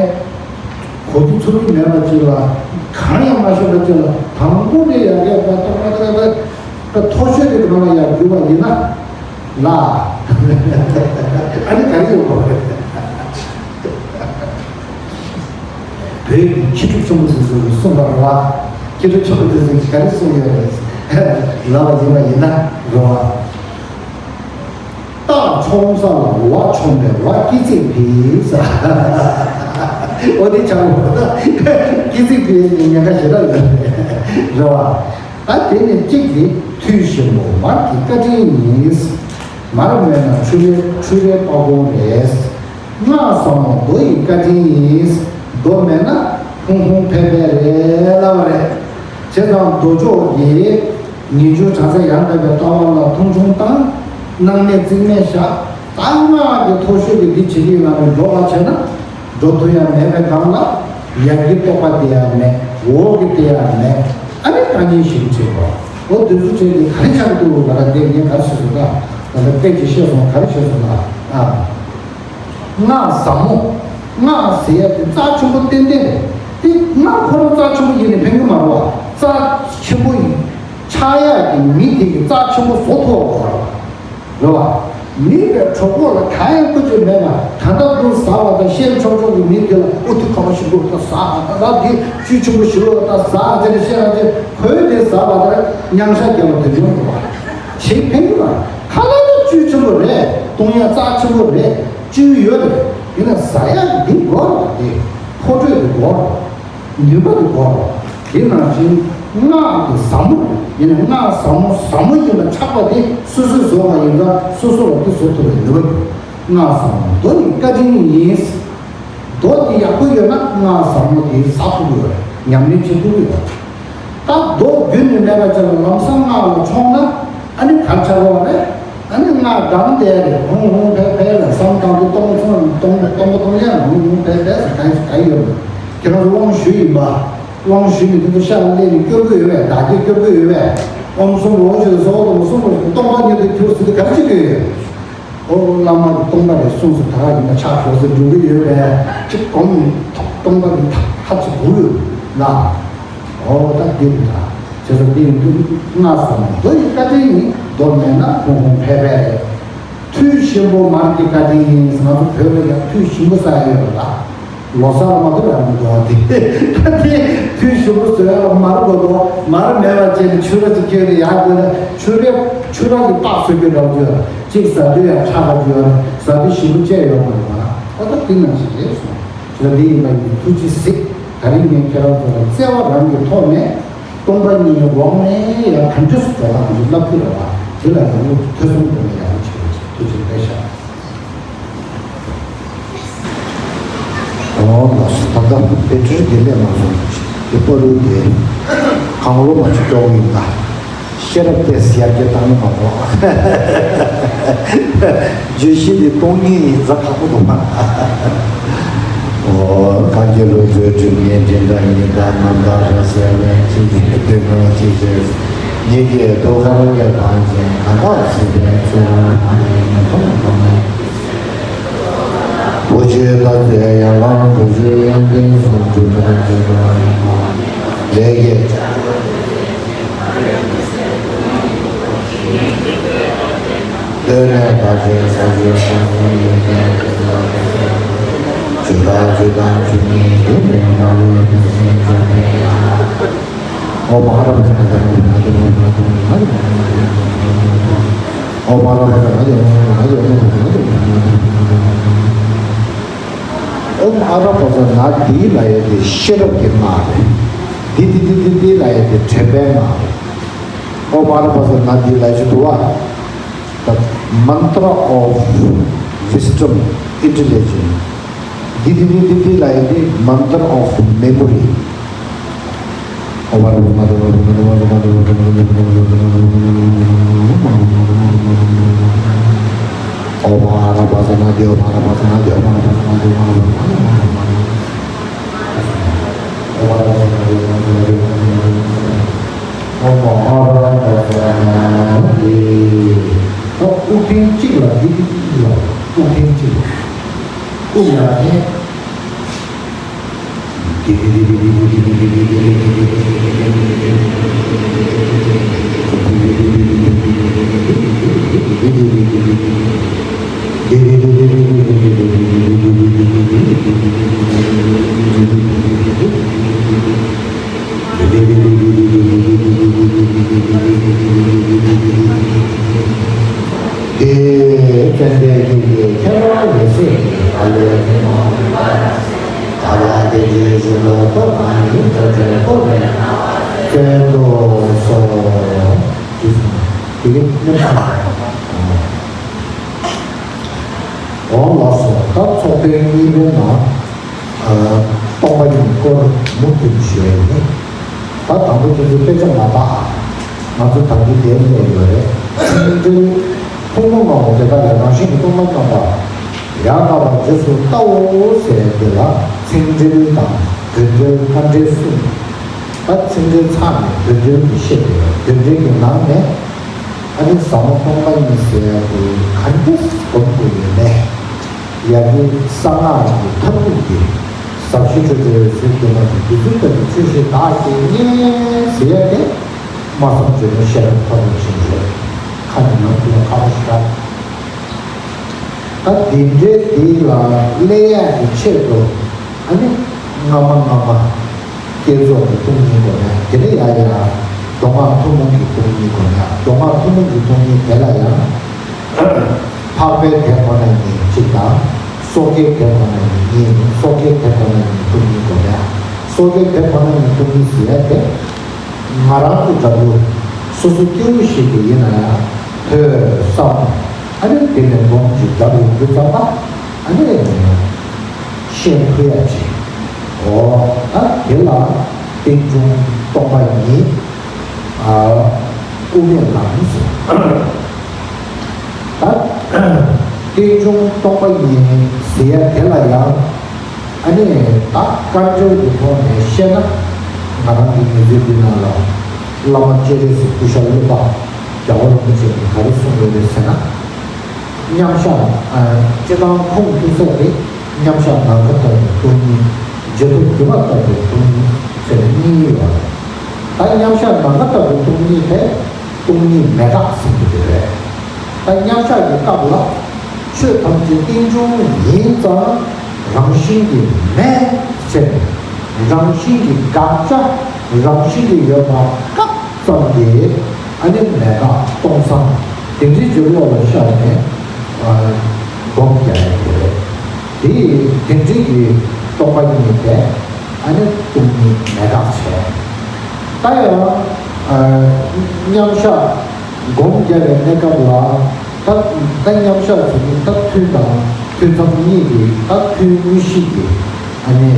གོ་རྒྱུ་ཚོར་རྒྱུ་མེད་པ་ཅིག་ལ། གང་ཡང་མ་ཤེས་པ་ཅིག་ལ་དང་པོ་ནས་ཡར་རྒྱས་པ་ཏག་ཏག་ཏག་ཏག་ཏག་མཐོ་ཤོས་དེ་གང་ལ་ཡར་རྒྱུ་བ་ཡིན་ན། ལ། ཨ་ནི་ག་རེ་ཡོད་པ་རེད། བོད་ཀྱི་མཁས་གྲུབ་ཆེན་པོ་དེ་ཚོས་གསུངས་པ་རེད་བ། མཁས་གྲུབ་ཆེན་པོ་དེ་ཚོས་ག་རེ་གསུངས་ཡོད་རེད། ལབ་པ་ཡིན་པ་ཡིན་ན་རེད་བ། སྟག་མཆོང་ས་ལ་འོ་བ་མཆོངས་པས་འོ་བ་སྐྱི་ཚིག་བིལ་ཟེར། འོ་དེ་ཆགས་པ་ད། སྐྱི་ཚིག་བིལ་ནི་ཉེན་ཁ་ཞེ་དྲག་ཡོད་རེད་བ། ད་དེ་ནས་གཅིག་དེ་མཐུ་ཞིམ་པོ་མར་གྱི་བཀའ་དྲིན་ཡིན། མར་མེད་ན་ཕྱུ་རའི་ཕྱུ་རའི་པགས་ཀོང་རེད། སྔགས་ཟབ་མོ་མདོ་ཡི་བཀའ་དྲིན་ཡིན། མདོ་མེད་ན་ཧུང་ཧུང་ཕེ་ཕེ་རེད་ལབ་པ་རེད། བྱས་ཙང་མདོ་ཕྱོགས་ཀྱི་ངེས་འབྱུང་གྲགས་ཚད་ཡང་དག་པའི་ལྟ་བ་ལ་མཐོང་ཆུང་དང་། སྣང་མེད་རྩིས་མེད་བཞག་ད་སྔགས་ཀྱི་མཐོ་ཤོས་ཀྱི་འདི་བྱེད་ཀྱི་ཡོད་ན་རེད། འགྲོ་བ་བྱས་ན་འགྲོ་ཐུབ་ཡ་མེད་པའི་སྒང་ལ་ཡ་གི་རྟོག་པ་དེ་ཡང་མེད། འོག་གི་དེ་ཡང་མེད། ཨ་ནི་བཀའ་ཉན་ཞིག་བྱེད་པ། འོ་དུས་ཚོད་བྱས་ཏེ་ག་རེ་ཆགས་འདུག་ལ་ར་དེ་ངས་ག་རེ་ཞུ་སོང་ད། ད་ལྟ་དཔེ་ཅིག་བཤད་སོང་། ག་རེ་བཤད་སོང་ད། ཨ། སྔགས་ཟབ་མོ། སྔགས་ཟེར་ཡ་དེ་རྩ་ཆེན་པོ་ཏན་ཏན་རེད། དེ་སྔགས་ཁོ་རང་རྩ་ཆེན་པོ་ཡིན་ནས་ཕན་གྱི་མ་རེད་བ། རྩ་ཆེན་པོ་ཡིན། ཆགས་ཡག་གི་མི་དེ་གི་རྩ་ཆེན་པོ་བཟོ་ཐུབ་པ་དགོས་རེད་བ། མི་བའི་གྲོད་ཁོག་ལ་གང་ཡང་བཀོལ་སྤྱོད་མེད་པ། ད་ལྟ་ཀུན་ཟ་བ་དང་། ཤེས་ཆོག་ཆོག་གི་མི་དེ་ལ་ཨུ་ཐུག་ཁ་བ་ཞིག་འདུག་ད་ཟ། ད་ལྟ་དེ་བཅུད་ཆེན་པོ་ཞིག་ལོ་ད་ཟ་ཟེར་ནས་བཤད་ཡ་དེ། ཁོས་དེ་ཟ་བ་དང་མཉམ་བཞག་རྒྱབ་པ་དེ་འཇོན་དགོས་པ། བྱེད་ཕན་གྱི་མ་རེད། ཁ་ལག་ལ་བཅུད་ཆེན་པོ་རེད། བཏུང་ཡ་རྩ་ཆེན་པོ་རེད། བཅུད་ཡོད་རེད། ཡིན་ན་ཟ་ཡག་འདི་དགོས་རེད་དེ། ཕོ་དྲོད་དེ་དགོས་རེད། ནུས་པ་དེ་དགོས་རེད། དེ་ནང་བཞིན་སྔགས་དེ་ཟབ་མོ་རེད། ཡིན་ན་སྔགས་ཟབ་མོ་ཟབ་མོ་ཡིན་པ་ཆགས་པ་དེ་སོ་སོས་བཟོ་བ་ཡིན་ཙང་སོ་སོ་ལ་དེ་བཟོ་ཐུབ་པའི་ནུས་པ་ཡོད། སྔགས་ཟབ་མོ་མདོ་ནི་བཀའ་དྲིན་ཡིན། མདོ་དེ་ཡག་པོ་ཡོད་ན་སྔགས་ཟབ་མོ་དེ་ཟ་ཐུབ་ཀྱི་ཡོད་རེད། ཉམས་ལེན་བྱེད་ཐུབ་ཀྱི་ཡོད་རེད། ད་མདོ་རྒྱུན་ནས་མེད་པ་ཅིག་ལ་ལམ་སང་སྔགས་ལ་མཆོང་ན་ཨ་ནི་གར་ཆགས་རོགས་རེད། ཨ་ནི་སྔགས་གདངས་དེ་རེད། ཧུང་ཧུང་ཕེ་ཕེ་ལ་བསམ་བཏང་དུས་སྟོང་སང་སྟོང་སྟོང་པ་སྟོང་ཡ་ཧུང་ཧུང་ཕེ་ཕེ་ཟེར་ག་ཡི་ག་ཡི་ཡོད་མ་རེད། ཁྱེད་རང་ཚོ་དབང་ཞུས་ཡིན་པ། དབང་ཞུས་ནས་དེ་ཚོ་ཤ་ལ་སླེབས་ནས་སྐྱོར་གི་ཡོད་པས། བདག་གིས་སྐྱོར་གི་ཡོད་པས། ཨོཾ་སུམ་བྷོ་ཇི་ལ་སོགས་དང་སུམ་བྷོ་ཇི་སྟོང་པ་ཉིད་དུ་གྱུར་ཟེར་དུས་ག་རེ་བྱེད་ཀྱི་ཡོད། ཨོ་བླ་མ་གིས་སྟོང་པ་རེད་གསུངས་ཟེར། ད་ག་ཡིན་ན་ཕྱག་ཞུ་ཟེར་འགྲོ་གི་ཡོད་པས། ཅིག་གོམ་ནས་སྟོང་པ་གི་ཐག་ཐག་ཅིག་འུར་ཡོད་ལ། ཨོ་ད་འདི་རེད་ད། བྱས་ཙང་འདི་ཡིན་དུས་སྔགས་ཟབ་མོ་མདོ་ཡི་བཀའ་དྲིན་ཡིན། མདོ་མེད་ན་ཧུང་ཧུང་ཕེ་ཕེ་རེད། མཐུ་ཞིམ་པོ་མར་གྱི་བཀའ་དྲིན་ཡིན་ཟེར། ང་ཚོ་བོད་ལ་ཡང་མཐུ་ཞིམ་པོ་ཟ་ཡ་ཡོད་རེད་ལ། ལོ་གསར་ལ་མ་གཏོགས་ཡང་མི་འདུག་ཨ། དེ་ད་དེ་མཐུ་ཞིམ་པོ་བཟོ་ཡ་ལ་མར་དགོས་འདུག་མར་མེད་པ་བྱས་ནས་ཕྱུ་ར་ཅིག་ཁྱེར་ནས་ཡར་འགྲོ་ན་ཕྱུ་ར་ཕྱུ་ར་གི་སྟག་གསོད་རྒྱུ་འདྲ་པོ་ཅིག་ཡོད་རེད། གཅིག་ཟ་དུས་ཡང་ཁྲག་འདྲ་པོ་ཅིག་ཡོད་རེད། ཟ་དུས་ཞིམ་པོ་བཅས་ཡོད་དགོས་རེད་པ། ད་ལྟ་དེ་ནང་བཞིན་རེད་གསུངས། ད་འདི་ཡིན་པ་ཡིན་ཐུགས་རྗེ་གཟིགས། ད་རིང་ངས་ཁྱེད་རང་ཚོ་ལ་བརྩེ་བ་རང་གི་ཐོག་ནས་སྟོང་པ་ཉིད་འོག་ནས་ཡང་ག་འདྲས་སུ་འགྲོ་བ་ང་ཚོ་བསླབ་ཀྱི་རེད་པ། དེ་ལ་ཡང་ཐོས་བསམ་སྒོམ་ནས་ཡག་པོ་བྱེད་དགོས། ཐུགས་རྗེ་ཆེ། བཀའ་ཤག་འོ་ལགས་སོ། ད་ལྟ་བེ་ཊི་རི་དེ་སླེབས་མ་སོང་། དེ་བར་དུ་དེ་གང་བློ་མ་བཅུག་ཀྱོག་ཡིན་ད། ཤེས་རབ་ཏོག་ཙམ་ཡར་རྒྱས་བཏང་ན་མ་གཏོགས། བརྗོད་གཞི་འདི་སྟོང་ཉིད་ཡིན་ཙང་ཁག་པོ་འདུག་པ། འོ། གང་གི་ལུགས་སྲོལ་སྒྲུབ་ངེས་འདྲེན་དང་ཉི་ཟླ་རྣམ་དག་རང་གསལ་བའི་ཚིག་གི་སྡུག་བསྔལ་ཚིག་ཟེར། ཉིད་ཀྱི་ཐུགས་ཀར་ངེས་པ་ཅན་གང་དག་ཚིག་པའི་ཚུལ་ལ་ཕངས་ནས་མི་མཐོང་མཐོང་ནས། བུ་ཆོས་ལྟ་ཚེ་ཡང་ལང་བུ་ཆོས་ཡོན་ཏན་གསུམ་སྒྲུབ་པར་བྱེད་པ་ལས་ཀྱི། ལྟོས་ནས་བར་ཆད་ཟ་ཆོས་ཁོང་ཁྲོ་ཡོན་ཏན་ཆོས་བདག་ཆོས་དང་ཆོས་ཉིད་ཡོན་ཏན་སྣང་བའི་ཕན་སེམས་ཅན་ལ་ཡང་། ཨོཾ་ཨ་ར་པ་ཙ་ན་དྷཱ་ཡེ། ཨོཾ་ཨ་ར་པ་ཙ་ན་དྷཱི་ལབ་ཡས་དེ་ཤེས་རབ་ཀྱི་སྔགས་རེད། དྷཱི་དྷཱི་དྷཱི་དྷཱི་ལབ་ཡས་དེ་དྲན་པའི་སྔགས་རེད། ཨོཾ་ཨ་ར་པ་ཙ་ན་དྷཱི་ལབ་ཀྱི་འདུག་བ། The mantra of wisdom, intelligence. དྷཱི་དྷཱི་དྷཱི་དྷཱི་ལབ་ཡས་དེ་mantra of memory. ཐེངས་གཅིག་ལ་འདི་ལ་དབུགས་ཐེངས་གཅིག་དབུགས་ཡར་འཐེན། དེ་ཙན་དན་ཡིན་པའི་ཁྱད་པར་མི་སྲིད་ཀྱི་ཨ་ལས་ཀྱི་མ་ཧོ་ད་ལ་དེ་རྗེས་སུ་ལོ་ཐོག་མ་ཡིན་ཙམ་ཅན་པོ་མེད་ན་བཙན་དུ་སོང་། དེ་གའི་སྣེ་ཁ་འོང་ལགས་སོ། ད་ཚོགས་ཐེངས་གཉིས་པའི་ནང་སྟོང་པ་ཉིད་སྐོར་མུ་མཐུད་ཞུ་ཡ་ཡིན། ད་དང་པོ་ཁྱེད་ཚོས་དཔེ་ཆ་མ་བལྟ་ཨ། ང་ཚོ་ད་གིན་དེར་སླེབས་ཡོད་རེད། ཚིག་འགྲེལ་ཐུན་མོང་མ་འོངས་དེ་དག་ལས་རང་བཞིན་གྱིས་སྟོང་པ་རྣམ་པ་ཡང་དག་པར་རྗེས་སུ་བལྟའོ་ཟེར་ཡ་དེ་ལ་ཚིག་འགྲེལ་དང་དོན་འགྲེལ་རྟགས་འགྲེལ་གསུམ། ད་ཚིག་འགྲེལ་ཚར་ནས་དོན་འགྲེལ་གྱི་བཤད་དེ་དོན་འགྲེལ་གྱི་ནང་ནས་ཨ་ནི་ཟབ་མོ་སྟོང་པ་ཉིད་ཟེར་ཡ་དེ་ག་འདྲས་སྒོམ་དགོས་ཡོད་མེད། ཡ་གི་གསང་སྔགས་ཀྱི་ཐབས་ལུགས་ཀྱི་ཟབ་ཞི་སྤྲོས་བྲལ་བའི་ཚུལ་སྒོམ་པ་དང་དེ་ཚུལ་ལྟ་བུའི་ཆོས་ཤིག་བདག་གིས་རྙེད་ཟེར་ཡ་དེ་སྨྲ་བསམ་བརྗོད་མེད་ཤེས་རབ་ཐོབ་པའི་ཆེད་རེད། ཁ་ནས་ནང་དུ་ཡང་ཁ་པོ་ཞིག་ར། ད་དེ་འདྲའི་དེ་ལ་སླེབས་ཡ་གི་ཆེད་དུ་ཨ་ནི་སྔ་མ་སྔ་མ་བསྐྱེད་རྫོགས་ཀྱི་སྟོང་ཉིད་སྒོམ་ཡ་དེ་ལ་ཡ་ཡ་མདོ་སྔགས་ཐུན་མོང་གི་སྟོང་ཉིད་སྒོམ་ཡ་མདོ་སྔགས་ཐུན་མོང་གི་སྟོང་ཉིད་དེ་ལ་ཡང་འཕགས་པའི་དེ་ཁོ་ན་ཉིད་གཅིག་དང་སོ་སྐྱེའི་དེ་ཁོ་ན་ཉིད་གཉིས། སོ་སྐྱེའི་དེ་ཁོ་ན་ཉིད་སྟོང་ཉིད་སྒོམ་ཡ། སོ་སྐྱེའི་དེ་ཁོ་ན་ཉིད་སྟོང་ཉིད་ཟེར་ཡ་དེ་ང་རང་ཚོ་འདྲ་པོ་སོ་སོ་སྐྱེ་བོ་ཞིག་གི་ཡིན་ན་ཡང་ཐོས་བསམ་ཨ་ནི་དེ་ནས་སྒོམ་གྱི་འདྲ་པོ་ཡོང་དུས་ཙམ་པ་ཨ་ནི་ཤེས་ཐུབ་ཡ་ཅིག་འོ་ད་དེ་ལ་རྟེན་འབྱུང་སྟོང་པ་ཉིད། ཨ། དབུ་མའི་ལམ་ཟེར། ད་རྟེན་འབྱུང་སྟོང་པ་ཉིད་ཟེར་ཡ་དེ་ལ་ཡང་ཨ་ནི་ད་དཀར་འགྲེལ་གྱི་ཐོག་ནས་བཤད་ན་ང་རང་གི་ངེས་ཚུལ་འདི་ནང་ལ་བླ་མ་སྤྱན་རས་གཟིགས་སྐུ་ཞབས་བློ་བཟང་རྒྱལ་བ་རིན་པོ་ཆེ་གིས་ག་རེ་གསུངས་ཡོད་རེད་ཟེར་ན། མཉམ་གཞག་ཨ། སྤྱིར་བཏང་ཁུངས་གཏུགས་ས་དེ་མཉམ་གཞག་ནམ་མཁའ་ལྟ་བུའི་སྟོང་ཉིད། རྗེས་ཐོབ་སྒྱུ་མ་ལྟ་བུའི་སྟོང་ཉིད་ཟེར་ནས་གཉིས་ཡོད་རེད། ད་མཉམ་གཞག་ནམ་མཁའ་ལྟ་བུའི་སྟོང་ཉིད་དེ་སྟོང་ཉིད་མེད་དགག་ཟེར་གྱི་རེད། ད་མཉམ་གཞག་གི་སྐབས་ལ་ཆོས་ཐམས་ཅད་རྟེན་འབྱུང་ཡིན་ཙང་རང་བཞིན་གྱིས་མེད་ཟེར་ནས་རང་བཞིན་གྱི་དགག་བྱ་རང་བཞིན་གྱིས་ཡོད་པ་སྐབས་ཙམ་གྱིས་ཨ་ནི་མེད་དགག་སྟོང་ཚང་དེ་འདྲའི་རྒྱུ་ལོག་ལ་ཤར་ནས་སྒོམ་རྒྱག་ཡ་དེ་རེད། དེ་དེ་འདྲའི་གི་སྟོང་པ་ཉིད་དེ་ཨ་ནི་སྟོང་ཉིད་མེད་དགག་བྱས། ད་ཡང་མཉམ་གཞག་སྒོམ་རྒྱག་པའི་གནས་སྐབས་ལ་ད་ད་མཉམ་གཞག་ཟེར་ནི་ད་ཐུན་དང་ཐུན་མཚམས་གཉིས་ཀྱི་ད་ཐུན་དངོས་གཞི་གི་ཨ་ནི་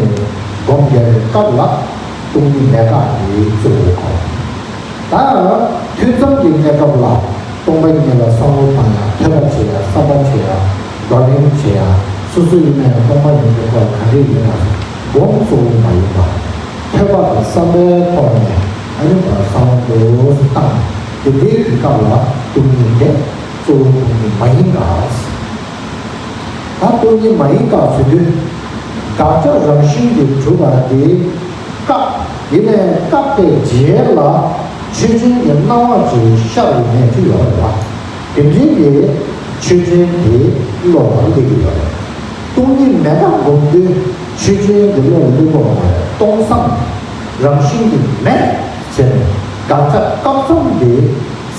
སྒོམ་རྒྱག་པའི་སྐབས་ལ་སྟོང་ཉིད་མེད་དགག་གི་གཙོ་བོ་གོ། ད་ཐུན་མཚམས་ཀྱི་གནས་སྐབས་ལ་སྟོང་པ་ཉིད་ལ་བསམ་བློ་བཏང་ཡ་ཐོས་པ་བྱེད་ཡ་བསམ་པ་བྱེད་ཡ་བགྲོ་གླེང་བྱེད་ཡ་སོ་སོ་ཡིན་ན་ཡང་སྟོང་པ་ཉིད་ཀྱི་སྐོར་ག་འདྲས་ཡིན་ན་སྒོམ་གཙོ་བོ་མ་ཡིན་པ་ཐོས་པ་དང་བསམ་པའི་ཐོག་ནས་ཨ་ནི་བསམ་བློ་འདུག་སེ་བཏང་དེ་འདྲའི་གི་སྐབས་ལ་སྟོང་ཉིད་དེ་གཙོ་བོ་སྟོང་ཉིད་མ་ཡིན་ག་ད་སྟོང་ཉིད་མ་ཡིན་ག་ཟེར་དུས་དགག་བྱ་རང་བཞིན་གྱིས་གྲུབ་པ་དེ་སྐབས་ཡིན་ནའི་སྐབས་དེའི་རྗེས་ལ་ཆོས་ཅན་གྱི་སྣང་བ་ཅིག་ཤར་བའི་གནས་ཅིག་ཡོད་རེད་བ། དེ་འདྲའི་གི་ཆོས་ཅན་དེ་བློ་ལ་སླེབས་ཀྱི་ཡོད་རེད། སྟོང་ཉིད་མེད་པ་སྒོམ་དུས་ཆོས་ཅན་གྱི་བློ་ལ་སླེབས་དགོས་མ་རེད། སྟོང་སང་རང་བཞིན་གྱིས་མེད་ཟེར་ནས་དགག་བྱ་སྐབས་མཚམས་དེ་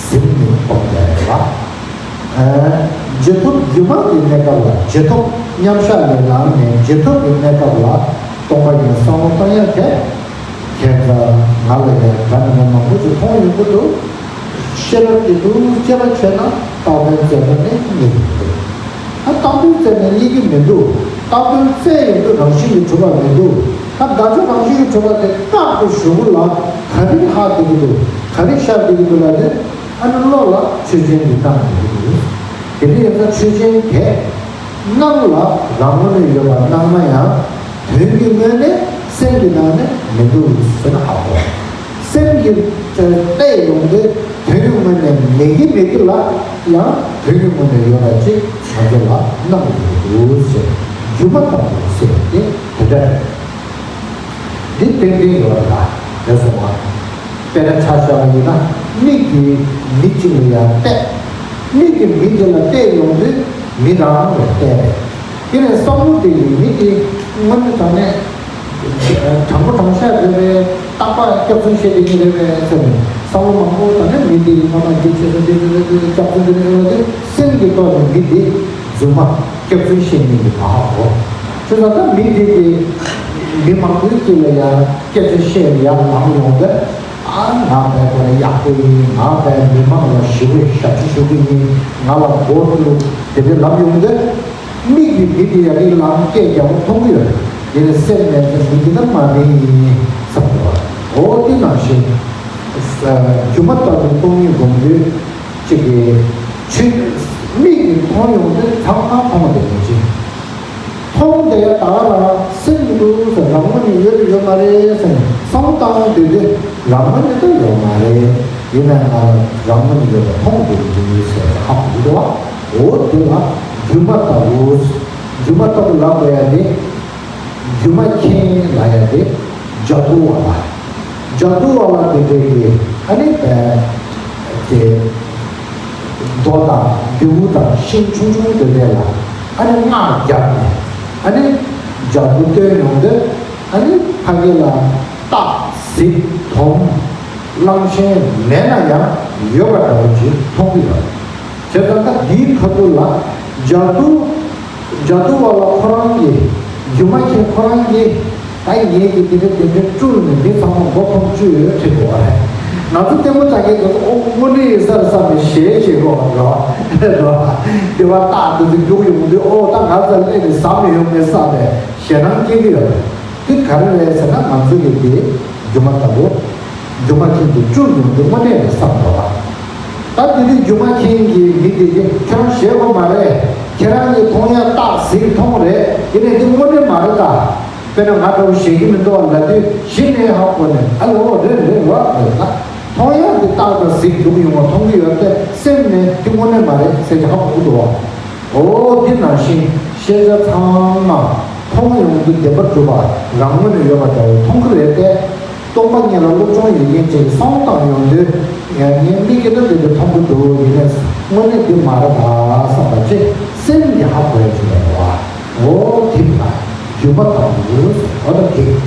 ཟིན་ནས་སྒོམ་རྒྱག་རེད་བ། རྗེས་ཐོབ་སྒྱུ་མ་གི་གནས་སྐབས་ལ་རྗེས་ཐོབ་མཉམ་གཞག་ལས་ལངས་ནས་རྗེས་ཐོབ་ཀྱི་གནས་སྐབས་ལ་སྟོང་པ་ཉིད་བསམ་བློ་བཏང་ཡག་གལ། ཁྱེད་ཚོ་ང་ལ་ཡང་འདྲ་མི་འདྲ་མང་པོ་ཞིག་མཐོང་ཡོང་གི་འདུག་ཤེས་རབ་ཀྱི་ཐུགས་དཔྱད་པ་བྱས་ན་བཏགས་དོན་བཙལ་ན་ནི་རྙེད་ཀྱི་འདུག་ད་བཏགས་དོན་བཙལ་ན་རྙེད་ཀྱི་མི་འདུག་བཏགས་དོན་བཙལ་ཡོང་དུས་རང་བཞིན་གྱིས་གྲུབ་པ་མི་འདུག་ད་དགག་བྱ་རང་བཞིན་གྱིས་གྲུབ་པ་དེ་བཀག་ཏུ་གཞུག་གུ་ལ་ག་རེ་ཧ་བསྡད་ཀྱི་འདུག་ག་རེ་ཤར་བསྡད་ཀྱི་འདུག་ལབ་དུས། ཨ་ནི་བློ་ལ་ཆོས་ཅན་གྱི་སྣང་བ་ཡོད་དེ། དེ་འདྲ་ཡིན་ཙང་ཆོས་ཅན་དེ་སྣང་ལ་རང་ངོས་ནས་ཡོད་པ་སྣང་ན་ཡང་དོན་གྱི་ངོས་ནས་སེམས་ཀྱི་ནང་ནས་མི་འདུག་ཟེར་ན་ཧ་གོ། སེམས་ཀྱི་བལྟས་ཡོང་དུས་ དོན་གྱི་ངོས་ནས་མེད་ཀྱི་མེད་ཀྱི་ལ་ཡང་དོན་གྱི་ངོས་ནས་ཡོད་པ་ཅིག་ང་ཚོ་ལ་སྣང་གི་འདུག་ཟེར། སྒྱུ་མ་ལྟ་བུ་ཟེར་དེ་དེ་འདྲ་རེད། འདི་ཏན་ཏན་ཡོད་རེད་ལ་རེད་སོང་བ། དཔེར་ན་ཆ་བཞག་པ་ཡིན་ན་མིག་གིས་མི་གཅིག་ལ་ཡང་བལྟས། མིག་གིས་མི་དེ་ལ་བལྟས་ཡོང་དུས་མི་རང་རེད་བལྟས་རེད། དེ་ནས་བསམ་བློ་དེ་ཡིས་མི་དེ་དངོས་གནས་དྲང་གནས་དྲང་པོ་དྲང་བཞག་རེད་པས། རྟག་པར་སྐྱག་རྫུན་བཤད་བསྡད་ཀྱི་རེད་པས་ཟེར་ནས་བསམ་བློ་མང་པོ་བཏང་ནས་མི་དེ་ཡིས་ང་མ་འདི་བྱེད་ས་འདི་རེད་རེད་རེད། སྐྱག་རྫུན་འདི་རེད་རེད་རེད། སེམས་ཀྱི་ཐོག་ནས་མི་དེ་རྫུན་མ་སྐྱག་རྫུན་བཤད་མཁན་གྱི་མ་ཧ་གོ། བྱས་ཙང་ད་མི་དེ་དེ་མི་མང་པོའི་དཀྱིལ་ལ་ཡང་སྐད་ཆ་བཤད་ཡག་ལངས་ཡོང་དུས། ཨ། ང་བས་ཁོ་རང་ཡག་པོ་ཡིན། ང་བས་མི་མང་ལ་ཞི་བའི་ཞབས་ཕྱི་ཞུ་གི་ཡིན། ང་ལ་མགོ་བཙུགས། དེ་འདྲའི་ལབ་ཡོང་དུས། མིག་གིས་མི་དེ་ཡར་རེ་ལངས་སྐད་རྒྱག་པ་མཐོང་གི་ཡོད། དེ་ནས་སེམས་ནས་མི་དེ་ད་མ་རེད་ཡིན་བསམ་གྱི་འདུག་འོ་དེ་ནང་བཞིན་སྒྱུ་མ་ལྟ་བུའི་སྟོང་ཉིད་སྒོམ་དུས་གཅིག་གིས་ཆོས་མིག་གིས་མཐོང་ཡོང་དུས་ཚང་མ་མཐོང་བ་དེ་ཡིན་ཅིང་། མཐོང་དེ་ད་ག་རང་སེམས་ཀྱི་འདུག་ཟེར། རང་ངོས་ནས་ཡོད་རེད་ཡོད་མ་རེད་ཟེར་ནས་བསམ་བློ་བཏང་ཡོང་དུས་དེ་རང་ངོས་ནས་ད་ཡོད་མ་རེད། ཡིན་ནའང་ང་རང་ངོས་ནས་ཡོད་པ་མཐོང་དེ་འདུག་ཟེར་ཧ་གོ་གི་འདུག་འོ་དེ་ལ་སྒྱུ་མ་ལྟ་བུ། སྒྱུ་མ་ལྟ་བུ་ལབ་དགོས་ཡ་དེ། སྒྱུ་མ་མཁན་ལབ་ཡ་དེ་ཇ་དུ་བ་ལ། ཇ་དུ་བ་ལ་དེ་འདྲའི་གི་ཨ་ནི་བས་དེ་རྡོ་དང་རྡེའུ་དང་ཤིང་ཆུང་ཆུང་དེ་འདྲ་ལ་ཨ་ནི་སྔགས་བརྒྱབ་ནས་ཨ་ནི་ཇ་དུ་བཏོན་ཡོང་དུས། ཨ་ནི་ཕ་གི་ལ་སྟག་གཟིག་དོམ་གླང་ཆེན་མེད་ན་ཡང་ཡོད་པ་འདྲ་བོ་ཅིག་མཐོང་གི་ཡོད། བྱས་ཙང་ད་འདིའི་ཁ་ཐུག་ལ་ཇ་དུ་ཇ་དུ་བ་ལ་ཁོ་རང་གིས་སྒྱུ་མ་མཁན་ཁོ་རང་གིས་ད་ངེད་ཀྱིས་དེ་འདྲ་དེ་འདྲ་སྤྲུལ་ནས་མི་ཚང་མ་མགོ་འཐོམ་བཅུག་ཡོད་དྲན་གྱི་ཡོད་རེད། ང་ཚོ་ལྟད་མོ་ལྟ་མཁན་དེ་ཚོ་ཨོ་དངོས་གནས་ཡིན་ས་རེད་བསམ་ནས་ཞེད་བྱེད་དགོས་རེད་བ། དེ་བ་སྟག་དེ་ཚོ་རྒྱུག་ཡོང་དུས་ཨོ་ད་ང་ཚོ་སླེབས་ནས་ཟ་མི་ཡོང་ངེས་བསམ་ནས་ཞེད་སྣང་སྐྱེ་གི་ཡོད་རེད། དེ་ག་རེ་རེད་ཟེར་ན་ང་ཚོ་གི་དེ་སྒྱུ་མ་ལྟ་བུ། སྒྱུ་མ་མཁན་གྱིས་སྤྲུལ་ཡོང་དུས་དངོས་གནས་རེད་བསམ་འདུག་བ། ད་དེ་དུས་སྒྱུ་མ་མཁན་གྱི་མི་དེ་གིས་ཁྱེད་རང་ཞེད་དགོས་མ་རེད། ཁྱེད་རང་གིས་མཐོང་ཡ་སྟག་གཟིག་མཐོང་རེད། དེ་ནས་དེ་དངོས་གནས་མ་རེད་ད། དཔེར་ན་ང་འདྲ་བོ་ཞེད་ཀྱི་མི་འདུག་བ་ལབ་དུས་གཞི་ནས་ཧ་གོ་ནས་ཨ་ལོ་རེད་རེད་བ་རེད་ད། མཐོང་ཡ་དེ་སྟག་དང་གཟིག་རྒྱུག་ཡོང་བ་མཐོང་གི་ཡོད་དེ་སེམས་ནས་དེ་དངོས་གནས་མ་རེད་ཟེར་གྱི་ཧ་གོ་གི་འདུག་བ། འོ་འདི་ནང་བཞིན་ཤེས་བྱ་ཚང་མ་མཐོང་ཡོང་དུས་བདེན་པར་གྲུབ་པ་རང་ངོས་ནས་ཡོད་པ་འདྲ་བོ་མཐོང་གི་རེད་དེ། སྟོང་པ་ཉིད་ལ་སློབ་སྦྱོང་ཡོད་མཁན་ཅིག་གསང་སྟངས་ཡོང་དུས་ངའི་མིག་གིས་ནི་འདི་འདྲ་མཐོང་གི་འདུག་ཡིན་ནའི་དངོས་གནས་འདི་མ་རེད་པ་བསམ་པ་ཅིག་སེམས་ཀྱིས་ཧ་གོ་ཡ་ཅིག་ཡོད་པ། འོ་དེ་ལ་སྒྱུ་མ་ལྟ་བུ་ཟེར་བ་དང་དེ། བྱས་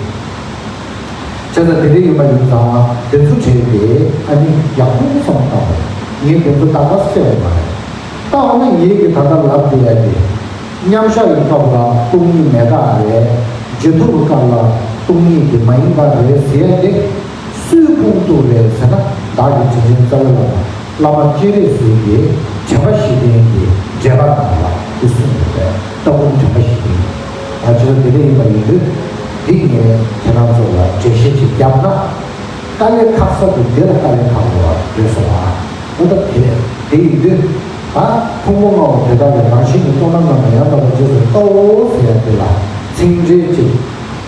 ཙང་དེ་འདྲ་ཡིན་པ་ཡིན་ཙང་དེ་ཚོ་དྲན་ཏེ་ཨ་ནི་ཡག་པོ་བསམ་བཏང་བ་རེད། ངས་དེ་ཚོ་ད་ག་སེ་བྱས་པ་མ་རེད། ད་འོ་ན་ངེད་ཀྱིས་ད་ལྟ་ལབ་བསྡད་ཡ་དེ། མཉམ་བཞག་གི་སྐབས་ལ་སྟོང་ཉིད་མེད་ཀ་རེད། རྗེས་ཐོབ་ཀྱི་སྐབས་ལ་སྟོང་ཉིད་དེ་མ་ཡིན་པ་རེད་ཟེར་ཡ་དེ་སུས་ཁུངས་གཏུགས་རེད་ཟེར་ན། བདག་གི་དྲིན་ཅན་རྩ་བའི་བླ་མ་བླ་མ་སྤྱན་རས་གཟིགས་ཀྱི་དྲན་པ་བཞི་ལྡན་གྱི་འགྲེལ་པ་ནང་ལ་དེ་གསུངས་ཡོད་པས་ལྟ་སྒོམ་དྲན་པ་བཞི་ལྡན། ང་ཚོས་དེ་འདྲ་ཡིན་པ་ཡིན་དུས་འདི་ངས་ཁྱེད་རང་ཚོ་ལ་འགྲེལ་བཤད་ཅིག་བརྒྱབ་ན། དཀའ་ལས་ཁག་ས་དེ་འདི་ལ་དཀའ་ལས་ཁག་པོ་རེད་སོང་ཨ། འོ་ད་དེ་དེ་ཡིན་དུས་ད་ཕུང་པོ་ལྔ་པོ་དེ་དག་ལས་རང་བཞིན་གྱིས་སྟོང་པ་ལྔ་ལ་ཡང་དག་པར་རྗེས་སུ་ལྟའོ་ཟེར་ཡ་དེ་ལ་ཚིག་འགྲེལ་གཅིག་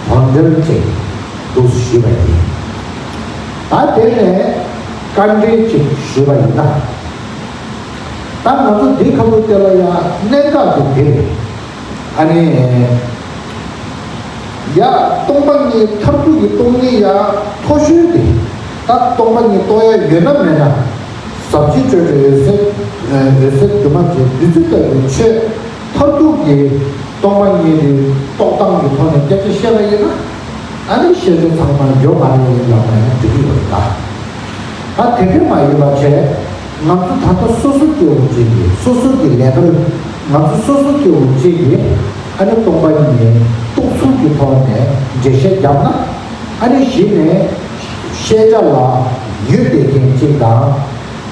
དོན་འགྲེལ་གཅིག་འདུག་ཞུས་པ་ཡིན། ད་དེ་ནས་དཀའ་འགྲེལ་གཅིག་ཞུས་པ་ཡིན་ན། ད་ང་ཚོ་འདི་ཁ་ཐུག་དེ་ལ་ཡང་གནད་འགག་དེ་དེ་རེད། ཨ་ནི། ཡ། སྟོང་པ་ཉིད་མཐར་ཐུག་གི་སྟོང་ཉིད་ཡ་མཐོ་ཤོས་དེ། ད་སྟོང་པ་ཉིད་རྟོགས་ཡ་ཡོད་ན་མེད་ན། ཟབ་ཅིང་སྤྲོས་བྲལ་འོད་གསལ། འོད་གསལ་སྒྱུ་མ་བྱས་བདུད་རྩི་ལྟ་བུའི་ཆོས་མཐར་ཐུག་གི་སྟོང་པ་ཉིད་དེ་རྟོགས་སྟངས་ཀྱི་ཐོག་ནས་སྐད་ཆ་བཤད་པ་ཡིན་ན། ཨ་ནི་ཤེས་བྱ་ཚང་མ་ཡོད་མ་རེད་ལབ་ན་ཡང་འགྲིག་གི་ཡོད་རེད་ད། ད་དེ་འདྲ་མ་ཡིན་པ་བྱས། ང་ཚོ་ད་ལྟ་སོ་སོ་སྐྱེ་བོ་གཅིག་གིས་སོ་སོ་གི་ལས་ཀར། ང་ཚོ་སོ་སོ་སྐྱེ་བོ་གཅིག་གིས་ཨ་ནི་སྟོང་པ་ཉིད་རྟོགས་ཚུལ་གྱི་ཐོག་ནས་འགྲེལ་བཤད་བརྒྱབ་ན། ཨ་ནི་གཞི་ནས་ཤེས་བྱ་ལ་ཡུལ་དེ་མཁན་གཅིག་དང་།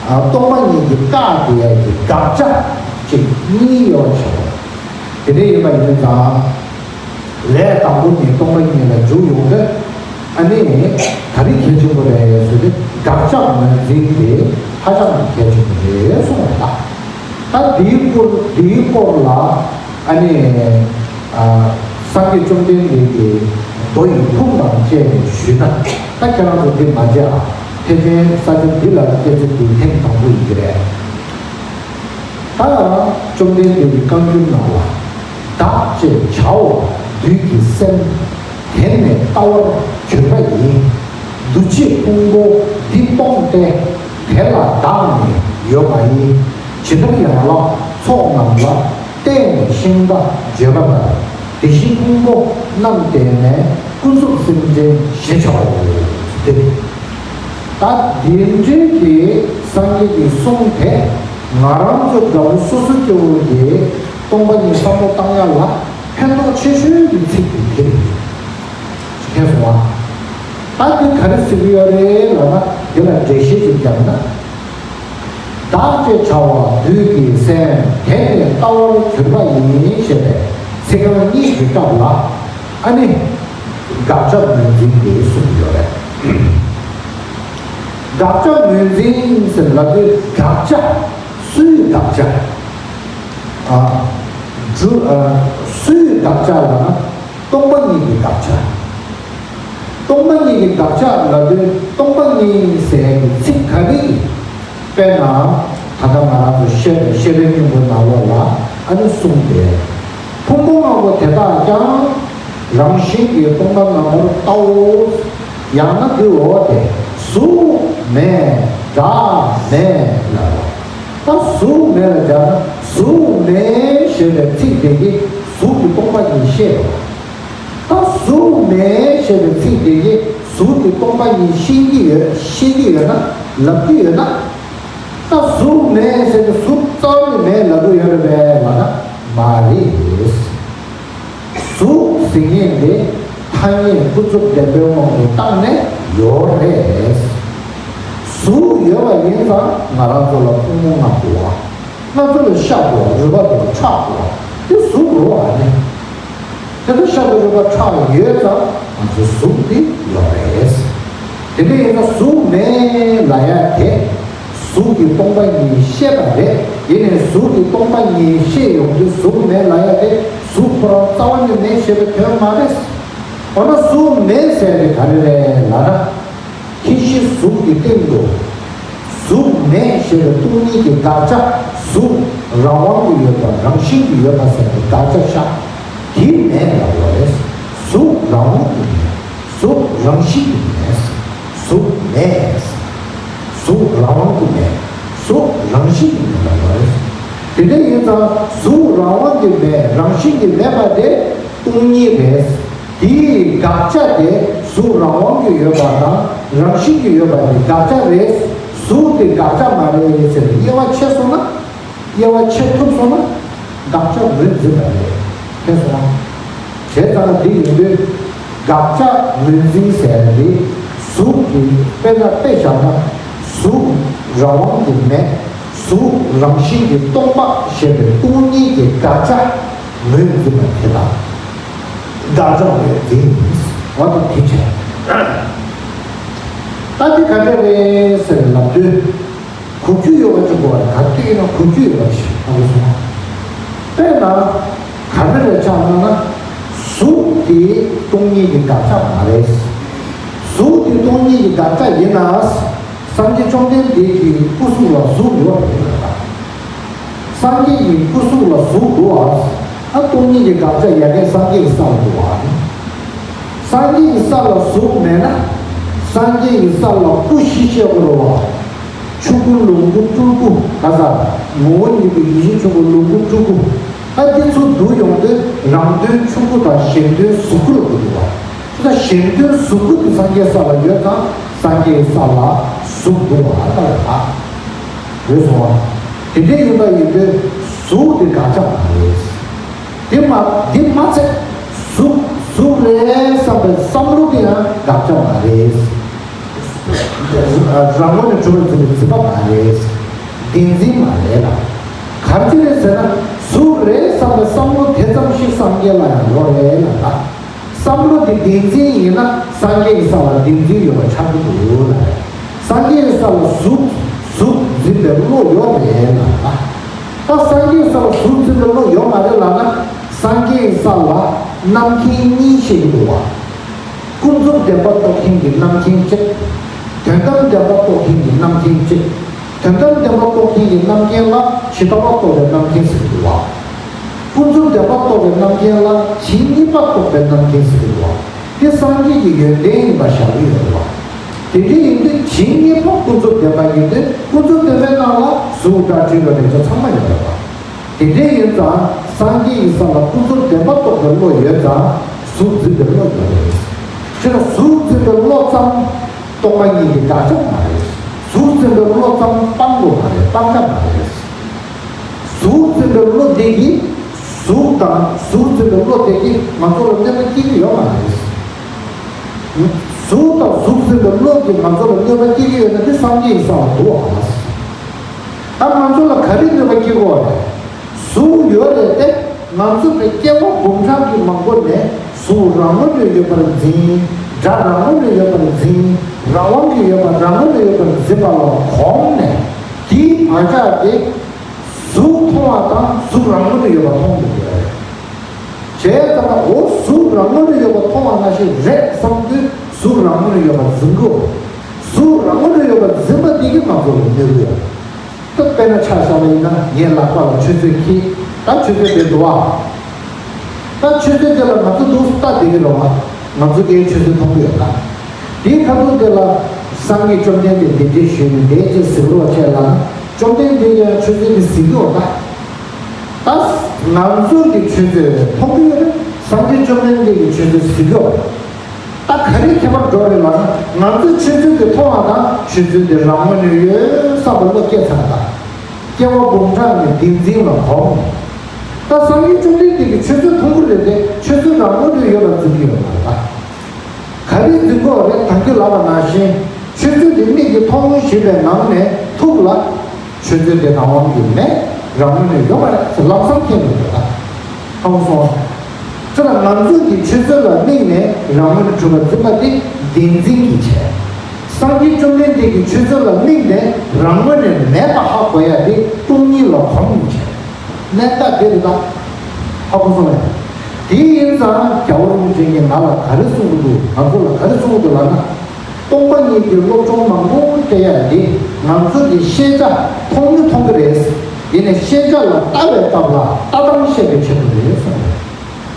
ཨ། སྟོང་པ་ཉིད་ཀྱི་བཀག་དེ་ཡ་གི་དགག་བྱ་གཅིག་གཉིས་ཡོད་ཆོག་དེ་འདྲ་ཡིན་པ་ཡིན་ཙང་། ལས་དང་པོ་ནས་སྟོང་པ་ཉིད་ལ་འཇུག་ཡོང་དུས། ཨ་ནི་ག་རེ་གལ་ཆེན་པོ་རེད་ཟེར་དུས་དགག་བྱ་ངོས་འཛིན་དེ་ཧ་ཅང་གི་གལ་ཆེན་པོ་རེད་གསུངས་པ་རེད་ད། ད་དེའི་སྐོར་དེའི་སྐོར་ལ་ཨ་ནི་ཨ། སངས་རྒྱས་བཅོམ་ལྡན་འདས་ཀྱི་མདོ་ཡི་ཁུངས་དང་བཅས་ནས་ཞུས་ན། ད་ཁྱེད་རང་ཚོ་འདི་མ་བརྗེད་ཨ། ཐེག་ཆེན་ས་ཆ་འདི་ལ་སྐྱེ་ཚེ་འདི་ཐེངས་དང་པོ་ཡིན་གྱི་རེད། ད་ཡང་བཅོམ་ལྡན་འདས་ཀྱི་བཀའ་འགྱུར་ནང་ལ། བདག་ཅེས་བྱ་བ་བདུད་ཀྱི་སེམས། དེ་ནི་ལྟ་བར་གྱུར་པ་ཡིན། འདུ་བྱེད་ཕུང་པོ་འདི་སྟོང་སྟེ། དེ་ལ་བདག་ནི་ཡོད་མ་ཡིན། ཇི་ལྟར་ཡན་ལག་ཚོགས་རྣམས་ལ། བརྟེན་ནས་ཤིང་རྟ་བརྗོད་པ་ལྟར། དེ་བཞིན་ཕུང་པོ་རྣམས་བརྟེན་ནས། ཀུན་རྫོབ་སེམས་ཅན་ཞེས་བྱའོ། སྟེ། ད་དེ་འདྲའི་གི་སངས་རྒྱས་ཀྱི་གསུང་དེ་ང་རང་ཚོ་འདྲ་བོ་སོ་སོ་སྐྱེ་བོ་གི་སྟོང་པ་ཉིད་བསམ་བློ་བཏང་ཡ་ལ་ཕན་ཐོགས་ཆེ་ཤོས་ཀྱི་ཚིག་དེ་དེ་རེད། མཁྱེན་སོང་ང་། ད་དེ་ག་རེ་ཟེར་གྱི་ཡོད་རེད་ལབ་ན། དེ་ལ་འགྲེལ་བཤད་ཅིག་བརྒྱབ་ན། བདག་ཅེས་བྱ་བ་བདུད་ཀྱི་སེམས། དེ་ནི་ལྟ་བར་གྱུར་པ་ཡིན། ཞེས་པའི་ཚིག་རྐང་གཉིས་ཀྱི་སྐབས་ལ། ཨ་ནི། དགག་བྱ་ངོས་འཛིན་དེ་གསུངས་ཡོད་རེད། དགག་བྱ་ངོས་འཛིན་ཟེར་ལབ་དུས་དགག་བྱ། སུའི་དགག་བྱ། ཨ། སུའི་དགག་བྱ་ལབ་ན། སྟོང་པ་ཉིད་ཀྱི་དགག་བྱ། སྟོང་པ་ཉིད་ཀྱི་དགག་བྱ་ལབ་དུས་སྟོང་པ་ཉིད་ཟེར་ཡག་གི་ཚིག་ག་རེ་ཡིན། དཔེར་ན། ད་ལྟ་ང་རང་ཚོ་བཤད་པའི་བཤེས་པའི་སྙིང་པོ་ནང་ལོགས་ལ་ཨ་ནི་གསུངས་ཏེ། ཕུང་པོ་ལྔ་པོ་དེ་དག་ཀྱང་། རང་བཞིན་གྱིས་སྟོང་པ་ཉིད་རྣམ་པར་བལྟའོ། ཡང་ན་དེའོ་སྟེ། གཟུགས་མེད་སྒྲ་མེད་ལ། ད་གཟུགས་མེད་ལ་སྦྱར་ན། གཟུགས་མེད་ཞེས་པའི་ཚིག་དེ་གིས་གཟུགས་ཀྱི་སྟོང་པ་ཉིད་བཤད་པ། ད་གཟུགས་མེད་ཞེས་པའི་ཚིག་དེ་གིས་གཟུགས་ཀྱི་སྟོང་པ་ཉིད་ཤེས་ཀྱི་ཡོད། ཤེས་ཀྱི་ཡོད་ན། ལབ་ཀྱི་ཡོད་ན། ད་གཟུགས་མེད་ཟེར་ཏེ་གཟུགས་རྩ་བ་ནས་མེད་ལབ་ཀྱི་ཡོད་རེད་པས་ལབ་ན་མ་རེད། གཟུགས་ཟེར་མཁན་དེ་ཐ་སྙད་ཀུན་རྫོབ་བདེན་པའི་དབང་དུ་བཏང་ནས་ཡོད་རེད། གཟུགས་ཡོད་པ་ཡིན་ཙང་ང་རང་ཚོ་ལ་ཕུང་པོ་ལྔ་འདུག་བ། ང་ཚོ་ལ་ཤ་འདུག་བ། རུས་པ་འདུག་བ། ཁྲག་འདུག་བ། དེ་གཟུགས་རེད་བ་ནི། དེ་ལྟར་ཤ་དང་རུས་པ་ཁྲག་ཡོད་ཙང་ང་ཚོའི་གཟུགས་འདི་ཡོད་རེད། དེ་འདྲ་ཡིན་ན་གཟུགས་མེད་ལབ་ཡ་དེ་གཟུགས་ཀྱི་སྟོང་པ་ཉིད་བཤད་པ་རེད། ཡིན་ནའི་གཟུགས་ཀྱི་སྟོང་པ་ཉིད་བཤད་ཡོང་དུས་གཟུགས་མེད་ལབ་ཡ་དེ་གཟུགས་ཁོ་རང་རྩ་བ་ནས་མེད་ཞེས་པའི་དོན་མ་རེད། འོ་ན་གཟུགས་མེད་ཟེར་ཡ་དེ་ག་རེ་རེད་ལབ་ན། ཁྱད་གཞི་གཟུགས་ཀྱི་སྟེང་དུ། གཟུགས་མེད་ཞེས་པའི་སྟོང་ཉིད་ཀྱི་དགག་བྱ། གཟུགས་རང་དབང་གིས་ཡོད་པ། རང་བཞིན་གྱིས་ཡོད་པ་ཟེར་བའི་དགག་བྱ་བཞག་དེ་མེད་ལབ་པ་རེད། གཟུགས་རང་དབང་གིས་མེད། གཟུགས་རང་བཞིན་གྱིས་མེད། གཟུགས་མེད། གཟུགས་རང་དབང་གིས་མེད། གཟུགས་རང་བཞིན་གྱིས་མེད་ལབ་པ་རེད། དེ་འདྲ་ཡིན་ཙང་གཟུགས་རང་དབང་གིས་མེད། རང་བཞིན་གྱིས་མེད་པ་དེ་སྟོང་ཉིད་རེད། དེའི་དགག་བྱ་དེ་གཟུགས་རང་དབང་གིས་ཡོད་པ་དང་རང་བཞིན་གྱིས་ཡོད་པ་དེ་དགག་བྱ་རེད། གཟུགས་དེ་དགག་བྱ་མ་རེད་ཟེར་ནས་དབྱེ་བ་ཕྱེ་སོང་ན། དབྱེ་བ་ཕྱེ་ཐུབ་སོང་ན་དགག་བྱ་ངོས་འཛིན་པ་རེད། ཕྱེ་སོང་ང་། བྱས་ཙང་འདི་ཡིན་དུས་དགག་བྱ་ངོས་འཛིན་ཟེར་ཡ་འདི་གཟུགས་ཀྱི་དཔེར་ན་དཔེ་བཞག་ན་གཟུགས་རང་དབང་གིས་མེད། གཟུགས་རང་བཞིན་གྱིས་སྟོང་པ་ཞེས་པའི་སྟོང་ཉིད་ཀྱི་དགག་བྱ་ངོས་འཛིན་པ་དེ་དག་དགག་བྱ་ངོས་འཛིན། འོ་དེ་དེ་བྱས། ད་དེ་ག་འདྲ་རེད་ཟེར་ལབ་དུས། གོ་རྒྱུ་ཡོད་པ་ཅིག་དགོས་པ་རེད། ག་དུས་ཡིན་ན་གོ་རྒྱུ་ཡོད་པ་ཞིག་ཨ་ཁུ་སོང་། དཔེར་ན། ག་འདྲ་རེད་ཆགས་ན་ན། གཟུགས་དེ་སྟོང་ཉིད་ཀྱི་དགག་བྱ་མ་རེད། གཟུགས་དེ་སྟོང་ཉིད་ཀྱི་དགག་བྱ་ཡིན་ན། སངས་རྒྱས་བཅོམ་ལྡན་འདས་ཀྱི་སྐུ་གཟུགས་ལ་གཟུགས་ཡོད་པ་རེད་ལ། སངས་རྒྱས་ཀྱི་སྐུ་གཟུགས་ལ་གཟུགས་འདུག་བ། ཨ་སྟོང་ཉིད་ཀྱི་དགག་བྱ་ཡ་གན་སངས་རྒྱས་ཀྱི་ས་ལ་འདུག་བ། སངས་རྒྱས་ཀྱི་ས་ལ་གཟུགས་མེད་ན། སངས་རྒྱས་ཀྱི་ས་ལ་སྐུ་བཞི་བཤད་དགོས་རེད་བ། ཆོས་སྐུ་ལོངས་སྐུ་སྤྲུལ་སྐུ་ག་ས། ངོ་བོ་ཉིད་ཀྱི་ཡེ་ཤེས་ཆོས་སྐུ་ལོངས་སྐུ་སྤྲུལ་སྐུ། ཨ་འདི་ཚོ་བསྡུ་ཡོང་དུས་རང་དོན་ཆོས་སྐུ་དང་གཞན་དོན་གཟུགས་སྐུ་ལ་འདུག་བ། ད་གཞན་དོན་གཟུགས་སྐུ་དེ་སངས་རྒྱས་ས་ལ་ཡོད་ཙང་སངས་རྒྱས་ས་ལ་གཟུགས་འདུག་བ་ལྟ་བ་ལ། ཡོད་སོང་བ། དེ་འདྲའི་ཡོད་པ་ཡིན་དུས་གཟུགས་དེ་དགག་བྱ་མ་རེད། དེ་མ་དེ་མ་ཚད་གཟུགས་གཟུགས་རེད་བསམ་པའི་བསམ་བློ་དེ་ཡང་དགག་བྱ་མ་རེད། རང་ངོས་ནས་གྲུབ་པར་འཛིན་པའི་འཛིན་པ་མ་རེད། བདེན་འཛིན་མ་རེད་ལ། ག་རེ་རེད་ཟེར་ན་གཟུགས་རེད་བསམ་པའི་བསམ་བློ་དེ་ཙམ་ཞིག་སངས་རྒྱས་ལ་ཡང་ཡོད་རེད་ལ། བསམ་བློ་དེ་བདེན་འཛིན་ཡིན་ན་སངས་རྒྱས་ཀྱི་ས་ལ་བདེན་འཛིན་ཡོད་པ་ཆགས་ཀྱི་འདུག་ལ། སངས་རྒྱས་ཀྱི་ས་ལ་གཟུགས་གཟུགས་འཛིན་པའི་བློ་ཡོད་རེད་ལ། ད་སངས་རྒྱས་ཀྱི་ས་ལ་གཟུགས་འཛིན་པའི་བློ་ཡོད་མ་རེད་ལ་ན། སངས་རྒྱས་ཀྱི་ས་ལ་རྣམ་མཁྱེན་གཉིས་ཤིག་འདུག་བ། ཀུན་རྫོབ་བདེན་པ་རྟོགས་མཁན་གྱི་རྣམ་མཁྱེན་གཅིག་དོན་དམ་བདེན་པ་རྟོགས་མཁན་གྱི་རྣམ་མཁྱེན་གཅིག་དོན་དམ་བདེན་པ་རྟོགས་མཁན་གྱི་རྣམ་མཁྱེན་ལ་ཇི་ལྟ་བ་རྟོགས་པའི་རྣམ་མཁྱེན་ཟེར་གྱི་འདུག་བ། ཀུན་རྫོབ་བདེན་པ་རྟོགས་པའི་རྣམ་མཁྱེན་ལ་ཇི་སྙེད་པ་རྟོགས་པའི་རྣམ་མཁྱེན་ཟེར་གྱི་འདུག་བ། དེ་སངས་རྒྱས་ཀྱི་ཡོན་ཏན་ཡིན་པ་བཞག་གི་ཡོད་རེད་བ། དེ་འདྲ་ཡིན་དུས་ཇི་སྙེད་པ་ཀུན་རྫོབ་བདེན་པ་ཡིན་དུས་ཀུན་རྫོབ་བདེན་པའི་ནང་ལ་གཟུགས་སྒྲ་དྲི་རོ་རེག་བྱ་ཚང་མ་ཡོད་རེད་བ། དེ་འདྲ་ཡིན་ཙང་སངས་རྒྱས་ཡིན་ས་ལ་ཀུན་རྫོབ་བདེན་པ་རྟོགས་པའི་བློ་ཡོད་ཙང་གཟུགས་འཛིན་པའི་བློ་ཡོད་རེད། དེ་ལ་གཟུགས་འཛིན་པའི་བློ་ཙམ་སྟོང་པ་ཉིད་ཀྱི་དགག་བྱ་མ་རེད། གཟུགས་འཛིན་པའི་བློ་ཙམ་སྤང་བློ་མ་རེད། སྤང་བྱ་མ་རེད། གཟུགས་འཛིན་པའི་བློ་དེ་གིས་གཟུགས་དང་གཟུགས་འཛིན་པའི་བློ་དེ་གིས་ང་ཚོ་ལ་གནོད་པ་སྐྱེལ་གྱི་ཡོད་མ་རེད། གཟུགས་དང་གཟུགས་འཛིན་པའི་བློ་གིས་ང་ཚོ་ལ་གནོད་པ་སྐྱེལ་གྱི་ཡོད་ན་དེ་སངས་རྒྱས་ཡིན་ས་ལ་འདུག་ཨ། ད་ང་ཚོ་ལ་ག་རེ་གནོད་པ་སྐྱེལ་གྱི་ཡོད་རེད། གཟུགས་ཡོད་རེད་དེ། ང་ཚོ་གི་སྐྱེ་བ་འབུམ་ཕྲག་གི་མང་པོ་ནས་གཟུགས་རང་ངོས་ནས་ཡོད་པར་འཛིན། སྒྲ་རང་ངོས་ནས་ཡོད་པར་འཛིན། རང་དབང་གིས་ཡོད་པ་རང་ངོས་ནས་ཡོད་པར་འཛིན་པ་ལ་གོམས་ནས་དེའི་བག་ཆགས་དེ་གཟུགས་མཐོང་བ་དང་གཟུགས་རང་ངོས་ནས་ཡོད་པ་མཐོང་དགོས་ཀྱི་རེད། བྱས་ཙང་འོ་གཟུགས་རང་ངོས་ནས་ཡོད་པ་མཐོང་བ་ནང་བཞིན་རེད་བསམ་དུས་གཟུགས་རང་ངོས་ནས་ཡོད་པར་འཛིན་དགོས། གཟུགས་རང་ངོས་ནས་ཡོད་པར་འཛིན་པ་དེ་གིས་ང་ཚོ་ལ་གནོད་ཀྱི་ཡོད། ད་དཔེར་ན་ཆ་བཞག་པ་ཡིན་ན་ངའི་ལག་པ་ལ་ཆུ་ཚོད་འཁྱེར། ད་ཆུ་ཚོད་དེ་འདུག་ཨ། ད་ཆུ་ཚོད་དེ་ལ་ང་ཚོ་འདུག་སེ་ལྟ་བསྡད་ཀྱི་རེད་བ། ང་ཚོ་གིས་ཆུ་ཚོད་མཐོང་གི་ཡོད་ད། དེའི་ཁ་ཐུག་དེ་ལ་སངས་རྒྱས་བཅོམ་ལྡན་འདས་འདི་འདྲས་ཞུས་ནས་འདས་ཅེས་ཟེར་རོགས་བྱས་ལ་ན་བཅོམ་ལྡན་འདས་ཀྱང་ཆུ་ཚོད་དེ་གཟིགས་ཀྱི་ཡོད་ད། ད་ང་ཚོ་གིས་ཆུ་ཚོད་མཐོང་གི་ཡོད་རེད། སངས་རྒྱས་བཅོམ་ལྡན་འདས་ཀྱིས་ཆུ་ཚོད་གཟིགས་ཀྱི་ཡོད་རེད། ད་ག་རེ་ཁྱད་པར་འགྲོ་རེད་ལབ་ན་ང་ཚོས་ཆུ་ཚོད་དེ་མཐོང་བ་དང་ཆུ་ཚོད་དེ་རང་ངོས་ནས་ཡོད་བསམ་པའི་བློ་སྐྱེས་ཚར་ད། སྐྱེ་བ་འབུམ་ཕྲག་ནས་བདེན་འཛིན་ལ་གོམས། ད་སངས་རྒྱས་བཅོམ་ལྡན་འདས་ཀྱིས་ཆུ་ཚོད་མཐོང་གི་རེད་དེ་ཆུ་ཚོད་རང་ངོས་ནས་ཡོད་པར་འཛིན་གྱི་ཡོད་མ་རེད་ད། ག་རེ་འཛིན་དགོས་རེད། ད་གིན་ལབ་པ་ནང་བཞིན་ཆུ་ཚོད་དེ་མིག་གིས་མཐོང་ཞེས་པའི་ནང་ནས་ཐུག་ལ། ཆུ་ཚོད་དེ་རང་དབང་གིས་མེད། རང་ངོས་ནས་ཡོད་མ་རེད་ཟེར་ལམ་སང་མཁྱེན་དགོས་རེད་ད། ཧ་གོ་སོང་ངས། དེ་ལ་ང་ཚོས་ཀྱི་ཆུ་ཚོད་ལ་དམིགས་ནས་རང་ངོས་ནས་གྲུབ་པར་འཛིན་པ་དེ་བདེན་འཛིན་གྱིས་བྱས། སངས་རྒྱས་བཅོམ་ལྡན་འདས་ཀྱིས་ཆུ་ཚོད་ལ་དམིགས་ནས་རང་ངོས་ནས་མེད་པ་ཧ་གོ་ཡ་དེ་སྟོང་ཉིད་ལ་གོམས་ནས་བྱས། གནད་འགག་དེ་རེད་ད། ཧ་གོ་སོང་ངས། དེ་ཡིན་ཙང་རྒྱལ་བ་རིན་པོ་ཆེ་གིས་ང་ལ་ག་རེ་གསུང་གི་འདུག་ང་ཚོ་ལ་ག་རེ་གསུང་གི་འདུག་ལབ་ན། སྟོང་པ་ཉིད་ཀྱི་སློབ་སྦྱོང་མང་པོ་སྤྲད་ཡ་དེ་ང་ཚོ་གི་ཤེས་བྱ་མཐོང་ནི་མཐོང་གི་རེད། ཡིན་ནའི་ཤེས་བྱ་ལ་ལྟ་བའི་སྐབས་ལ་ལྟ་སྟངས་ཤེས་པའི་ཆེད་དུ་རེད་གསུངས་རེད།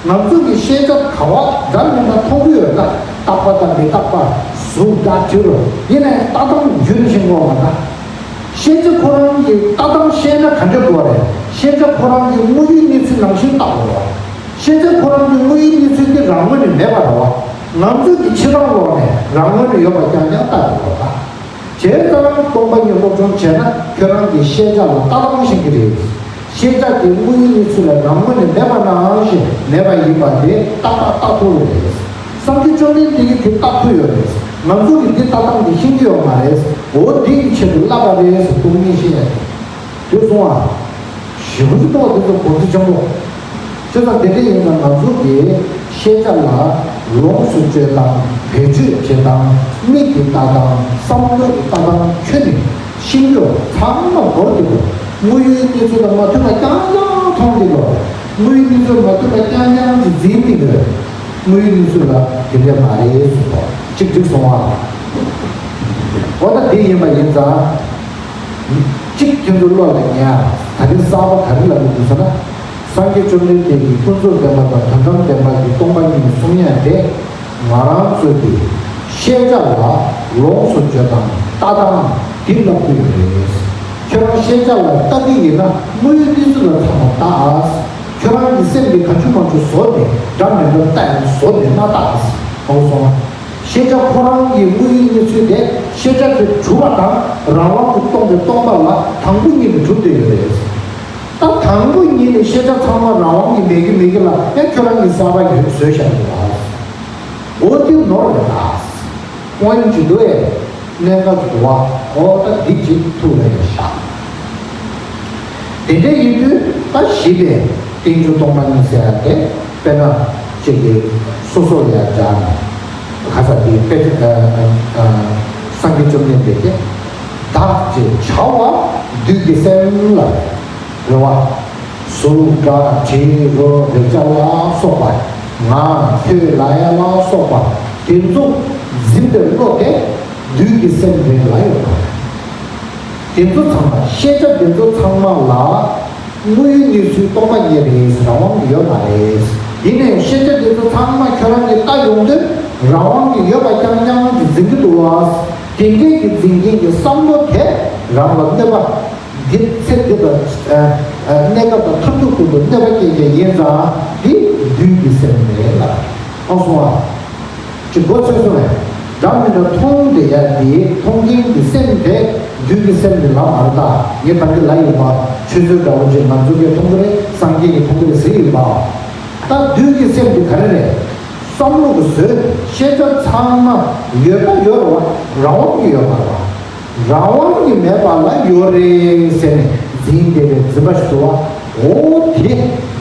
ང་ཚོ་གི་ཤེས་བྱ་ག་བ་འདྲ་མིན་འདྲ་མཐོང་གི་ཡོད་ན་རྟག་པ་དང་མི་རྟག་པ་གཟུགས་སྒྲ་དྲི་རོ་ཡིན་ནའི་ལྟ་སྟངས་རྒྱུན་ཞིག་ངོ་མ་ལྟ། ཤེས་བྱ་ཁོ་རང་གི་ལྟ་སྟངས་ཤེས་ན་ག་འདྲ་དགོས་རེད། ཤེས་བྱ་ཁོ་རང་གི་དངོས་ཡོད་གནས་ཚུལ་ནང་བཞིན་ལྟ་དགོས་རེད། ཤེས་བྱ་ཁོ་རང་གི་དངོས་ཡོད་གནས་ཚུལ་དེ་རང་ངོས་ནས་མེད་པ་རེད་བ། ང་ཚོ་གི་ཕྱི་ལོགས་ལོགས་ནས་རང་ངོས་ནས་ཡོད་པ་རྐྱང་རྐྱང་ལྟ་དགོས་རེད་བ། བྱས་ཙང་སྟོང་པ་ཉིད་སློབ་སྦྱོང་བྱས་ན་ཁྱོད་རང་གི་ཤེས་བྱ་ལ་ལྟ་སྟངས་ཤེས་ཀྱི་རེད། ཤེས་བྱ་དེ་དངོས་ཡོད་གནས་ཚུལ་ལ་རང་ངོས་ནས་མེད་པ་ནང་བཞིན་མེད་པ་ཡིན་པ་དེ་ཏག་ཏག་ལྟ་ཐུབ་ཡོད་རེད། སངས་རྒྱས་བཅོམ་ལྡན་འདས་ཀྱིས་དེ་ལྟ་ཐུབ་ཡོད་རེད། ང་ཚོ་གིས་དེ་ལྟ་སྟངས་དེ་ཤེས་ཀྱི་ཡོད་མ་རེད། འོ་དེ་ཡི་ཆེད་དུ་བསླབ་པ་རེད་ཟེར་སྟོང་ཉིད་ཤེས་ཡ་དེ། དེ་སོང་ཨ། ཞེ་པོ་ཅིག་རྟོགས་དེ་ཚོ་གོ་རྒྱུ་ཆེན་པོ། བྱས་ཙང་དེ་འདྲ་ཡིན་ཙང་ང་ཚོ་གིས་ཤེས་བྱ་ལ་ལོངས་སུ་སྤྱོད་སྟངས། བེད་སྤྱོད་བྱེད་སྟངས། མིག་གིས་ལྟ་སྟངས། བསམ་བློ་གིས་ལྟ་སྟངས་ཁྱོན་ནས་ཤེས་རྒྱུ་ཚང་མ་འགོར་གྱི་འདུག་དངོས་ཡོད་གནས་ཚུལ་དང་མ་མཐུན་པ་རྐྱང་རྐྱང་མཐོང་གི་འདུག་དངོས་ཡོད་གནས་ཚུལ་མ་མཐུན་པ་རྐྱང་རྐྱང་ཅིག་འཛིན་གྱི་འདུག་དངོས་ཡོད་གནས་ཚུལ་ལ་དེ་འདྲ་མ་རེད་གསུངས་པ་གཅིག་འགྲིག་སོང་བ། འོ་ད་དེ་ཡིན་པ་ཡིན་ཙང་། གཅིག་ཁྱེད་ཚོ་བློ་ལ་ངེས་ཨ། ད་རིང་གསར་པ་ག་རེ་ལབ་ཀྱི་འདུག་ཟེར་ན། སངས་རྒྱས་བཅོམ་ལྡན་འདས་ཀྱིས་ཀུན་རྫོབ་བདེན་པ་དང་དོན་དམ་བདེན་པ་གི་སྟོང་པ་ཉིད་གསུང་ཡ་དེ། ང་རང་ཚོ་གི་ཤེས་བྱ་ལ་ལོངས་སུ་སྤྱོད་སྟངས་ལྟ་སྟངས་འདི་ལབ་ཀྱི་ཡོད་རེད། ཁྱོད་རང་ཤེས་བྱ་ལ་ལྟ་གི་ཡིན་ན་དངོས་ཡོད་གནས་ཚུལ་ལ་ཚང་མ་ལྟ་ཨ། ཁྱོད་རང་གི་སེམས་ཀྱི་ག་ཆུང་མ་ཆུང་བཟོ་ནས་འདྲ་མི་འདྲ་ལྟ་ཡ་བཟོ་ནས་མ་ལྟ་ཨ། ཧ་གོ་སོང་ཨ། ཤེས་བྱ་ཁོ་རང་གི་དངོས་ཡོད་གནས་ཚུལ་དེ་ཤེས་བྱ་དེ་གྲུབ་པ་དང་རང་དབང་དུ་སྟོང་པའི་སྟོང་པ་ལ་དང་པོ་ཉིད་ནས་གྲུབ་བསྡད་ཡོད་རེད། ད་དང་པོ་ཉིད་ནས་ཤེས་བྱ་ཚང་མ་རང་དབང་གིས་མེད་ཀྱི་མེད་ཀྱི་ལ་ཡང་ཁྱོད་རང་གིས་གསར་པ་ཡོད་བཟོས་བཞག་ཡོད་ལ། འོ་དེ་ནོར་རེད་ལ། དབང་ཇི་འདུག་ཨེ། གནད་འགག་ཅིག་འདུག་བ། འོ་ད་འདི་ཅིག་ཐུག་རེད་བཞག་དེ་འདྲ་ཡིན་དུས་ད་བཞི་པའི་རྟེན་འབྱུང་སྟོང་པ་ཉིད་ཟེར་ཡ་དེ། དཔེར་ན་གཅིག་གིས་སོ་སོ་ལ་ཡང་སྦྱར་ན། ག་ས་དེའི་དཔེ་ཨ་ཨ་ཨ་སངས་རྒྱས་བཅོམ་ལྡན་འདས་ཀྱིས་བདག་ཅེས་བྱ་བ་བདུད་ཀྱི་སེམས་ལ་རེ་བ། གཟུགས་སྒྲ་དྲི་རོ་རེག་བྱ་ལ་སོགས་པ། ང་ཁྱོད་ལབ་ཡ་ལ་སོགས་པ་དེ་ཚོ་འཛིན་པའི་བློ་དེ། བདུད་ཀྱི་སེམས་རེད་ལབ་ཡོད་པ། དེ་ཚོ་ཚང་མ་ཤེས་བྱ་དེ་ཚོ་ཚང་མ་ལ་དངོས་ཡོད་གནས་ཚུལ་སྟོང་པ་ཉིད་རེད། རང་དབང་ཡོད་མ་རེད། ཡིན་ནའི་ཤེས་བྱ་དེ་ཚོ་ཚང་མ་ཁྱོད་རང་གིས་ལྟ་ཡོང་དུས་རང་དབང་གི་ཡོད་པ་རྐྱང་རྐྱང་གིས་འཛིན་གྱི་འདུག་བ། དེ་འདྲའི་གི་འཛིན་མཁན་གྱི་བསམ་བློ་དེ་རང་ལ་གནོད་པ། འདི་ཚེ་འདི་དང་གནས་སྐབས་དང་མཐར་ཐུག་ཀུན་ཏུ་གནོད་པ་སྐྱེལ་མཁན་ཡིན་ཙང་འདི་བདུད་ཀྱི་སེམས་རེད་ལ། ཨང་སོང་ཨ། ཅིག་མགོ་ཚོས་སོང་བས། འདྲ་མི་འདྲ་མཐོང་དེ་ཡ་དེ་མཐོང་མཁན་གྱི་སེམས་དེ་བདུད་ཀྱི་སེམས་དེ་ལ་མ་རེད་ད། ངས་ད་གི་ལ་ཡིན་པ། ཆོས་ཚོད་འདྲ་བོ་ཅིག་ང་ཚོ་གིས་མཐོང་གི་རེད། སངས་རྒྱས་ཀྱིས་མཐོང་གི་རེད་ཟེར་ཡིན་པ། ད་བདུད་ཀྱི་སེམས་དེ་ག་རེ་རེད། བསམ་བློ་གི་བཟོས་ཤེས་བྱ་ཚང་མ་ཡོད་པ་ཡོད་རེད་བ། རང་དབང་གི་ཡོད་པ་རེད་བ། རང་དབང་གི་མེད་པ་ལ་ཡོད་རེད་ཟེར་ནས་འཛིན་བསྡད་པའི་འཛིན་པ་ཞིག་འདུག་བ། འོ་དེ་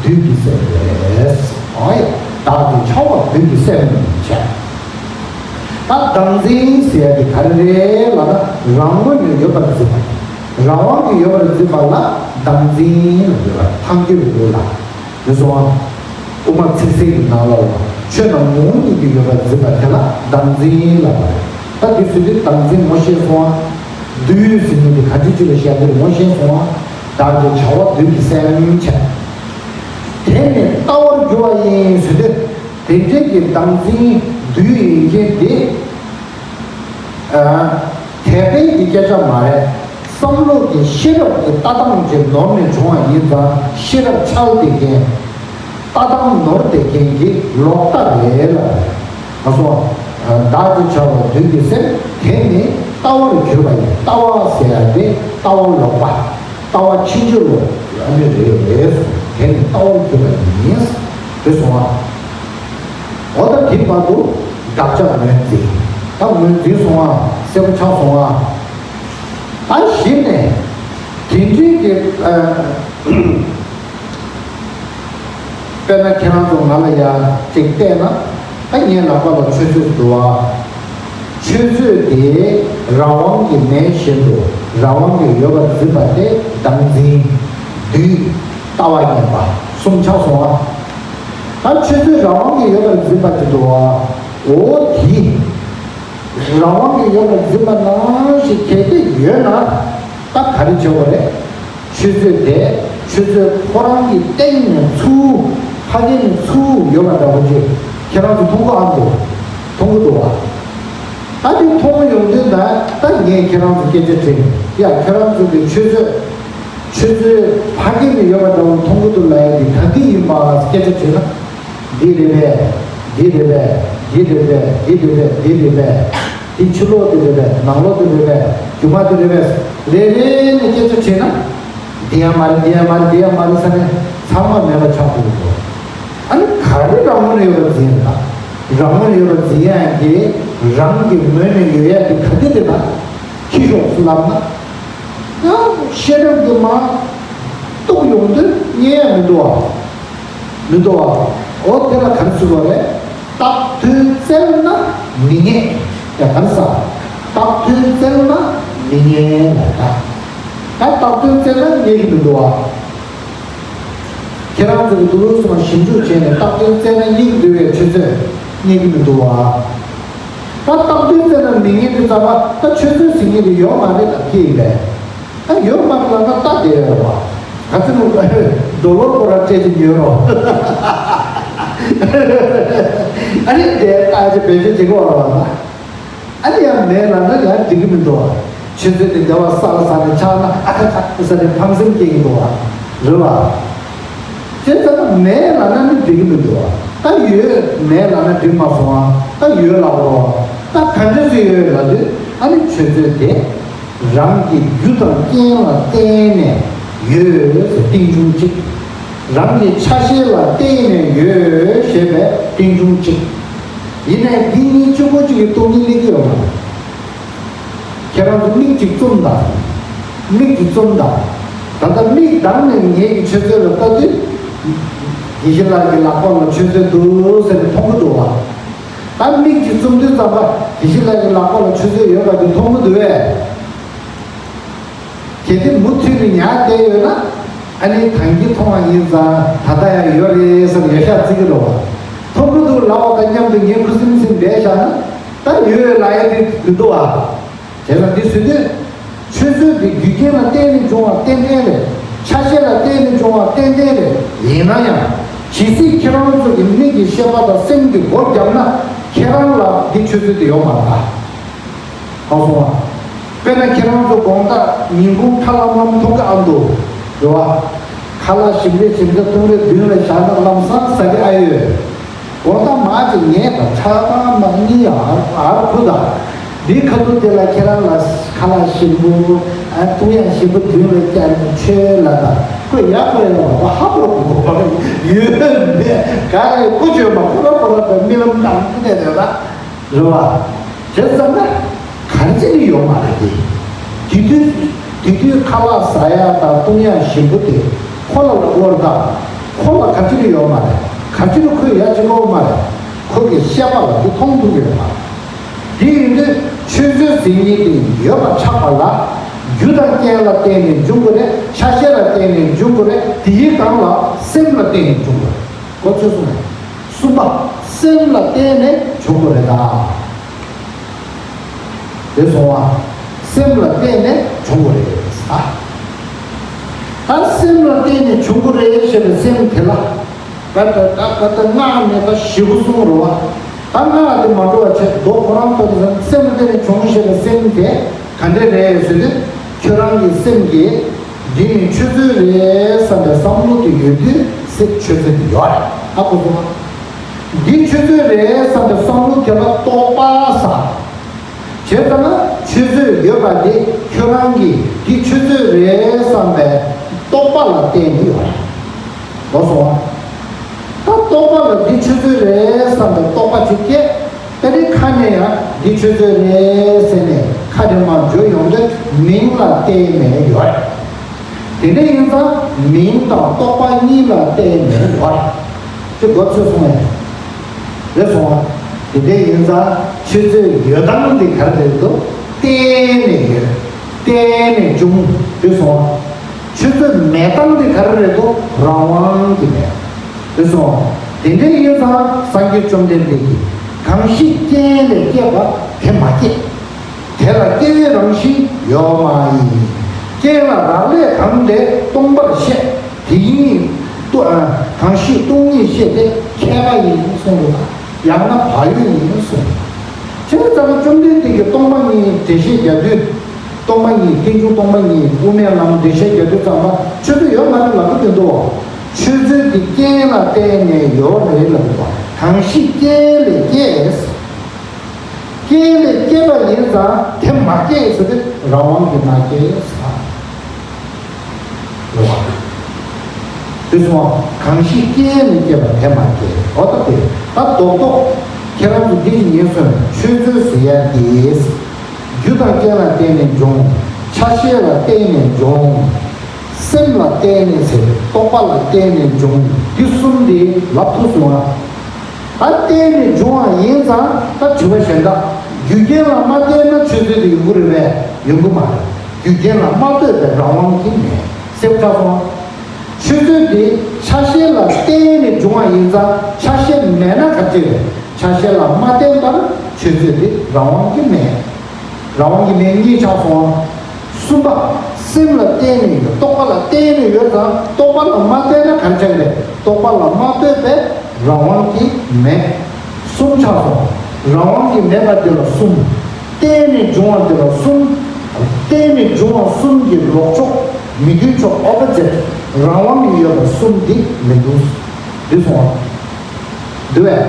བདུད་ཀྱི་སེམས་རེད། ཨོ་ཡ། བདག་གི་བྱ་བ་བདུད་ཀྱི་སེམས་བྱས། ད་བདག་འཛིན་ཟེར་ཡ་དེ་ག་རེ་རེད་ལབ་ན་རང་ངོས་ནས་ཡོད་པར་འཛིན་པ། རང་དབང་གི་ཡོད་པར་འཛིན་པ་ལ་བདག་འཛིན་ལབ་ཡོད་པ་ཐང་རྒྱུད་ལ་ཡོད་ལ། དེ་སོང་ང་། དབུ་མ་ཚིག་གསལ་གྱི་ནང་ལ་ལ་ཆོས་རྣམས་ངོ་བོ་ཉིད་ཀྱིས་ཡོད་པར་འཛིན་པ་དེ་ལ་བདག་འཛིན་ལབ་པ་རེད། ད་འདི་ཚོ་འདི་བདག་འཛིན་ངོ་ཤེས་སོང་ང་། བདུད་ཟེར་མཁན་འདི་ག་འདྲ་ཅིག་ལ་བཤད་ཀྱི་རེད་ངོ་ཤེས་སོང་ང་། བདག་གི་བྱ་བ་བདུད་ཀྱི་སེམས་བྱས། དེ་ནི་ལྟ་བར་འགྱུར་བ་ཡིན་ཟེར་དུས་དེ་འདྲའི་གི་བདག་འཛིན་བདུད་ཡིན་མཁན་དེ། དད་པའི་གི་སྐད་ཆ་མ་རེད། བསམ་བློ་གི་ཤེས་རབ་ཀྱི་ལྟ་སྟངས་ཀྱི་ནོར་ནས་བྱུང་བ་ཡིན་ཙང་ཤེས་རབ་འཆལ་བསྡད་མཁན། ལྟ་སྟངས་ནོར་བསྡད་མཁན་གྱི་ལོག་ལྟ་རེད་ལ། ང་ཚོ་བདག་གི་བྱ་བ་བདུད་ཀྱི་སེམས་དེ་ནི་ལྟ་བར་གྱུར་པ་ཡིན། ལྟ་བ་ཟེར་ཡ་དེ་ལྟ་བ་ལོག་པ། ལྟ་བ་ཕྱིན་ཅི་ལོག་ཨ་ནི་རེད། དེ་ནི་ལྟ་བར་གྱུར་པ་ཡིན། དེ་སོང་བ། འོ་ད་དེ་བར་དུ་བདག་ཅག་ངོས་འཛིན། ད་ངོས་འཛིན་སོང་ང་། གསལ་པོ་ཆགས་སོང་ང་། ད་གཞི་ནས་དེ་འདྲའི་གི་ཨ། དཔེར་ན་ཁྱེད་རང་ཚོ་ང་ལ་ཡ་ཅིག་བལྟས་ན། ད་ངའི་ལག་པ་ལ་ཆུ་ཚོད་འདུག་བ། ཆུ་ཚོད་དེ་རང་དབང་གིས་མེད་བཞིན་དུ་རང་དབང་གིས་ཡོད་པར་འཛིན་པ་དེ་བདག་འཛིན། བདུད། ལྟ་བ་ངན་པ་གསུམ་ཆགས་སོང་བ། ད་ཆུ་ཚོད་རང་དབང་གིས་ཡོད་པར་འཛིན་པ་དེ་འདུག་བ། འོ་དེ་རང་དབང་གིས་ཡོད་པར་འཛིན་པ་ནང་བཞིན་གལ་ཏེ་ཡོད་ན་ད་ག་རེ་བྱེད་དགོས་རེད། ཆུ་ཚོད་དེ་ཆུ་ཚོད་ཁོ་རང་གི་སྟེང་ནས་ཚུར་ཕ་གི་ནས་ཚུར་ཡོད་པ་འདྲ་བོ་ཅིག་ཁྱེད་རང་ཚོ་མཐོང་གི་ཨ་འདུག་མཐོང་གི་འདུག་བ། ད་དེ་མཐོང་ཡོང་དུས་ད་ད་ངས་ཁྱེད་རང་ཚོ་སྐད་ཆ་དྲིས། ཡ་ཁྱེད་རང་ཚོ་གི་ཆུ་ཚོད་ཆུ་ཚོད་ཕ་གི་ནས་ཡོད་པ་འདྲ་བོ་མཐོང་གི་འདུག་ལབ་ཡ་དེ་ག་འདི་ཡིན་པ་སྐད་ཆ་དྲིས་ན། འདི་རེད་པས། འདི་རེད་པས། འདི་རེད་པས། འདི་རེད་པས། འདི་རེད་པས། འདི་ཕྱི་ལོགས་འདི་རེད་པས། ནང་ལོགས་འདི་རེད་པས། རྒྱུ་མ་འདི་རེད་པས། རེ་རེ་ནས་སྐད་ཆ་དྲིས་ན། འདི་ཡང་མ་རེད། འདི་ཡང་མ་རེད། འདི་ཡང་མ་རེད་ཟེར་ནས་ཚང་མ་མེད་པ་ཆགས་འགྲོ་གི་འདུག་ཨ་ནི་ག་རེ་རང་ངོས་ནས་ཡོད་པར་འཛིན་ཡོད་ད། རང་ངོས་ནས་ཡོད་པར་འཛིན་ཡ་དེ་རང་གི་ངོས་ནས་ཡོད་ཡ་དེ་ག་དེ་རེད་ད། ཁྱི་ཤོག་སུ་ལབ་ན། ཡང་ཤེས་རབ་ཀྱི་མ་གཏུག་ཡོང་དུས་རྙེད་ཡ་མི་འདུག་བ། མི་འདུག་བ། འོ་དེ་ལ་ག་རེ་ཟེར་བ་རེད། བཏགས་དོན་བཙལ་ན་མི་རྙེད། ཡ་ག་རེ་ཟ། བཏགས་དོན་བཙལ་ན་མི་རྙེད་ལ་ད། ད་བཏགས་དོན་བཙལ་ན་རྙེད་ཀྱི་མི་འདུག་བ། ཁྱེད་རང་ཚོ་གི་འདུག་སེ་མ་ཞིབ་འཇུག་བྱས་ནས་བཏགས་དོན་བཙལ་ན་རྙེད་ཀྱི་འདུག་བས་ཆུ་ཚོད་རྙེད་ཀྱི་མི་འདུག་བ། ད་བཏགས་དོན་བཙལ་ན་མི་རྙེད་དུས་ཙམ་པ་ད་ཆུ་ཚོད་ཟེར་མཁན་དེ་ཡོད་མ་རེད་ལབ་ཀྱི་ཡིན་པས། ད་ཡོད་མ་རེད་ལབ་ན་ད་བསྡད་ཡོད་རེད་བ། ག་ཚོད་ནུ་རྡོ་ལོར་ཁོ་ར་སྤྲད་ཀྱི་ཉོས་རོགས། ཨ་ནི་དེ་ལྟ་ཅི་བེད་སྤྱོད་བྱེད་དགོས་རེད་བ། ཨ་ནི་ཡང་མེད་ལབ་ན་ཡང་འགྲིག་གི་མི་འདུག་བ། ཆུ་ཚོད་དེ་བདེ་བ་ས་ལ་ས་ནས་ཆགས་ན་ཨ་ཁ་ཁ་ས་ནས་ཕངས་སེམས་སྐྱེ་གི་འདུག་བ། རེད་བ། དེ་ལྟར་མེད་ལབ་ན་ནི་འགྲིག་གི་མི་འདུག་བ། ད་ཡོད་མེད་ལབ་ན་འགྲིག་མ་སོང་བ། ད་ཡོད་ལབ་རོགས། ད་ག་འདྲ་ཞིག་ཡོད་ལབ་དུས་ཨ་ནི་ཆུ་ཚོད་དེ་རང་གི་རྒྱུ་དང་རྐྱེན་ལ་བརྟེན་ནས་ཡོད་ཟེར་རྟེན་འབྱུང་གཅིག་རང་གི་ཆ་ཤས་ལ་བརྟེན་ནས་ཡོད་ཞེས་པའི་རྟེན་འབྱུང་གཅིག་ཡིན་ནའི་འདི་གཉིས་གཅིག་པོ་གཅིག་གི་སྟོང་ཉིད་སླེབས་ཀྱི་ཡོད་མ་རེད། ཁྱེད་རང་ཚོ་མིག་གཅིག་བཙུམ་དང་། མིག་གཅིག་བཙུམ་དང་། ད་ལྟ་མིག་གདངས་ནས་ངེད་ཀྱི་ཆུ་ཚོད་ལ་ལྟ་དུས། དགེ་བཤེས་ལགས་ཀྱི་ལག་པ་ལ་ཆུ་ཚོད་འདུག་ཟེར་ནས་མཐོང་གི་འདུག་བ། ད་མིག་གཅིག་བཙུམ་དུས་ཙམ་པ་དགེ་བཤེས་ལགས་ཀྱི་ལག་པ་ལ་ཆུ་ཚོད་ཡོད་པ་དེ་མཐོང་གི་འདུག་བས། གལ་ཏེ་མུ་མཐུད་ནས་ཉར་བསྡད་ཡོད་ན། ཨ་ནི་ད་གིན་མཐོང་བ་ཡིན་ཙང་ད་ལྟ་ཡང་ཡོད་རེད་ཟེར་ཡོད་ཤག་བརྩི་གི་རེད་བ། མཐོང་གི་འདུག་ལབ་པ་དང་མཉམ་དུ་ངས་ཁུ་སིམ་སིམ་བསྡད་བཞག་ན། ད་ཡོད་ལ་ཡ་དེ་མི་འདུག་ཨ། དེ་ལ་འདི་ཟེར་དུས། ཆོས་ཚུལ་འདི་རྒྱུ་རྐྱེན་ལ་བརྟེན་ནས་བྱུང་བ་ཏན་ཏན་རེད། ཆ་ཤས་ལ་བརྟེན་ནས་བྱུང་བ་ཏན་ཏན་རེད། ཡིན་ན་ཡང་། ཇི་སྲིད་ཁྱེད་རང་ཚོ་གི་མིག་གི་ཤེས་པ་དང་སེམས་ཀྱི་སྒོ་བརྒྱབ་ན། ཁྱེད་རང་ལ་འདི་ཆོས་ཚུལ་འདི་ཡོད་མ་རེད་ད། གང་སོང་བ། དཔེར་ན་ཁྱེད་རང་ཚོ་དགོང་དག་ཉིན་གུང་ཁ་ལམ་ལམ་འཐུང་གི་ཨ་འདུག་རེད་བ། ཁ་ལག་ཞིམ་རེ་ཞིམ་རེ་བཏུང་རེ་མདུན་ལ་བཞག་ན་ལམ་སང་ཟ་གི་ཨ་ཡོད། དགོང་དག་མ་ཅིག་ངས་དང་ཁྲག་དང་མ་གཉིས་ཨར་ཨར་ཁུ་དང་། འདི་ཁ་ཐུག་དེ་ལ་ཁྱེད་རང་ལ་ཁ་ལག་ཞིམ་པོ་ཨ་བཏུང་ཡག་ཞིམ་པོ་མདུན་ལ་བསྐྱལ་ནས་ཆོས་ལ་དང་ཁོས་ཡག་པོ་ཡོད་པ་ཧ་པོ་གོ་བ་ཡོད་མེད་ག་རེ་ཀུ་ཅོས་མ་ཁོ་ར་ཁོ་ར་དང་རྨི་ལམ་དང་ཁུ་ནས་རེད་ལ། རེད་བ། བྱས་ཙང་ན། ག་རེ་བྱས་ནས་ཡོད་མ་རེད་དེ། དེ་དུས། དེ་དུས་ཁ་ལག་ཟ་ཡ་དང་བཏུང་ཡ་ཞིམ་པོ་དེ། ཁོ་ལ་ལ་དབོར་དང་། ཁོ་ལ་ག་རེ་བྱས་ནས་ཡོད་མ་རེད། ག་རེ་བྱས་ནས་ཁོས་ཡ་བྱེད་ཀྱི་ཡོད་མ་རེད། ཁོ་གི་ཤེས་པ་ལ་དེ་མཐོང་ཐུབ་ཀྱི་ཡོད་མ་རེད། དེ་ཡིན་དུས་ཆོས་ཚུལ་ཟེར་མཁན་དེ་ཡོད་པ་ཆགས་པ་ལ། རྒྱུ་དང་རྐྱེན་ལ་བརྟེན་ནས་འབྱུང་གི་རེད། ཆ་ཤས་ལ་བརྟེན་ནས་འབྱུང་གི་རེད། དེའི་སྒང་ལ་སེམས་ལ་བརྟེན་ནས་འབྱུང་གི་རེད། གོ་ཚོད་སོང་ངས། གསུམ་པ། སེམས་ལ་བརྟེན་ནས་བྱུང་དགོས་རེད་ད། དེ་སོང་བ། སེམས་ལ་བརྟེན་ནས་བྱུང་དགོས་རེད་ད། ད་སེམས་ལ་བརྟེན་ནས་བྱུང་དགོས་རེད་ཞེས་པའི་སེམས་དེ་ལ། ད་ད་ད་ད་ད་སྔགས་ནས་ད་ཞེ་པོ་གསུངས་རེད་བ། ད་སྔགས་དེ་མ་འགྲོ་བ་བྱས་མདོ་ཁོ་རང་ཐོག་ཏུ་སེམས་ལ་བརྟེན་ནས་བྱུང་ཞེས་པའི་སེམས་དེ་ག་འདྲ་རེད་ཟེར་དུས། ཁྱོད་རང་གི་སེམས་ཀྱིས། འདི་ནི་ཆོས་ཚུལ་རེད་བསམ་པའི་བསམ་བློ་དེ་ཡོད་དུས་སེམས་ཆོས་ཚུལ་དེ་ཡོད་རེད། ཨ་ཁོ་ཚོ། འདི་ཆོས་ཚུལ་རེད་བསམ་པའི་བསམ་བློ་དེ་ལ་རྟོག་པ་ཟེར། བྱས་ཙང་ན་ཆོས་ཚུལ་ཡོད་པ་དེ་ཁྱོད་རང་གིས་འདི་ཆོས་ཚུལ་རེད་བསམ་པའི་རྟོག་པ་ལ་བརྟེན་ནས་ཡོད་རེད། ལོ་སོང་བ། ད་རྟོག་པ་ལ་འདི་ཆོས་ཚུལ་རེད་བསམ་པའི་རྟོག་པ་ཅིག་སྐྱེས། ད་ནི་ཁ་ནས་ཡང་འདི་ཆོས་ཚུལ་རེད་ཟེར་ནས་ཁ་རེ་མ་བརྗོད་ཡོང་དུས་མིང་ལ་བརྟེན་ནས་ཡོད་རེད། དེ་འདྲ་ཡིན་ཙང་མིང་དང་རྟོག་པ་གཉིས་ལ་བརྟེན་ནས་ཡོད་རེད། དེ་གོ་ཚོད་སོང་ངས། རེད་སོང་བ། དེ་འདྲ་ཡིན་ཙང་ཆོས་ཚུལ་ཡོད་སྟངས་འདི་ག་རེ་རེད་འདུག་བརྟེན་ནས་ཡོད། བརྟེན་ནས་འབྱུང་དུས་སོང་བ། ཆོས་ཚུལ་མེད་སྟངས་འདི་ག་རེ་རེད་འདུག་རང་དབང་གིས་མེད། དེ་སོང་། དེ་འདྲ་ཡིན་ཙང་སངས་རྒྱས་བཅོམ་ལྡན་འདས་ཀྱིས་གང་ཞིག་རྐྱེན་ལས་སྐྱེས་པ་དེ་མ་སྐྱེས། དེ་ལ་སྐྱེ་བའི་རང་བཞིན་ཡོད་མ་ཡིན། རྐྱེན་ལ་རག་ལས་གང་དེ་སྟོང་པར་བཤད། དེ་ཡིན། ཏུ་ཨ། གང་ཞིག་སྟོང་ཉིད་བཤད་དེ་མཁས་པ་ཡིན་གསུངས་འདུག་ཡང་ན་བག་ཡོད་ཡིན་གསུངས། བྱས་ཙང་བཅོམ་ལྡན་འདས་ཀྱིས་སྟོང་པ་ཉིད་འགྲེལ་བཤད་རྒྱག་དུས། སྟོང་པ་ཉིད་རྟེན་འབྱུང་སྟོང་པ་ཉིད་དབུ་མའི་ལམ་འགྲེལ་བཤད་རྒྱག་དུས་ཙམ་པ་ཆོས་ཚུལ་ཡོད་མ་རེད་ལབ་ཀྱི་འདུག་ཆོས་ཚུལ་འདི་རྐྱེན་ལ་བརྟེན་ནས་ཡོད་རེད་ལབ་འདུག་གང་ཞིག་རྐྱེན་ལས་སྐྱེས། རྐྱེན་ལས་སྐྱེས་པ་ཡིན་ཙང་དེ་མ་སྐྱེས་ཟེར་དུས་རང་དབང་གིས་མ་སྐྱེས་ཟེར། རེད་བ། དེ་སོང་བ་གང་ཞིག་རྐྱེན་ལས་སྐྱེས་པ་དེ་མ་སྐྱེས། འོ་ད་དེ་ད་རྡོག་རྡོག་ཁྱེད་རང་ཚོ་འདི་ཉན་སོང་། ཆོས་ཚུལ་ཟེར་ཡ་དེ། རྒྱུ་དང་རྐྱེན་ལ་བརྟེན་ནས་འབྱུང་། ཆ་ཤས་ལ་བརྟེན་ནས་འབྱུང་། སེམས་ལ་བརྟེན་ནས་ཟེར་རྟོག་པ་ལ་བརྟེན་ནས་འབྱུང་། འདི་གསུམ་དེ་ལབ་ཐུབ་སོང་ང་། ད་བརྟེན་ནས་འབྱུང་བ་ཡིན་ཙང་ད་དྲི་བ་གཞན་དག་རྒྱུ་རྐྱེན་ལ་མ་ལྟོས་ན་ཆོས་ཚུལ་དེ་ཡོང་གི་རེད་པས། ཡོང་གི་མ་རེད། རྒྱུ་རྐྱེན་ལ་མ་ལྟོས་པའི་རང་དབང་གིས་མེད། གསལ་པོ་ཆགས་སོང་། ཆོས་ཚུལ་དེ་ཆ་ཤས་ལ་བརྟེན་ནས་འབྱུང་བ་ཡིན་ཙང་ཆ་ཤས་མེད་ན་ག་ཅི་རེད། ཆ་ཤས་ལ་མ་བརྟེན་པར་ཆོས་ཚུལ་དེ་རང་དབང་གིས་མེད། རང་དབང་གིས་མེད་གཉིས་ཆགས་སོང་། གསུམ་པ། སེམས་ལ་བརྟེན་ནས་ཡོད། རྟོག་པ་ལ་བརྟེན་ནས་ཡོད་ཙང་རྟོག་པ་ལ་མ་བརྟེན་ན་ག་རེ་ཆགས་རེད། རྟོག་པ་ལ་མ་ལྟོས་པའི་རང་དབང་གིས་མེད། གསུམ་ཆགས་སོང་། རང་དབང་གིས་མེད་པ་འདི་ལ་གསུམ། བརྟེན་ནས་འབྱུང་བ་འདི་ལ་གསུམ། བརྟེན་ནས་འབྱུང་བ་གསུམ་གྱི་ལོག་ཕྱོགས་མི་མཐུན་ཕྱོགས་ཨོ་པོ་ཛིཊ་རང་དབང་གིས་ཡོད་པ་གསུམ་འདི་མི་འདུག་འདི་སོང་བ། འདུག་བས།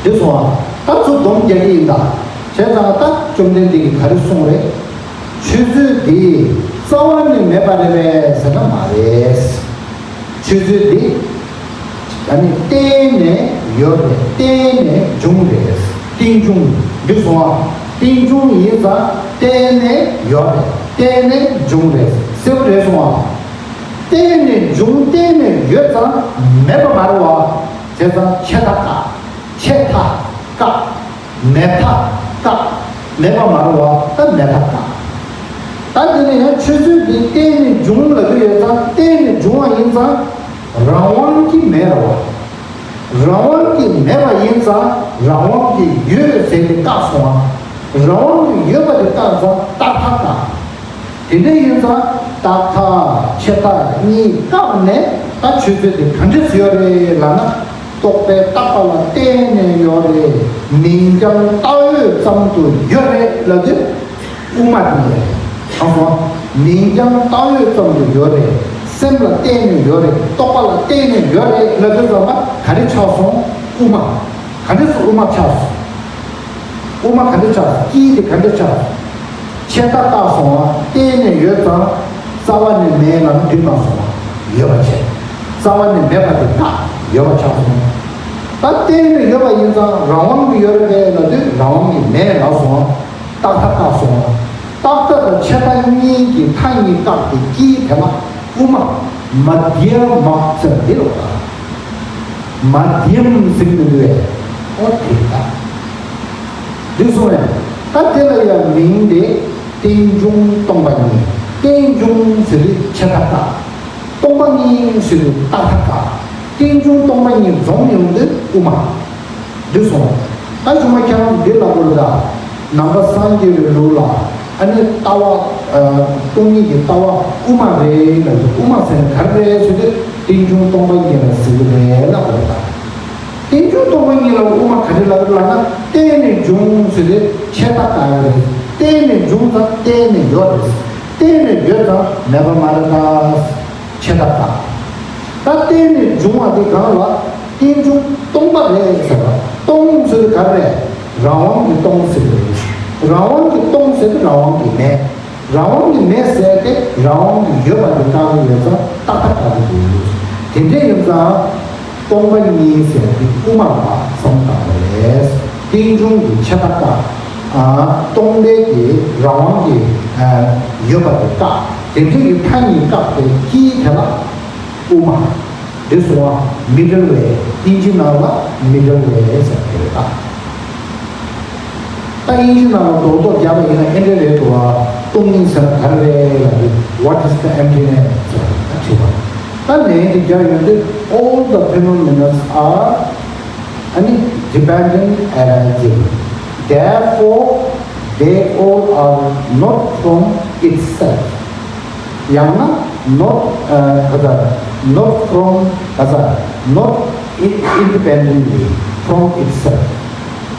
དེ་སོང་ང་། ད་ཚུར་སྡོམ་རྒྱག་གི་ཡིན་ད། བྱས་ཙང་ད་བཅོམ་ལྡན་འདས་ཀྱིས་ག་རེ་གསུངས་རེད། ཆོས་ཚུལ་འདི་རྩ་བ་ནས་མེད་པ་རེད་པས་ཟེར་ན་མ་རེད། ཆོས་ཚུལ་འདི་ཨ་ནི་བརྟེན་ནས་ཡོད་རེད། བརྟེན་ནས་འབྱུང་རེད། རྟེན་འབྱུང་འདི་སོང་ང་། རྟེན་འབྱུང་ཡིན་ཙང་བརྟེན་ནས་ཡོད་རེད། བརྟེན་ནས་འབྱུང་རེད། གསལ་པོ་རེད་སོང་ང་། བརྟེན་ནས་འབྱུང་བརྟེན་ནས་ཡོད་ཙང་མེད་པ་མ་རེད་བ། བྱས་ཙང་ཆད་མཐའ་བཀག་ཆད་མཐའ་བཀག་མེད་མཐའ་བཀག་མེད་པ་མ་རེད་བ། ད་མེད་མཐའ་བཀག་ད་དེ་ནས་ཡང་ཆོས་ཚུལ་འདི་བརྟེན་ནས་འབྱུང་ལབ་ཀྱི་ཡོད་ཙང་བརྟེན་ནས་འབྱུང་བ་ཡིན་ཙང་རང་དབང་གིས་མེད་རེད་བ། རང་དབང་གིས་མེད་པ་ཡིན་ཙང་རང་དབང་གིས་ཡོད་ཟེར་ཏེ་བཀག་སོང་བ། རང་དབང་གིས་ཡོད་པ་དེ་བཀག་ཙང་རྟག་མཐའ་བཀག་དེ་འདྲ་ཡིན་ཙང་རྟག་མཐའ་ཆད་མཐའ་གཉིས་བཀག་ནས་ད་ཆོས་ཚུལ་དེ་ག་འདྲ་ཡོད་རེད་ལབ་ན། རྟོག་པས་བཏགས་པ་ལ་བརྟེན་ནས་ཡོད་རེད། མིང་རྐྱང་བཏགས་ཡོད་ཙམ་དུ་ཡོད་རེད་ལབ་དུས། དབུ་མ་དེ་ཡིན། ཧ་གོ། མིང་རྐྱང་བཏགས་ཡོད་ཙམ་དུ་ཡོད་རེད། སེམས་ལ་བརྟེན་ནས་ཡོད་རེད། རྟོག་པ་ལ་བརྟེན་ནས་ཡོད་རེད་ལབ་དུས་ཙམ་པ་ག་རེ་ཆགས་སོང་། དབུ་མ། ག་འདྲ་སོང་། དབུ་མ་ཆགས་སོང་། དབུ་མ་ག་འདྲ་ཆགས་སོང་། དཀྱིལ་དེ་ག་འདྲ་ཆགས་སོང་། ཆད་མཐའ་བཀག་སོང་བ། བརྟེན་ནས་ཡོད་ཙང་རྩ་བ་ནས་མེད་ལ་འདུས་མ་སོང་བ། ཡོད་པ་བྱས། རྩ་བ་ནས་མེད་པ་དེ་བཀག་ཡོད་པ་ཆགས་སོང་། ད་བརྟེན་ནས་ཡོད་པ་ཡིན་ཙང་རང་དབང་གིས་ཡོད་རེད་པས་ལབ་དུས་རང་དབང་གིས་མེད་ལབ་སོང་། རྟག་མཐའ་བཀག་སོང་། རྟག་མཐའ་དང་ཆད་མཐའ་གཉིས་ཀྱི་མཐའ་གཉིས་བཀག་སྟེ་དཀྱིལ་དེ་ལ་དབུ་མ། མ་དྷྱ་མ་ཟེར་འདི་ལ་མ་དྷྱ་མ་ཟེར་གྱི་འདུག་པས། ཨོ་དེ་ལ། འདི་སོང་བས། ད་དེ་ལ་ཡང་མིང་དེ་རྟེན་འབྱུང་སྟོང་པ་ཉིད། རྟེན་འབྱུང་ཟེར་དུས་ཆད་མཐའ་བཀག་སྟོང་པ་ཉིད་ཟེར་དུས་རྟག་མཐའ་བཀག་རྟེན་འབྱུང་སྟོང་པ་ཉིད་འཛོམས་ཡོང་དུས་དབུ་མ། འདི་སོང་། ད་གཞུག་མ་ཁྱེད་རང་འདི་ལ་བོར་ད། ནང་པ་སངས་རྒྱས་པའི་ལུགས་ལ་ཨ་ནི་ལྟ་བ། སྟོང་ཉིད་ཀྱི་ལྟ་བ་དབུ་མ་རེད་ལབ་དུས་དབུ་མ་ཟེར་ན་ག་རེ་རེད་ཟེར་དུས་རྟེན་འབྱུང་སྟོང་པ་ཉིད་ལ་ཟེར་གི་རེད་ལབ་བོར་ད། རྟེན་འབྱུང་སྟོང་པ་ཉིད་ལ་དབུ་མ་ག་རེ་ལབ་ལབ་ན། བརྟེན་ནས་འབྱུང་ཟེར་དུས་ཆད་མཐའ་བཀག་ཡོད་རེད། བརྟེན་ནས་འབྱུང་ཙང་བརྟེན་ནས་ཡོད་རེད། བརྟེན་ནས་ཡོད་ཙང་མེད་པ་མ་རེད་ད། ཆད་མཐའ་བཀག་ད་བརྟེན་ནས་འབྱུང་བ་དེ་གང་ལ། རྟེན་འབྱུང་སྟོང་པ་རེད་ཟེར་བ། སྟོང་ཟེར་དུས་ག་རེ་རེད། རང་དབང་གིས་སྟོང་ཟེར་གི་རེད། རང་དབང་གིས་སྟོང་ཟེར་དུས་རང་དབང་གིས་མེད། རང་དབང་གིས་མེད་ཟེར་ཏེ་རང་དབང་གིས་ཡོད་པ་དེ་བཀག་གི་ཡོད་ཙང་རྟག་མཐའ་བཀག་གི་འདུག་དེ་འདྲ་ཡིན་ཙང་། སྟོང་པ་ཉིད་ཟེར་དེ་དབུ་མ་ལ་བསམ་བཏང་བ་རེད། རྟེན་འབྱུང་གི་ཆད་མཐའ་བཀག་ཨ། སྟོང་པའི་གི་རང་དབང་གི་ཨ། ཡོད་པ་དེ་བཀག་དེ་འདྲ་གི་མཐའ་གཉིས་བཀག་པའི་དཀྱིལ་དེ་ལ་དབུ་མ། འདི་སོང་བ་མི་ཌལ་ཝེ། ཨིན་ཇི་ནང་ལ་མི་ཌལ་ཝེ་ཟེར་དེ་རེད་ད། ད་ཨིན་ཇི་ནང་ལ་རྡོག་རྡོག་རྒྱབ་པ་ཡིན་ན་ཨེ་འདྲ་རེད་འདུག་བ། སྟོང་ཉིད་ཟེར་ན་ག་རེ་རེད་ལབ་དུས། What is the emptiness? ཟེར་ན་དྲིས་པ། ད་ལན་དེ་རྒྱག་ཡོང་དུས། All the phenomena are ཨ་ནི་dependent arising, therefore they all are not from itself. ཡང་ན་not ཨ་ག་ཟེར། not from ག་ཟེར། not in- independently from itself.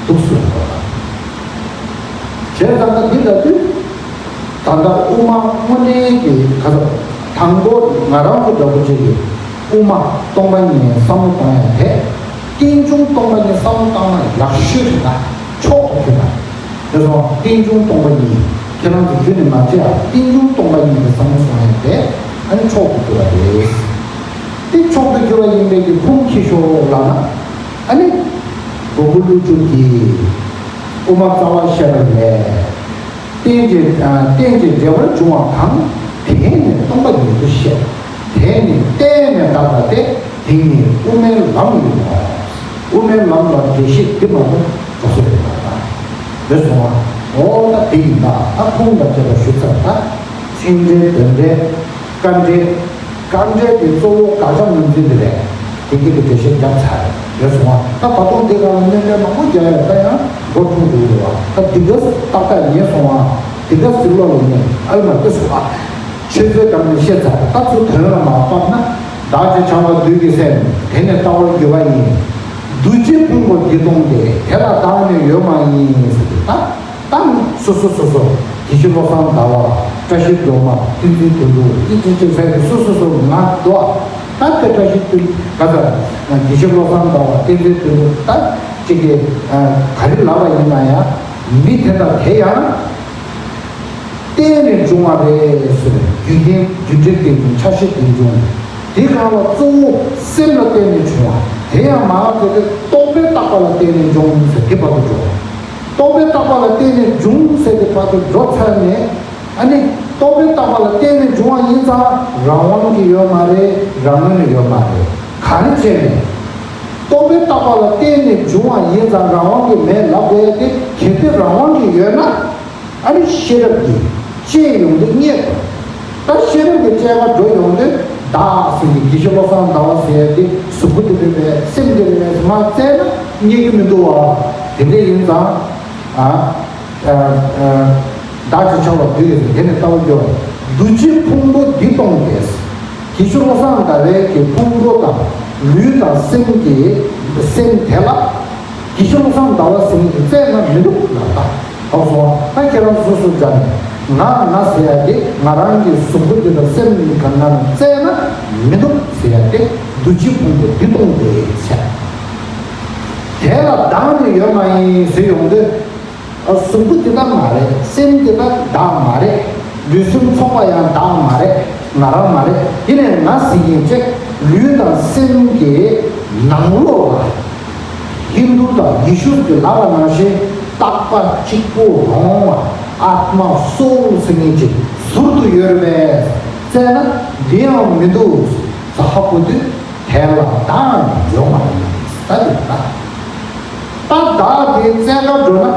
འདུག་སེ་ལབ་པ། བྱས་ཙང་ད་འདི་ལབ་དུས། ད་ལྟ་དབུ་མ་དངོས་གནས་ཀྱི་ག་ཟེར། དང་པོ་ང་རང་ཚོ་འདྲ་པོ་ཅིག་གིས་དབུ་མ་སྟོང་པ་ཉིད་བསམ་བློ་བཏང་ཡ་དེ། རྟེན་འབྱུང་སྟོང་པ་ཉིད་བསམ་བློ་བཏང་ན་ཡག་ཤོས་རེད་ད། མཆོག་ཏུ་གྱུར་པ། དེ་སོང་རྟེན་འབྱུང་སྟོང་པ་ཉིད། ཁྱེད་རང་ཚོ་རྒྱུད་ནས་མ་བྱས་ཨ། རྟེན་འབྱུང་སྟོང་པ་ཉིད་ཀྱི་བསམ་བློ་བཏང་ཡ་དེ། ཨ་ནི་མཆོག་ཏུ་གྱུར་པ་རེད། དེ་མཆོག་ཏུ་གྱུར་པ་ཡིན་པའི་གི་ཁུངས་ཁྱེར་ཤོག་ལབ་ན། ཨ་ནི། གོ་དགུ་ཀླུ་སྒྲུབ་ཀྱིས། དབུ་མ་རྩ་བ་ཤེས་རབ་ལས། རྟེན་ཅིང་རྟེན་ཅིང་འབྲེལ་བར་འབྱུང་བ་གང་། དེ་ནི་སྟོང་པ་ཉིད་དུ་ཤེས། དེ་ནི་གཏན་ནས་འདག་པ་སྟེ། དེ་ཉིད་དབུ་མའི་ལམ་ཡིན་ནོ། དབུ་མའི་ལམ་ལ་འགྲེལ་བཤད་འདི་མ་གཏོགས་འགྲོ་ས་མེད་པ་དང་། འདི་སོང་བ། འོ་ད་དེ་ཡིན་ད། ད་ཁུངས་དང་བཅས་པ་ཞུ་ཚར་ད། མཚན་འགྲེལ་དོན་འགྲེལ། དཀའ་འགྲེལ། དཀའ་འགྲེལ་གྱི་གཙོ་བོ་དགག་བྱ་ངོས་འཛིན་དེ་རེད། དེ་གི་གི་འགྲེལ་བཤད་བརྒྱབ་ཚར་རེད་སོང་བ། ད་ད་དུང་དེ་ག་ལ་གནོན་འགྲེལ་མང་པོ་རྒྱག་ཡོད། ད་ཡང་མགོ་འཁྲུག་འདུག་རེད་བ། ད་འདི་ག་ཏག་ཏག་ཉན་སོང་བ། འདི་ག་ཟིག་ལོ་ལ་ཉན་ཨལ་མ་དེ་སོང་བ། ཆོས་ཚོད་གང་ནས་བཤད་ཚར། ད་ཚུར་དོན་ལ་མ་བབས་ན། བདག་ཅེས་བྱ་བ་བདུད་ཀྱི་སེམས། དེ་ནི་ལྟ་བར་འགྱུར་བ་ཡིན། འདུ་བྱེད་ཕུང་པོ་འདི་སྟོང་སྟེ། དེ་ལ་བདག་ནི་ཡོད་མ་ཡིན་ཟེར་ཏེ་ད། ད་ནི་སོ་སོ་སོ་སོ། དགེ་བཤེས་བློ་བཟང་ཟླ་བ། བཀྲ་ཤིས་སྒྲོལ་མ། བསྟན་འཛིན་དོན་གྲུབ། ཨི་ཙི་ཅི་ཟེར་གི་སོ་སོ་སོ་ང་འདུག་ད་དེ་བཀྲ་ཤིས་དོན་ག་ཟེར། དགེ་བཤེས་བློ་བཟང་ཟླ་བ། བསྟན་འཛིན་དོན་གྲུབ། ད་ཅིག་གི་ག་རེ་ལབ་པ་ཡིན་ན་ཡང་། མི་དེ་དག་དེ་ཡང་། བརྟེན་ནས་བྱུང་བ་རེད་ཟེར། རྒྱུ་རྐྱེན་རྒྱུ་འབྲས་རྟེན་འབྱུང་། ཆ་ཤས་རྟེན་འབྱུང་། དེ་གང་ལ་གཙོ་བོ་སེམས་ལ་བརྟེན་ནས་བྱུང་བ། དེ་ཡང་མ་ཟེར་ཏེ་རྟོག་པས་བཏགས་པ་ལ་བརྟེན་ནས་འབྱུང་ཟེར་དེ་བར་དུ་འགྲོ། རྟོག་པས་བཏགས་པ་ལ་བརྟེན་ནས་འབྱུང་ཟེར་དེ་བར་དུ་འགྲོ་ཚར་ནས། ཨ་ནི། རྟོག་པས་བཏགས་པ་ལ་བརྟེན་ནས་འབྱུང་བ་ཡིན་ཙང་རང་དབང་གིས་ཡོད་མ་རེད། རང་ངོས་ནས་ཡོད་མ་རེད། ག་རེ་བྱས་ནས། རྟོག་པས་བཏགས་པ་ལ་བརྟེན་ནས་འབྱུང་བ་ཡིན་ཙང་རང་དབང་གིས་མེད་ལབ་དགོས་ཏེ། གལ་ཏེ་རང་དབང་གིས་ཡོད་ན། ཨ་ནི་ཤེས་རབ་ཀྱིས་དཔྱད་ཡོང་དུས་རྙེད་དགོས། ད་ཤེས་རབ་ཀྱི་དཔྱད་པ་འགྲོ་ཡོང་དུས། བདག་ཟེར་གྱི་དགེ་བཤེས་བློ་བཟང་ཟླ་བ་ཟེར་ཡ་དེ་གཟུགས་པོ་དེ་རེད་པས། སེམས་དེ་རེད་པས་ཟེར་མ་བཙལ་ན་རྙེད་ཀྱི་མི་འདུག་བ། དེ་འདྲ་ཡིན་ཙང་། ཨ། ཨ། ཨ། བདག་ཅེས་བྱ་བ་འདུས་ཟེར་དེ་ནས་ལྟ་བ་སྐྱོར། འདུ་བྱེད་ཕུང་པོ་འདི་སྟོང་སྟེ། དགེ་བཤེས་བློ་བཟང་ཟླ་བའི་གི་ཕུང་པོ་དང་ལུས་དང་སེམས་ཀྱི་སེམས་དེ་ལ། དགེ་བཤེས་བློ་བཟང་ཟླ་བ་ཟེར་མཁན་གྱིས་བཙལ་ན་མི་འདུག་ལབ་ད། ཧོབ་སོང་བ། ད་ཁྱེད་རང་སོ་སོ་སྦྱར་ནས་ང་ང་ཟེར་ཡ་དེ་ང་རང་གི་གཟུགས་པོ་འདི་དང་སེམས་གང་ག་ནས་བཙལ་ན་མི་འདུག་ཟེར་ཡ་དེ་འདུ་བྱེད་ཕུང་པོ་འདི་སྟོང་སྟེ་བྱས། དེ་ལ་བདག་ནི་ཡོད་མ་ཡིན་ཟེར་ཡོང་དུས། ཨ། གཟུགས་པོ་འདི་དག་མ་རེད། སེམས་འདི་དག་བདག་མ་རེད། ལུས་སེམས་ཚོགས་པ་ཡང་བདག་མ་རེད། ང་རང་མ་རེད། ཡིན་ནའི་ང་ཟེར་མཁན་ཅིག་ལུས་དང་སེམས་ཀྱི་ནང་ལོགས་ལ་ཧིན་དུ་དང་ཡེ་ཤུ་གིས་ལབ་པ་ནང་བཞིན་རྟག་པ་གཅིག་པུ་རང་དབང་བ་ཨཱཏྨ་སོའུལ་ཟེར་མཁན་ཅིག་ཟུར་དུ་ཡོད་རེད་པས་བཙལ་ན་འདི་ཡང་མི་འདུག་ཟེར་ཧ་གོ་དུས། དེ་ལ་བདག་ནི་ཡོད་མ་ཡིན། ད་དེ་ལྟ། ད་བདག་དེ་བཙལ་ག་འགྲོ་ན་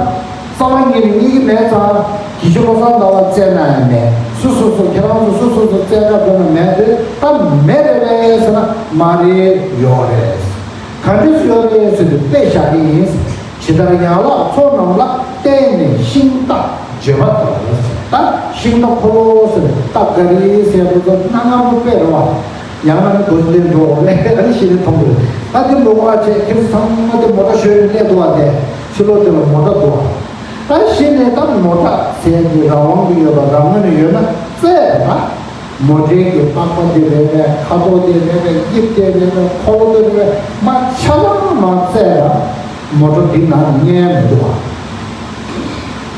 རྩ་བ་ཉིད་ནས་རྙེད་ཀྱི་མེད་ཙང་། དགེ་བཤེས་བློ་བཟང་ཟླ་བ་བཙལ་ན་ཡང་མེད། སུ་སོ་སོ་ཁྱེད་རང་ཚོ་སུ་སོ་སོ་བཙལ་ག་འགྲོ་ན་མེད་དེ། ད་མེད་རེད་པས་ཟེར་ན་མ་རེད། ཡོད་རེད། ག་འདྲས་སུ་ཡོད་རེད་ཟེར་དུས་དཔེ་བཞག་གི་ཡིན། ཇི་ལྟར་ཡན་ལག་ཚོགས་རྣམས་ལ་བརྟེན་ནས་ཤིང་རྟ་བརྗོད་པ་ལྟར། ད་ཤིང་རྟ་འཁོར་ལོ་ཟེར་རྟ་ག་རི་ཟེར་དུས་ཙམ་སྣ་ལྔ་པོ་དཔེ་རེད་བ། ཡང་ན་ནི་གོ་ལེན་འགྲོ་བ་ལས་ཨ་ནི་ཤི་ནས་མཐོང་དགོས། ད་དེ་མོ་བ་བྱས་ཁྱེད་ཚོ་ཚང་མ་དེ་མོ་ཊ་ཞོན་ནས་སླེབས་འདུག་བ། དེ་ཕྱི་ལོགས་དེ་ལ་མོ་ཊ་འདུག་བ། ད་ཤི་ནས་ད་མོ་ཊ་ཟེར་གྱི་རང་དབང་གི་ཡོད་པ་རང་ངོས་ནས་ཡོད་ན་བཙལ་ད། མོ་ཊའི་གི་པགས་པ་དེ་རེད་པས། ཁ་དོག་དེ་རེད་པས། དབྱིབས་དེ་རེད་པས། འཁོར་ལོ་དེ་རེད་པས། མ་ཆ་ལང་མ་བཙལ་ད། མོ་ཊ་དེ་ནང་ཉལ་མི་འདུག་བ།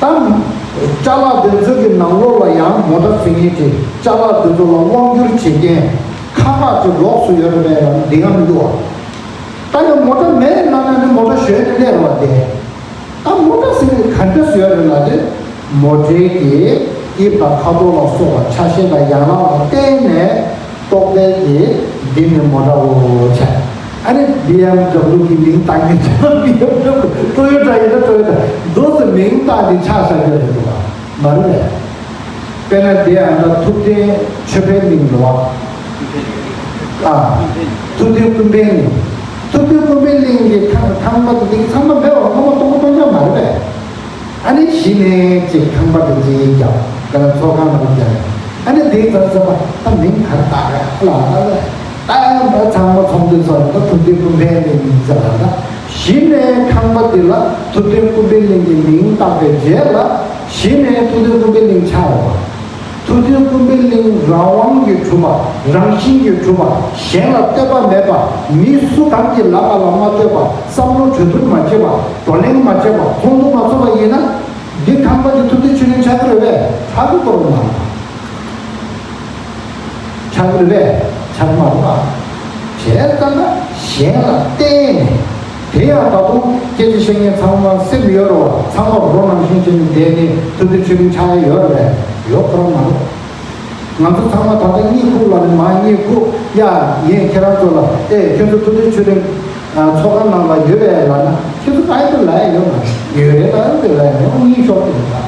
ད་ཅ་ལག་དེ་ཚོ་གི་ནང་ལོགས་ལ་ཡང་མོ་ཊ་ཟེར་མཁན་དེ་ཅ་ལག་དེ་ཚོ་ལ་དབང་བསྒྱུར་བྱེད་མཁན་ཁ་པར་ཅིག་ལོགས་སུ་ཡོད་རེད་པས་ལ་འདི་ག་མི་འདུག་བ། ད་ཡང་མོ་ཊ་མེད་ན་ན་ནི་མོ་ཊ་ཞོན་ནས་སླེབས་རེད་བ། དེ་ད་མོ་ཊ་ཟེར་མཁན་ག་འདྲ་ཟེར་ཡོད་རེད་ལ་དེ་མོ་ཊའི་གི་དབྱིབས་དང་ཁ་དོག་ལ་སོགས་པ་ཆ་ཤས་དང་ཡན་ལག་ལ་བརྟེན་ནས། རྟོག་པའི་གི་འདི་ནི་མོ་ཊ་འོ་བྱས། ཨ་ནི་བི་ཨེམ་ཌབ་ལུ་གི་མིང་བཏགས་ནས་བི་ཨེམ་ཌབ་ལུ་ཊོ་ཡོ་ཊ་ཡིན་ན་ཊོ་ཡོ་ཊ་འདུག་སེ་མིང་བཏགས་ནས་ཆགས་བཞག་རྒྱུ་རེད་འདུག་བ། མ་རེད་པས། དཔེར་ན་དེ་ཨ་ད་ཐུབ་བསྟན་ཆོས་འཕེལ་གླིང་རེད་བ། ཨ། ཐུབ་བསྟན་ཀུན་ཕན་གླིང་། ཐུབ་བསྟན་ཀུན་ཕན་གླིང་གི་ཁང་ཁང་པ་དེ་དེ་ཚང་མ་མེད་པ་སྔོན་མ་སྟོང་པ་སྟོང་རྐྱང་མ་རེད་པས། ཨ་ནི་གཞི་ནས་ཅིག་ཁང་པ་དེ་ཅིག་རྒྱབ། དེ་ལ་ཚོགས་ཁང་རུ་རྒྱབ། ཨ་ནི་དེའི་ཚབ་ཚབ་པ་ད་མིང་ག་རེ་བཏགས་རེད་ལ་ལ་ལ། ད་ཡང་ད་ཚང་མ་ཚོགས་འདུ་ཚོགས་ནས་ད་ཐུབ་བསྟན་ཀུན་ཕན་གླིང་ཟེར་ལ། ད་གཞི་ནས་ཁང་པ་དེ་ལ་ཐུབ་བསྟན་ཀུན་ཕན་གླིང་གི་མིང་བཏགས་པའི་རྗེས་ལ་གཞི་ནས་ཐུབ་བསྟན་ཀུན་ཕན་གླིང་ཆགས་ཡོད་པ། ཐུབ་བསྟན་ཀུན་ཕན་གླིང་རང་དབང་གིས་གྲུབ་པ། རང་བཞིན་གྱིས་གྲུབ་པ། གཞན་ལ་ལྟོས་པ་མེད་པ། མི་སུ་གང་གི་ལབ་པ་ལ་མ་ལྟོས་པ། བསམ་བློ་གྲོས་བསྡུར་མ་བྱེད་པ། བགྲོ་གླེང་མ་བྱེད་པ། ཚོགས་འདུ་མ་ཚོགས་པ་ཡིན་ན། འདི་ཁང་པ་འདི་ཐུབ་བསྟན་ཆོས་གླིང་ཆགས་ཀྱི་རེད་པས། ཆགས་ཀྱི་ཡོད་མ་རེད། ཆགས་ཀྱི་རེད་པས། ཆགས་མ་རེད་པ། བྱས་ཙང་ན་གཞན་ལ་བརྟེན་ནས། དེ་ཡང་ད་དུང་སྐད་ཆ་བཤད་མཁན་ཚང་མ་སེམས་ཡོད་རེད་བ། ཚང་མ་རོ་ནང་བཞིན་བྱས་ནས་བསྡད་ནས་ཐུབ་བསྟན་ཆོས་གླིང་ཆགས་ཡ་ཡོད་རེད་པས། ཡོད་ཁོ་རང་མ་རེད། ང་ཚོ་ཚང་མ་ད་ལྟ་གཉིད་ཁུག་ལ་ནི་མ་གཉིད་ཁུག་ཡ། ངས་ཁྱེད་རང་ཚོ་ལ་ཨེ་ཁྱེད་ཚོ་ཐུབ་བསྟན་ཆོས་གླིང་ཚོགས་ཁང་ནང་ལ་ཡོད་པས་ལབ་ན། ཁྱེད་ཚོ་ག་ཡེ་ལབ་ཡ་ཡོད་མ་རེད། ཡོད་རེད་ལབ་ཡ་ཡོད་མ་རེད། གཉིད་ཤོར་ཏེ་ཡོད་ད།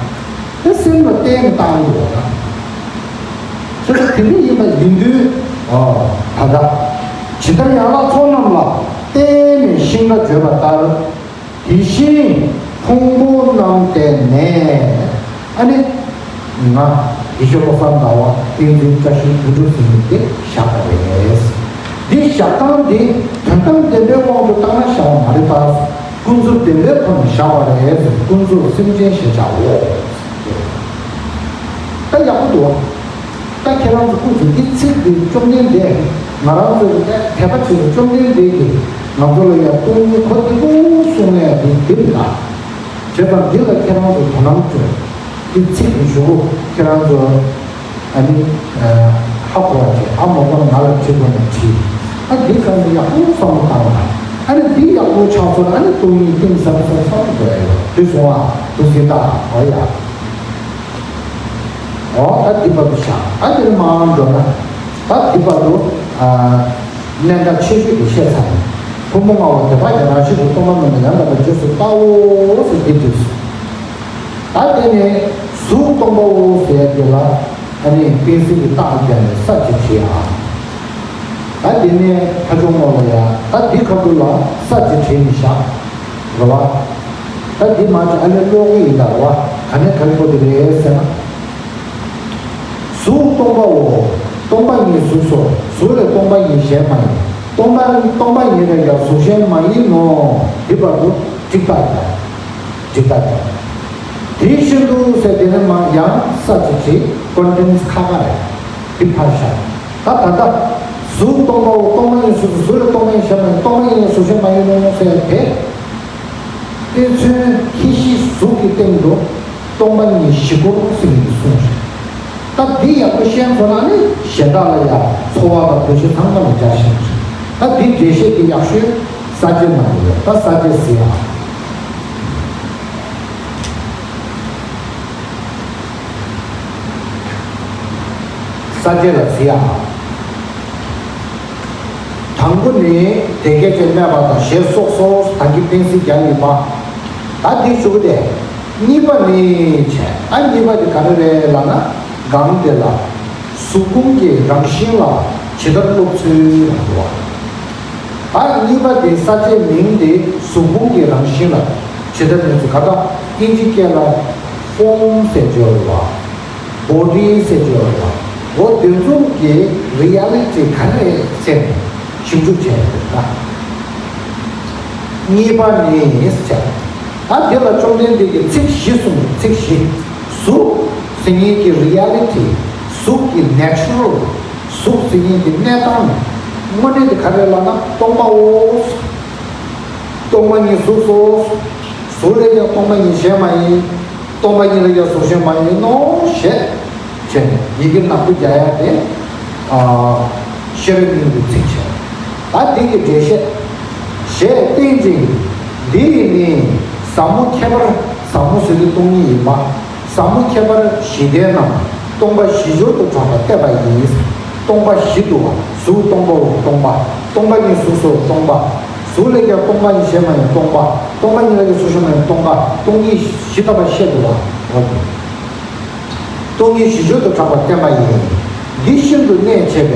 དེ་སེམས་ལ་བརྟེན་ནས་བཏང་ཡོད་ད། ཁྱེད་ཚོ་དེ་འདྲ་ཡིན་པ་ཡིན་དུས། ཨོ། ད་ལྟ་ཇི་ལྟར་ཡན་ལག་ཚོགས་རྣམས་ལ་བརྟེན་ནས་ཤིང་རྟ་བརྗོད་པ་ལྟར། དེ་བཞིན་ཕུང་པོ་རྣམས་བརྟེན་ནས། ཨ་ནི། ང་དགེ་བཤེས་བློ་བཟང་ཟླ་བ་བསྟན་འཛིན་བཀྲ་ཤིས་དོན་གྲུབ་ཟེར་མཁན་དེ་བཞག་པ་རེད། འདི་བཞག་སྟངས་འདི་དོན་དམ་བདེན་པའི་དབང་དུ་བཏང་ན་བཞག་པ་མ་རེད་ད། ཀུན་རྫོབ་བདེན་པའི་ཐོག་ནས་བཞག་པ་རེད། ཀུན་རྫོབ་སེམས་ཅན་ཞེས་བྱའོ། ད་ཡག་པོ་འདུག་ད་ཁྱེད་རང་ཚོ་ཀུན་གྱིས་འདི་ཚིག་འདི་བཅོམ་ལྡན་འདས་ང་རང་ཚོ་ལ་དད་པ་བྱེད་པའི་བཅོམ་ལྡན་འདས་ཀྱིས་ང་ཚོ་ལ་ཡང་སྟོང་ཉིད་གོ་བདེ་པོ་གསུངས་ནས་འདི་འདི་རེད་ད། བྱས་ཙང་འདི་ལ་ཁྱེད་རང་ཚོ་དོ་སྣང་བྱོས། འདི་ཚིག་འདི་ཞུ་གོ་ཁྱེད་རང་ཚོ་ཨ་ནི་ཧ་གོ་བ་བྱེད། ཨ་མ་པ་ང་ལ་དྲི་དགོས་ན་དྲིས། ཨ་འདི་གང་གི་ཡག་པོ་བསམ་བློ་བཏང་བ། ཨ་ནི་འདི་ཡག་པོ་ཆགས་སོང་ན་ཨ་ནི་སྟོང་ཉིད་གཏིང་ཟབ་སོང་བསམ་བློ་འགྲོ་ཡ་ཡོད་དུས་སོང་བ་དུ་ཟིན་ད་འོ་ཡ། འོ་ད་འདི་བར་དུ་བཞག་ད་འདིར་མར་འགྲོ་ན། ད་འདི་བར་དུ་ཨ་གནད་འགག་ཆེ་ཤོས་དེ་བཤད་ཚར་ནས། ཕུང་པོ་ལྔ་པོ་དེ་དག་ཀྱང་རང་བཞིན་གྱིས་སྟོང་པ་མིན་པར་ཡང་དག་པར་རྗེས་སུ་བལྟའོ་ཟེར་འདི་བྲིས་སོ། ད་དེ་ནས་གཟུགས་སྟོང་པའོ་ཟེར་ཡ་དེ་ལ་ཨ་ནི་དཔེ་སྲིད་ཀྱི་རྟགས་བརྒྱབ་ནས་ས་ཅིག་བྲིས་ཨ། ད་དེ་ནས་ཕ་ཆུང་མོ་ལ་ཡ་ད་འདི་ཁ་ཐུག་ལ་ས་ཅིག་བྲིས་ནས་བཞག་རེད་བ། ད་འདི་མ་ཅིག་ཨ་ལས་ཀློག་གི་ཡིན་ད་རེད་བ། ག་ནས་ག་རེ་པོ་དེ་རེད་ཟེར་ན། གཟུགས་སྟོང་པའོ། སྟོང་པ་ཉིད་གཟུགས་སོ། གཟུགས་ལས་སྟོང་པ་ཉིད་གཞན་མ་ཡིན། སྟོང་པ་སྟོང་པ་ཉིད་ལས་ཀྱང་གཟུགས་གཞན་མ་ཡིན་ནོ། འདི་བར་དུ་འགྲིག་པར་བྱ། འགྲིག་པར་བྱ། དེ་བཞིན་དུ་ཟེར་དེ་ནི་མ་ཡང་ས་ཅིག་བྲིས་ཀོན་ཊེན་ཁ་ཁ་རེད། འདི་ཕར་བཞག་ད་ད་ལྟ་གཟུགས་སྟོང་པའོ། སྟོང་པ་ཉིད་གཟུགས་སོ། གཟུགས་ལས་སྟོང་པ་ཉིད་གཞན་མ་ཡིན། སྟོང་པ་ཉིད་ལས་གཟུགས་གཞན་མ་ཡིན་ནོ་ཟེར་དེ། དཔེ་མཚོན་ཁྱད་གཞི་གཟུགས་ཀྱི་སྟེང་དུ་སྟོང་པ་ཉིད་བཞི་སྐོར་ཟེར་ནས་གསུངས་ཤིང་། ད་འདི་ཡག་པོ་ཤེས་ཚོར་ན་ནི་གཞན་དག་ལ་ཡང་ཚོར་བ་དང་འདུ་ཤེས་ཚང་མ་ལ་སྦྱར་ཤེས་ཤིང་། ད་འདི་འགྲེལ་བཤད་ཀྱི་ཡག་ཤོས་ས་བཅད་ནང་ཡོད། ད་ས་བཅད་ཟེར་ཡ། ས་བཅད་ལ་ཟེར་ཡ། དང་པོ་ནི་དེ་སྐད་ཅེས་སྨྲས་པ་དང་ཞེས་སོགས་སོ། ད་གིན་གཏན་ཚིགས་རྒྱག་ཡིན་པ། ད་འདི་ཞུ་གི་དེ། གཉིས་པ་ནི་བྱས། ད་གཉིས་པ་དེ་ག་རེ་རེད་ལབ་ན། སྒང་དེ་ལ་གཟུགས་ཕུང་གི་རང་བཞིན་ལ་ཇི་ལྟར་སློབ་ཚུལ་ལ་འགྲོ་བ། ད་གཉིས་པ་དེ་ས་བཅད་མིང་དེ་གཟུགས་ཕུང་གི་རང་བཞིན་ལ་ཇི་ལྟར་སློབ་ཚུལ། ག་ད་ཨིན་ཇི་སྐད་ལ་ཕོམ་ཟེར་གྱི་ཡོད་རེད་བ། བོ་ཌི་ཟེར་གྱི་ཡོད་རེད་བ། འོ་དེ་ཚོ་གི་རི་ཡ་ལི་ཊི་ག་རེ་ཟེར་ནས་ཞིབ་འཇུག་བྱས་ཡོད་ད། གཉིས་པ་ནི་ཟེར། ད་དེ་ལ་བཅོམ་ལྡན་འདས་ཀྱིས་ཚིག་བཞི་གསུངས། ཚིག་བཞི། གཟུགས་ཟེར་མཁན་གྱི་རི་ཡ་ལི་ཊི། གཟུགས་ཀྱི་ནེ་ཅུ་རལ། གཟུགས་ཟེར་མཁན་གྱི་གནས་སྟངས། དངོས་གནས་དེ་ག་རེ་ལབ་ན་སྟོང་པའོ། སྟོང་པ་ཉིད་གཟུགས་སོ། གཟུགས་ལས་ཀྱང་སྟོང་པ་ཉིད་གཞན་མ་ཡིན། སྟོང་པ་ཉིད་ལས་ཀྱང་གཟུགས་གཞན་མ་ཡིན་ནོ་ཞེས་བྱས་ནས་ཡི་གེ་ནག་པོ་རྒྱག་ཡ་དེ། ཨ། ཤེས་རབ་སྙིང་པོའི་ཚིག་བྱས། ད་དེ་གི་འགྲེལ་བཤད། ཞེས་བསྟན་ཅིང་། འདི་ཡིས་ནི་ཟབ་མོ་ཁྱད་པར། ཟབ་མོ་ཟེར་དུས་སྟོང་ཉིད་ཡིན་པ། ཟབ་མོ་ཁྱད་པར་བཞི་ལྡན་རྣམས་སྟོང་པ་བཞི་སྦྱོར་དུ་གྲགས་པ་བསྟན་པ་ཡིན། སྟོང་པ་བཞི་འདུག་བ། གཟུགས་སྟོང་པའོ། སྟོང་པ། སྟོང་པ་ཉིད་གཟུགས་སོ། སྟོང་པ། གཟུགས་ལས་ཀྱང་སྟོང་པ་ཉིད་གཞན་མ་ཡིན། སྟོང་པ། སྟོང་པ་ཉིད་ལས་ཀྱང་གཟུགས་གཞན་མ་ཡིན། སྟོང་པ། སྟོང་ཉིད་བཞི་ལྟ་བུ་བཤད་འདུག་བ། འོ་དེ། སྟོང་ཉིད་བཞི་སྦྱོར་དུ་གྲགས་པ་བསྟན་པ་ཡིན། འདི་ཤིན་ཏུ་གནད་ཆེ་བས་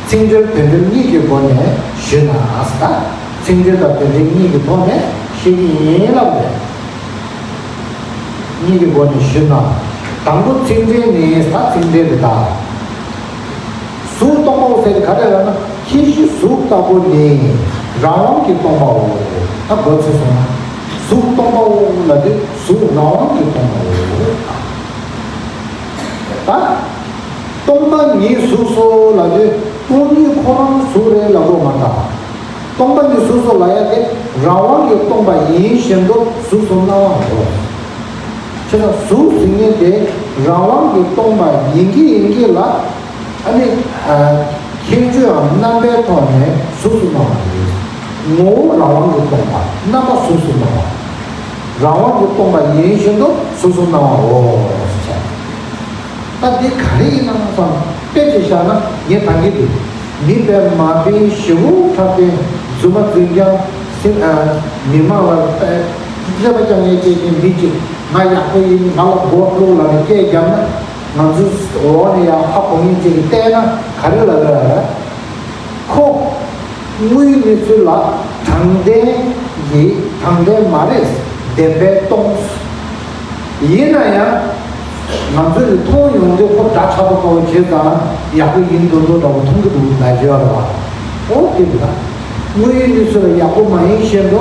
ཚིག་འགྲེལ་དོན་འགྲེལ་གཉིས་ཀྱི་སྒོ་ནས་ཞུས་ན་ཟེར། ཚིག་འགྲེལ་དང་དོན་འགྲེལ་གཉིས་ཀྱི་ཐོག་ནས་བཤད་ཀྱི་ཡིན་ལབ་པས། གཉིས་ཀྱི་སྒོ་ནས་ཞུས་ན། དང་པོ་ཚིག་འགྲེལ་ནི་ཟེར། ཚིག་འགྲེལ་དེ་དག་གཟུགས་སྟོང་པའོ་ཟེར་དེ་ག་རེ་ལབ་ན། ཁྱད་གཞི་གཟུགས་ལྟ་བུ་ནི་རང་དབང་གིས་སྟོང་པའོ། ད་མགོ་ཚོས་སོང་ན། གཟུགས་སྟོང་པའོ་ལབ་དུས་གཟུགས་རང་དབང་གིས་སྟོང་པའོ། ད་སྟོང་པ་ཉིད་གཟུགས་སོ་ལབ་དུས་སྟོང་ཉིད་ཁོ་རང་གཟུགས་རེད་ལབ་དགོས་མ་རེད། སྟོང་པ་ཉིད་གཟུགས་སོ་ལབ་ཡ་དེ་རང་དབང་གིས་སྟོང་པ་ཡིན་བཞིན་དུ་གཟུགས་སུ་སྣང་བ་རེད། བྱས་ཙང་གཟུགས་ཟེར་མཁན་དེ་རང་དབང་གིས་སྟོང་པ་ཡིན་གྱི་ཡིན་གྱི་ལ། ཨ་ནི། ཨ། ཁྱད་ཆོས་འམ་རྣམ་པའི་ཐོག་ནས་གཟུགས་སུ་སྣང་བ་རེད། ངོ་བོ་རང་དབང་གིས་སྟོང་པ། རྣམ་པ་གཟུགས་སུ་སྣང་བ། རང་དབང་གིས་སྟོང་པ་ཡིན་བཞིན་དུ་གཟུགས་སུ་སྣང་བའོ་ཞེས་བྱ། ད་འདི་ག་རེ་ཡིན་ནམ་བསམ། དཔེ་ཅིག་བཞག་ན་ངས་ད་གིན་དུ། མི་དཔེ་མ་དཔེ་ཞེ་པོ་འཁྲབ་སྟེ་རྫུན་མ་རྫུན་རྐྱང་སེམས། ཨ། མི་མང་ལ་དཔེ་བསླབ་པ་རྐྱང་ངེས་སྐྱེས་ཀྱི་མི་གཅིག་ང་ཡག་པོ་ཡིན། ང་ལ་མགོ་བླུག་ལབ་ནས་སྐད་བརྒྱབ་ན། ང་ཚོའི་འོག་ནས་ཡང་ཧ་གོ་མཁན་ཅིག་གིས་བལྟས་ན་ག་རེ་ལབ་རེད། ཁོ་དངོས་ཡོད་གནས་ཚུལ་ལ་དྲང་བདེན་གྱི་དྲང་བདེན་མ་རེད། བདེན་པས་སྟོང་། ཡིན་ན་ཡང་ང་ཚོས་མཐོང་ཡོང་དུས་ཁོ་འདྲ་ཆགས་པོ་ཁོ་བྱས་ཙང་ཡག་པོ་ཡིན་འདུག་འདུག་འདྲ་པོ་མཐོང་གི་འདུག་ལབ་ཀྱི་ཡོད་རེད་བ། འོ་དེ་རེད་ད། དངོས་ཡོད་གནས་ཚུལ་ལ་ཡག་པོ་མ་ཡིན་བཞིན་དུ་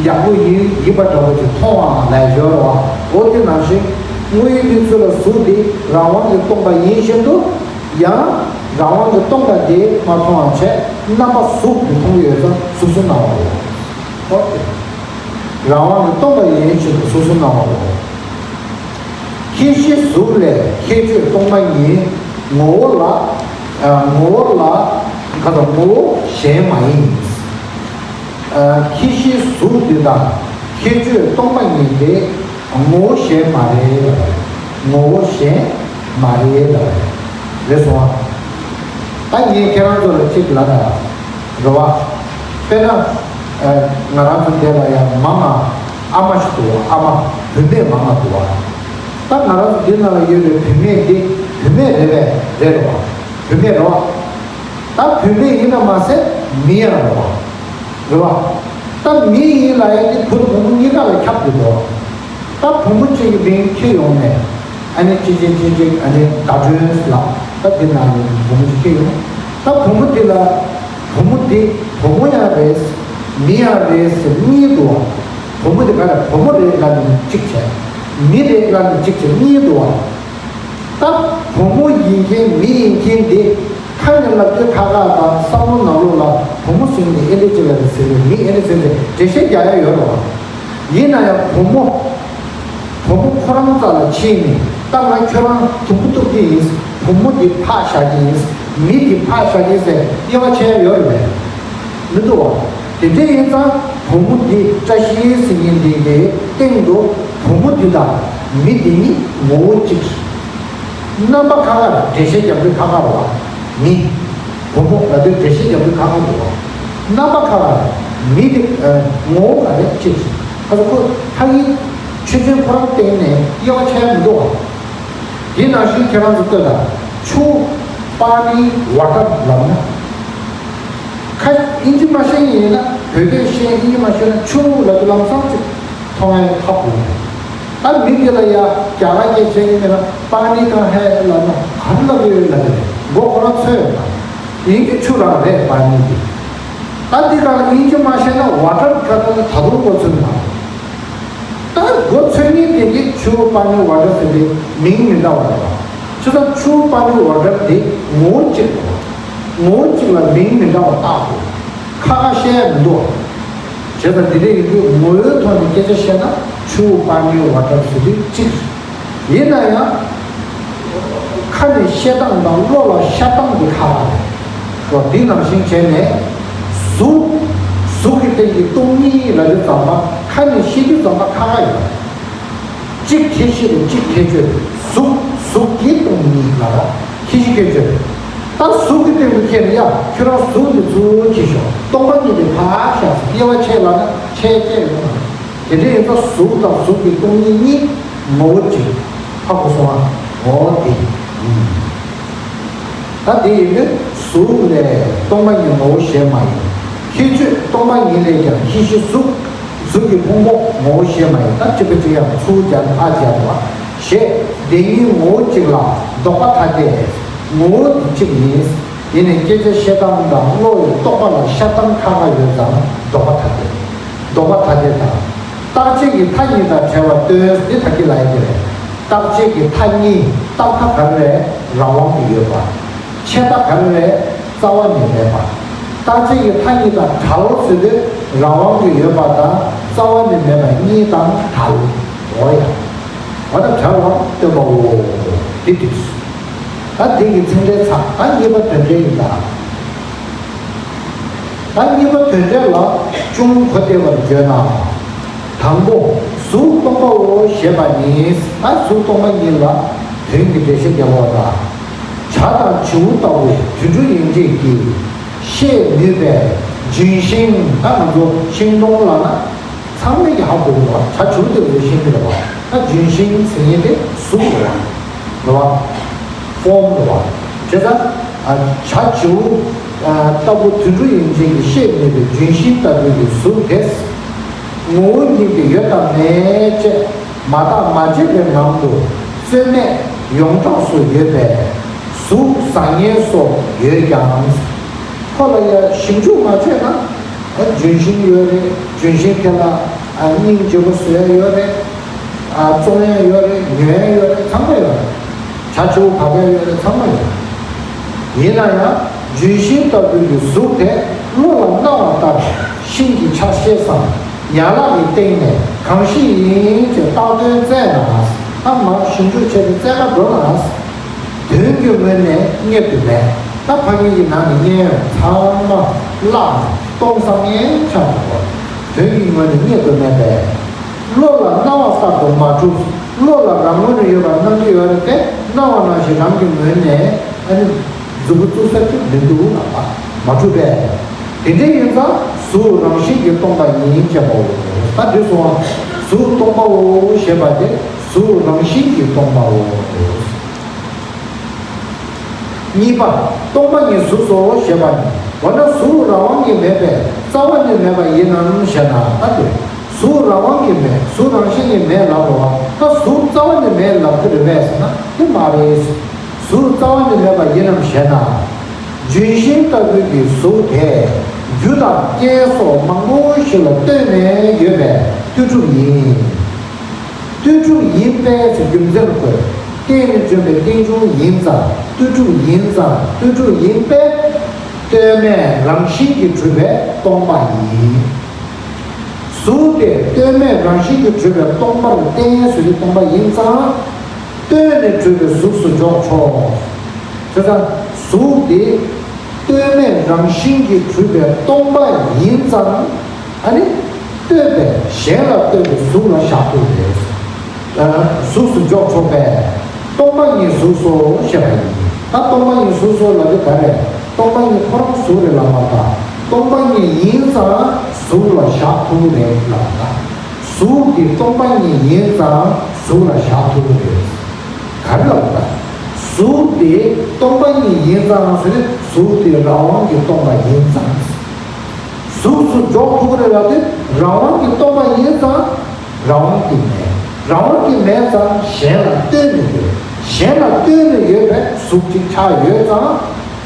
ཡག་པོ་ཡིན་ཡིན་པ་འདྲ་པོ་ཅིག་མཐོང་བའང་ལས་སྦྱོར་བ། འོ་དེ་ནང་བཞིན་དངོས་ཡོད་གནས་ཚུལ་ལ་གཟུགས་འདི་རང་དབང་གིས་སྟོང་པ་ཡིན་བཞིན་དུ་ཡང་རང་དབང་གིས་སྟོང་པ་དེ་མ་མཐོང་བ་བྱས། རྣམ་པ་གཟུགས་དེ་མཐོང་གི་ཡོད་ཙང་གཟུགས་སུ་སྣང་བ་རེད། འོ་དེ་རང་དབང་གིས་སྟོང་པ་ཡིན་བཞིན་དུ་གཟུགས་སུ་སྣང་བ་རེད། ཁྱད་གཞི་གཟུགས་ལས་ཁྱད་ཆོས་སྟོང་པ་ཉིད་ངོ་བོ་ལ། ཨ། ངོ་བོ་ལ། ག་དང་ངོ་བོ་གཞན་མ་ཡིན། ཨ། ཁྱད་གཞི་གཟུགས་འདི་དང་ཁྱད་ཆོས་སྟོང་པ་ཉིད་དེ་ངོ་བོ་གཞན་མ་རེད། ངོ་བོ་གཞན་མ་རེད། རེད་སོང་ཨ། ད་ངས་ཁྱེད་རང་ཚོ་ལ་གཅིག་ལབ་ན་རེད་བ། དཔེར་ན། ཨ། ང་རང་ཚོ་འདི་ལ་ཡང་མ་ང་ཨ་མ་ཞིག་འདུག་བ། ཨ་མ་བུད་མེད་མ་ང་འདུག་བ། ད་ང་རང་ཚོ་འདི་ནང་ལ་ཡོད་པའི་བུད་མེད་འདི་བུད་མེད་རེད་པས། རེད་རེད་བ། བུད་མེད་རེད་བ། ད་ ད་བུད་མེད་ཡིན་ན་མ་ཟད་མི་ཡང་རེད་བ། རེད་བ། ད་མི་ཡིན་ལབ་ཡ་དེ་བུ་དང་བུ་མོ་གཉིས་ཀ་ལ་ཁྱབ་ཀྱི་འདུག་ད་བུ་མོ་གཅིག་གི་མིང་ཁྱེར་ཡོང་ནས། ཨ་ནི་ཅི་ཅི་ཅི་ཅི་ཨ་ནི་ཟླ་སྒྲོན་ལ། ད་དེ་ནང་ནས་བུ་མོ་ཞིག་ཁྱེར་ཡོང་། ད་བུ་མོ་དེ་ལ། བུ་མོ་དེ་བུ་མོ་ཡང་རེད། མི་ཡང་རེད་ཟེར་གཉིས་འདུག་བ། བུ་མོ་དེ་ག་རེ་བུ་མོ་རེད་ལབ་ནས་གཅིག་བྱས། མི་རེད་ལབ་ནས་གཅིག་བྱས་གཉིས་འདུག་བ། ད་བུ་མོ་ཡིན་མཁན་མི་ཡིན་མཁན་དེ་ཁ་ནས་ལབ་དུས་ཁ་ཁ་དང་བསམ་བློ་ནང་ལོགས་ལ་བུ་མོ་ཟེར་མཁན་དེ་ཨེ་འདྲ་ཅིག་ལ་རེད་ཟེར་བའི་མི་ཨེ་འདྲ་ཟེར་ཏེ་འགྲེལ་བཤད་རྒྱག་ཡ་ཡོད་རེད་བ། ཡིན་ན་ཡང་བུ་མོ། བུ་མོ་ཁོ་རང་རྩ་ལ་ཕྱིན་ནས་ད་ང་ཁྱོད་རང་དུམ་བུ་གཏུབ་ཀྱི་ཡིན། བུ་མོ་འདི་ཕར་བཞག་གི་ཡིན། མི་འདི་ཕར་བཞག་གི་ཡིན་ཟེར་དབྱེ་བ་ཕྱེ་ཡ་ཡོད་རེད་པས། མི་འདུག་བ། དེ་འདྲ་ཡིན་ཙང་བུ་མོ་འདི་བཀྲ་ཤིས་ཟེར་མཁན་འདི་གི་སྟེང་དུ་བུ་མོ་འདི་དང་མི་འདི་གཉིས་ངོ་བོ་གཅིག་རྣམ་པ་ཁ་ཁ་རེད། འགྲེལ་བཤད་རྒྱབ་དུས་ཁ་ཁ་རེད་བ། མི། བུ་མོ་ལབ་དུས་འགྲེལ་བཤད་རྒྱབ་དུས་ཁ་ཁ་རེད་བ། རྣམ་པ་ཁ་ཁ་རེད། མི་དེ་ངོ་བོ་ག་རེ་གཅིག་ཁ་ཁ་ཁོ་ཁ་ཡིན། ཆོས་ཅན་ཁོ་རང་སྟེང་ནས་དབྱེ་བ་ཕྱེ་མི་འདུག་བ། དེ་ནང་བཞིན་ཁྱེད་རང་ཚོ་ལྟོས་དང་། ཆུ། པ་ནི་ཝ་ཊར་ལབ་ན། ཁ་ཨིན་ཇི་མ་ཤེས་ཡིན་ན་བོད་སྐད་ཤེས་ཨིན་ཇི་མ་ཤེས་ན་ཆུ་ལབ་དུས་ལམ་སང་ཅིག་མཐོང་ཡ་ཧ་གོ། ད་མི་དེ་ལ་ཡ་རྒྱ་གར་སྐད་ཆ་ཡིན་ན་པ་ནི་ཀང་ཧེ་ལབ་ན་ག་རེ་ལབ་ཀྱི་ཡོད་ལབ་ཀྱི་རེད། མགོ་ཁོ་རང་ཚོས་ཡོད་ན། ཡིན་གྱི་ཆུ་རང་རེད་པ་ནི་དེ། ད་འདི་ག་ལ་ཨིན་ཇི་མ་ཤེས་ན་ཝ་ཊར་ག་ལ་ད་དུང་མགོ་ཚོས་མ། ད་མགོ་ཚོས་མཁན་དེ་གིས་ཆུ་པ་ནི་ཝ་ཊར་ཟེར་བའི་མིང་མི་འདྲ་བ་རེད་པ། བྱས་ཙང་ཆུ་པ་ནི་ཝ་ཊར་དེ་ངོ་བོ་གཅིག་རེད་པ། ངོ་བོ་གཅིག་ལ་མིང་མི་འདྲ་བ་བཏགས་འདུག་ཁ་ཁ་བཤད་ཡ་མི་འདུག་བྱས་ཙང་འདི་འདྲ་ཡིན་དུས་ངོ་བོའི་ཐོག་ནས་སྐད་ཆ་བཤད་ན་ཆུ་པ་ནི་ཝ་ཊར་ཟེར་དུས་གཅིག་ཡིན་ན་ཡང་། ཁ་ནས་བཤད་སྟངས་དང་བློ་ལ་ཤར་སྟངས་དེ་ཁ་ཁ་རེད། འོ་དེ་ནང་བཞིན་བྱས་ནས། གཟུགས། གཟུགས་ཀྱི་སྟེང་གི་སྟོང་ཉིད་ལབ་དུས་ཙམ་པ་ཁ་ནས་བཤད་དུས་ཙམ་པ་ཁ་ཁ་ཡོད། གཅིག་ཁས་བཤད་དང་གཅིག་ཁས་ཆོད། གཟུགས། གཟུགས་ཀྱི་སྟོང་ཉིད་ལ་ཁས་བཤད་ཁས་ཆོད། ད་གཟུགས་ཀྱི་སྟེང་དུ་ཁྱེད་ཡ་ཁྱོད་རང་གཟུགས་འདི་ཚུར་ཁྱེར་ཤོག་སྟོང་པ་ཉིད་དེ་ཕར་བཞག་དབྱེ་བ་ཕྱེ་ལབ་ན་ཕྱེ་ཁྱེད་ཡོང་ན། དེ་འདྲ་ཡིན་ཙང་གཟུགས་དང་གཟུགས་ཀྱི་སྟོང་ཉིད་གཉིས་ངོ་བོ་གཅིག་ཧ་གོ་སོང་ཨ། འོ་དེ། ད་དེ་ཡིན་དུས་གཟུགས་ལས་སྟོང་པ་ཉིད་ངོ་བོ་ཞེས་མ་ཡིན། ཁྱད་ཆོས་སྟོང་པ་ཉིད་ལས་ཀྱང་ཁྱད་གཞི་གཟུགས། གཟུགས་ཀྱི་ཕུང་པོ་ངོ་བོ་ཞེས་མ་ཡིན། ད་གཅིག་པ་གཅིག་ཡང་ཚུར་སྦྱར་ཕར་སྦྱར་བ་ཞེས་བདེན་གཉིས་ངོ་བོ་གཅིག་ལ་ལྡོག་པ་ཐ་དད། ངོ་བོ་དེ་གཅིག་ཡིན། ཡིན་ནའི་སྐད་ཆ་བཤད་སྟངས་དང་བློ་ཡི་རྟོག་པ་ལ་ཤར་སྟངས་ཁ་ཁ་ཡོད་ཙང་ལྡོག་པ་ཐ་དད། ལྡོག་པ་ཐ་དད་དང་། རྟག་ཆད་ཀྱི་མཐའ་གཉིས་དང་བྲལ་བ་སྟོན་ཏེ་ད་གིན་ལབ་ཡ་དེ་རེད། རྟག་ཆད་ཀྱི་མཐའ་གཉིས། རྟག་མཐའ་ག་རེ་རེད། རང་དབང་དུ་ཡོད་པ། ཆད་མཐའ་ག་རེ་རེད། རྩ་བ་ནས་མེད་པ། རྟག་ཆད་ཀྱི་མཐའ་གཉིས་དང་བྲལ་ཟེར་དུས་རང་དབང་དུ་ཡོད་པ་དང་རྩ་བ་ནས་མེད་པ་གཉིས་དང་བྲལ། འོ་ཡ། འོ་ན་བྲལ་བར་སྟོན་པའོ། འདི་འདུག་ད་འདི་གི་ཚིག་འགྲེལ་ཚར། ད་གཉིས་པ་དོན་འགྲེལ་ཡིན་ད། ད་གཉིས་པ་དོན་འགྲེལ་ལ་ཅུང་གོ་བདེ་བར་བརྗོད་ན། དང་པོ། གཟུགས་སྟོང་པའོ་ཞེས་པ་ནི། ད་གཟུགས་སྟོང་པ་ཉིད་ལ་དོན་གྱི་འགྲེལ་བཤད་རྒྱག་པ་དང་། བྱ་དང་བྱིའུ་ལྟ་བུ་དུད་འགྲོ་ཡན་ཆད་ཀྱིས་ཤེས་ནུས་པའི་ལྗོན་ཤིང་། ད་ང་ཚོ་ཤིང་སྡོང་ལབ་ན། ཚང་མས་ཀྱི་ཧ་གོ་བ། བྱ་བྱིའུ་དེ་ཚོའི་ཤིང་དེ་རེད་བ། ད་ལྗོན་ཤིང་ཟེར་མཁན་དེ་གཟུགས་རེད་བ། རེད་བ། ཕོམ་རེད་བ། བྱས་ཙང་། བྱ་བྱིའུ་ལྟ་བུ་དུད་འགྲོ་ཡན་ཆད་ཀྱིས་ཤེས་ནུས་པའི་ལྗོན་ཤིང་ལྟ་བུའི་གཟུགས་དེ། ངོ་བོ་ཉིད་ཀྱིས་ཡོད་དམ་མེད་ཅེས་མ་བརྟགས་མ་དཔྱད་པའི་ངང་དུ་རྩོད་མེད་ཡོངས་གྲགས་སུ་ཡོད་པས་གཟུགས་བཟང་ངན་སོགས་ཡོད་ཀྱང་། ཁོ་ལ་ཡང་ཞིབ་འཇུག་མ་བྱས་ན། ལྗོན་ཤིང་ཡོད་རེད། ལྗོན་ཤིང་དེ་ལ་ཨ་སྙིང་རྗེ་པོ་བཟོ་ཡ་ཡོད་རེད། ཨ་བཙོང་ཡ་ཡོད་རེད། ཉོ་ཡ་ཡོད་རེད། ཚང་མ་ཡོད་རེད། བྱ་བྱིའུ་བབས་ཡ་ཡོད་རེད། ཚང་མ་ཡོད་རེད། ཡིན་ན་ཡང་ལྗོན་ཤིང་ལྟ་བུའི་གཟུགས་དེ་བློ་ལ་སྣང་བ་ལྟར་ཤིང་གི་ཆ་ཤས་སམ་ཡན་ལག་གི་སྟེང་ནས་གང་ཞིག་ཡིན་ཅེས་བཏགས་དོན་བཙལ་ན། ཨ་མར་ཞིབ་འཇུག་བྱས་ཏེ་བཙལ་ག་འགྲོ་ན། དོན་གྱི་ངོས་ནས་རྙེད་དུ་མེད། ད་ཕ་གི་ཡི་ནང་ནས་རྙེད་ཡོང་ཚང་མ་བརླག་ནས་སྟོང་སང་ངེ་ཆགས་འདུག་གོ། དོན་གྱི་ངོས་ནས་རྙེད་དུ་མེད་པས། བློ་ལ་སྣང་བ་ལྟར་དུ་མ་གྲུབ། བློ་ལ་རང་ངོས་ནས་ཡོད་པར་སྣང་གི་ཡོད་རེད་དེ། སྣང་བ་ནང་བཞིན་རང་གི་ངོས་ནས་ཨ་ནི་མཛུབ་གུ་བཙུགས་ས་ཅིག་མི་འདུག་ལ། མ་གྲུབ་པས། དེ་འདྲ་ཡིན་ཙང་གཟུགས་རང་བཞིན་གྱིས་སྟོང་པ་ཡིན་ཅེས་པའོ། ད་འདི་སོང་བ། གཟུགས་སྟོང་པའོ་ཞེས་པ་དེ་གཟུགས་རང་བཞིན་གྱིས་སྟོང་པའོ། གཉིས་པ། སྟོང་པ་ཉིད་གཟུགས་སོ་ཞེས་པ་ནི། འོ་ན་གཟུགས་རང་དབང་གིས་མེད་པས་རྩ་བ་ནས་མེད་པ་ཡིན་ནམ་ཞེ་ན། ད་དེ་གཟུགས་རང་དབང་གིས་མེད། གཟུགས་རང་བཞིན་གྱིས་མེད་ལབ་རོ། ད་གཟུགས་རྩ་བ་ནས་མེད་ལབ་ཀྱི་རེད་པས་ཟེར་ན་དེ་མ་རེད། གཟུགས་རྩ་བ་ནས་མེད་པ་ཡིན་ནམ་ཞེ་ན། ལྗོན་ཤིང་ལྟ་བུའི་གི་གཟུགས་དེ། རྒྱུ་དང་རྐྱེན་སོགས་མང་པོ་ཞིག་ལ་ལྟོས་ནས་ཡོད་པས་ལྟོས་གྲུབ་ཡིན། ལྟོས་གྲུབ་ཡིན་པས་ཟེར་རྒྱུ་མཚན་དགོས། རྟེན་ནས་བྱུང་བའི་རྟེན་འབྱུང་ཡིན་ཙང་ལྟོས་གྲུབ་ཡིན་ཙང་ལྟོས་གྲུབ་ཡིན་པས་ལྟོས་མེད་རང་བཞིན་གྱིས་གྲུབ་པའི་སྟོང་པ་ཡིན། གཟུགས་དེ་ལྟོས་མེད་རང་བཞིན་གྱིས་གྲུབ་པའི་སྟོང་པར་བརྟེན་ཟེར་དུས་སྟོང་པ་ཡིན་ཙང་ལྟོས་ནས་གྲུབ་པའི་གཟུགས་སུ་འཇོག་ཆོག། བྱས་ཙང་གཟུགས་དེ་ལྟོས་མེད་རང་བཞིན་གྱིས་གྲུབ་པའི་སྟོང་པ་ཡིན་ཙང་། ཨ་ནི་ལྟོས་པས་གཞན་ལ་ལྟོས་པའི་གཟུགས་ལ་བཞག་ཐུབ་རེད། ཨ། གཟུགས་སུ་འཇོག་ཆོག་པས། སྟོང་པ་ཉིད་གཟུགས་སོ་ཞེས་པ་ཡིན། ད་སྟོང་པ་ཉིད་གཟུགས་སོ་ལབ་དུས་ག་རེ། སྟོང་པ་ཉིད་ཁོ་རང་གཟུགས་རེད་ལབ་པ་དང་། སྟོང་པ་ཉིད་ཡིན་ཙང་གཟུགས་ལ་བཞག་ཐུབ་རེད་ལབ་པ་དང་། གཟུགས་དེ་སྟོང་པ་ཉིད་ཡིན་ཙང་གཟུགས་ལ་བཞག་ཐུབ་རེད། ག་རེ་ལབ་པ། གཟུགས་དེ་སྟོང་པ་ཉིད་ཡིན་ཙང་ཟེར་ན་གཟུགས་དེ་རང་དབང་གིས་སྟོང་པ་ཡིན་ཙང་། གཟུགས་སུ་འཇོག་ཐུབ་ཀྱི་རེད་ལབ་དུས་རང་དབང་གིས་སྟོང་པ་ཡིན་ཙང་རང་དབང་གིས་མེད། རང་དབང་གིས་མེད་ཙང་གཞན་ལ་ལྟོས་ནས་ཡོད། གཞན་ལ་ལྟོས་ནས་ཡོད་པས་གཟུགས་གཅིག་ཆགས་ཡོད་ཙང་།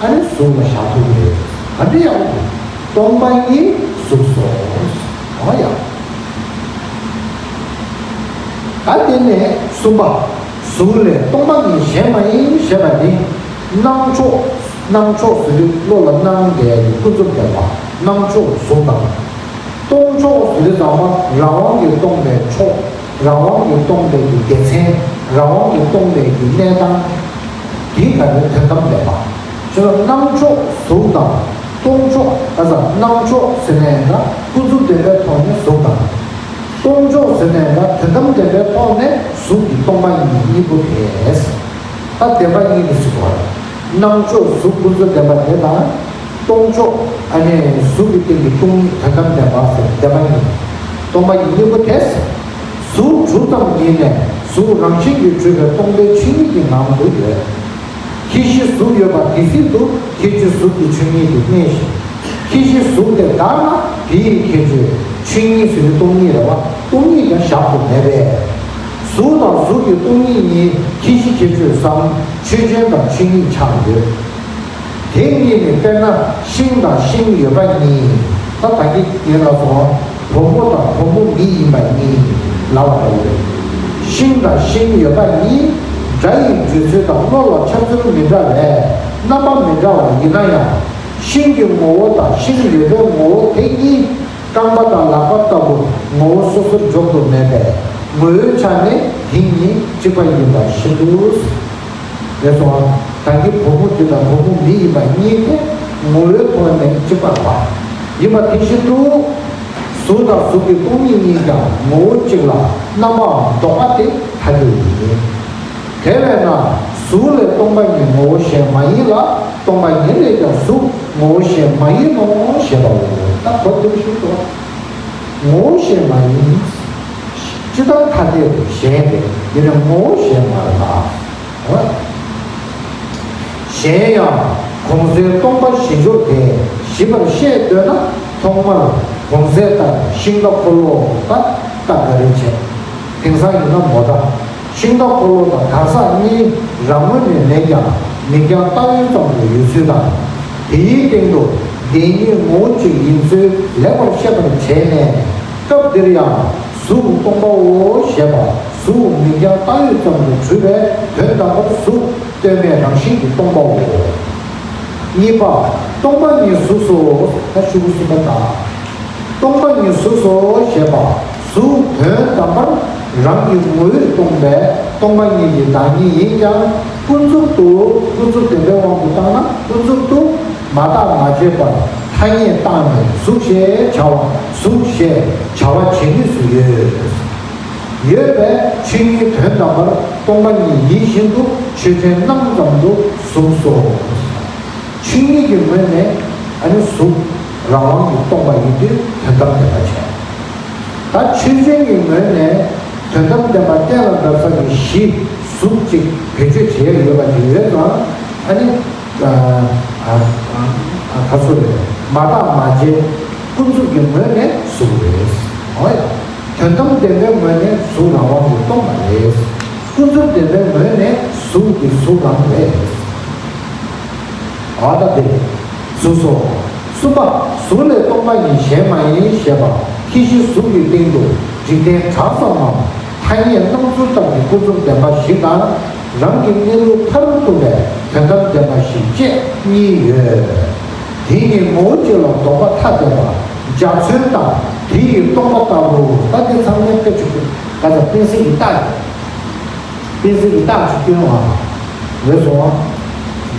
ཨ་ནི་གཟུགས་ལ་བཞག་ཐུབ་ཀྱི་རེད། ག་འདྲ་ཡག་པོ་འདུག་སྟོང་པ་ཉིད་གཟུགས་སོ། འོ་ཡ། ད་དེ་ནས་གསུམ་པ། གཟུགས་ལས་སྟོང་པ་ཉིད་གཞན་མ་ཡིན་ཞེས་པ་ནི། སྣང་ཕྱོགས། སྣང་ཕྱོགས་ཟེར་དུས་བློ་ལ་སྣང་བསྡད་ཀྱི་ཀུན་རྫོབ་བདེན་པ། སྣང་ཕྱོགས་གཟུགས་དང་། སྟོང་ཕྱོགས་ཟེར་དུས་ཚང་མ་རང་དབང་གིས་སྟོང་པའི་ཕྱོགས། རང་དབང་གིས་སྟོང་པའི་གི་སྡེ་ཚན། རང་དབང་གིས་སྟོང་པའི་གི་གནས་སྟངས། དེའི་བར་ནས་དོན་དམ་བདེན་པ། བྱས་ཙང་སྣང་ཕྱོགས་གཟུགས་དང་། སྟོང་ཕྱོགས། ཨ་ཙང་། སྣང་ཕྱོགས་ཟེར་ནས་ན་ཀུན་རྫོབ་བདེན་པའི་ཐོག་ནས་གཟུགས་དང་། སྟོང་ཕྱོགས་ཟེར་ནས་ན་དོན་དམ་བདེན་པའི་ཐོག་ནས་གཟུགས་ཀྱི་སྟོང་པ་ཉིད་གཉིས་པོ་དེ། ད་བདེན་པ་གཉིས་དེ་ཟེར་བ། སྣང་ཕྱོགས་གཟུགས་ཀུན་རྫོབ་བདེན་པ་དེ་དང་། སྟོང་ཕྱོགས། ཨ་ནི་གཟུགས་ཀྱི་སྟེང་གི་སྟོང་ཉིད་དོན་དམ་བདེན་པ་ཟེར། བདེན་པ་གཉིས། སྟོང་པ་ཉིད་གཉིས་པོ་དེ། གཟུགས་གྲུབ་ཙམ་ཉིད་ནས་གཟུགས་རང་བཞིན་གྱིས་གྲུབ་པའི་སྟོང་པའི་ཆོས་ཉིད་ཀྱི་ངང་དུ་ཡོད། ཁྱད་གཞི་གཟུགས་ཡོད་པ་དེ་སྲིད་དུ་ཁྱད་ཆོས་གཟུགས་ཀྱི་ཆོས་ཉིད་དུ་གནས་ཤིང་། ཁྱད་གཞི་གཟུགས་དེ་དག་ན་དེ་ཡི་ཁྱད་ཆོས་ཆོས་ཉིད་ཟེར་བའི་སྟོང་ཉིད་རེད་བ། སྟོང་ཉིད་ཀྱང་བཞག་ཏུ་མེད་པས། གཟུགས་དང་གཟུགས་ཀྱི་སྟོང་ཉིད་གཉིས་ཁྱད་གཞི་ཁྱད་ཆོས་སམ་ཆོས་ཅན་དང་ཆོས་ཉིད་ཆགས་ཡོད། དེ་གཉིས་ནི་དཔེར་ན་ཤིང་དང་ཤིང་ཡོད་པ་གཉིས། ད་ད་གིན་ངས་ལབ་སོང་། བུ་མོ་དང་བུ་མོ་མི་ཡིན་པ་གཉིས་ལབ་པ་འདྲ་བོ་རེད། ཤིང་དང་ཤིང་ཡོད་པ་གཉིས་སྒྲ་ཡི་འགྲོས་ཚུལ་དང་བློ་ལ་འཆར་ཚུལ་མི་འདྲ་བས་རྣམ་པ་མི་འདྲ་བ་ཡིན་ན་ཡང་། ཤིང་གི་ངོ་བོ་དང་ཤིང་ཡོད་པའི་ངོ་བོ་དེ་གཉིས་རྐང་པ་དང་ལག་པ་ལྟ་བུ་ངོ་བོ་སོ་སོར་འཇོག་ཏུ་མེད་པས་ངོ་བོའི་ཆ་ནས་དེ་གཉིས་གཅིག་པ་ཡིན་པར་ཤེས་ལུགས། རེད་སོང་ང་། ད་གིན་བུ་མོ་དེ་དང་བུ་མོ་མི་ཡིན་པ་གཉིས་དེ་ངོ་བོའི་ཐོག་ནས་གཅིག་པ་རེད་པ། ཡིན་པ་དེ་བཞིན་དུ། གཟུགས་དང་གཟུགས་ཀྱི་སྟོང་ཉིད་གཉིས་ཀྱང་ངོ་བོ་གཅིག་ལ་རྣམ་པའམ་ལྡོག་པ་དེ་ཐ་དད་ཡིན། དེ་བས་ན་གཟུགས་ལས་སྟོང་པ་ཉིད་ངོ་བོ་གཞན་མ་ཡིན་ལ། སྟོང་པ་ཉིད་ལས་ཀྱང་གཟུགས་ངོ་བོ་གཞན་མ་ཡིན་ནོ་ཞེས་པའོ། ད་གོ་དེ་བཞིན་དུ། ངོ་བོ་གཞན་མ་ཡིན། སྤྱི་དང་ཐ་དད་དུ་གཞན་ཏེ། ཡིན་ན་ངོ་བོ་གཞན་མ་རེད་ལ། གཞན་ཡང་གོང་གསལ་སྟོང་པ་བཞི་སྦྱོར་དེ་ཞིབ་པར་ཤེས་འདོད་ན་ཐོག་མར་གོང་གསལ་ལྟར་ཤིང་རྟ་འཁོར་ལོ་ལ་ལྟ་ག་རེ་བྱེད། དེང་སང་ཡིན་ན་མོ་ཊ། ཤིང་རྟ་འཁོར་ལོ་དང་གར་ཟག་གཉིས་རང་ངོས་ནས་མེད་ཀྱང་མིག་རྒྱང་ལྟ་འོས་ཙམ་དུ་ཡོད་ཚུལ་དང་། དེའི་སྟེང་དུ་བདེན་གཉིས་ངོ་བོ་གཅིག་ཡིན་ཚུལ་ལེགས་པར་ཤེས་པར་བྱས་ནས། སྐབས་འདིར་ཡང་གཟུགས་སྟོང་པའོ་ཞེས་པ་གཟུགས་མིག་རྒྱང་ལྟ་འོས་ཙམ་དུ་གྲུབ་པས་དོན་དམ་པར་གཟུགས་ལྟོས་མེད་རང་བཞིན་གྱིས་སྟོང་པའོ། གཉིས་པ། སྟོང་པ་ཉིད་གཟུགས་སོ། ད་ཤོག་གུ་གསུམ་པ་དང་། སྟོང་པ་ཉིད་གཟུགས་སོ་ཞེས་པ་གཟུགས་དོན་དམ་པར་རང་གི་ངོ་བོས་སྟོང་པས་སྟོང་པ་ཉིད་ཀྱི་བདག་ཉིད་ཡིན་ཀྱང་ཀུན་རྫོབ་ཏུ་ཀུན་རྫོབ་བདེན་པའི་དབང་དུ་བཏང་ན་ཀུན་རྫོབ་ཏུ་མ་བརྟགས་མ་དཔྱད་པར་ཐ་སྙད་བཏགས་ནས་གཟུགས་ཞེས་བྱ་བ་གཟུགས་ཞེས་བྱ་བ་བྱེད་ནུས་སུ་ཡོད། ཡོད་པས་ཆོས་ཉིད་དོན་དམ་པར་སྟོང་པ་ཉིད་ཡིད་བཞིན་དུ་ཆོས་ཅན་སྣང་ཙམ་དུ་གཟུགས་སོ། ཆོས་ཉིད་ཀྱི་ངོས་ནས་ཨ་ནི་གཟུགས་རང་དབང་གིས་སྟོང་པ་ཡིན་དུས་དོན་དམ་བདེན་པ་བྱས། ད་ཆོས་ཅན་གྱི་ངོས་ནས་དོན་དམ་བདེན་པ་གཏན་ལ་འབེབས་ས་ཀྱི་གཞི་གཟུགས་གཅིག་བེད་སྤྱོད་བྱེད་ཡ་ཡོད་པ་ཅིག་ཡོད་ཙང་། ཨ་ནི། ཨ་ཨ་ཨ་ཨ་ག་ཚོད་རེད། མ་བརྟགས་མ་དཔྱད་ཀུན་རྫོབ་ཀྱི་ངོས་ནས་གཟུགས་རེད། འོ་ཡ། དོན་དམ་བདེན་པའི་ངོས་ནས་གཟུགས་རང་དབང་གིས་སྟོང་པ་རེད། ཀུན་རྫོབ་བདེན་པའི་ངོས་ནས་གཟུགས་དེ་གཟུགས་རང་རེད། འོ་ད་དེ། གཟུགས་སོ། གསུམ་པ། གཟུགས་ལས་སྟོང་པ་ཉིད་གཞན་མ་ཡིན་ཞེས་པ་ཁྱད་གཞི་གཟུགས་ཀྱི་སྟེང་དུ་འཇིག་རྟེན་གྲངས་ཙམ་མམ་ཐ་སྙད་སྣང་ཚུལ་ཙམ་གྱི་ཀུན་རྫོབ་བདེན་པ་ཞིག་དང་། རང་གི་གནས་ལུགས་མཐར་ཐུག་པའི་དོན་དམ་བདེན་པ་ཞིག་བཅས་གཉིས་ཡོད། དེ་གཉིས་ངོ་བོ་གཅིག་ལ་ལྡོག་པ་ཐ་དད་པ་འཇའ་ཚོན་དང་དེ་ཡི་སྟོང་པ་ལྟ་བུ། ད་དེ་ཚང་མའི་དཔེ་ཆ་ག་ཚ་དཔེ་སྲིད་ཀྱི་རྟགས་ཡིན། དཔེ་སྲིད་ཀྱི་རྟགས་ཅིག་སྟོན་བ་རེད་སོང་བ།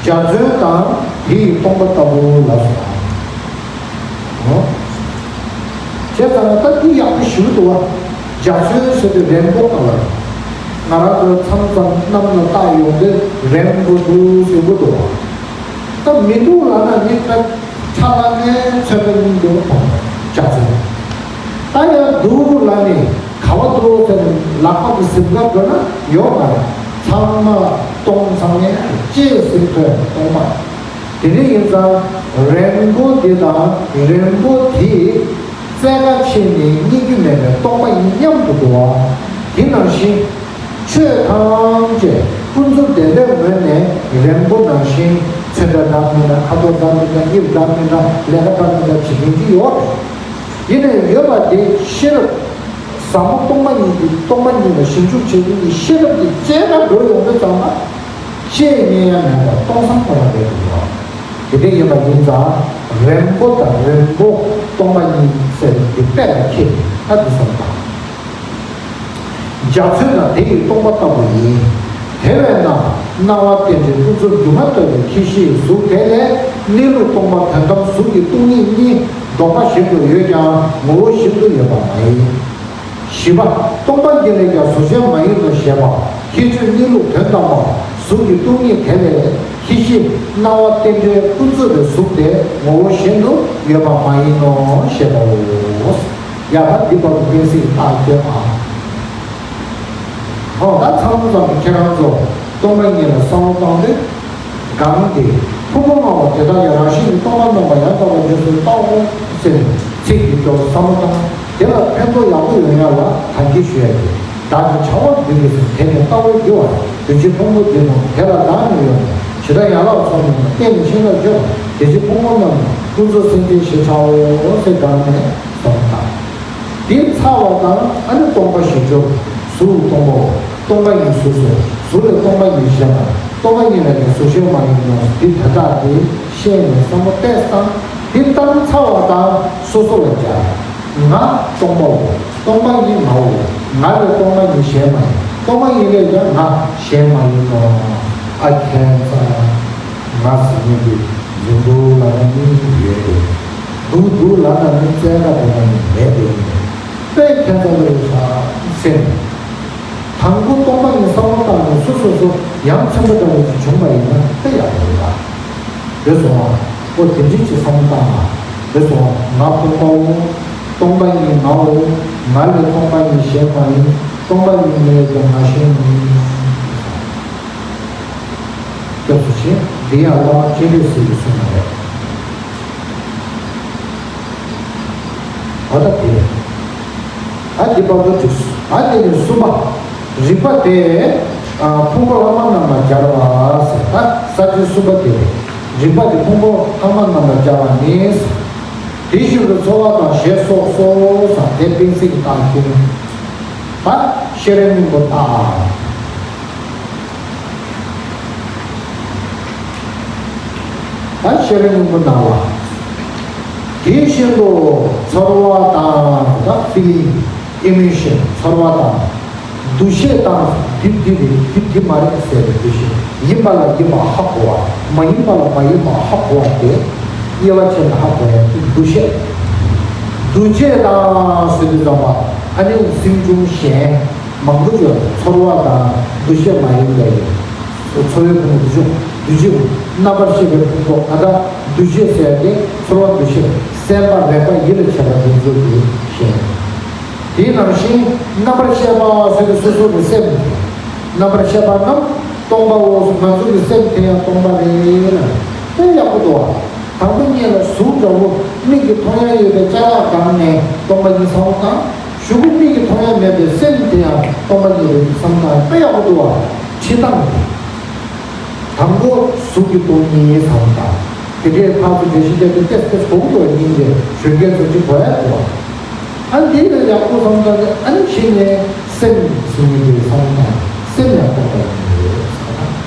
འཇའ་ཚོན་དང་དེ་ཡི་སྟོང་པ་ལྟ་བུ་ལ་སོགས་པ། འོ། བྱས་ཙང་ད་འདི་ཡག་པོ་ཞིག་འདུག་བ། འཇའ་ཚོན་ཟེར་དུས་རེན་བོ་ལྟ་བ་རེད། ང་རང་ཚོ་མཚམས་མཚམས་གནམ་ལ་བལྟ་ཡོང་དུས་རེན་བོ་འདུག་ཟེར་གྱི་འདུག་བ། ད་མི་འདུག་ལབ་ན་ནི་ད་ཁྲ་ལ་ནས་ཚོན་ཁྲ་གཉིས་འདུག་མཐོང་བ། འཇའ་ཚོན། ད་ཡང་འདུག་ལབ་ནས་ག་བ་འདུག་ཟེར་ནས་ལག་པ་གི་ཟིན་ཁ་དགོས་ན་ཡོད་མ་རེད། ཚང་མ་སྟོང་ཚང་མས་ལྕེ་ཟིན་ཐོན་སྟོང་པ། དེ་འདྲ་ཡིན་ཙང་རེན་བོ་འདི་དང་རེན་བོ་དེ་རྩལ་དགའ་ཆེ་ནས་རྙེད་རྒྱུ་མེད་པའི་སྟོང་པ་ཉིད་མཉམ་དུ་འགྲོ་བ། དེ་ནང་བཞིན་ཆོས་ཐམས་ཅད་ཀུན་རྫོབ་བདེན་པའི་ངོས་ནས་རེན་བོ་ནང་བཞིན་ཚོན་ཁྲ་འདྲ་མི་འདྲ། ཁ་དོག་འདྲ་མི་འདྲ། དབྱིབས་འདྲ་མི་འདྲ། ལས་ཀ་འདྲ་མི་འདྲ་བྱེད་མཁན་ཅིག་ཡོད་རེད། ཡིན་ནའི་ཡོད་པ་དེ་ཤེས་རབ་ཟབ་མོ་སྟོང་པ་ཉིད་ཀྱི་སྟོང་པ་ཉིད་ལ་ཞིབ་འཇུག་བྱེད་མཁན་གྱི་ཤེས་རབ་དེ་རྩལ་དགའ་འགྲོ་ཡོང་དུས་ཙམ་པ། ཤེས་ཉན་ཡ་མེད་པར་སྟོང་སང་ཁོ་ན་རེད་འདུག་བ། དེ་འདྲ་ཡིན་པ་ཡིན་ཙང་རེན་བོ་དང་རེན་བོ་སྟོང་པ་ཉིད་ཟེར་དེ་དཔེ་ལ་ཁྱེད་ད་དེ་བསམ་དང་། འཇའ་ཚོན་དང་དེ་ཡི་སྟོང་པ་ལྟ་བུ་ཡིན། དེ་བས་ན་སྣང་བ་རྟེན་འབྲེལ་ཀུན་རྫོབ་སྒྱུ་མ་ལྟ་བུའི་ཁྱད་གཞིའི་གཟུགས་དེ་ལས་གནས་ལུགས་སྟོང་པ་དོན་དམ་གཟུགས་ཀྱི་སྟོང་ཉིད་གཉིས་ལྡོག་པ་ཞིག་ཏུ་ཡོད་ཀྱང་ངོ་བོ་ཞིག་ཏུ་ཡོད་པ་མ་ཡིན། བཞི་པ། སྟོང་པ་ཉིད་ལས་ཀྱང་གཟུགས་ཅན་མ་ཡིན་ནོ་ཞེས་པ་ཁྱད་ཆོས་གནས་ལུགས་དོན་དམ་པ་གཟུགས་ཀྱི་སྟོང་ཉིད་དེ་ལས་ཁྱད་གཞི་སྣང་བ་རྟེན་འབྲེལ་ཀུན་རྫོབ་པའི་གཟུགས་དེ་ངོ་བོ་གཞན་དུ་ཡོད་པ་མ་ཡིན་ནོ་ཞེས་པའོ། ཡ་ད་འདི་བར་དུ་དཔེ་སྲིད་ཀྱི་རྟགས་བསྟན་པ། ཧོ་ད་ཚང་མ་ཚང་གི་ཁྱེད་རང་ཚོ་སྟོང་པ་ཉིད་ལ་བསམ་བློ་བཏང་དུས། གང་དེ་ཕུང་པོ་ལྔ་པོ་དེ་དག་ཀྱང་རང་བཞིན་གྱིས་སྟོང་པར་སྣང་བ་ཡང་དག་པར་རྗེས་སུ་བལྟའོ་ཟེར་ནས་ཚིག་འདི་སྐྱོར་བསམ་བློ་བཏང་། དེ་ལ་ཕན་ཐོགས་ཡག་པོ་ཡོང་ཡ་ལ་དམ་བཅའ་ཞུ་ཡ་ཡིན། བདག་གིས་བྱ་བ་འདི་ཀྱི་ཟེར་དེ་ནི་ལྟ་བར་འགྱུར་བ། དུས་ཕྱིས་ཕུང་པོ་འདི་རྣམས་དེ་ལ་བདག་ནི་ཡོད་མོད། ཇི་ལྟར་ཡན་ལག་ཚོགས་རྣམས་ལ་བརྟེན་ནས་ཤིན་ཏུ་འཇོམས། དེ་ཕྱིས་ཕུང་པོ་རྣམས་ནི་ཀུན་རྫོབ་སེམས་ཅན་ཞེས་བྱའོ་ཟེར་བསྒང་ནས་བསམ་བློ་བཏང་། དེ་ཚར་བ་དང་ཨ་ནི་སྟོང་པ་ཞེས་བརྗོད། གཟུགས་སྟོང་པའོ། སྟོང་པ་ཉིད་གཟུགས་སོ། གཟུགས་ལས་སྟོང་པ་ཉིད་གཞན་མ་ཡིན། སྟོང་པ་ཉིད་ལས་ཀྱང་གཟུགས་གཞན་མ་ཡིན་ནོ། དེ་དེ་དག་དེ་ཤེས་ནས་བསམ་བློ་ཏོག་ཙམ་བཏང་། དེ་བཏང་ཚར་བ་དང་སོ་སོ་ལ་སྦྱར། ང་སྟོང་པའོ། སྟོང་པ་ཉིད་ངའོ། ང་ལས་སྟོང་པ་ཉིད་གཞན་མ་ཡིན། སྟོང་པ་ཉིད་ལས་ཀྱང་ང་གཞན་མ་ཡིན་ནོ། ཨ་ཁྱད་མཚར། ང་ཟེར་མཁན་དེ་ཡིན་འདུག་ལབ་ན་ནི་ཡོད་རེད། འདུག་འདུག་ལབ་ན་ནི་བཙལ་ན་དེ་ན་ནི་མེད་དེ་ཡིན། དཔེ་ཁྱད་མཚར་རེད་ཤག་སེམས། དང་པོ་སྟོང་པ་ཉིད་བསམ་བློ་བཏང་ནས་སོ་སོ་སོ་ཡ་མཚན་པ་འདྲ་བོ་ཞིག་བྱུང་བ་ཡིན་ན་དཔེ་ཡག་པོ་རེད་པ། རེད་སོང་ཨ། ཨོ་དེ་འདྲ་ཅིག་བསམ་བློ་བཏང་ན། རེད་སོང་ཨ། ང་སྟོང་པའོ། སྟོང་པ་ཉིད་ངའོ། ང་ལས་སྟོང་པ་ཉིད་གཞན་མ་ཡིན། སྟོང་པ་ཉིད་ལས་ཀྱང་ང་གཞན་མ་ཡིན། སྐྱབས་སུ་མཆི། འདི་ཡང་བླ་མ་སྤྱན་རས་གཟིགས་ཀྱིས་གསུངས་པ་རེད། ཨ་ད་དེ་རེད། ཨ་འདི་བར་དུ་གྲིགས་སོ། ཨ་དེ་ནས་གསུམ་པ། རིགས་པ་དེས་ཕུང་པོ་ལྷག་མ་རྣམས་ལ་སྦྱར་བ་ཟེར། ད་ས་བཅད་གསུམ་པ་དེ་རེད། རིགས་པ་དེས་ཕུང་པོ་ལྷག་མ་རྣམས་ལ་སྦྱར་བ་ནི། དེ་བཞིན་དུ་ཚོར་བ་དང་ཞེས་སོགས་སོ་ཟེར། དེ་གཏན་ཚིགས་ཀྱི་རྟགས་ཀྱི། ད་ཤེས་རབ་སྙིང་པོ་རྟགས། ད་ཤེས་རབ་སྙིང་པོ་ནང་ལ། དེ་བཞིན་དུ་ཚོར་བ་དང་། ད་ཕི་ལིང་། ཨི་མོ་ཤན། ཚོར་བ་དང་། འདུ་ཤེས་དང་། འདི་འདི་རེད། འདི་འདི་མ་རེད་ཟེར་བའི་འདུ་ཤེས། ཡིན་པ་ལ་ཡིན་པ་ཧ་གོ་བ། མ་ཡིན་པ་ལ་མ་ཡིན་པ་ཧ་གོ་བ་དེ། དབྱེ་བ་ཕྱེ་ནས་ཧ་གོ་ཡ་དེ་འདུ་ཤེས། འདུ་བྱེད་དང་ཟེར་དུས་ཙམ་པ་ཨ་ནི་སེམས་བྱུང་གཞན། མང་པོ་ཡོད་རེད། ཚོར་བ་དང་འདུ་ཤེས་མ་ཡིན་པའི་ཚོར་བའི་ཕུང་པོ་འདུ་བྱེད། འདུ་བྱེད་རྣམ་པར་ཤེས་པའི་ཕུང་པོ། ད་ལྟ་འདུ་བྱེད་ཟེར་ཏེ་ཚོར་བ་འདུ་ཤེས་སེམས་པ་རེག་པ་ཡིད་ལ་བྱེད་པ་དེ་ཚོ་དེ་ཤེས། དེ་ནང་བཞིན་རྣམ་པར་ཤེས་པ་ཟེར་ཏེ་སོ་སོ་གི་སེམས་རྣམ་པར་ཤེས་པ་རྣམས། སྟོང་པའོ། ང་ཚོ་གི་སེམས་དེ་ཡང་སྟོང་པ་རེད་ལ། དཔེ་ཡག་པོ་འདུག་བ། དང་པོ་ཉིད་ལ་གཟུགས་འདྲ་བོ་མིག་གིས་མཐོང་ཡ་ཡོད་པའི་ཅ་ལག་སྒང་ནས་སྟོང་པ་ཉིད་བསམ་བློ་བཏང་། གཞུག་གུ་མིག་གིས་མཐོང་ཡ་མེད་པའི་སེམས་དེ་ཡང་སྟོང་པ་ཉིད་རེད་བསམ་བཏང་། དཔེ་ཡག་པོ་འདུག་བ། ཕྱི་སྟངས་དེ། དང་པོ་གཟུགས་ཀྱི་སྟོང་ཉིད་བསམ་བློ་བཏང་། དེ་འདྲའི་ཕར་ཚུར་འགྲེལ་བཤད་བརྒྱབ་སྟེ་ཏེས་ཏེས་གོ་གི་འདུག་བ། སྙིང་རྗེ་གཞོན་སྐྱེས་ཚོ་གཅིག་གོ་ཡ་འདུག་བ། ཨ་ནི་དེ་ལས་ཡག་པོ་བསམ་བཏང་སྟེ། ཨ་ནི་ཕྱི་ནས་སེམས་ཟེར་མཁན་དེ་བསམ་བློ་བཏང་། སེམས་ཡང་སྟོང་པ་ཉིད་རེད་བསམ་བཏང་།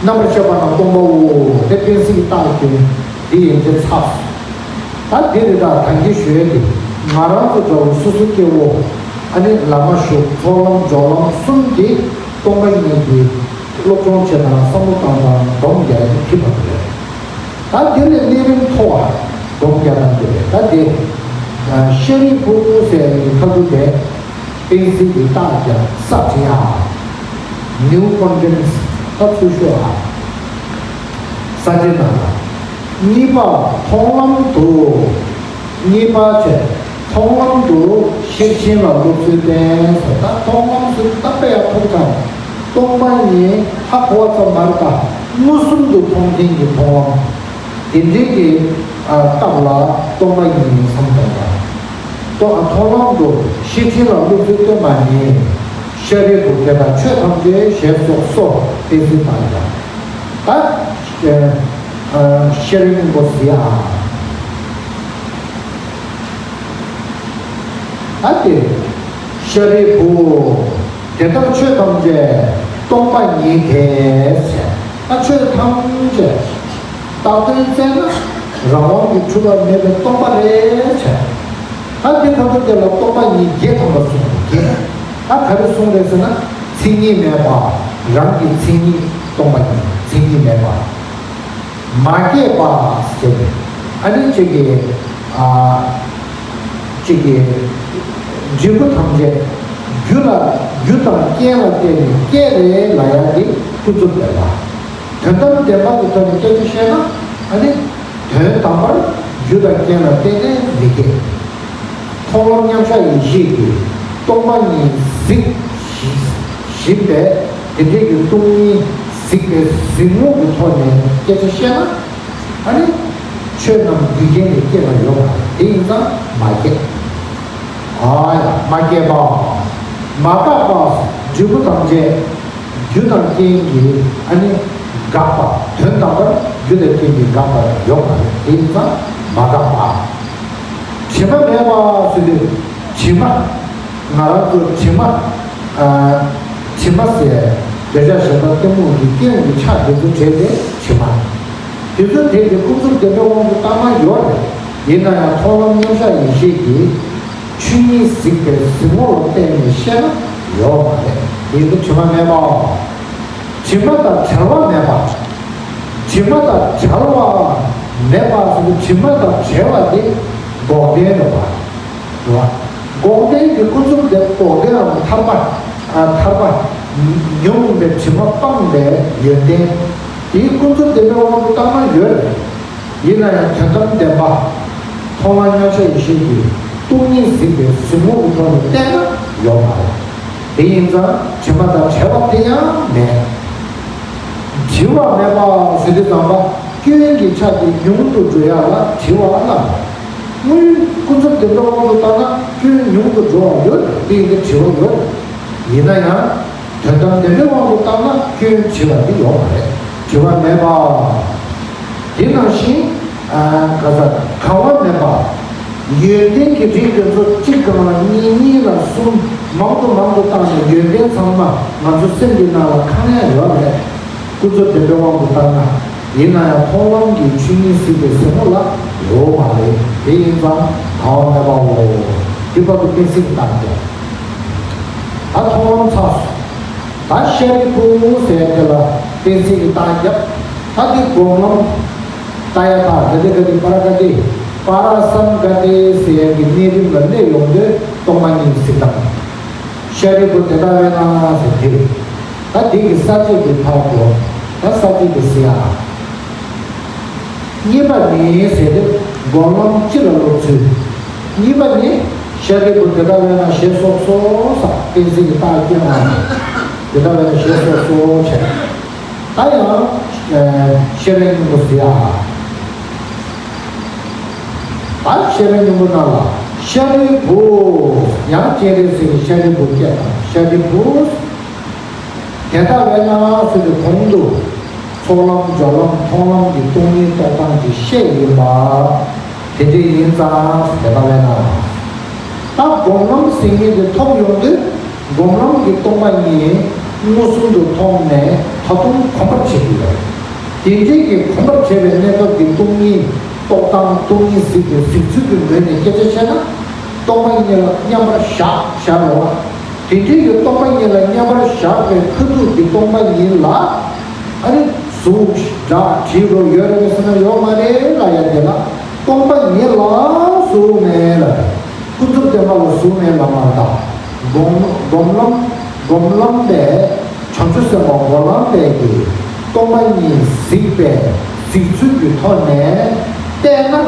རྣམ་པར་ཤེས་པ་རྣམས་སྟོང་པའོ། དེ་གཏན་ཚིགས་ཀྱི་རྟགས་ཀྱི་འདི་ཡན་ཆད་ཚར་སོང་། ད་འདི་རེད། ད་ད་གིན་ཞུ་ཡས་དེ། ང་རང་ཚོ་འདྲ་བོ་སོ་སོ་སྐྱེ་བོ། ཨ་ནི་བླ་མ་ཞུགས། ཚོགས་ལམ་སྦྱོར་ལམ་གསུམ་གྱིས་སྟོང་པ་ཉིད་ཀྱི་སློབ་སྦྱོང་བྱེད་དང་བསམ་བློ་བཏང་དང་སྡོམ་རྒྱག་ཡས་ཀྱི་ཐིག་པ་དེ་རེད། ད་འདི་ལས་གནས་རིམ་མཐོ་བ་སྡོམ་རྒྱག་སྟངས་དེ་རེད། ད་དེ་ཤཱ་རིའི་བུ་ཟེར་ཡས་ཀྱི་ཁ་ཐུག་དེ། གཏན་ཚིགས་ཀྱི་རྟགས་ཀྱང་ས་བྲི་ཡ། ནིའུ་ཀོན་ཊེན་སི་ད་ཚུར་ཤོག་ཨ། ས་བཅད་ནང་ལ། གཉིས་པ་མཐོང་ལམ་དུ། གཉིས་པ་བྱས། མཐོང་ལམ་དུ་ཤེར་ཕྱིན་ལ་སློབ་ཚུལ་བསྟན་ཟེར། ད་མཐོང་ལམ་ཟེར་ད་དཔེ་ཡག་ཐུག་ཙང་། སྟོང་པ་ཉིད་ཧ་གོ་བ་ཙམ་མ་རེད། ད་མངོན་སུམ་དུ་མཐོང་མཁན་གྱི་མཐོང་ལམ། དེ་འདྲའི་གི་ཨ་སྟབས་ལ་སྟོང་པ་ཉིད་ཡིན་བསམ་བཏང་བ། ཏོ་ཨ་མཐོང་ལམ་དུ་ཤེར་ཕྱིན་ལ་སློབ་ཚུལ་སྟོན་པ་ནི། ཤཱ་རིའི་བུ་དེ་དག་ཆོས་ཐམས་ཅད་ཞེས་སོགས་སོ་གཏན་ཚིགས་བཏང་ཡང་། ད་ཨ་ཤཱ་རིའི་སྙིང་པོ་ཟེར་ཡ། ད་དེ་ཤཱ་རིའི་བུ། དེ་ལྟར་ཆོས་ཐམས་ཅད་སྟོང་པ་ཉིད་དེ་ཟེར། ད་ཆོས་ཐམས་ཅད་བཏགས་དོན་བཙལ་ན་རང་དབང་གིས་གྲུབ་པ་མེད་པའི་སྟོང་པ་རེད་ཟེར། ད་དེ་ཁོ་ཚོ་དེ་ལ་སྟོང་པ་ཉིད་བརྒྱད་ཐམ་པ་གསུངས། བརྒྱད། ད་ག་རེ་གསུངས་རེད་ཟེར་ན། མཚན་ཉིད་མེད་པ། རང་གི་མཚན་ཉིད་སྟོང་པ་ཉིད། མཚན་ཉིད་མེད་པ། མ་སྐྱེས་པ་ཟེར་ཏེ། ཨ་ནི་གཅིག་གིས་ཨ་གཅིག་གིས་འབྲས་བུ་ཐམས་ཅད་རྒྱུ་ལ། རྒྱུ་དང་རྐྱེན་ལ་བརྟེན་ནས་སྐྱེ་རེད་ལབ་ཡ་དེ་ཀུན་རྫོབ་བདེན་པ། དོན་དམ་བདེན་པ་གི་ཐོག་ནས་སྐད་ཆ་བཤད་ན། ཨ་ནི་དོན་དམ་པར་རྒྱུ་དང་རྐྱེན་ལ་བརྟེན་ནས་མི་སྐྱེ། མཐོང་ལམ་མཉམ་གཞག་ཡེ་ཤེས་ཀྱིས་སྟོང་པ་ཉིད་གཟིགས་བཞིན་པས། དེ་འདྲའི་གི་སྟོང་ཉིད་གཟིགས་པའི་གཟིགས་ངོ་གི་ཐོག་ནས་སྐད་ཆ་བཤད་ན། ཨ་ནི་ཆོས་རྣམས་རྒྱུ་རྐྱེན་ལས་སྐྱེས་པ་ཡོད་པ་དེ་ཡིན་ཙང་མ་སྐྱེས། ཨ་ཡ་མ་སྐྱེས་པ། མ་འགགས་པ། འབྲས་བུ་ཐམས་ཅད་རྒྱུ་དང་རྐྱེན་གྱིས་ཨ་ནི་འགག་པ། དོན་དམ་པར་རྒྱུ་དང་རྐྱེན་གྱིས་འགག་པ་ཡོད་མ་རེད། དེ་ཡིན་ཙང་མ་འགགས་པ། དྲི་མ་མེད་པ་ཟེར་དུས་དྲི་མ། ང་རང་ཚོ་དྲི་མ། ཨ་དྲི་མ་ཟེར། འདོད་ཆགས་ཞེ་སྡང་གཏི་མུག་གི་སྐྱོན་གྱི་ཆ་དེ་ཚོ་བྲལ་ཏེ་དྲི་མ། དེ་ཚོ་དེ་གི་ཀུན་རྫོབ་བདེན་པའི་དབང་དུ་བཏང་ན་ཡོད་རེད། ཡིན་ན་ཡང་མཐོང་ལམ་མཉམ་གཞག་ཡེ་ཤེས་ཀྱིས་ཆོས་ཉིད་གཟིགས་པའི་གཟིགས་ངོ་ལ་བརྟེན་ནས་བཤད་ན་ཡོད་མ་རེད། དེ་ཡིན་དུས་དྲི་མ་མེད་པའོ། དྲི་མ་དང་བྲལ་བ་མེད་པ། དྲི་མ་དང་བྲལ་བ་མེད་པ་ཟེར་དུས་དྲི་མ་དང་བྲལ་བ་དེ་འགོག་བདེན་རེད་པ། རེད་བ། འགོག་བདེན་གྱི་ཀུན་རྫོབ་དེ། འགོག་བདེན་ནམ་ཐར་པ། ཨ་ཐར་པ། ཉོན་མོངས་པའི་དྲི་མ་སྤངས་པའི་ཡོན་ཏན། དེའི་ཀུན་རྫོབ་བདེན་པའི་དབང་དུ་བཏང་ན་ཡོད་རེད། ཡིན་ན་ཡང་དོན་དམ་བདེན་པ། མཐོང་ལམ་མཉམ་གཞག་ཡེ་ཤེས་ཀྱིས་སྟོང་ཉིད་གཟིགས་པའི་གཟིགས་ངོ་གི་ཐོག་ནས་བལྟས་ན་ཡོད་མ་རེད། དེ་ཡིན་ཙང་དྲི་མ་དང་བྲལ་བ་དེ་ཡང་མེད། བྲི་བ་མེད་པ་ཟེར་དུས་ཙམ་པ། སྐྱོན་གྱི་ཆ་དེ་ཉུང་དུ་འགྲོ་ཡག་ལ་བྲི་བ་ལབ། དངོས་ཡོད་ཀུན་རྫོབ་བདེན་པའི་དབང་དུ་བཏང་ན་སྐྱོན་ཉུང་དུ་འགྲོ་བ་ཡོད། དེ་ཡིན་དུས་བྲི་བ་ཡོད། ཡིན་ན་ཡང་དོན་དམ་བདེན་པའི་དབང་དུ་བཏང་ན་སྐྱོན་བྲི་བ་འདི་ཡོད་མ་རེད། བྲི་བ་མེད་པ། དེ་ནང་བཞིན་ཨ་ག་ས་གང་བ་མེད་པ། ཡོན་ཏན་གྱི་རིགས་དེ་ཚོ་གཅིག་སྒང་ལ་གཉིས། གཉིས་ལ་གསུམ། མང་དུ་མང་དུ་བཏང་ནས་ཡོན་ཏན་ཚང་མ་ང་ཚོ་སེམས་ཀྱི་ནང་ལ་ཁེངས་ཡག་ཡོད་རེད། ཀུན་རྫོབ་བདེན་པའི་དབང་དུ་བཏང་ན། ཡིན་ན་ཡང་མཐོང་ལམ་གྱི་ཆོས་ཉིད་གཟིགས་པའི་གཟིགས་ངོ་ལ་ཡོད་མ་རེད། དེ་ཡིན་ཙང་གང་བ་མེད་པའོ། དེ་བར་དུ་གཏན་ཚིགས་བཏང་སྟེ། ད་མཐོང་ལམ་ཚར་སོང་། ད་ཤཱ་རིའི་བུ་ཟེར་དེ་ལ་གཏན་ཚིགས་ཀྱི་རྟགས་བརྒྱབ། ད་དེ་སྒོམ་ལམ། ཏདྱ་ཐཱ། ག་ཏེ་ག་ཏེ་པཱ་ར་ག་ཏེ། པཱ་ར་སཾ་ག་ཏེ་ཟེར་ཡག་གི་གནས་རིམ་ལ་སླེབས་ཡོང་དུས་སྟོང་པ་ཉིད་གཟིགས་སྟངས། ཤཱ་རིའི་བུ་དེ་ལྟ་བས་ན་ཟེར་དེ། ད་དེ་གི་ས་བཅད་དེ་ཕར་འགྲོ། ད་ས་བཅད་དེ་ཟེར་ཡ། གཉིས་པ་ནི་ཟེར་དེ་སྒོམ་ལམ་སྤྱི་ལ་སློབ་ཚུལ། གཉིས་པ་ནི་ཤཱ་རིའི་བུ་དེ་ལྟ་བས་ན་ཞེས་སོགས་སོ་ས། གཏན་ཚིགས་ཀྱི་རྟགས་ཀྱི་ནང་དེ་ལྟ་བས་ན་ཞེས་སོགས་སོ་བྱས། ད་ཡང་ཤེས་རབ་སྙིང་པོ་ཟེར་ཡ། ད་ཤེས་རབ་སྙིང་པོ་ནང་ལ་ཤཱ་རིའི་བུ། ཡང་སྤྱན་རས་གཟིགས་ཀྱིས་ཤཱ་རིའི་བུ་སྐད་བཏང་། ཤཱ་རིའི་བུ། དེ་ལྟ་བས་ན་ཟེར་ཏེ་གོང་དུ་ཚོགས་ལམ་སྦྱོར་ལམ་མཐོང་ལམ་གྱི་སྟོང་ཉིད་རྟོགས་སྟངས་ཀྱི་བཤད་ཡོད་པ། དེ་འདྲ་ཡིན་ཙང་དེ་ལྟ་བས་ན། ད་སྒོམ་ལམ་ཟེར་མཁན་དེ་ཐོབ་ཡོང་དུས་སྒོམ་ལམ་གྱི་སྟོང་པ་ཉིད་མངོན་སུམ་དུ་མཐོང་ནས་ད་དུང་གོམས་པར་བྱེད་ཀྱི་ཡོད། དེ་འདྲའི་གི་གོམས་པར་བྱེད་པའི་གནས་སྐབས་ཀྱི་སྟོང་ཉིད་རྟོགས་སྟངས། སྟོང་ཉིད་གཟིགས་པའི་གཟིགས་ཚུལ་གྱི་ངོས་ནས་སྐད་ཆ་བཤད་ན། སྟོང་པ་ཉིད་ལ་མཉམ་པར་བཞག་བཞག་རོགས། དེ་འདྲའི་གི་སྟོང་པ་ཉིད་ལ་མཉམ་པར་བཞག་པའི་ཁ་ཐུག་གི་སྟོང་པ་ཉིད་ལ། ཨ་ནི་གཟུགས་སྒྲ་དྲི་རོ་ཡོད་རེད་ཟེར་ན་ཡོད་མ་རེད་ལབ་ཡ་དེ་ལ་སྟོང་པ་ཉིད་ལ་གཟུགས་མེད་ལབ་རེད། ཀུན་རྫོབ་བདེན་པ་ལ་གཟུགས་མེད་ལབ་མ་རེད་ད། སྒོམ་སྒོམ་ལམ་སྒོམ་ལམ་པས། བྱང་ཆུབ་སེམས་དཔའ་སྒོམ་ལམ་པས་ཀྱིས་སྟོང་པ་ཉིད་གཟིགས་པའི་གཟིགས་ཚུལ་གྱི་ཐོག་ནས་བལྟས་ན།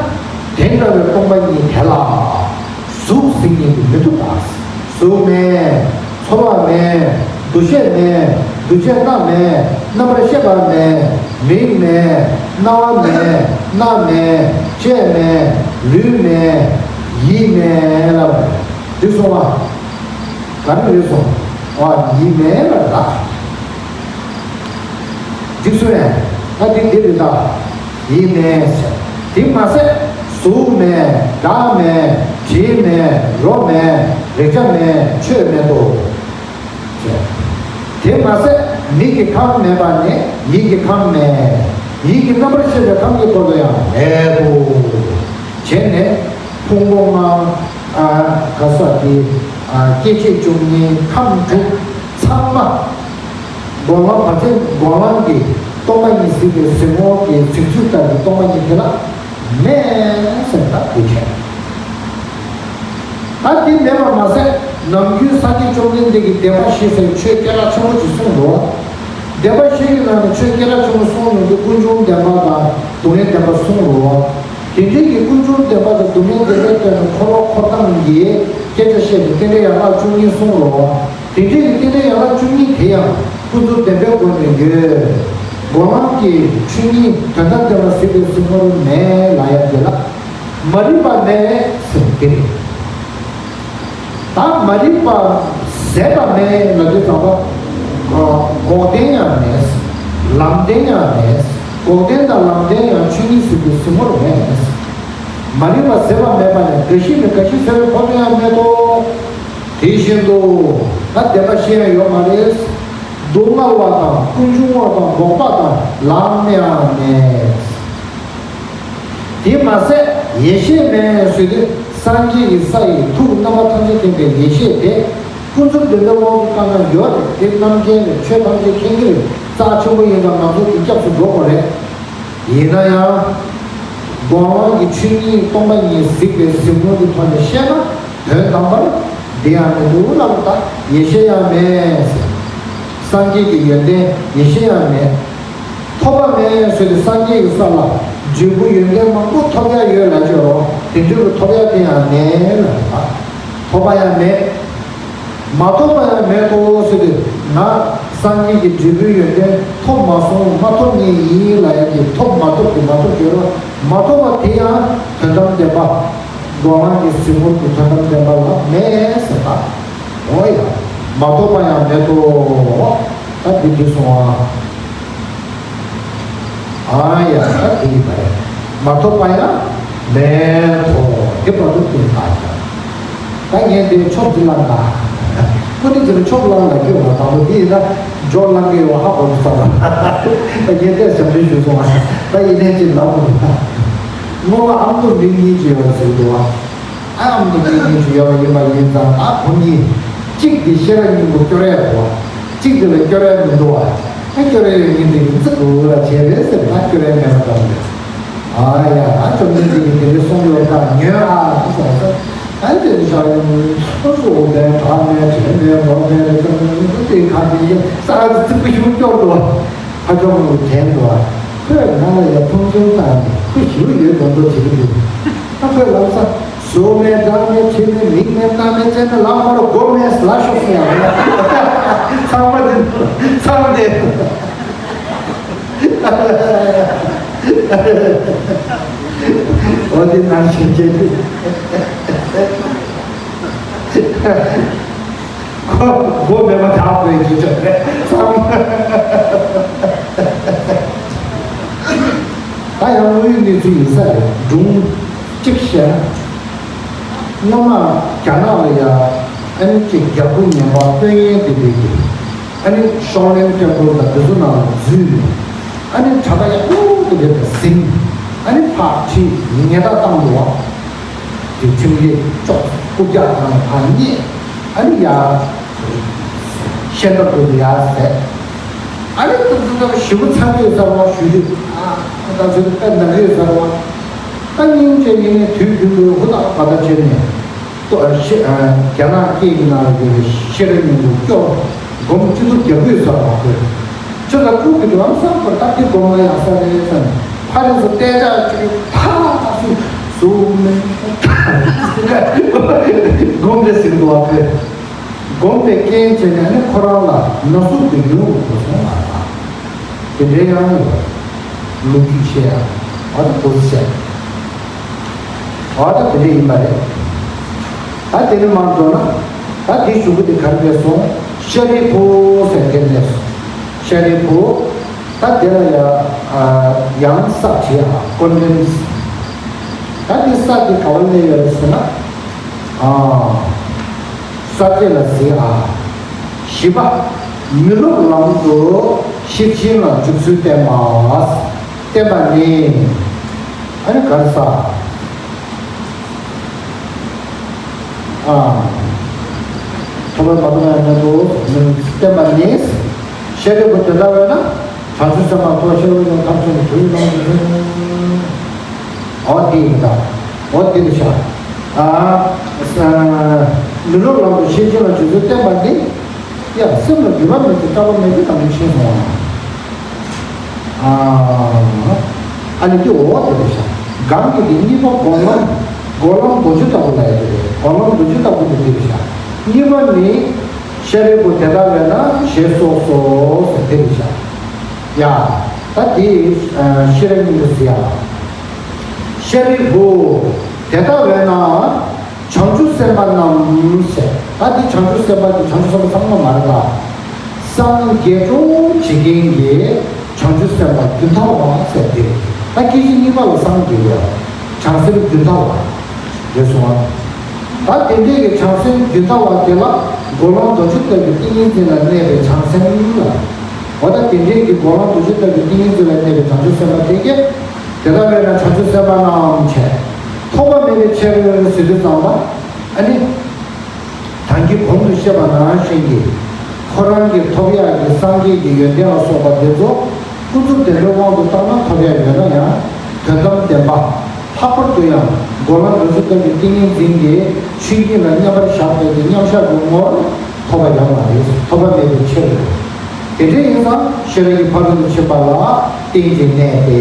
དེ་འདྲ་བའི་སྟོང་པ་ཉིད་དེ་ལ་གཟུགས་ཟེར་མཁན་དེ་མི་འདུག་ད། གཟུགས་མེད། ཚོར་བ་མེད། འདུ་ཤེས་མེད། འདུ་བྱེད་རྣམ་མེད། རྣམ་པར་ཤེས་པ་མེད། མིག་མེད། རྣ་བ་མེད། སྣ་མེད། ལྕེ་མེད། ལུས་མེད། ཡིད་མེད་ལབ་པ་རེད། འདི་སོང་བ། ག་རེ་རེད་སོང་། ཨ། ཡིད་མེད་ལ་རག་འཇིགས་སུ་རེད། ཨ། འདི་འདི་རེད་ད། ཡིད་མེད་ཟེར། དེ་མ་ཟད་གཟུགས་མེད། སྒྲ་མེད། དྲི་མེད། རོ་མེད། རེག་བྱ་མེད། ཆོས་མེད་དོ། ཟེར། དེ་མ་ཟད་མིག་གི་ཁམས་མེད་པ་ནས་ཡིད་ཀྱི་ཁམས་མེད། ཡིད་ཀྱི་རྣམ་པར་ཤེས་པའི་ཁམས་ཀྱི་ཐོག་ཏུ་ཡང་མེད་དོ། བྱས་ནས། ཕུང་པོ་ལྔ། ཨ། ག་ས་དེ། ཨ། སྐྱེ་མཆེད་བཅུ་གཉིས། ཁམས་དྲུག་ཚང་མ། སྒོམ་ལམ་བར་ཆད་སྒོམ་ལམ་གྱི་སྟོང་པ་ཉིད་གཟིགས་པའི་གཟིགས་ངོ་གི་གཟིགས་ཚུལ་ལྟར་གྱི་སྟོང་པ་ཉིད་དེ་ལ་མེད་ཟེར་ད་དེ་བྱས། ད་དེ་མེད་པར་མ་ཟད་ནམ་རྒྱུན་སངས་རྒྱས་བཅོམ་ལྡན་འདས་ཀྱིས་བདེན་པ་བཞི་ཟེར་ཆོས་སྐད་གྲགས་ཆེན་པོ་ཅིག་གསུངས་འདུག་བདེན་པ་བཞི་ཡི་ནང་ནས་ཆོས་སྐད་གྲགས་ཆེན་པོ་གསུངས་ཡོང་དུས་ཀུན་འབྱུང་བདེན་པ་དང་སྡུག་བསྔལ་བདེན་པ་གསུངས་འདུག་དེ་འདྲའི་གི་ཀུན་འབྱུང་བདེན་པ་དང་སྡུག་བསྔལ་བདེན་པའི་སྟེང་དུ་འཁོར་བ་འཁོར་སྟངས་ཀྱི་སྐད་ཆ་བཤད་ནས་རྟེན་འབྲེལ་ཡན་ལག་བཅུ་གཉིས་གསུངས་རོ། དེ་འདྲའི་གི་རྟེན་འབྲེལ་ཡན་ལག་བཅུ་གཉིས་དེ་ཡང་ཀུན་རྫོབ་བདེན་པའི་སྒོ་ནས་ཡོད། སྒོམ་ལམ་གྱི་ཆོས་ཉིད་དོན་དམ་བདེན་པ་གཟིགས་པའི་གཟིགས་ངོར་མེད་ལབ་ཡ་དེ་ལ་མ་རིག་པ་མེད་ཟེར་དེ་རེད། ད་མ་རིག་པ་ཟད་པ་མེད་ལབ་དུས་ཙམ་པ། འགོག་བདེན་ཡང་མེད། ལམ་བདེན་ཡང་མེད། འགོག་བདེན་དང་ལམ་བདེན་ཡང་ཆོས་ཉིད་གཟིགས་པའི་གཟིགས་ངོར་མེད། མ་རིག་པ་ཟད་པ་མེད་པ་ནས་རྒ་ཤི་ནས་རྒ་ཤི་ཟད་པའི་གོ་དོན་ཡང་མེད་དོ། དེ་བཞིན་དུ་ད་བདེན་པ་བཞི་ཡང་ཡོད་མ་རེད། སྡུག་བསྔལ་བ་དང་ཀུན་འབྱུང་བ་དང་འགོག་པ་དང་ལམ་ཡང་མེད། དེ་མ་ཟད་ཡེ་ཤེས་མེད་ཟེར་དུས་སངས་རྒྱས་ཀྱི་ས་ཡི་ཐུགས་རྣམ་པ་ཐམས་ཅད་མཁྱེན་པའི་ཡེ་ཤེས་དེ་ཀུན་རྫོབ་བདེན་པའི་དབང་དུ་བཏང་ན་ཡོད་རེད། དེ་རྣམ་མཁྱེན་རེད། ཆོས་ཐམས་ཅད་མཁྱེན་གྱི་རེད། རྩ་ཆེན་པོ་ཡིན་ཙང་ང་ཚོ་དེ་སྐྱབས་སུ་འགྲོ་དགོས་རེད། ཡིན་ན་ཡང་སྒོམ་ལམ་གྱི་ཆོས་ཉིད་སྟོང་པ་ཉིད་གཟིགས་པའི་གཟིགས་ངོ་གི་ཐོག་ནས་བཤད་ན་དོན་དམ་པར་འདི་ཡང་མི་འདུག་ལབ་ད་ཡེ་ཤེས་ཡང་མེད། སངས་རྒྱས་ཀྱི་ཡོན་ཏན་ཡེ་ཤེས་ཡང་མེད། ཐོབ་པ་མེད་ཟེར་ཏེ་སངས་རྒྱས་ཀྱི་ས་ལ་འབྲས་བུ་ཡོན་ཏན་མང་པོ་ཐོབ་ཡ་ཡོད་ལབ་ཀྱི་རོ། དེ་འདྲ་གི་ཐོབ་ཡ་དེ་ཡང་མེད་ལ། ཐོབ་པ་ཡང་མེད། མ་ཐོབ་པ་ཡང་མེད་དོ་ཟེར་ཏེ་ང་སངས་རྒྱས་ཀྱི་འབྲས་བུའི་ཡོན་ཏན་ཐོབ་མ་སོང་མ་ཐོབ་ངེས་ཡིན་ལབ་ཡ་གི་ཐོབ་མ་ཐོབ་ཀྱི་མ་ཐོབ་ཀྱི་རོ། མ་ཐོབ་པ་དེ་ཡང་དོན་དམ་བདེན་པ། སྒོམ་ལམ་གྱི་གཟིགས་ངོར་གྱི་དོན་དམ་བདེན་པ་ལ་མེད་ཟེར་ད། འོ་ཡ། མ་ཐོབ་པ་ཡང་མེད་དོ། ད་འདི་འདི་སོང་ཨ། ཨ་ཡ། ད་འདི་ཡིན་པ་རེད། མ་ཐོབ་པ་ཡང་མེད་དོ། དེ་བར་དུ་དེ་ལྟར་ཀྱང་། ད་ངས་འདི་ཆོབ་འདི་བླངས་ད། ཀུན་ནི་འདི་ལ་ཆོབ་བླངས་ལ་སྐྱོ་བ་དང་པོ་འདི་ཡིན་ན་འཇོག་བླངས་ཀྱི་ཡོད་ཧ་གོ་མི་ཚར་བ། ད་ངས་དེ་ཞབས་འདྲེན་ཞུ་སོང་བ། ད་ཡིན་ནའི་ཅི་ལབ་དགོས་འདུག་སྔོན་མ་ཨ་མདོ་མི་གཉིས་ཀྱི་ཡོད་ཟེར་འདུག་བ། ཨ་མདོ་མི་གཉིས་ཀྱི་ཡོད་པ་ཡིན་པ་ཡིན་ཙང་ད་ཁོ་གཉིས། གཅིག་འདི་ཤེས་རབ་སྙིང་པོ་སྐྱོར་ཡ་འདུག་བ། གཅིག་འདི་ལ་སྐྱོར་ཡ་མི་འདུག་བ། ཨ་སྐྱོར་ཡ་ཡོད་མཁན་དེ་གི་ཚིག་འུ་ར་བྱས་པས་ཟེར་ན་སྐྱོར་ཡ་མེད་པ་ཙམ་རེད། ཨ་ཡ། ཨ་བཅོམ་ལྡན་འདས་ཀྱིས་དེ་འདྲ་གསུངས་ཡོད་པ་ཉོན་ཨ་ཟེར་ཟེར། ཨ་དེ་ནི་ཤར་ཡོང་སོ་སོ་འོ་དེ་གྲགས་མེད་དྲན་མེད་ནོར་མེད་རེད་ཟེར་ནས་དེ་ག་དེ་ཡིན་ས་ཨ་ཙི་ཙི་ཀུ་ཤུ་སྐྱོར་འདུག་ཨ་ཅོག་མོ་དྲན་འདུག་ཨ། ཁོས་ང་ལ་ཡ་མཐོང་ཆུང་བཏང་ནས་ཁོ་ཞེ་པོ་ཡོད་མདོག་མདོག་བྱེད་ཀྱི་འདུག་ཨ་ཁོས་ལབ་ས་གཟུགས་མེད་སྒྲ་མེད་དྲི་མེད་མིག་མེད་རྣ་མེད་བཙལ་ན་ལམ་མར་སྒོ་མེད་ལ་ཤོག་ཟེར་ཡ་རེད། ཚང་མ་དེ་ཚང་དེ། འོ་དེ་ནང་བཞིན་བྱས་ཏེ། ཁོ་མགོ་མེད་པ་དག་པའི་གི་ཅོག་རེད་བསམ། ད་ཡང་དངོས་ཡོད་གནས་ཚུལ་ཡིན་ས་རེད། སྒྲུང་གཅིག་བཤད་ན། སྔོན་མ་རྒྱ་ནག་ལ་ཡ་ཨ་ནི་གཅིག་རྒྱལ་པོ་ངན་པ་དཔོན་གཡོག་དེ་འདྲས་ཀྱི་ཨ་ནི་ཤོག་ལན་སྐྱབས་འགྲོ་དང་དེ་ཚོ་ནང་ལ་འཛུལ་ནས་ཨ་ནི་དྲ་ག་ཡག་པོ་དེ་འདྲས་དང་ཟིན། ཨ་ནི་ཕར་ཁྲིད་ཉེས་དག་བཏང་འདུག་བ། དེ་ཁྲིམས་འགལ་ཅོག་རྐུབ་བཀྱག་ནང་ལ་ཕར་བསྙལ། ཨ་ནི་ཡ། ཤེས་རབ་ཏུ་ཡར་ཟད། ཨ་ནི་ཏུ་ཏུ་ཏུ་ཞི་བོ་ཚ་གི་ཡོད་ས་རེད་བ། ཞུ་རྒྱུ་ཨ་ད་ཚོད་དཔེ་ནག་གི་ཡོད་ས་རེད་བ། ད་སྙིང་རྗེ་ཡིན་ནས་དུས་རྒྱུན་དུ་ཧུར་ཐག་བ་ད་བྱས་ནས་ཏོ་ཤེ་རྒྱ་ནག་སྐད་ཀྱི་ནང་ལ་ཡོད་པའི་ཤེས་རབ་སྙིང་པོ་སྐྱོར་སྒོམ་སྤྱི་ཚོགས་རྒྱག་གི་ཡོད་ས་རེད་བ། ཁོས་ཅི་ལ་ཁུག་གི་འདུག་ཨམ་སང་བར་ད་དེ་སྒོམ་ན་ཡག་ས་རེད་ཟེར་ནས་ཕ་རེས་སུ་བལྟས་བྱ་ཅིག་ཐག་སུ་སུ་མེད་སྒོམ་རེ་ཟིན་འདུག་བ། ཁོས། སྒོམ་པའི་རྐྱེན་བྱས་ནས་ནི་ཁོ་རང་ལ་ན་ཟུག་དེ་ཡོང་དགོས་སོང་ལ། དེ་འདྲའི་ཡང་ཡོད། ལོ་རྒྱུས་བཤད་ཡ། འོ་ད་དུ་བཤད། འོ་ད་དེ་འདྲ་ཡིན་པ་རེད། ད་དེ་ནི་མར་འགྲོ་ན། ད་དེ་ཞུ་གི་དེ་ག་རེ་རེད་སོང་། ཤཱ་རིའི་བུ་ཟེར་དེ་ནས་སོང་། ཤཱ་རིའི་བུ། ད་དེ་ལ་ཡ། ཡང་ས་བྲིས་ཡ་ཀོན་ཕ་རེན་སི། ད་དེ་ས་དེ་ག་བ་སླེབས་ཡོད་རེད་ཟེར་ན། ཨ། ས་བཅད་ལ་གཟིགས་ཨ། བཞི་པ། མི་སློབ་ལམ་དུ་ཤེར་ཕྱིན་ལ་འཇུག་ཚུལ་བསྟན་པ། བསྟན་པ་ནི། ཨ་ནི་ག་རེ་ཟ། ཨ། ཐོབ་པའི་མ་ཐོབ་པའི་མེད་དོ། བསྟན་པ་ནི། ཤེས་རིག་པོ་དེ་ལྟ་བས་ན། བྱང་ཆུབ་སེམས་དཔའ་ཐོབ་ཤེས་པ་ཡང་ཐམས་ཅད་ཀྱི་དོན་ཡིན་ནོ། འོ་དེ་ཡིན་ད། འོ་དེ་རེད་ཤག་ཨ། མི་སློབ་ལམ་དུ་ཤེར་ཕྱིན་ལ་འཇུག་ཚུལ་བསྟན་པ་འདི། ཡ་སེམས་ལ་འགྱུར་བ་མེད་དེ་སྐྲག་པ་མེད་དེ་དམ་པའི་ཆོས་སོང་བ། ཨ། ཨ་ནི་འདི་འོ་དེ་རེད་ཤག་གང་གི་དེ་གཉིས་པ་སྒོམ་ལམ། སྒོམ་ལམ་མདོ་རྒྱུད་ལྟ་བུ་ལ་ཡ་དེ་རེད། སྒོམ་ལམ་མདོ་རྒྱུད་ལྟ་བུ་དེ་དེ་རེད་ཤག་གཉིས་པ་ནི། ཤཱ་རིའི་བུ་དེ་ལྟ་བས་ན་ཞེས་སོགས་སོ་ཟེར་དེ་རེད་ཤག་ཡ། ད་དེ་ཤེས་རབ་སྙིང་པོ་ཟེར་ཡ། ཤཱ་རིའི་བུ། དེ་ལྟ་བས་ན། བྱང་ཆུབ་སེམས་དཔའ་རྣམས་ཟེར། ད་དེ་བྱང་ཆུབ་སེམས་དཔའ་དེ་བྱང་ཆུབ་སེམས་དཔའ་ཚང་མ་མ་རེད་ད། སངས་རྒྱས་འགྲོ་བྱེད་མཁན་གྱི་བྱང་ཆུབ་སེམས་དཔའ་རྒྱུན་མཐའ་བ་ཟེར་དེ་རེད། ད་སྐད་ཅིག་གཉིས་པ་ལ་སངས་རྒྱས་ཡོད། བྱང་སེམས་རྒྱུན་མཐའ་བ། རེད་སོང་ཨ། ད་དེ་འདྲའི་གི་བྱང་སེམས་རྒྱུན་མཐའ་བ་དེ་ལ་སྒོམ་ལམ་མདོ་རྒྱུད་ལྟ་བུའི་ཏིང་ངེ་འཛིན་ལ་གནས་པའི་བྱང་སེམས་ལ། འོ་ད་དེ་འདྲའི་གི་སྒོམ་ལམ་མདོ་རྒྱུད་ལྟ་བུའི་ཏིང་ངེ་འཛིན་ལ་གནས་པའི་བྱང་ཆུབ་སེམས་དཔའ་དེ་གས། དེ་ལྟ་བས་ན་བྱང་ཆུབ་སེམས་དཔའ་རྣམས་བྱས། ཐོགས་པ་མེད་པའི་ཕྱིར་ཟེར་དུས་ཙམ་པ། ཨ་ནི། ད་གིན་གོང་དུ་བཤད་པ་ནང་བཞིན་གྱི། ཁོ་རང་གི་ཐོབ་ཡག་གི་སངས་རྒྱས་ཀྱི་ཡོན་ཏན་ལ་སོགས་པ་དེ་ཚོ་ཀུན་རྫོབ་བདེན་པའི་དབང་དུ་བཏང་ན་ཐོབ་ཡག་ཡོད་ན་ཡང་དོན་དམ་བདེན་པ། ལྷག་པར་དུ་ཡང་སྒོམ་ལམ་མདོ་རྒྱུད་ལྟ་བུའི་ཏིང་ངེ་འཛིན་གྱི་ཆོས་ཉིད་ལ་མཉམ་པར་བཞག་པའི་གི་མཉམ་བཞག་གི་ངོར་ཐོབ་པ་ཡོད་མ་རེད། ཐོབ་པ་མེད་པའི་ཕྱིར། དེ་འདྲ་ཡིན་ཙང་ཤེས་རབ་ཀྱི་ཕ་རོལ་ཏུ་ཕྱིན་པ་ལ་རྟེན་ཅིང་གནས་ཏེ།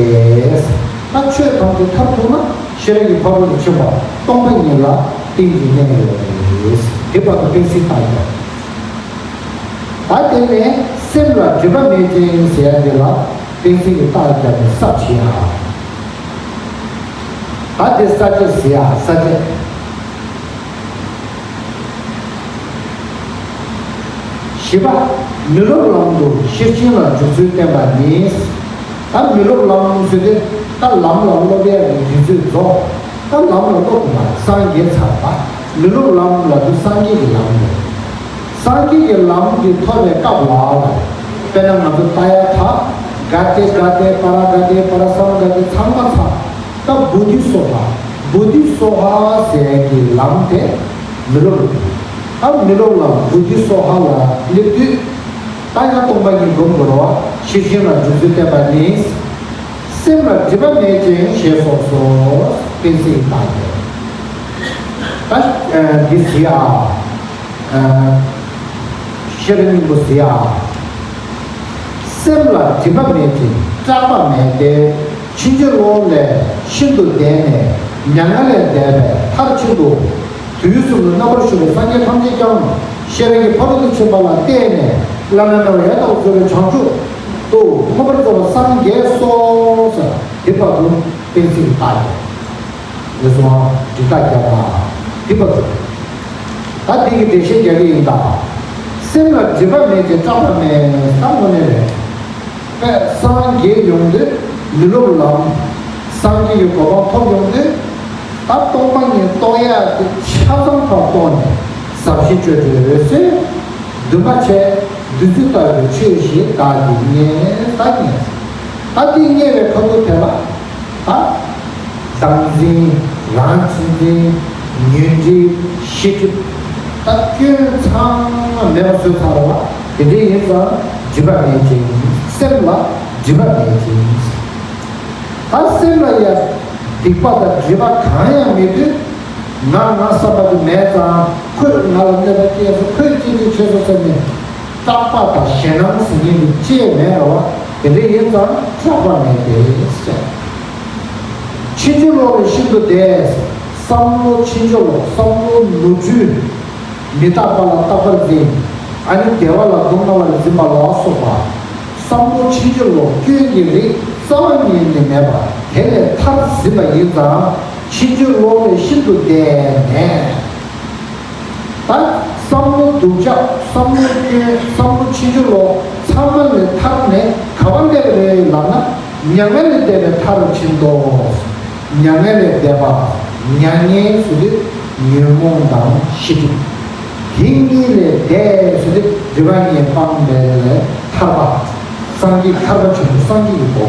ད་ཆོས་ཐམས་ཅད་མཐར་ཐུག་ན་ཤེས་རབ་ཀྱི་ཕ་རོལ་ཏུ་ཕྱིན་པ་སྟོང་པ་ཉིད་ལ་རྟེན་ཅིང་གནས་ཡོད་རེད། དེ་བར་དུ་གཏན་ཚིགས་བཏགས་ཡོད། ད་དེ་ནས་སེམས་ལ་སྒྲིབ་པ་མེད་ཅིང་ཟེར་ཡ་དེ་ལ་གཏན་ཚིགས་ཀྱི་རྟགས་བརྒྱབ་ནས་ས་བྱེད་ཡ། ད་དེ་ས་བཅད་ཟེར་ཡ་ས་བཅད། བཞི་པ། མི་སློབ་ལམ་དུ་ཤེར་ཕྱིན་ལ་འཇུག་ཚུལ་བསྟན་པ་ནི། ད་མི་སློབ་ལམ་ཟེར་དུས་ད་ལམ་ལ་སློབ་ཡ་གི་དུས་ཚོད་རྫོགས། ད་ལམ་ལ་སློབ་དགོས་མ་རེད། སངས་རྒྱས་ཚར་བ། མི་སློབ་ལམ་ལ་དུ་སངས་རྒྱས་ཀྱི་ལམ་རེད། སངས་རྒྱས་ཀྱི་ལམ་འདི་ཐོབ་པའི་སྐབས་ལ། དཔེར་ན་ང་ཚོ་ཏ་ཡ་ཐ། ག་ཏེ་ག་ཏེ་པ་ར་ག་ཏེ་པ་ར་སཾ་ག་ཏེ་ཚང་མ་ཚར། ད་བོ་དྷི་སོ་ཧ། བོ་དྷི་སོ་ཧ་ཟེར་གྱི་ལམ་དེ་མི་སློབ་རེད། ད་མི་སློབ་ལམ་བོ་དྷི་སོ་ཧ་ལ་སླེབས་དུས། ད་ཡང་སྟོང་པ་ཉིད་སྒོམ་དགོས་རེད་བ། ཤེར་ཕྱིན་ལ་འཇུག་ཚུལ་བསྟན་པ་ནི། སེམས་ལ་སྒྲིབ་པ་མེད་ཅིང་ཞེས་སོགས་སོ། གཏན་ཚིགས་བཏགས་ཏེ། ད་འདི་ཟེར་ཨ། ཤེར་སྙིང་པོ་ཟེར་ཨ། སེམས་ལ་སྒྲིབ་པ་མེད་ཅིང་སྐྲག་པ་མེད་དེ། ཕྱིན་ཅི་ལོག་ལས་ཤིན་ཏུ་འདས་ནས་མྱ་ངན་ལས་འདས་པའི་མཐར་ཕྱིན་དུ། དུས་གསུམ་དུ་རྣམ་པར་བཞུགས་པའི་སངས་རྒྱས་ཐམས་ཅད་ཀྱང་ཤེས་རབ་ཀྱི་ཕ་རོལ་ཏུ་ཕྱིན་པ་ལ་བརྟེན་ནས་བླ་ན་མེད་པ་ཡང་དག་པར་རྫོགས་པའི་བྱང་ཆུབ་ དུ་མངོན་པར་རྫོགས་པར་སངས་རྒྱས་སོ་ཟེར། དེ་བར་དུ་གཏན་ཚིགས་རྟགས་རྒྱབ། འོད་སྲུང་འབྲི་རྟགས་རྒྱབ་པ། དེ་བར་དུ། ད་འདི་གི་འགྲེལ་བཤད་རྒྱག་གི་ཡིན་ད། སེམས་ལ་སྒྲིབ་པ་མེད་ཅིང་སྐྲག་པ་མེད་ད་དངོས་གནས་རེད། པས་སངས་རྒྱས་ཡོང་དུས་མི་སློབ་ལམ། སངས་རྒྱས་ཀྱི་གོ་འཕང་ཐོབ་ཡོང་དུས། ད་སྟོང་པ་ཉིད་རྟོགས་ཡག་དེ་ཆ་ཚང་ཕར་རྟོགས་ནས་ཟབ་ཞི་སྤྱོད་བྲལ་འོད་གསལ། འདུན་པ་ཆེ། བདུད་རྩི་ལྟ་བུའི་ཆོས་ཤིག་བདག་གིས་རྙེད་ད་རྙེད། ད་འདི་རྙེད་པའི་ཁ་ཐུག་དེ་ལ་ད། བདག་འཛིན། རང་གཅེས་འཛིན། ཉོན་སྒྲིབ། ཤེས་སྒྲིབ། ད་སྐྱོན་ཚང་མ་མེད་པ་བཟོས་ཚར་བ་ལ་དེ་འདྲ་ཡིན་ཙང་སྒྲིབ་པ་མེད་ཅིང་སེམས་ལ་སྒྲིབ་པ་མེད་ཅིང་། ད་སེམས་ལ་ཡང་སྡིག་པ་དང་སྒྲིབ་པ་གང་ཡང་མེད་དུས། ང་ང་བསམ་པ་དེ་མེད་ཙང་ཁོས་ང་ལ་གནོད་པ་སྐྱེལ་སོང་། ཁོས་ཅི་ཅི་བྱས་སོང་ཟེར་ནས་སྐྲག་པ་དང་ཞེད་སྣང་ཟེར་མཁན་དེ་ཅི་ཡང་མེད་རེད་བ། དེ་འདྲ་ཡིན་ཙང་སྐྲག་པ་མེད་དེ་ཟེར། ཕྱིན་ཅི་ལོག་ལས་ཤིན་ཏུ་འདས། བསམ་བློ་ཕྱིན་ཅི་ལོག་བསམ་བློ་ནོར་འཁྲུལ། མི་རྟག་པ་ལ་རྟག་པར་འཛིན། ཨ་ནི་བདེ་བ་ལ་སྡུག་བསྔལ་བར་འཛིན་པ་ལ་སོགས་པ། བསམ་བློ་ཕྱིན་ཅི་ལོག་སྐྱོན་གྱི་རིགས་རྩ་བ་ཉིད་ནས་མེད་པ་དེ་ལས་ཐར་ཟིན་པ་ཡིན་ཙང་ཕྱིན་ཅི་ལོག་ལས་ཤིན་ཏུ་འདས་ནས། ད་བསམ་བློ་སྡུག་ཅག་བསམ་བློ་སྐྱོན་བསམ་བློ་ཕྱིན་ཅི་ལོག་ཚང་མ་ལས་ཐར་ནས་ག་པར་སླེབས་རེད་ལབ་ན། མྱ་ངན་ལས་འདས་པའི་མཐར་ཕྱིན་ཏོ། མྱ་ངན་ལས་འདས་པ། མྱ་ངན་ཟེར་དུས་ཉོན་མོངས་དང་ཤེས་སྒྲིབ། དེ་གཉིས་ལས་འདས་ཟེར་དུས་སྒྲིབ་པ་གཉིས་སྤངས་པའི་ལས་ཐར་པ། སངས་རྒྱས་ཐར་པ་ཆེན་པོ་སངས་རྒྱས་ཀྱི་གོ་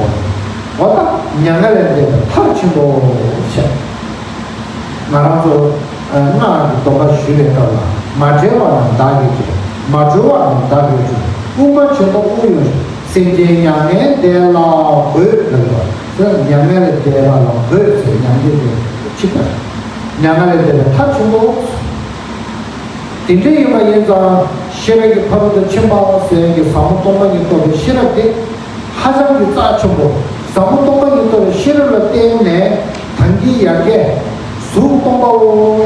འོ་ད་མྱ་ངན་ལས་འདས་པའི་མཐར་ཕྱིན་ཏོ་བྱས། ང་རང་ཚོ་སྔགས་ཀྱི་སྡོམ་པ་ཞུ་བའི་སྐབས་ལ་མ་བྲལ་བ་རྣམས་བདག་གིས་བསྒྲལ། མ་གྲོལ་བ་རྣམས་བདག་གིས་སྒྲོལ། དབུ་མ་ཇི་ལྟ་དབུ་ཡོད་སེམས་ཅན་མྱ་ངན་འདས་ལ་འགོད་ལ་ལ། མྱ་ངན་ལས་འདས་པ་ལ་འགོད་ཟེར་མྱ་ངན་འདས་ཕྱིན་པ། མྱ་ངན་ལས་འདས་པའི་མཐར་ཕྱིན་ཏོ། དེ་འདྲ་ཡིན་པ་ཡིན་ཙང་ཤེས་རབ་ཀྱི་ཕ་རོལ་ཏུ་ཕྱིན་པ་ཟེར་ཡག་གི་ཟབ་མོ་སྟོང་པ་ཉིད་རྟོགས་པའི་ཤེས་རབ་དེ་ཧ་ཅང་གི་རྩ་ཆེན་པོ། ཟབ་མོ་སྟོང་པ་ཉིད་རྟོགས་པའི་ཤེས་རབ་ལ་བརྟེན་ནས་ད་གིན་ཡར་རྒྱས། གཟུགས་སྟོང་པའོ་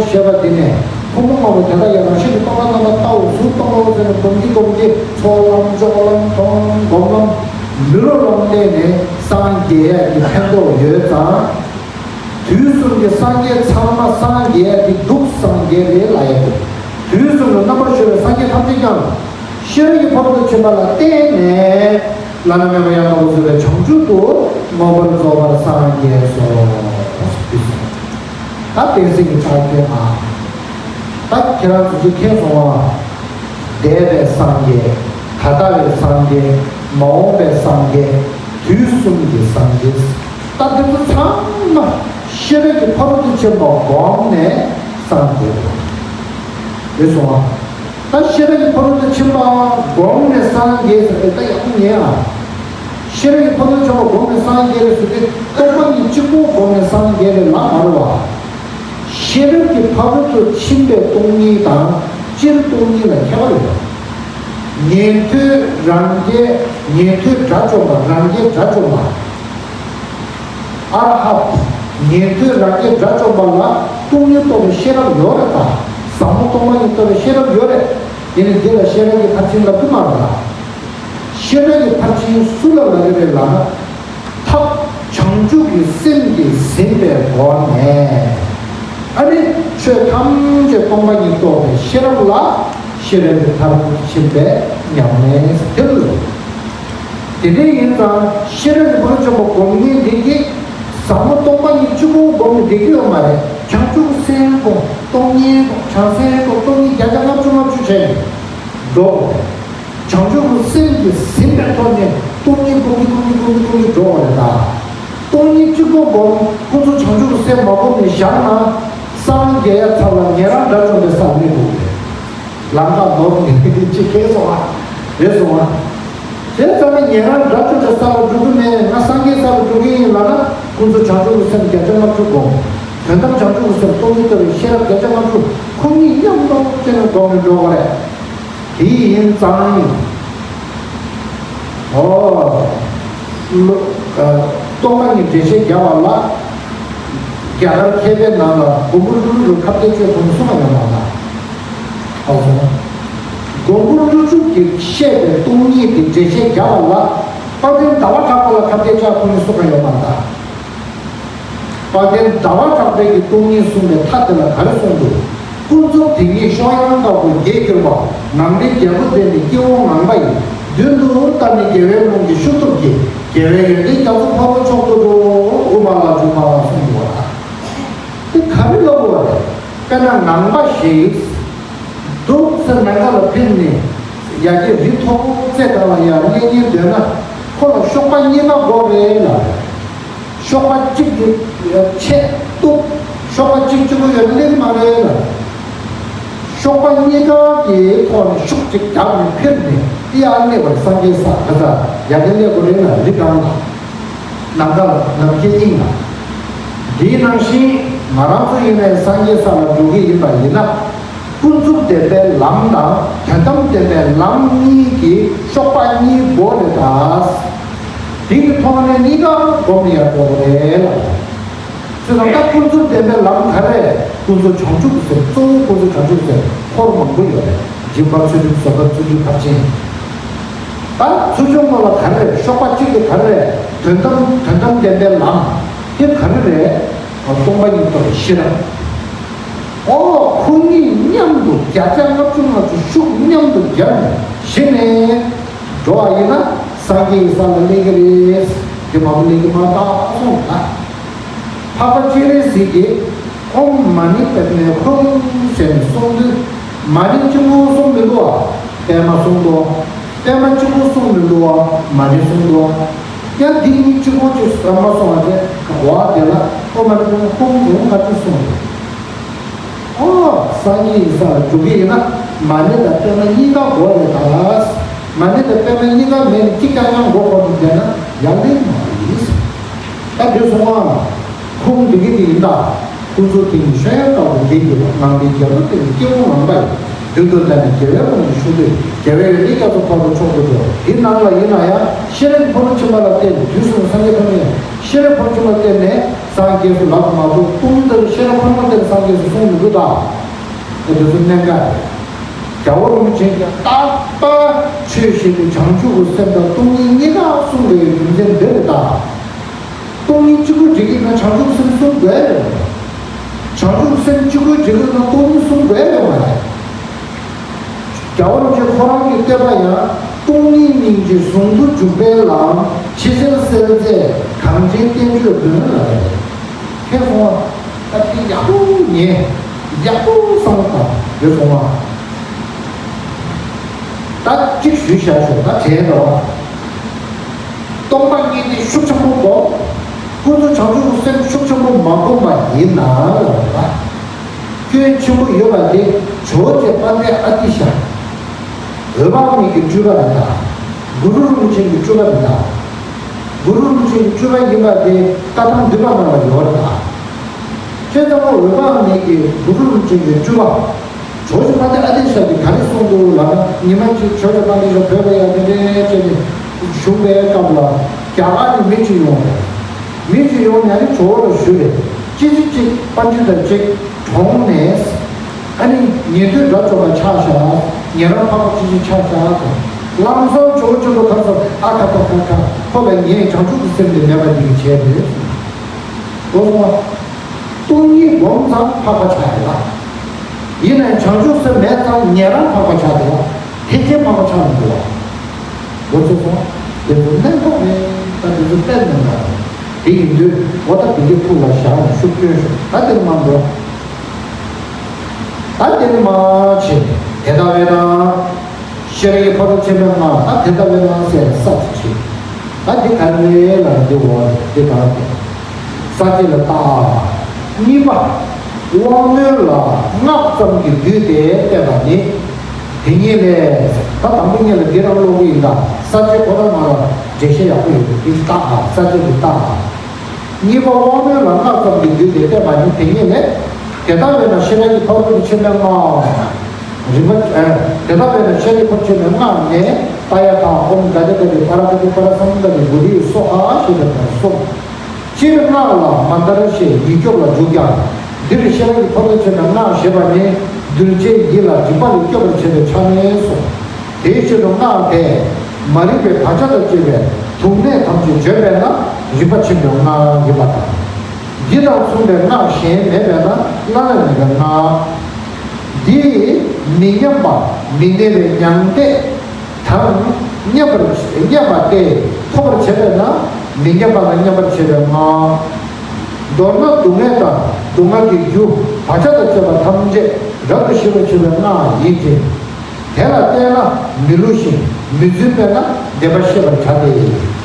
ཞེས་པ་འདི་ནས་ཕུང་པོ་ལྔ་པོ་དེ་དག་ཡང་རང་བཞིན་གྱིས་སྟོང་པར་རྣམ་པར་བལྟའོ། གཟུགས་སྟོང་པའོ་ཟེར་ནས་སྒོམ་གྱིན་སྒོམ་གྱིན་ཚོགས་ལམ་སྤྱོད་ལམ་མཐོང་སྒོམ་ལམ་མི་སློབ་ལམ་བསྟན་ནས་སངས་རྒྱས་ཡག་གི་ཕན་ཐོགས་ཡོད་ཙང་། དུས་གསུམ་གྱི་སངས་རྒྱས་ཚང་མ་སངས་རྒྱས་ཡག་གི་འདུག་སངས་རྒྱས་རེད་ལབ་ཡག་གི། དུས་གསུམ་ལ་རྣམ་པར་ཤོར་བའི་སངས་རྒྱས་ཐམས་ཅད་ཀྱང་། ཤེས་རབ་ཀྱི་ཕ་རོལ་ཏུ་ཕྱིན་པ་ལ་བརྟེན་ནས་བླ་ན་མེད་པ་ཡང་དག་པར་རྫོགས་པའི་བྱང་ཆུབ་ཏུ་མངོན་པར་རྫོགས་པར་སངས་རྒྱས་སོ། ད་གཏན་ཚིགས་ཀྱི་རྟགས་ཁྱོད་ཨ། ད་ཁྱེད་རང་ཚོ་ཅིག་མཁྱེན་སོང་ཨ། འདས་པའི་སངས་རྒྱས། ད་ལྟ་བའི་སངས་རྒྱས། མ་འོངས་པའི་སངས་རྒྱས། དུས་གསུམ་གྱི་སངས་རྒྱས། ད་འདི་ཚོ་ཚང་མ་ཤེས་རབ་ཀྱི་ཕ་རོལ་ཏུ་ཕྱིན་པ་བསྒོམས་ནས་སངས་རྒྱས་པ་རེད་སོང་ཨ། ད་ཤེས་རབ་ཀྱི་ཕ་རོལ་ཏུ་ཕྱིན་པ་བསྒོམས་ནས་སངས་རྒྱས་ཟེར་ཏེ་ད་ཡག་པོ་ཉན་ཨ། ཤེས་རབ་ཀྱི་ཕ་རོལ་ཏུ་ཕྱིན་པ་བསྒོམས་ནས་སངས་རྒྱས་རེད་ཟེར་ཏེ་རྟོག་པ་གཉིས་གཅིག་པོ་བསྒོམས་ནས་སངས་རྒྱས་རེད་ལབ་མ་རེད་བ། ཤེས་རབ་ཀྱི་ཕ་རོལ་ཏུ་ཕྱིན་པའི་སྟོང་ཉིད་དང་སྤྱིར་སྟོང་ཉིད་ལ་ཁྱད་པར་ཡོད། ཉན་ཐོས་རང་རྒྱལ། ཉན་ཐོས་དགྲ་བཅོམ་པ། རང་རྒྱལ་དགྲ་བཅོམ་པ། ཨ་ར་ཧ། ཉན་ཐོས་རང་རྒྱལ་དགྲ་བཅོམ་པ་ལ་སྟོང་ཉིད་རྟོགས་པའི་ཤེས་རབ་ཡོད་རེད་ད། ཟབ་མོ་སྟོང་པ་ཉིད་རྟོགས་པའི་ཤེས་རབ་ཡོད་རེད། དེ་ནི་འདི་ལ་ཤེས་རབ་ཀྱི་ཕར་ཕྱིན་ལབ་ཀྱི་མ་རེད་ད། ཤེས་རབ་ཀྱི་ཕར་ཕྱིན་སུ་ལ་ལབ་ཀྱི་རེད་ལབ་ན། ཐབས་བྱང་ཆུབ་ཀྱི་སེམས་ཀྱིས་ཟིན་པའི་སྒོ་ནས། ཨ་ནི་ཆོས་ཐམས་ཅད་སྟོང་པ་ཉིད་རྟོགས་པའི་ཤེས་རབ་ལ་ཤེས་རབ་ཀྱི་ཐབས་ཤེས་པའི་ཉམས་ལེན་ཟེར་ལ། དེ་འདྲ་ཡིན་ཙང་ཤེས་རབ་ཀྱི་ཕ་རོལ་ཏུ་ཕྱིན་པ་སྒོམ་མཁན་འདི་གིས་ཟབ་མོ་སྟོང་པ་ཉིད་གཅིག་པོ་སྒོམ་ནས་བསྡད་ཀྱི་ཡོད་མ་རེད། བྱང་ཆུབ་སེམས་སྒོམ། སྟོང་ཉིད་སྒོམ། བྱང་སེམས་སྒོམ། སྟོང་ཉིད་བརྒྱ་ཆ་ལྔ་བཅུ་ང་བཅུ་བྱས་ནས་འགྲོ་དགོས་རེད། བྱང་ཆུབ་ཀྱི་སེམས་ཀྱིས་ཟིན་པའི་ཐོག་ནས་སྟོང་ཉིད་སྒོམ་གྱིན་སྒོམ་གྱིན་སྒོམ་གྱིན་སྒོམ་གྱིན་འགྲོ་བ་རེད་ད། སྟོང་ཉིད་གཅིག་པོ་སྒོམ། ཁོ་ཚོ་བྱང་ཆུབ་ཀྱི་སེམས་མ་སྒོམ་ནས་བཞག་ན། སངས་རྒྱས་ཡ་ཚར་ལ་ཉན་རང་དགྲ་བཅོམ་པའི་སར་སླེབས་འགྲོ་གི་རེད། ལམ་ཁ་ནོར་ནས་ཅི་ཁེལ་སོང་ཨ། རེད་སོང་ཨ། དེ་ཙམ་ནས་ཉན་རང་དགྲ་བཅོམ་པའི་སར་འགྲོ་གི་མེད། ང་སངས་རྒྱས་སར་འགྲོ་གི་ཡིན་ལབ་ན། ཁོ་ཚོ་བྱང་ཆུབ་ཀྱི་སེམས་བརྒྱ་ཆ་ལྔ་བཅུ་སྒོམ། དོན་དམ་བྱང་ཆུབ་ཀྱི་སེམས་སྟོང་ཉིད་ལྟ་བུའི་ཤེས་རབ་བརྒྱ་ཆ་ལྔ་བཅུ། ཁོ་གཉིས་མཉམ་དུ་བྱས་ནས་སྒོམ་ནས་འགྲོ་བ་རེད། དེ་ཡིན་ཙང་། ཨོ། ལོ། ཨ། སྟོང་པ་ཉིད་འགྲེལ་བཤད་རྒྱབ་པ་ལ། རྒྱ་གར་མཁས་པའི་ནང་ལ་མགོན་པོ་ཀླུ་སྒྲུབ་ཁ་གཏད་གཅོད་ཐུབ་གསུངས་པ་ཡོད་མ་རེད། ཨོ་སོང་། མགོན་པོ་ཀླུ་སྒྲུབ་ཀྱིས་བཤད་པའི་སྟོང་ཉིད་དེ་འགྲེལ་བཤད་རྒྱབ་པ་ལ། དཔལ་ལྡན་ཟླ་བ་གྲགས་པ་ལ་ཁ་གཏད་བཅག་སྟོང་ཉིད་གསུངས་པ་ཡོད་མ་རེད་ད། དཔལ་ལྡན་ཟླ་བ་གྲགས་པས་ཀྱི་སྟོང་ཉིད་གསུངས་པའི་མཐའ་དེ་ལ་ག་རེ་གསུངས་འདུག་ཀུན་རྫོབ་དེ་ཉིད་གཤོག་ཡངས་དཀར་པོ་རྒྱས་གྱུར་པ། ངང་པའི་རྒྱལ་པོ་བསྟེན་ནས་སྐྱེ་བོ་ངང་པ་ཡི། མདུན་དུ་བལྟ་ནས་དགེ་བའི་ཀླུང་གི་ཤུགས་སྟོབས་ཀྱིས། དགེ་བའི་ཡོན་ཏན་རྒྱ་མཚོ་འཕགས་པ་མཆོག་ཏུ་འགྲོ། དབུ་མ་ལ་འཇུག་པ་ལ་གསུངས་འདུག་བ། དེ་ག་རེ་ལབ་དགོས་པ་རེད། དཔེར་ན་ངང་པ་ཞིག་འདུག་ཟེར་ནམ་མཁའ་ལ་ཕེབས་ནས་ཡར་རྒྱས་རི་མཐོ་པོ་རྩེ་གང་ལ་ཡར་གླེང་སྙིང་འདོད་ན། ཁོ་ལ་གཤོག་པ་གཉིས་ཀ་དགོས་རེད་ལ། གཤོག་པ་གཅིག་གིས་ཆེད་གཏུག་གཤོག་པ་གཅིག་གཅིག་པོ་ཡོད་ན་གླེང་མ་རེད་ལ། གཤོག་པ་གཉིས་ཀ་གི་ཐོག་ནས་ཤུགས་གཅིག་བརྒྱབ་ནས་ཕེབས་ནས་ཡར་གླེང་བར་སངས་རྒྱས་ས་ག་ས་ཡར་གླེང་དགོས་རེད་ལ། རི་སྒང་ལ། ནམ་མཁའ་ལ་ནམ་མཁའི་དབྱིངས་ལ། དེའི་ནང་བཞིན་ང་རང་ཚོ་ཡིན་ནའི་སངས་རྒྱས་ས་ལ་འགྲོ་གི་ཡིན་པ་ཡིན་ན། ཀུན་རྫོབ་བདེན་པའི་ལམ་དང་དོན་དམ་བདེན་པའི་ལམ་གཉིས་ཀྱི་གཤོག་པ་གཉིས་དགོས་རེད་ད། དེ་གི་ཐོག་ནས་གཉིས་ཀ་སྒོམ་ནས་ཡར་འགྲོ་དགོས་རེད་ལ། བྱས་ཙང་ད་ཀུན་རྫོབ་བདེན་པའི་ལམ་ག་རེ། ཀུན་རྫོབ་བྱང་ཆུབ་ཀྱི་སེམས། གཙོ་བོ་ཀུན་རྫོབ་བྱང་ཆུབ་ཀྱི་སེམས་འཁོར་མང་པོ་ཡོད་རེད། སྦྱིན་པ། ཚུལ་ཁྲིམས། བཟོད་པ། བརྩོན་འགྲུས། ཕར་ཕྱིན། ད་ཚུལ་འཆོས་སྐོར་ལ་ག་རེ་རེད། གཤོག་པ་གཅིག་དེ་ག་རེ་རེད། དོན་དམ་དོན་དམ་བདེན་པའི་ལམ་དེ་ག་རེ་རེད། སྟོང་པ་ཉིད་རྟོགས་པའི་ཤེས་རབ། ཨོ། ཁོ་གཉིས་མཉམ་དུ་བརྒྱ་ཆ་ལྔ་བཅུ་ང་བཅུ་ཤུགས་མཉམ་དུ་བརྒྱབ་ནས་གཞི་ནས་འགྲོ་བ་ཡིན་ན་སངས་རྒྱས་ཀྱི་ས་ལ་སླེབས་ཀྱི་རེད། དེ་མ་གཏོགས་སླེབས་ཀྱི་མ་རེད་གསུངས་ལ། འཕགས་པ་སྤྱན་རས་གཟིགས་ཀྱིས་ཨོཾ་མ་ཎི་པདྨེ་ཧཱུྃ་ཟེར་ནས་གསུངས་དུས། མ་ཎི་གཅིག་པོ་གསུངས་མི་འདུག་བ། པདྨ་གསུངས་འདུག་པདྨ་གཅིག་པོ་གསུངས་མི་འདུག་བ། མ་ཎི་གསུངས་འདུག་བ། ཡང་འདི་གཉིས་གཅིག་པོ་གཅིག་པདྨ་གསུངས་པ་དེ་འོ་དེ་ལ་ཨོཾ་མ་ཎི་པདྨེ་ཧཱུྃ་ཧཱུྃ་ང་གཅིག་གསུངས་འདུག་ཨོ། སངས་རྒྱས་ཀྱི་ས་ལ་འགྲོ་གི་ཡིན་ན་མ་ཎི་དང་པདྨ་གཉིས་ཀ་དགོས་རེད་ད། མ་ཎི་དང་པདྨ་གཉིས་ཀ་མེད་ནས་གཅིག་ཀྱང་ཡང་དགོས་དགོས་མི་འདུག་ན་ཡང་ལེགས་མ་ཡིན། ད་འདི་སོང་ང་། ཁུངས་འདི་གི་འདི་ཡིན་ད། ཀུན་རྫོབ་དེ་ཉིད་གཤོག་ཡངས་དཀར་པོ་རྒྱས་གྱུར་པ། ངང་པའི་རྒྱལ་པོ་བསྟེན་ནས་སྐྱེ་བོ་ངང་པ་ཡི། མདུན་དུ་བལྟ་ནས་དགེ་བའི་ཀླུང་གི་ཤུགས་སྟོབས། དགེ་བའི་ཡོན་ཏན་རྒྱ་མཚོ་འཕགས་པ་མཆོག་ཏུ་འགྲོ། དེའི་ནང་ལ་ཡིན་ན་ཡང་ཤེས་རབ་ཀྱི་ཕ་རོལ་ཕྱིན་པ་ལ་བརྟེན་ནས། དུས་གསུམ་སངས་རྒྱས་ཐམས་ཅད་ཤེས་རབ་ཕ་རོལ་ཕྱིན་པ་ལ་བརྟེན་ནས་སངས་རྒྱས་སུ་ལག་ཏུ་མ་ཐོགས། སྟོང་ཉིད་ལྟ་བུའི་ཤེས་རབ་ཕ་རོལ་པོ་བསྟེན་ནས་སངས་རྒྱས་སུ་གསུངས་མི་འདུག་ད། དེ་ཚོ་གནད་འགག་རེད། རྒྱལ་བ་རིན་པོ་ཆེས་ཀྱང་རྟག་པར་ཆོས་བཤད་དུས་བྱང་ཆུབ་ཀྱི་སེམས་དང་སྟོང་ཉིད་གཉིས་ཀ་གསུངས་པའི་རྒྱུ་མཚན་འདི་རེད་ད། སྟོང་ཉིད་གཅིག་པུ་འགྲིག་གི་ཡོད་ན་བྱང་ཆུབ་སེམས་གསུང་དགོས་ཡོད་མ་རེད། བྱང་ཆུབ་སེམས་གཅིག་པུ་འགྲིག་གི་ཡོད་ན་སྟོང་ཉིད་གསུང་དགོས་ཡོད་མ་རེད། རྒྱལ་བ་རིན་པོ་ཆེ་ཁོ་རང་གི་བསྟོད་པ་ཡང་། སྟོང་ཉིད་སྙིང་རྗེ་ཟུང་དུ་འཇུག་པའི་ལམ། ཕྱི་གསལ་གསལ་མཛད་གངས་ཅན་བསྟན་བཅོས་མགོན་ལ་རེད། མཁྱེན་སོང་ང་། ད་དེ་ཡག་པོ་ཉན། ཡག་པོ་བསམ་བློ་བཏང་། ཡོད་སོང་ང་། ད་གཅིག་ཞུས་བཞག་ཞོག་ད་དྲན་འདུག་བ། སྟོང་པ་ཉིད་དེ་ཤུགས་ཆེན་པོ་སྒོམ། ཀུན་རྫོབ་བྱང་ཆུབ་ཀྱི་སེམས་ཤུགས་ཆེན་པོ་མ་སྒོམ་པ་ཡིན་ན་ལ། སྐྱོན་ཆེན་པོ་ཡོད་པ་དེ་ཇོ་བོ་རྗེ་དཔལ་ལྡན་ཨ་ཏི་ཤ། འོད་དཔག་མེད་ཀྱི་སྤྲུལ་པ་རེད་ད། གུ་རུ་རིན་པོ་ཆེ་གི་སྤྲུལ་པ་རེད་ད། གུ་རུ་རིན་པོ་ཆེ་གི་སྤྲུལ་པ་ཡིན་པ་དེ་བཀའ་ཐང་འདུས་པ་ནང་ལ་ཡོད་རེད་ད། བྱས་ཙང་འོད་དཔག་མེད་ཀྱི་གུ་རུ་རིན་པོ་ཆེ་གི་སྤྲུལ་པ། ཇོ་བོ་རྗེ་དཔལ་ལྡན་ཨ་ཏི་ཤ་གིས་ག་རེ་གསུངས་འདུག་ལབ་ན། ཉི་མ་གཅིག་ཇོ་བོ་རྗེ་དཔལ་ལྡན་ཨ་ཏི་ཤ་བོད་ལ་ཡར་དེ་འདྲའི་བྱས་ནས་བཞུགས་པའི་སྐབས་ལ་རྒྱ་གར་ནས་མི་གཅིག་ཡོང་རེད། མི་གཅིག་ཡོང་ནས་ཨ་ནི་ཇོ་བོ་ལ་ཞུས་རེད། ཅི་ཅི་ཅི་པཎ་ཌི་ཏ་གཅིག་གྲོངས་ནས། ཨ་ནི་ཉན་ཐོས་དགྲ་བཅོམ་པ་ཆགས་ཤག་ཉན་རང་འཕགས་པ་ཅི་ཅི་ཆགས་ཤག་དང་། ལམ་སང་ཇོ་བོ་ཆེན་པོ་ག་རེ་ཟེར། ཨ་ཁ་ཁ་ཁ་ཁ། ཁོ་ལ་ངས་བྱང་ཆུབ་ཀྱི་སེམས་དེ་མེད་པ་འདི་གིས་བྱས་རེད་གསུངས། འོ་སོང་བ། སྟོང་ཉིད་སྒོམ་ཙང་འཕགས་པ་ཆགས་ཡོད་ལ། ཡིན་ནའི་བྱང་ཆུབ་སེམས་མེད་ཙང་ཉན་རང་འཕགས་པ་ཆགས་འདུག་བ། ཐེག་ཆེན་འཕགས་པ་ཆགས་མི་འདུག་བ། འོ་སོང་བ། དེ་ཚོ་གནད་འགག་རེད། ད་དེ་ཚོ་གཏན་ནས་མ་རེད། དེ་ཡིན་དུས་འོ་ད་དེ་གི་ཐུགས་ལ་བཞག་ནས་ཤུགས་སྐྱོན་ཤོག་ད་དེ་ནས་མ་འགྲོ། ད་དེ་ནས་མ་བྱེད། དེ་ལྟ་བས་ན། ཤེས་རིག་གི་ཕ་རོལ་ཕྱིན་པའི་སྔགས། ད་དེ་ལྟ་བས་ན་ཟེར་ས་ཅིག་བྱེད། ད་འདི་ག་རེ་ལབ་ན་འདི་འོ་འདི་ག་རེ། ས་བཅད་ལ་བལྟ། གཉིས་པ། དབང་རྣོན་ལ་སྔགས་ཙམ་གྱི་རྒྱུད་དེ་བསྟན་པ་ནི། དེ་ཉིད་ལས། ད་དང་པོ་ཉིད་ལ་འདི་རང་ཀློག་གི་ཡིན་ད། ས་བཅད་ཁོ་རང་ང་ལ་འགྲེལ་བཤད་ཡག་པོ་ཡོད། འདི་བལྟ་ཨ། ས་བཅད་འདི་བལྟ་ཨ། གཉིས་པ་དབང་རྣོན་ལ་སྔགས་ཙམ་གྱི་རྒྱུད་དེ་བསྟན་པ་ནི། དེ་ཉིད་ལས། དེ་ལྟ་བས་ན་ཤེས་རབ་ཀྱི་ཕ་རོལ་ཏུ་ཕྱིན་པའི་སྔགས། རིམ་པ། ཨ། དེ་ལྟ་བས་ན་ཤེས་རབ་ཀྱི་ཕ་རོལ་ཏུ་ཕྱིན་པའི་སྔགས་ནི། ཏདྱ་ཐཱ། ཨོཾ་ག་ཏེ་ག་ཏེ་པཱ་ར་ཀ་ཏེ་པཱ་ར་སཾ་བུདྡྷ་ཏེ་བོ་དྷི་སྭཱ་ཧཱ་ཞེས་པ་དང་གསུམ། སྤྱིར་སྔགས་ལ་མནྟ་ར་ཞེས་ཡིད་སྐྱོབ་ལ་འཇུག་ཀྱང་། འདིར་ཤེས་རབ་ཀྱི་ཕ་རོལ་ཏུ་ཕྱིན་པའི་སྔགས་ཞེས་པ་ནི་གདུལ་བྱའི་ཡིད་ལ་སྒྲིབ་པ་ལས་སྐྱོབ་པར་བྱེད་པའི་ཆ་ནས་སོ། དེའི་ཕྱིར་དུ་སྔགས་དེས་མ་རིག་པའི་བག་ཆགས་དང་བཅས་པའི་ དུག་ནད་ཐམས་ཅད་བྱོས་པས་ན་རིག་པ་ཆེན་པོའི་སྔགས་ཡིན་པ་དང་། འདི་དང་མཚུངས་པའི་སྔགས་གཞན་མེད་པས་ན་བླ་ན་མེད་པའི་སྔགས། འདི་མི་མཉམ་པ་མི་གནས་པའི་མྱང་འདས་དང་མཉམ་པར་མཉམ་པ་སྟེ་ཐོབ་པར་བྱེད་པས་ན་མི་མཉམ་པ་དང་མཉམ་པར་བྱེད་པའི་སྔགས། མདོར་ན་སྡུག་བསྔལ་དང་སྡུག་བསྔལ་གྱི་རྒྱུ་བག་ཆགས་དང་བཅས་པ་ཐམས་ཅད་རབ་ཏུ་ཞི་བར་བྱེད་པའི་སྔགས་ཡིན་ཅིང་། དེ་ལ་བརྟེན་ན་མི་བསླུ་ཞིང་མི་རྫུན་པས་ན་བདེན་པ་ཤེས་པར་བྱ་སྟེ།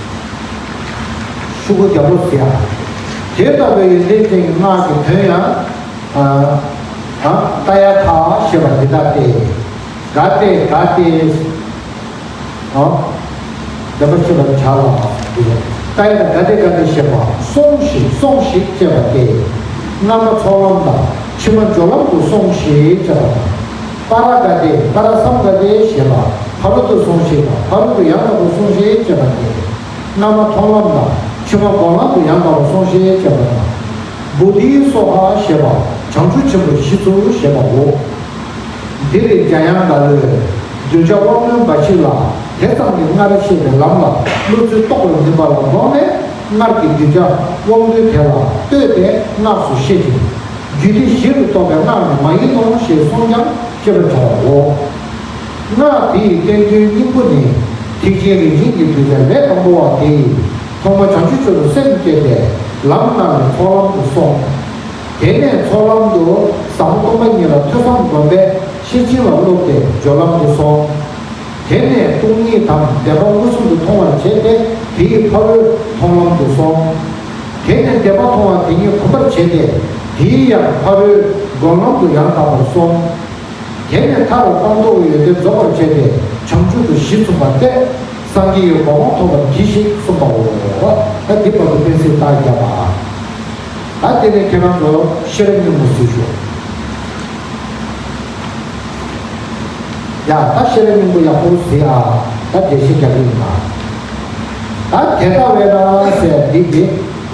ཤུ་གུ་རྒྱལ་པོ་ཟེར་ཡ། དེ་ལྟ་བུའི་ཡོན་ཏན་ཅན་གྱི་སྔགས་ཀྱི་དོན་ཡང་། ཨ་ཨ་ཏདྱ་ཐཱ་ཞེས་པ་འདི་ལྟ་སྟེ། ག་ཏེ་ག་ཏེ། ཨ་བདེན་པ་ཤེས་པར་བྱ་ལ། ཏདྱ་ཐཱ་ག་ཏེ་ག་ཏེ་ཞེས་པ་སོང་ཞིག་སོང་ཞིག་ཅེས་པ་སྟེ། སྔ་མ་ཚོགས་ལམ་དང་ཕྱི་མ་སྦྱོར་ལམ་དུ་སོང་ཞིག་ཅེས་པ་དང་། པཱ་ར་ག་ཏེ་པཱ་ར་སཾ་ག་ཏེ་ཞེས་པ་ཕ་རོལ་ཏུ་སོང་ཞིག་དང་ཕ་རོལ་ཏུ་ཡང་དག་པར་སོང་ཞིག་ཅེས་པ་སྟེ། སྔ་མ་མཐོང་ལམ་དང་ཕྱི་མ་སྒོམ་ལམ་དུ་ཡང་དག་པར་སོང་ཞིག་ཅེས་པ་དང་། བོ་དྷི་སྭཱ་ཧཱ་ཞེས་པ་བྱང་ཆུབ་ཆེན་པོར་གཞི་ཚུགས་ཞེས་པའོ། འདིར་འཇམ་དབྱངས་ཟླ་ལོས་གདུལ་བྱ་དབང་རྣོན་འབའ་ཞིག་ལ་དེ་ཙམ་གྱིས་སྔར་བཤད་པའི་ལམ་ལ་བློ་ཚུལ་རྟོགས་པར་འདུན་པ་ལ་དམིགས་ནས་སྔར་གྱི་གདུལ་བྱ་དབང་རྣོན་དེ་ལ་ལྟོས་ཏེ་སྔགས་སུ་བཤད་ཅིང་། རྒྱུད་སྡེ་བཞི་རུ་གཏོགས་པའི་སྔགས་ནི་མ་ཡིན་ནོ་ཞེས་གསུངས་ཀྱང་ཤེས་པར་བྱའོ། སྔགས་དེ་ཡི་བསྟན་དོན་སྙིང་པོ་ནི། ཐེག་ཆེན་རིན་ཆེན་གྱི་གདུལ་བྱ་ལས་དང་པོ་བ་དེ་ཡིས་ཐོག་མར་བྱང་ཆུབ་མཆོག་ཏུ་སེམས་བསྐྱེད་དེ་ལམ་སྣ་ནས་ཚོགས་ལམ་དུ་སོང་། དེ་ནས་ཚོགས་ལམ་དུ་ཟབ་མོ་སྟོང་པ་ཉིད་ལ་ཐོས་བསམ་སྒོམ་པས་ཤེར་ཕྱིན་ལ་སློབ་སྟེ་སྦྱོར་ལམ་དུ་སོང་། དེ་ནས་སྟོང་ཉིད་དང་བདེན་པ་མངོན་སུམ་དུ་མཐོང་བར་བྱས་ཏེ་དེའི་ཕ་རོལ་མཐོང་ལམ་དུ་སོང་། དེ་ནས་བདེན་པ་མཐོང་བ་དེ་ཉིད་གོམས་པར་བྱས་ཏེ་དེའི་ཡང་ཕ་རོལ་སྒོམ་ལམ་དུ་ཡང་དག་པར་སོང་། དེ་ནས་མཐར་སྤངས་རྟོགས་ཡོན་ཏན་རྫོགས་པར་བྱས་ཏེ་བྱང་ཆུབ་ཏུ་གཞི་ཚུགས་པ་སྟེ་སངས་རྒྱས་ཀྱི་གོ་འཕང་ཐོབ་པར་གྱིས་ཤིག་གསུངས་པའོ། ད་འདི་བར་དུ་དཔེ་ཚིག་རྟགས་བརྒྱབ་པ། ད་དེ་ནས་ཁྱེད་རང་ཚོ་ཤེས་རབ་སྙིང་པོ་གཟིགས་ཤོག། ཡ་ད་ཤེས་རབ་སྙིང་པོ་ཡག་པོ་གཟིགས་ཨ། ད་འགྲེལ་བཤད་རྒྱག་གི་ཡིན་ན། ད་དེ་ལྟ་བས་ན་ཟེར་འདི་དེ་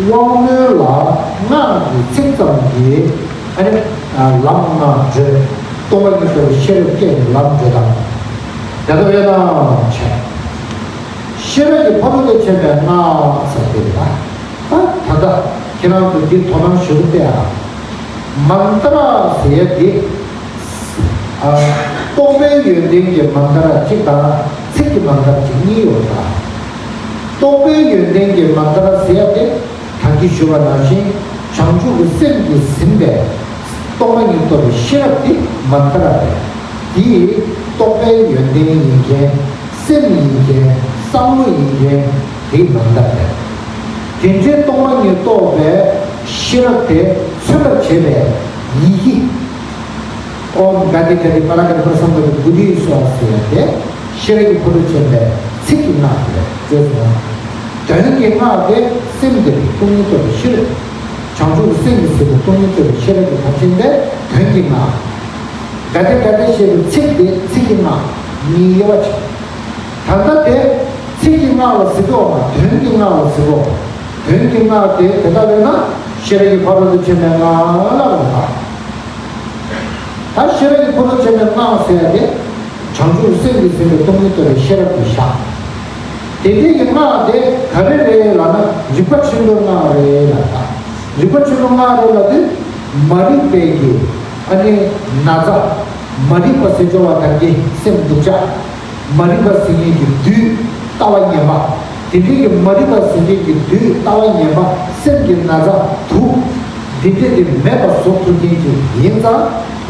དབང་རྣོན་ལ་སྔགས་ཀྱི་ཚིག་ཙམ་གྱིས་ཨ་ནི་ལམ་སྣ་བགྲོད། སྟོང་པ་ཉིད་རྟོགས་པའི་ཤེས་རབ་སྐྱེས་ནས་ལམ་བགྲོད་དང་། དེ་ལྟ་བས་ན་བྱས། ཤེས་རབ་ཀྱི་ཕ་རོལ་ཏུ་ཕྱིན་པའི་སྔགས་ཟེར་དེ་རེད་པ། ད་ད་ལྟ་ཁྱེད་རང་ཚོ་འདི་དོ་སྣང་ཞུ་གི་བལྟས་ཨ། མནྟྲ་ཟེར་ཡ་འདི། ཨ། རྟོག་པའི་ཡོན་ཏན་གྱི་མནྟྲ་གཅིག་དང་ཚིག་གི་མནྟྲ་གཅིག་གཉིས་ཡོད་པ། རྟོག་པའི་ཡོན་ཏན་གྱི་མནྟྲ་ཟེར་ཡ་དེ་ད་གིན་ཞུས་པ་ནང་བཞིན་བྱང་ཆུབ་ཀྱི་སེམས་ཀྱིས་ཟིན་པའི་སྟོང་པ་ཉིད་རྟོགས་པའི་ཤེས་རབ་དེ་མནྟྲ་རེད། དེ་རྟོག་པའི་ཡོན་ཏན་ཡིན་མཁན། སེམས་ཡིན་མཁན། བསམ་བློ་ཡིན་མཁན་དེའི་མནྟྲ་རེད། དེ་འདྲའི་སྟོང་པ་ཉིད་རྟོགས་པའི་ཤེས་རབ་དེ་མཚོན་པར་བྱེད་པའི་ཡི་གེ། ཨོཾ་ག་ཏེ་ག་ཏེ་པཱ་ར་ག་ཏེ་པཱ་ར་སཾ་ག་ཏེ་བོ་དྷི་སྭཱ་ཧཱ་ཟེར་ཡ་དེ་ཤེས་རབ་ཀྱི་ཕ་རོལ་ཕྱིན་པའི་ཚིག་གི་སྔགས་རེད་ཅེས་གསུངས། དོན་གྱི་སྔགས་དེ་སེམས་དེ་སྟོང་ཉིད་རྟོགས་པའི་ཤེས་རབ། བྱང་ཆུབ་ཀྱི་སེམས་ཀྱིས་ཟིན་པའི་སྟོང་ཉིད་རྟོགས་པའི་ཤེས་རབ་ཀྱི་ཕར་ཕྱིན་པའི་དོན་གྱི་སྔགས། ག་ཏེ་ག་ཏེ་ཞེས་པའི་ཚིག་དེ་ཚིག་གི་སྔགས་གཉིས་དབྱེ་བ་ཕྱེ། ད་ལྟ་དེ་ཚིག་གི་སྔགས་ལ་ཟེར་གྱི་ཡོད་མ་དོན་གྱི་སྔགས་ལ་ཟེར་གྱི་ཡོད། དོན་གྱི་སྔགས་དེ་དེ་ལྟ་བས་ན་ཤེས་རབ་ཀྱི་ཕ་རོལ་ཏུ་ཕྱིན་པའི་སྔགས་ལ་རེད་པ། ད་ཤེས་རབ་ཀྱི་ཕ་རོལ་ཏུ་ཕྱིན་པའི་སྔགས་ཟེར་ཡ་དེ་བྱང་ཆུབ་སེམས་ཀྱིས་ཟིན་པའི་སྟོང་ཉིད་རྟོགས་པའི་ཤེས་རབ་ཏུ་བཞག་དེ་འདྲའི་གི་སྔགས་དེ་ག་རེ་རེད་ལབ་ན་རིག་པ་ཆེན་པོའི་སྔགས་རེད་ལབ་ད། རིག་པ་ཆེན་པོའི་སྔགས་རེད་ལབ་དུས་མ་རིག་པའི་གི་ཨ་ནི་ན་ཚ། མ་རིག་པ་ཟེར་ཆོག་པ་དང་གི་སེམས་སྡུག་ཅག་མ་རིག་པ་ཟེར་མཁན་གྱི་བདུད་ལྟ་བ་ངན་པ། དེ་འདྲའི་གི་མ་རིག་པ་ཟེར་མཁན་གྱི་བདུད་ལྟ་བ་ངན་པ་སེམས་ཀྱི་ན་ཚ་དུག་འདི་འདྲ་དེ་མེད་པ་བཟོ་ཐུབ་མཁན་ཅིག་ཡིན་ཙང་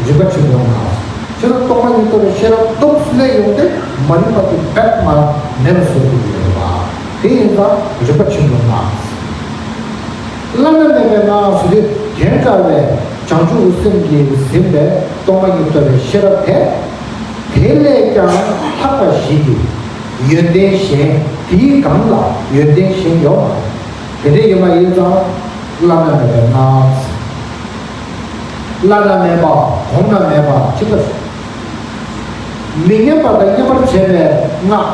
རིག་པ་ཆེན་པོའི་སྔགས། ཁྱེད་རང་སྟོང་པ་ཉིད་རྟོགས་པའི་ཤེས་རབ་སྟོབས་སུ་སླེབས་ཡོང་སྟེ་མ་རིག་པ་དེ་རྦད་མ་མེད་པ་བཟོ་ཐུབ་ཀྱི་ཡོད་པ། དེ་ཡིན་ཙང་རིག་པ་ཆེན་པོའི་སྔགས། བླ་ན་མེད་པའི་སྔགས་ཟེར་དུས་དེ་འདྲ་བའི་བྱང་ཆུབ་ཀྱི་སེམས་ཀྱིས་ཟིན་པའི་སྟོང་པ་ཉིད་རྟོགས་པའི་ཤེས་རབ་དེ། དེ་ལས་ཀྱང་ལྷག་པ་ཞིག་གི་ཡོན་ཏན་གཞན་དེའི་སྒང་ལ་ཡོན་ཏན་གཞན་ཡོད་མ་རེད། དེ་འདྲ་ཡིན་པ་ཡིན་ཙང་བླ་ན་མེད་པའི་སྔགས། བླ་ན་མེད་པ་གོང་ན་མེད་པ་ཅི་ལྟར། མི་མཉམ་པ་དང་མཉམ་པར་བྱེད་པའི་སྔགས།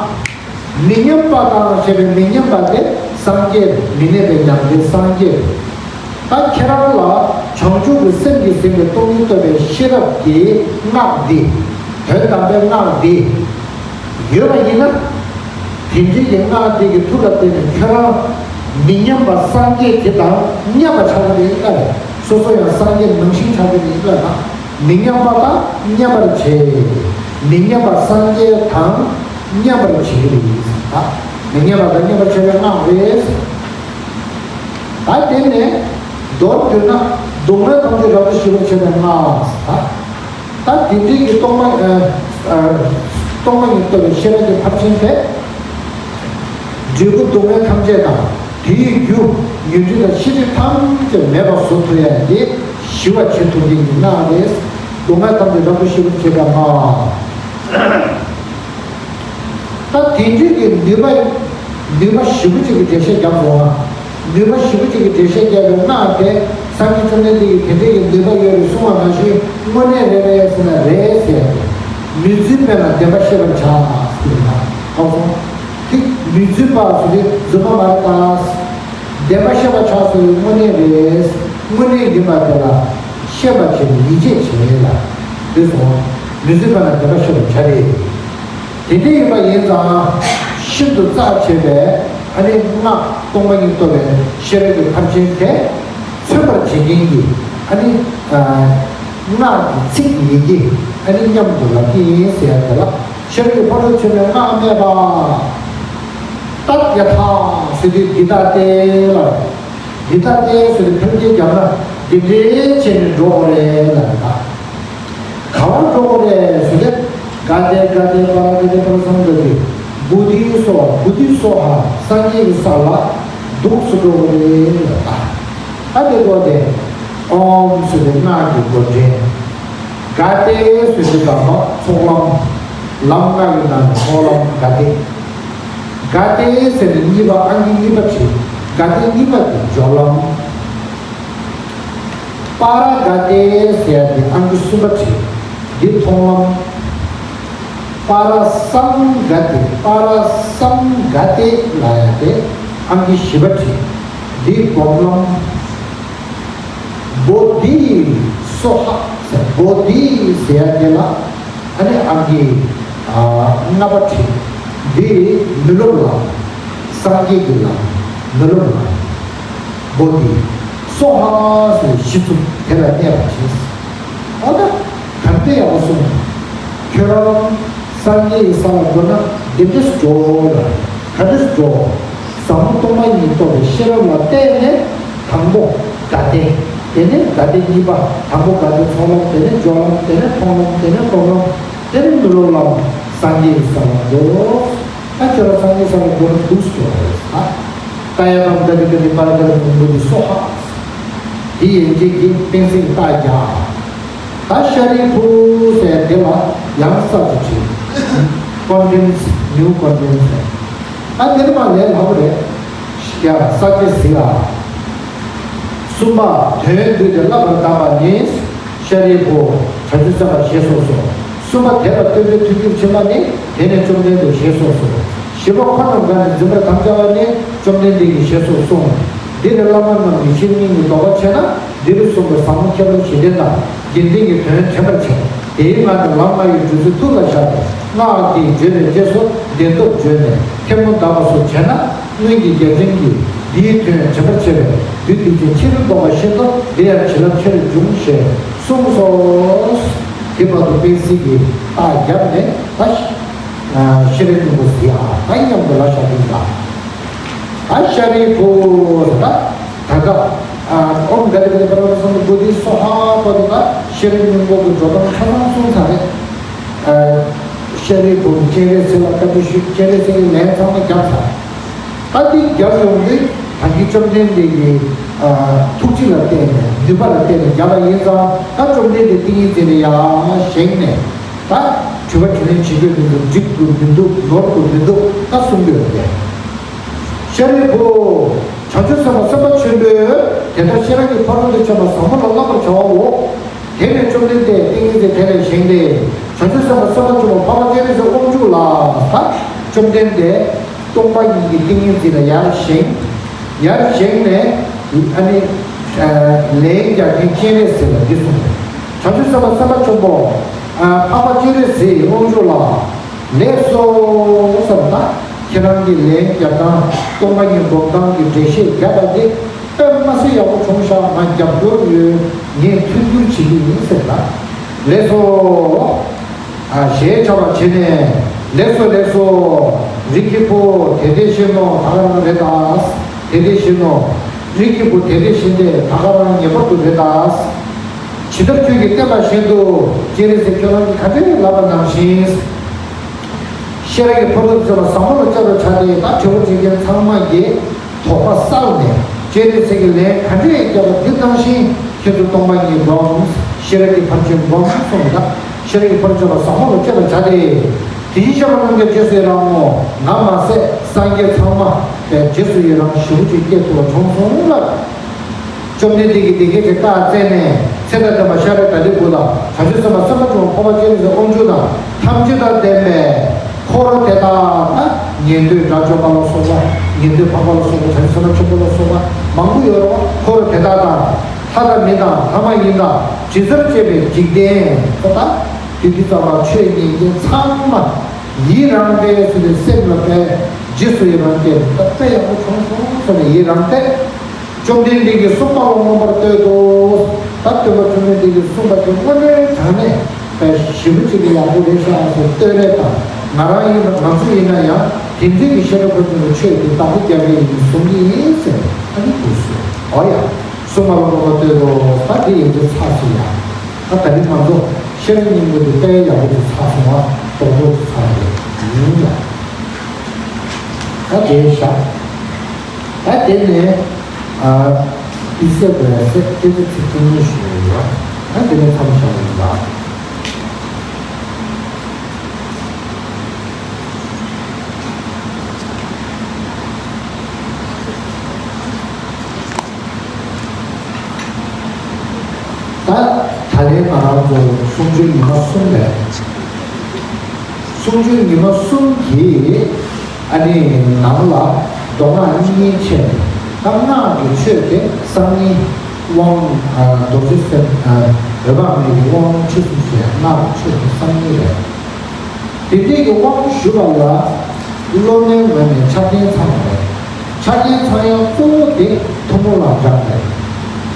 མི་མཉམ་པ་དང་ཞེས་པའི་མི་མཉམ་པ་དེ་སངས་རྒྱས་རེད། མི་གནས་པའི་མྱང་འདས་སངས་རྒྱས་རེད། ད་ཁྱེད་རང་ལ་བྱང་ཆུབ་ཀྱི་སེམས་ཀྱིས་ཟིན་པའི་སྟོང་ཉིད་རྟོགས་པའི་ཤེས་རབ་ཀྱི་སྔགས་འདི། དོན་དམ་པའི་སྔགས་འདི་ཡོད་པ་ཡིན་ན། དེ་འདྲའི་གི་སྔགས་དེ་གི་མཐུ་ལ་བརྟེན་ནས་ཁྱོད་རང་མི་མཉམ་པ་སངས་རྒྱས་དེ་དང་མཉམ་པ་ཆགས་ཀྱི་རེད་ལབ་རེད། སོ་སོ་ཡང་སངས་རྒྱས་ནང་བཞིན་ཆགས་ཀྱི་རེད་ལབ་ན། མི་མཉམ་པ་དང་མཉམ་པར་བྱེད། མི་མཉམ་པ་སངས་རྒྱས་དང་མཉམ་པར་བྱེད་ཀྱི་རེད། ད་མི་མཉམ་པ་དང་མཉམ་པར་བྱེད་པའི་སྔགས་རེད། ད་དེ་ནས་མདོར་བསྡུས་ན་སྡུག་བསྔལ་ཐམས་ཅད་རབ་ཏུ་ཞི་བར་བྱེད་པའི་སྔགས། ད་ད་དེ་འདྲའི་གི་སྟོང་པ་ཨ་ཨ་སྟོང་པ་ཉིད་རྟོགས་པའི་ཤེས་རབ་ཀྱི་ཕར་ཕྱིན་དེ། འབྲས་བུ་སྡུག་བསྔལ་ཐམས་ཅད་དང་དེའི་རྒྱུ་ཉོན་སྒྲིབ་དང་ཤེས་སྒྲིབ་ཐམས་ཅད་མེད་པར་བཟོ་ཐུབ་ཡ་དེ་ཞི་བར་བྱེད་ཐུབ་མཁན་གྱི་སྔགས་རེད། སྡུག་བསྔལ་ཐམས་ཅད་རབ་ཏུ་ཞི་བར་བྱེད་པའི་སྔགས། ད་དེ་འདྲའི་གི་ནུས་པ་ནུས་པ་ཞེ་པོ་ཅིག་གི་འགྲེལ་བཤད་རྒྱབ་སོང་ང་། ནུས་པ་ཞེ་པོ་ཅིག་གི་འགྲེལ་བཤད་རྒྱབ་པའི་སྔགས་དེ་སངས་རྒྱས་བཅོམ་ལྡན་འདས་ཀྱིས་དེ་འདྲའི་གི་ནུས་པ་ཡོད་རེད་གསུང་བ་ནང་བཞིན་དངོས་གནས་རེད་པས་ཟེར་ན་རེད་ཟེར་ཏེ། མི་བརྫུན་པས་ན་བདེན་པ་ཤེས་པར་བྱ་ཟེར་ན་ཧ་གོ་སོང་། དེ་མི་བརྫུན་པ་ཟེར་དུས་རྫུན་མ་མ་རེད་ད། བདེན་པ་ཤེས་པར་བྱ་ཟེར་བའི་དངོས་གནས་རེད། དངོས་གནས་ཡིན་པ་དེ་ལ་ཤེས་པར་བྱས་ནས་ཡིད་ཆེས་བྱེད་ལ་འདོད་སོང་། མི་བརྫུན་པས་ན་བདེན་པ་ཤེས་པར་བྱ་སྟེ། དེ་འདྲ་ཡིན་པ་ཡིན་ཙང་ཤིན་ཏུ་རྩ་ཆེ་བའི་ཨ་ནི་སྔགས་སྟོང་པ་ཉིད་རྟོགས་པའི་ཤེས་རབ་ཀྱི་ཕར་ཕྱིན་དེ་མཚོན་པར་བྱེད་མཁན་གྱི་ཨ་ནི་སྔགས་ཀྱི་ཚིག་ཡི་གེ་ཨ་ནི་མཉམ་དུ་ལབ་ཀྱི་ཡིན་ཟེར་ཡ་དེ་ལ་ཤེས་རབ་ཀྱི་ཕ་རོལ་ཏུ་ཕྱིན་པའི་སྔགས་སྨྲས་པ། ཏདྱ་ཐཱ་ཟེར་དུས་འདི་ལྟ་སྟེ་ལ། འདི་ལྟ་སྟེ་ཟེར་དུས་ཕལ་སྐད་རྒྱབ་ན་འདི་འདྲའི་བྱས་ནས་འགྲོ་དགོས་རེད་ལབ་ད། ག་བར་འགྲོ་དགོས་རེད་ཟེར་ཏེ། ག་ཏེ་ག་ཏེ་པ་ར་ག་ཏེ་པ་ར་སཾ་ག་ཏེ། བོ་དྷི་སྭཱ་ཧཱ། བོ་དྷི་སྭཱ་ཧཱ། སངས་རྒྱས་ཀྱི་ས་ལ་འདུག་སེ་འགྲོ་དགོས་རེད་ལབ་ད། ཨ་དེ་གོ་དེ། ཨོཾ་ཟེར་ཏེ་སྔགས་ཀྱི་འགོ་འདྲེན། ག་ཏེ་ཟེར་ཏེ་དང་པོ་ཚོགས་ལམ། ལམ་ལྔ་ཡི་ནང་ནས་ཚོགས་ལམ་ག་ཏེ། ག་ཏེ་ཟེར་ནས་གཉིས་པ་ཨང་ཀི་གཉིས་པ་བྲིས། ག་ཏེ་གཉིས་པ་དེ་སྦྱོར་ལམ། པཱ་ར་ག་ཏེ་ཟེར་ཡ་དེ་ཨང་ཀི་གསུམ་པ་བྲིས། འདི་མཐོང་ལམ། པཱ་ར་སཾ་ག་ཏེ། པཱ་ར་སཾ་ག་ཏེ་ལབ་ཡ་དེ་ཨང་ཀི་བཞི་པ་བྲིས། འདི་སྒོམ་ལམ། བོ་དྷི་སྭཱ་ཧཱ་ཟེར། བོ་དྷི་ཟེར་ཡ་དེ་ལ་ཨ་ནི་ཨང་ཀི་ལྔ་པ་བྲིས། འདི་མི་སློབ་ལམ། སངས་རྒྱས་ཀྱི་ལམ། མི་སློབ་ལམ། བོ་དྷི་སྭཱ་ཧཱ་ཟེར་གཞི་བཙུགས་དེ་ལ་གནས་པར་བྱས། ཨ་ད་ག་འདྲ་ཡག་པོ་གསུངས། ཁྱོད་རང་སངས་རྒྱས་ཀྱི་ས་ལ་འགྲོ་ན་འདི་འདྲས་འགྲོ་ལ། ག་འདྲས་འགྲོ། ཟབ་མོ་སྟོང་པ་ཉིད་རྟོགས་པའི་ཤེས་རབ་ལ་བརྟེན་ནས་དང་པོ་ག་ཏེ། དེ་ནས་ག་ཏེ་གཉིས་པ། དང་པོ་ག་ཏེ་ཚོགས་ལམ། དེ་ནས་སྦྱོར་ལམ། དེ་ནས་མཐོང་ལམ། དེ་ནས་སྒོམ་ལམ། དེ་ནས་མི་སློབ་ལམ། སངས་རྒྱས་ཀྱི་ས་ལ་འགྲོ། ད་ཁྱོད་རང་སངས་རྒྱས་ས་ལ་འགྲོ་ན་འདུག་སེ་འགྲོ་རེད་ད། ཏདྱ་ཐཱ་ག་ཏེ་ག་ཏེ་པཱ་ར་ག་ཏེ་པ་ར་སཾ་ག་ཏེ་སྭཱ་ཧཱ། དེ་ཡན་ཆད་ཀྱི་སྤེན་སྲེག་རྟགས་བརྒྱབ། ད་ཤཱ་རིའི་བུ་ཟེར་དེ་ལ་ཡང་ས་ཅིག་བྲིས། ཀོན་ཕི་ཌེན་སི། ནིའུ་ཀོན་ཕི་ཌེན་སི། ཨ་དེ་ནི་མ་ལས་སླ་པོ་རེད། ཡ་ས་ཅེ་ཟི་ལ། གསུམ་པ་དོན་བསྡུས་ཏེ་བསླབ་པར་གདམས་པ་ནི། ཤཱ་རིའི་བུ། བྱང་ཆུབ་སེམས་དཔའ་ཞེས་སོགས་སོ། གསུམ་པ་དད་པ་སྟོན་པའི་མཐུ་རྒྱུད་ཆེན་པོ་ནི། དེ་ནས་བཅོམ་ལྡན་འདས་ཞེས་སོགས་སོ། བཞི་པ་འཁོར་རྣམས་དགའ་ནས་འཛིན་པར་དམ་བཅའ་བ་ནི། བཅོམ་ལྡན་འདས་ཀྱིས་ཞེས་སོགས་གསུངས། འདི་ནི་བླ་མ་རྣམས་ཀྱིས་ཤེར་སྙིང་གི་དོགས་པ་ཆེ་ན། འདིར་གསུངས་པའི་ཟབ་མོ་ཁྱད་པར་བཞི་ལྡན་དང་དགེ་འདུན་གྱི་དོན་དྲན་པར་བྱ། དེའི་ངང་ནས་ལམ་ལྔ་ཡི་བགྲོད་ཚུལ་ཐུགས་ལ་བཞག་སྟེ། སྔགས་འདི་བརྗོད་པའི་རྗེས་སུ་བདེན་སྟོབས་བརྗོད་ནས་ཐལ་མོ་སྦ་བ་སོགས་བྱས་ན། སྔོན་གྱི་རྒྱལ་ཆེན་གྱིས་འདིའི་དོན་དྲན་པར་བྱེད་པས་བདུད་སྡིག་ཅན་ཕྱིར་ལྡོག་པ་ཤེས་སོ། འདི་ཡང་བྱིན་རླབས་ཆེར་འབྱུང་ཞེས་གསུངས་སོ། དེ་བར་དུ་སྤེན་སྲེག་གི་རྟགས་བརྒྱབ་ནས་ད་ཤེས་རབ་སྙིང་པོ་ཟེར་ཡ་ད་མཉམ་དུ་ལ་བཞག་གིན་ལ། ད་ཤཱ་རིའི་བུ་ད་ད་ད་ཨོཾ་ག་ཏེ་ག་ཏེ་པ་ར་སཾ་བོ་དྷི་སྭཱ་ཧཱ་བར་དུ་ད་ཤེས་རབ་སྙིང་པོ་གི་འགྲོ་སྟངས་ཆ་ཚང་གསུངས་ཚར་རེད། ཤཱ་རིའི་བུ་གིས་སྤྱན་རས་གཟིགས་ལ་བཀའ་འདྲི་ཞུས། སྤྱན་རས་གཟིགས་ཀྱིས་ལན་ཚང་མ་བརྒྱབ་ཚར། ད་འདི་རྒྱབ་ཡོང་དུས་ད་གིན་བཅོམ་ལྡན་འདས་ཀྱི་ཐུགས་རྗེ་ལ་བརྟེན་ནས་ནུས་པ་ལ་བརྟེན་ནས་བརྒྱབ་པ་ཡིན་ཙང་། ད་བཅོམ་ལྡན་འདས་ཏིང་ངེ་འཛིན་ལ་ཡར་བཞེངས་ནས་ད་དྲི་བ་དྲིས་ལན་བྱེད་རྒྱུ་འདི་ཚོ་འགྲིག་འདུག་མི་འདུག་ནོར་འདུག་མི་འདུག་ད་གསུང་གི་ཡོད་རེད། ཤཱ་རིའི་བུ། བྱང་ཆུབ་སེམས་དཔའ་སེམས་དཔའ་ཆེན་པོས་དེ་ལྟར་ཤེས་རབ་ཀྱི་ཕ་རོལ་ཏུ་ཕྱིན་པ་ཟབ་མོ་ལ་བསླབ་པར་བྱའོ། དེ་ནས་བཅོམ་ལྡན་འདས་ཏིང་ངེ་འཛིན་དེ་ལས་བཞེངས་ཏེ། བྱང་ཆུབ་སེམས་དཔའ་སེམས་དཔའ་ཆེན་པོ་འཕགས་པ་སྤྱན་རས་གཟིགས་དབང་ཕྱུག་ལ། ད་བཅོམ་ལྡན་འདས་སྟོང་པ་ཉིད་ཀྱི་ཏིང་ངེ་འཛིན་ལ་ཡར་བཞེངས། ཡར་བཞེངས་ནས་ཨ་ནི་ལན་རྒྱག་མཁན་སྤྱན་རས་གཟིགས་ལ་འདི་གསུངས། བྱང་ཆུབ་སེམས་དཔའ་སེམས་དཔའ་ཆེན་པོ་འཕགས་པ་སྤྱན་རས་གཟིགས་དབང་ཕྱུག་ལ། ལེགས་སོ་ཟེར་ད། ཁྱེད་རང་གི་ལན་རྒྱབ་སྟངས། སྟོང་པ་ཉིད་སྒོམ་སྟངས་ཀྱི་འགྲེལ་བཤད་རྒྱབ་པ་དེ་དཔེ་མ་སྲིད་ཡག་པོ་བྱུང་ཤག་ང་རྒྱབ་སྐྱོར་ཡོད། ངས་མཐུན་འགྱུར་བྱེད་ཀྱི་ཡིན་ཟེར་ད། ལེགས་སོ། ཨ་ཞེས་བྱ་བ་བྱས་ནས། ལེགས་སོ་ལེགས་སོ། རིགས་ཀྱི་བུ་དེ་འདྲས་བཞིན་ནོ། ད་ག་རང་རེད་ད། དེ་འདྲས་བཞིན་ནོ། རིགས་ཀྱི་བུ་དེ་འདྲས་བཞིན་ཏེ། ད་ག་རང་ངེས་པར་དུ་རེད་ད། ཇི་ལྟར་ཁྱོད་ཀྱིས་བསྟན་པ་བཞིན་དུ། སྤྱན་རས་གཟིགས་ཁྱོད་རང་གིས་ག་འདྲས་ལབ་པ་ནང་བཞིན། ཤེས་རབ་ཀྱི་ཕ་རོལ་ཏུ་ཕྱིན་པ་ཟབ་མོ་ལ་སྤྱད་པར་བྱ་སྟེ། ད་དྲི་བ་དྲི་མཁན་ཚང་མ་གིས་དོགས་པ་བསལ་ནས། སྤྱན་རས་གཟིགས་ཀྱིས་ལན་ག་འདྲས་བརྒྱབ་པ་འདི་ནང་བཞིན་ཁྱེད་ཚོ་སྟོང་པ་ཉིད་སྒོམ། ཤེས་རབ་ཀྱི་ཕར་ཕྱིན་སྒོམ་གསུངས་པ་ད། ཤེས་རབ་ཀྱི་ཕ་རོལ་ཏུ་ཕྱིན་པ་ཟབ་མོ་ལ་སྤྱད་པར་བྱ་སྟེ། དེ་བཞིན་གཤེགས་པ་རྣམས་ཀྱང་རྗེས་སུ་ཡི་རང་ངོ་། ང་མ་ཟད་སངས་རྒྱས་ཚང་མ་ཀྱང་རྗེས་སུ་ཡི་རང་ཞེ་པོ་ཅིག་སྐྱེ་ཐུབ་པ་བྱུང་སོང་ལ། བཅོམ་ལྡན་འདས་ཀྱིས་དེ་སྐད་ཅེས་བཀའ་སྩལ་ནས། ཚེ་དང་ལྡན་པ་ཤཱ་ར་དྭ་ཏིའི་བུ་དང་། བྱང་ཆུབ་སེམས་དཔའ་སེམས་དཔའ་ཆེན་པོ་འཕགས་པ་སྤྱན་རས་གཟིགས་དབང་ཕྱུག་དང་། ཐམས་ཅད་དང་ལྡན་པའི་འཁོར་དེ་དག་ལ། ཉན་ཐོས་དགྲ་བཅོམ་པ་ལ་སོགས་པ། ཉན་ཐོས་འཕགས་པ་ལ་སོགས་པ། བྱང་ཆུབ་སེམས་དཔའ་ཆེན་པོ་ལ་སོགས་པ་མང་པོ་ཡོད་རེད་བ། འཁོར་དེ་དག་དང་། ལྷ་དང་མི་དང་ལྷ་མ་ཡིན་དང་། ཇི་ལྟར་སྤྱད་པའི་འཇིག་རྟེན་པ་དག། དུས་འདི་ཙམ་པར་ཆོས་ཉན་མཁན་ཚང་མ་ཡི་རངས་ཏེ་ཟེར་ནས། སེམས་ལ་དཔེ་རྗེས་སུ་ཡི་རང་སྐྱེས་ནས། ད་དཔེ་ཡག་པོ་བྱུང་སོང་ཟེར་ནས་ཡི་རངས་ཏེ། བཅོམ་ལྡན་འདས་ཀྱིས་གསུངས་པ་ལ་མངོན་པར་བསྟོད་དོ། ད་སྟོན་པ་བཅོམ་ལྡན་འདས་ཀྱིས་གསུངས་པ་དེ་དངོས་གནས་དྲང་གནས་དཔེ་ཞེ་པོ་ཅིག་གི་ཡག་པོ་རེད་ཤག་ཟེར་བསྟོད་རེས་དང་། ང་རང་ཡིན་ན། ང་ཚོ་ཡིན་ན་ཡང་དེ་འདྲའི་གི་ཤེས་རབ་ཕར་ཕྱིན་པའི་ཆོས་དེ་བདག་པོ་རྒྱག་གི་ཡིན་གསུང་གི་ཡིན་ཟེར། ཨ་ནི་དུས་སུ། འོ་ཡ། གསུངས་པ་ལ་མངོན་པར་བསྟོད་དོ། ད་དེ་ཡིན་དུས་ཚར་སོང་ཡ། ད་ད་རིང་ང་ཚོ་ཤེས་རབ་སྙིང་པོ་དེ་དཔེ་ཡག་པོ་ཅིག་ཚར་སོང་བ། རྡོག་རྡོག་ཅིག་ཚར་རེད་ཡིན་ཡ། ད་དེ་བཞག་ད་དེ་ནས་ཨ་དུས་ཚོད་དགོས་ཡ་ཟེར། སྐད་ཆ་ཚིག་ཐུང་ངུ་ཞུ་ཡ་ཡོད། ད་དེ་ནས་མཚམས་བཞག་ཡིན་པ། ད་ད་རེས་ང་རང་ཚོ་གསུང་ཆོས་ཉི་མ་གསུམ་རེད། གསུང་ཆོས་ཉི་མ་གསུམ་གྱི་ཨ་ནི་ནང་ལ་མདོ་སྔགས་གཉིས་ཕྱེ་ནས། ད་སྔགས་ཀྱི་ཆོས་དེ་སང་ཉིན་དབང་། ཨ་རྡོ་རྗེ་སེམས། ཨ་འོད་དཔག་མེད་ཀྱི་དབང་ཁྲིད་གསུམ་ཞེས། སྔགས་ཀྱི་ཆོས་དེ་སང་ཉིན་རེད། དེ་འདྲའི་གི་དབང་ཞུ་བ་ལ་སློབ་མའི་ངོས་ནས་ཆ་རྐྱེན་ཚང་བ་རེད། ཆ་རྐྱེན་ཚང་ཡག་གཙོ་བོ་དེ་ཐུན་མོང་ལམ་སྦྱངས་རེད།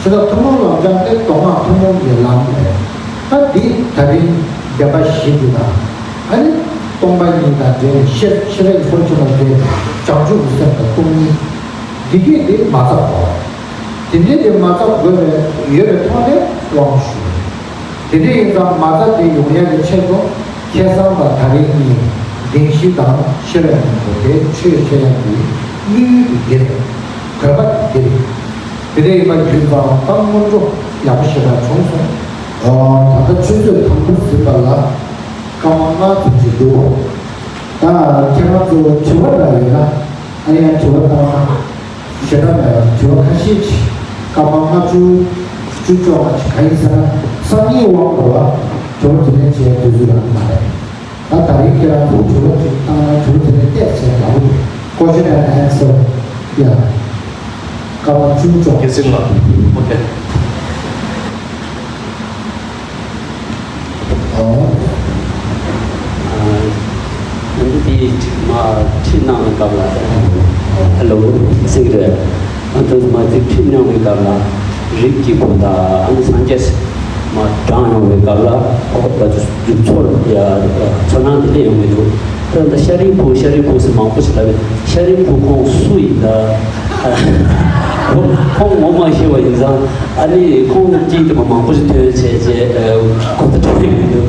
བྱས་ཙང་ཐུན་མོང་ལམ་སྦྱངས་དེ་མདོ་སྔགས་ཐུན་མོང་གི་ལམ་རེད། ད་འདི་ད་རིང་བདེན་པ་བཞི་འདི་དང་། ཨ་ནི་སྟོང་པ་ཉིད་དང་འབྲེལ་བའི་ཤེས། ཤེས་རབ་ཀྱི་ཕ་རོལ་ཏུ་ཕྱིན་པ་འབྲེལ་བའི་བྱང་ཆུབ་ཀྱི་སེམས་དང་སྟོང་ཉིད། འདི་གས་དེ་མ་རྩ་དགོས། དེ་འདྲའི་དེ་མ་རྩ་དགོས་པའི་ཡོད་པའི་ཐོག་ནས་དབང་ཞུ། དེ་འདྲ་ཡིན་ཙང་མ་རྩ་དེ་ཡོང་ཡག་གི་ཆེད་དུ་ཁ་སང་དང་ད་རིང་གཉིས་བདེན་བཞི་དང་ཤེས་རབ་སྙིང་པོ་དེ་ཆོས་བཤད་ཡག་གི་དམིགས་ཡུལ་དེ་འདི་རེད། དགོས་པ་དེ་འདི་རེད། དེ་འདྲ་ཡིན་པ་ཡིན་ཙང་ད་སྔོན་འགྲོ་ཡག་པོ་ཞེ་དྲག་བྱུང་སོང་། ཨོ། ད་ལྟ་ཆུ་ཚོད་དང་པོ་ཟིན་པ་ལ་སྐར་མ་ལྔ་ཙམ་ཞིག་འདུག་ད་ཁྱེད་རང་ཚོ་དྲི་བ་འདྲ་ཡོད་ན། ཨ་ནི་ཡང་དྲི་བ་བཏང་ན། ཞེ་དྲག་མེད་པ་དྲི་བ་ཁ་ཤས་ཤིག་སྐར་མ་ལྔ་བཅུ་བཅུ་བཅོ་ལྔ་ཅིག་ག་ཡིན་ཟེར་ན། སང་ཉིན་དབང་འགྲོ་ལ་དྲི་བ་དྲིས་ལན་བྱེད་ཡ་དུས་ཚོད་རག་གི་མ་རེད། ད་ད་རིང་ཁྱེད་རང་ཚོ་དྲི་བ་ཅིག་བཏང་ན་དྲི་བ་དྲིས་ལན་བལྟས་བྱས་ཡག་པོ་རེད། Question and answer. Yeah. སྐར་མ་བཅུ་བཅོ་ལྔ། ཡེ་སིང་ལགས། ཨོ་ཁེ། ཨོ། ཨ་འདི་དེ་མ་ཁྲིད་གནང་བའི་སྐབས་ལ། ཧེ་ལོ། སེང་རེད། ཨ་འདི་མ་དེ་ཁྲིད་གནང་བའི་སྐབས་ལ། རིགས་ཀྱི་བུ་དང་ཨ་ནི་སངས་རྒྱས་མ་དྲངས་ཡོང་བའི་སྐབས་ལ། ཨོ་ད་ཚོ་ཚོར་ཡ་ཚོར་སྣང་དེ་སླེབས་ཡོང་གི་འདུག་ད་ད་ཤཱ་རིའི་བུ་ཤཱ་རིའི་བུ་ཟེར་མང་པོ་ཞིག་ལབ་ཡོད། ཤཱ་རིའི་བུ་ཁོང་སུ་ཡིན་ད། ཁོང་ངོ་མ་ཤེས་པ་ཡིན་ཙང་། ཨ་ནི་ཁོང་གི་དེ་མ་མང་པོ་ཞིག་ཐོན་བྱས་རྗེས་གོ་བརྡ་སྤྲད་ཡོང་གི་འདུག་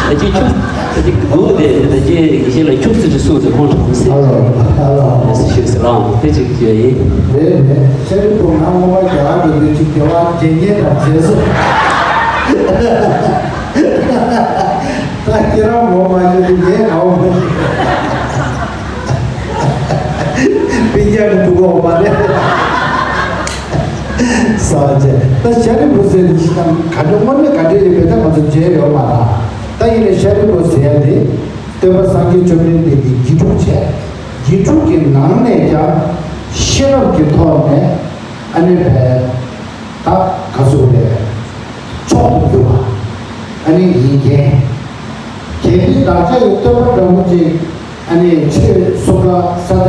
ད་ཅི་ཁྱུག་ད་ཅི་སྒུག་དེ་ད་ཅི་ཡེ་ཤེས་ལ་ཁྱུག་ཙི་ཅི་སུ་ཟེར་ཁོང་དྲངས་ཟེར། ཧ་ལོ་ཧ་ལོ། ཟེར་ཞུ་ཟེར་ལ་དེ་ཅིག་བརྗོད་ཡིན། རེད་རེད། ཤཱ་རིའི་བུ་ང་ངོ་མ་རྒྱ་གར་དུ་འདུག་ཅིག་དེ་བ་རྗེ་ཉིད་དང་རྗེས་སུ། ད་ཁྱེད་རང་ངོ་མ་ཤེས་དུས་ངས་ངའོ་མ་ཤེས། པི་ཡ་གི་འདུག་གོ་མ་རེད། ས་བཅད་ད་ཤཱ་རིའི་བུ་ཟེར་ནི་ཞིག་དང་ག་འདྲ་དངོས་གནས་ག་འདྲ་ཡོད་པའི་ད་ང་ཚོ་མཇལ་ཡོད་མ་རེད། ད་ཡིན་ནའི་ཤཱ་རིའི་བུ་ཟེར་ཡ་དེ་སྟོན་པ་སངས་རྒྱས་བཅོམ་ལྡན་འདས་ཀྱི་དགེ་ཕྲུག་བྱས། དགེ་ཕྲུག་གི་ནང་ནས་ཀྱང་ཤེས་རབ་ཀྱི་ཐོག་ནས་ཨ་ནི་བས་ད་ག་ཟེར་རེད། མཆོག་ཏུ་གྱུར་པ་ཨ་ནི་ཡིན་མཁན། གལ་ཏེ་བདག་ཅག་གི་སྟོན་པ་འདྲ་པོ་ཅིག་ཨ་ནི་ཆོས་གསུང་སྐབས་ས་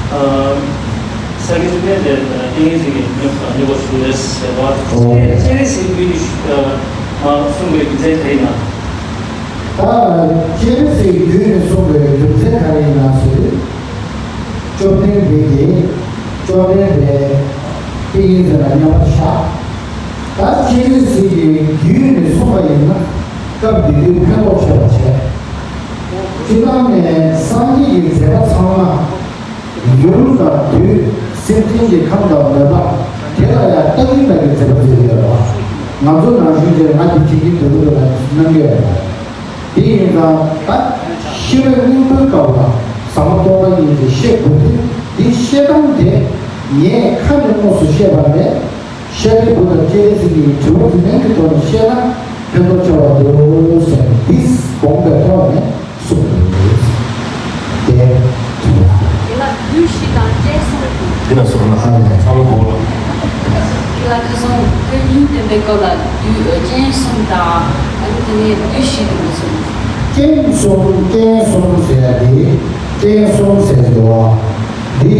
ཨ། ས་དགེ་བཅོམ་ལྡན་འདས་ཏིང་ངེ་འཛིན་གྱི་སྙོམས་སུ་དང་སྙོམས་པར་ཞུགས་ཟེར་བ། ཨོ། སྤྱན་རས་གཟིགས་རྒྱུད་ནས་གསུངས་པའི་རྒྱུ་མཚན་ག་རེ་ཡིན་ན། ད་སྤྱན་རས་གཟིགས་རྒྱུད་ནས་གསུངས་པའི་རྒྱུ་མཚན་ག་རེ་ཡིན་ན་ཟེར་དུས། བཅོམ་ལྡན་འདས་ཀྱིས་བཅོམ་ལྡན་འདས་ཏིང་ངེ་འཛིན་ལ་མཉམ་པར་བཞག་ད་སྤྱན་རས་གཟིགས་ཀྱི་རྒྱུད་ནས་གསུངས་པ་ཡིན་ན་སྐབས་འདི་དུས་ཕན་ཐོགས་ཆེ་བ་བྱས། སྤྱིར་བཏང་ནས་སངས་རྒྱས་ཀྱི་མཛད་པ་ཚང་མ་ཡུམ་དང་བདུད་སེམས་ཅན་གྱི་ཁམས་དང་མོས་པ་དེ་ལ་ཡང་ལྟ་གིན་ལྟ་གིན་མཛད་པ་མཛད་ཡོད་རེད་བ། ང་ཚོ་ནང་བཞིན་བྱས་ང་འདི་བྱེད་ཀྱིན་འདུག་འདུག་ལ་གནང་གི་ཡོད་རེད། དེ་ཡིན་ཙང་ད་ཤི་བའི་སྙིང་པོའི་སྐབས་ལ་ཟབ་མོ་སྟོང་པ་ཉིད་ཀྱི་བཤད་དགོས་དུས་འདི་བཤད་སྟངས་དེ་ངས་ཁ་ནས་དངོས་སུ་བཤད་པ་ལས། ཤཱ་རིའི་བུ་དང་སྤྱན་རས་གཟིགས་ཀྱི་དྲི་བ་དེ་ལན་གྱི་ཐོག་ནས་བཤད་ན་ཕན་ཐོགས་ཆེ་བ་འདུག་ཟེར་ནས་འདི་དགོངས་པའི་ཐོག་ནས་གསུངས་ཡོད། དེ་དྲི་བ། དེ་ལ་བདུད་བཞི་དང་སྤྱན་གསུམ་དང་། འདི་ལ་གསུངས་ན་ཨ་ནི་ཚང་མ་གོ་ལ། དེ་ལ་ཁ་སང་དཔེ་རྙིང་བསྟན་པའི་སྐབས་ལ་བདུད་སྤྱན་གསུམ་དང་ཨ་ནི་དེ་ནས་བདུད་བཞི་དུ་མ་གསུངས། སྤྱན་གསུམ་སྤྱན་གསུམ་ཟེར་ཡ་དེ་སྤྱན་གསུམ་ཟེར་གྱི་འདུག་བ། འདི་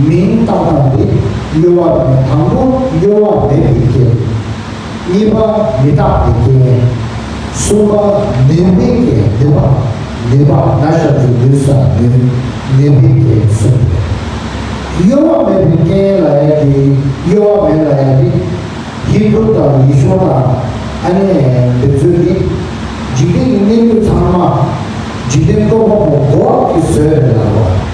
མིང་བཏགས་སྟངས་འདི་གཡོ་བ་མེད་དང་པོ་གཡོ་བ་མེད་པའི་རྐྱེན། གཉིས་པ་མི་རྟག་པའི་རྐྱེན། གསུམ་པ་ནུས་པའི་རྐྱེན་ནུས་པ། ནུས་པ་ན་ཞབས་ཀྱུ་ནུས་ས་ནུས། ནུས་པའི་རྐྱེན་གསུམ། གཡོ་བ་མེད་པའི་རྐྱེན་ལ་ཡ་གི་གཡོ་བ་མེད་ལ་ཡ་གི་ཧིན་དུ་དང་ཡེ་ཤུ་དང་ཨ་ནི་འདི་ཚོས་ནི་འཇིག་རྟེན་གྱི་གནས་ལུགས་ཚང་མ་འཇིག་རྟེན་བཀོད་པ་པོ་གོ་ཨར་གྱིས་བཟོས་རེད་ལབ་པ།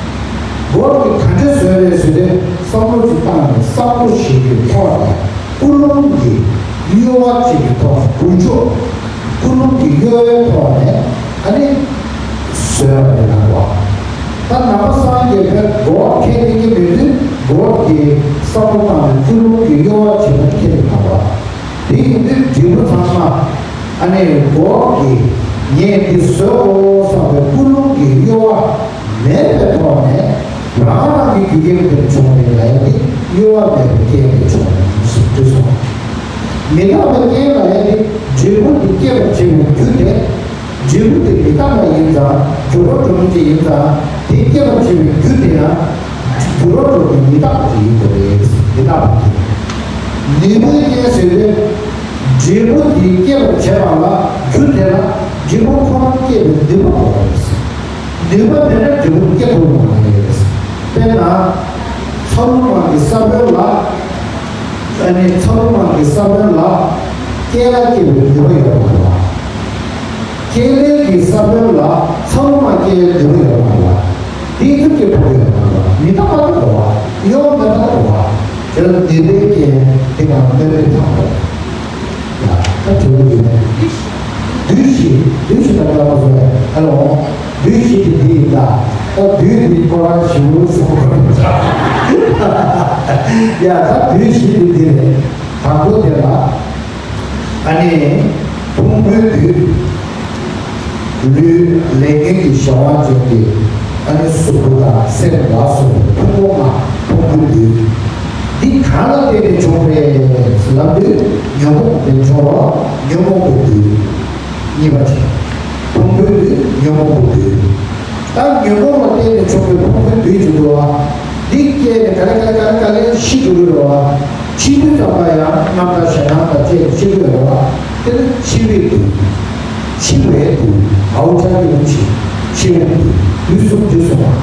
གོ་ཨར་གྱིས་ག་འདྲས་བཟོས་རེད་ཟེར་ཏེ་བསམ་བློ་ཅིག་བཏང་ནས་བསམ་བློ་ཞིག་གི་ཐོག་ནས་ཀུན་སློང་གི་གཡོ་བ་ཅིག་གི་ཐོག་ནས་འགུལ་སྐྱོད། ཀུན་སློང་གི་གཡོ་བའི་ཐོག་ནས་ཨ་ནི་བཟོས་པ་རེད་ལབ་པ། ད་ནང་པ་སངས་རྒྱས་པས་གོ་ཨར་ཁས་ལེན་གྱི་མེད་དུས་གོ་ཨར་གྱིས་བསམ་བློ་བཏང་ནས་ཀུན་སློང་གི་གཡོ་བ་ཅིག་ཁས་ལེན་ལབ་པ། དེ་ཡིན་དུས་འབྲས་བུ་ཚང་མ་ཨ་ནི་གོ་ཨར་གྱིས་ངས་འདི་བཟོས་དགོས་བསམ་པའི་ཀུན་སློང་གི་གཡོ་བ་མེད་པའི་ཐོག་ནས་རང་རང་གི་རྒྱུ་རྐྱེན་དེ་བྱུང་བའི་ལས་དེ་གཡོ་བ་མེད་པའི་རྐྱེན་དེ་བྱུང་ཟེར་དུས་སོང་། མི་རྟག་པའི་རྐྱེན་ལ་ཡང་དེ་འབྲས་བུ་དེ་སྐྱེད་པར་བྱེད་པའི་རྒྱུ་དེ། འབྲས་བུ་དེ་མི་རྟག་པ་ཡིན་ཙང་འགྱུར་བ་འགྲོ་མི་ཅིག་ཡིན་ཙང་དེ་སྐྱེད་པར་བྱེད་པའི་རྒྱུ་དེ་ཡང་འགྱུར་བ་འགྲོ་མི་མི་རྟག་པ་ཅིག་ཡིན་དགོས་རེད། མི་རྟག་པ་དེ། ནུས་པའི་རྐྱེན་ཟེར་དུས་འབྲས་བུ་དེ་སྐྱེད་པར་བྱེད་པ་ལ་རྒྱུ་དེ་ལ་འབྲས་བུ་ཁོ་རང་སྐྱེད་པའི་ནུས་པ་དགོས་པ་རེད། ནུས་པ་མེད་ན་འབྲས་བུ་སྐྱེ་ཐུབ་མ་རེད། དཔེར་ན། ཚ་ལུ་མ་གི་ས་བོན་ལ། ཨ་ནི་ཚ་ལུ་མ་གི་ས་བོན་ལ། ཀེ་ལ་སྐྱེ་བའི་ནུས་པ་ཡོད་མ་རེད། ཀེ་ལའི་གི་ས་བོན་ལ་ཚ་ལུ་མ་སྐྱེ་བའི་ནུས་པ་ཡོད་མ་རེད། དེའི་ཚུལ་གྱི་ཐོག་ཡོད་མ་རེད། མི་རྟག་པ་དེ་རེད་བ། གཡོ་བ་མེད་པ་དེ་རེད་བ། དེ་ལ་ནུས་པའི་རྐྱེན་དེ་ག་སྨོན་པའི་ཚང་རེད། ཡ། ད་དྲི་བ་ཡོད་མེད། བདུད་བཞི། བདུད་བཞི་དང་ ཨ་ལོ། བདུད་བཞི་དེ་འདི་ཡིན་ད། ཨོ་བདུད་འདི་ཁོ་རང་ཞུ་སོང་། ཡ་ད་བདུད་བཞི་དེ་འདི་རེད། དང་པོ་དེ་ལ། ཨ་ནི། ཕུང་པོའི་བདུད། ལུས་ལས་ངན་གྱི་བྱ་བ་བྱས་ཏེ། ཨ་ནི་གཟུགས་པོ་དང་སེམས་ལ་སོགས་པའི་ཕུང་པོ་ལྔ་ཕུང་པོའི་བདུད། འདི་གང་ལ་བརྟེན་ནས་བྱུང་བ་རེད་ལབ་དུས་ཉོན་མོངས་པས་བྱུང་བ་ཉོན་མོངས་པའི་བདུད། གཉིས་པ་བྱས། ཕུང་པོའི་བདུད་ཉོན་མོངས་པའི་བདུད། ད་ཉོན་མོངས་ལ་བརྟེན་ནས་བྱུང་བའི་ཕུང་པོའི་བདུད་ཅིག་འདུག་བ། འདི་སྐྱེས་ནས་ག་ལེ་ག་ལེ་ག་ལེ་ག་ལེ་ཤི་འགྲོ་གི་རེད་བ། ཤི་དུས་ཙམ་པ་ཡང་རྣམ་དག་གཞན་དབང་དང་བཅས་ཏེ་ཤི་གི་རེད་བ། དེ་ནི་འཆི་བའི་བདུད། འཆི་བའི་བདུད། ཨའུ་ཅག་གི་རུ་ཆེ། འཆི་བའི་བདུད། བདུད་གསུམ་འདུས་སོང་བ།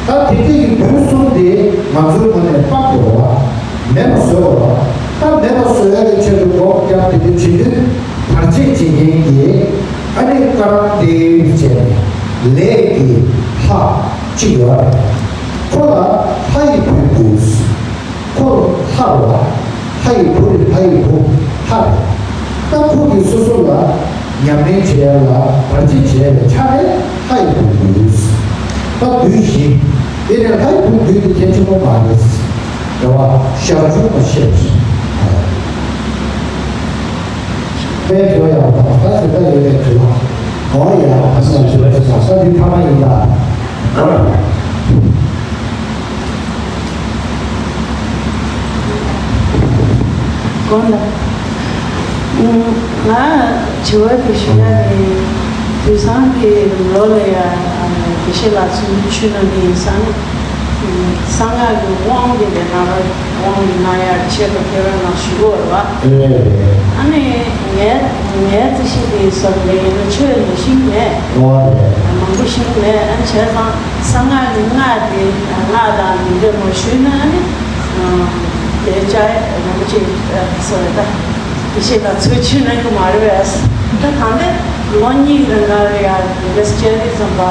ད་དེ་དུས་ཀྱི་བདུད་གསུམ་དེ་ང་ཚོའི་ངོས་ནས་སྤང་དགོས་བ། མེད་པ་བཟོ་དགོས་བ། ད་མེད་པ་བཟོ་ཡ་གི་ཆེད་དུ་སྒོམ་རྒྱབ་དེ་དུས་བྱེད་དུས། བར་ཆད་བྱེད་མཁན་གྱི་ཨ་ནི་ཀ་རམ་དེ་བྱས་ནས་ལས་ཀྱི་ལྷ་གཅིག་ཡོད་རེད། ཁོ་ལ་ལྷ་ཡི་བུ་དགོས། ཁོ་ལྷ་རེད་བ། ལྷ་ཡི་བུ་རེད། ལྷ་ཡི་བུ་ལྷ་རེད། ད་ཁོ་གིས་སོ་སོ་ལ་ཉམས་ལེན་བྱེད་ཡ་ལ་བར་ཆད་བྱེད་ཡ་ལ་ཆ་ནས་ལྷ་ཡི་བུ་དགོས། ད་བདུད་བཞི། དེ་ནས་ལྷ་ཡི་བུ་བདུད་དེ་གལ་ཆེན་པོ་མ་རེད། རེད་བ། ཞར་བྱུང་བ་ཤེས། དཔེ་བརྗོད་ཡག་པོ་དང་ད་ཟེར་ད་ཡོད་པའི་དྲི་བ། འོ་ཡ། ད་ཟེར་ད་ཡོད་པའི་དྲི་བ་ས་འདི་ཐ་མ་ཡིན་ད། དགོངས་དག་ང་དྲི་བ་དེ་ཞུ་ཡ་ནི། དུས་སང་གི་ལོ་ལ་ཡ་དགེ་བཤེས་ལགས་ཚུར་ཆུ་ནང་གི་ཡིན་སང་གསང་སྔགས་ཀྱི་དབང་གི་དེ་ན་ར་དབང་གི་ན་ཡ་ཆེད་དུ་ཁྱེད་རང་ནང་ཞུ་གི་ཡོད་རེད་བ། ཨ་ནི་ངའི་ངའི་རྩིས་གཞི་དེ་ཡིན་ས་རེད། ཡིན་ན་ཆོས་ལ་ཤེས་ཀྱི་མེད། མང་པོ་ཤེས་ཀྱི་མེད། ཨ་ནི་བྱས་ཙང་གསང་སྔགས་ཀྱི་སྔགས་དེ་སྔགས་དང་མི་འདྲ་མ་ཞུས་ན་ཨ་ནི། དེ་ཅག་རིན་པོ་ཆེ་ཟེར་བ་ད་དགེ་བཤེས་ལགས་ཚུར་ཆུ་ནང་གི་མ་རེད་པས། ད་གང་ལྟར་ལོ་གཉིས་རིང་ག་རེ་ཡ་དེ་འདྲ་བྱས་དུས་ཙམ་པ།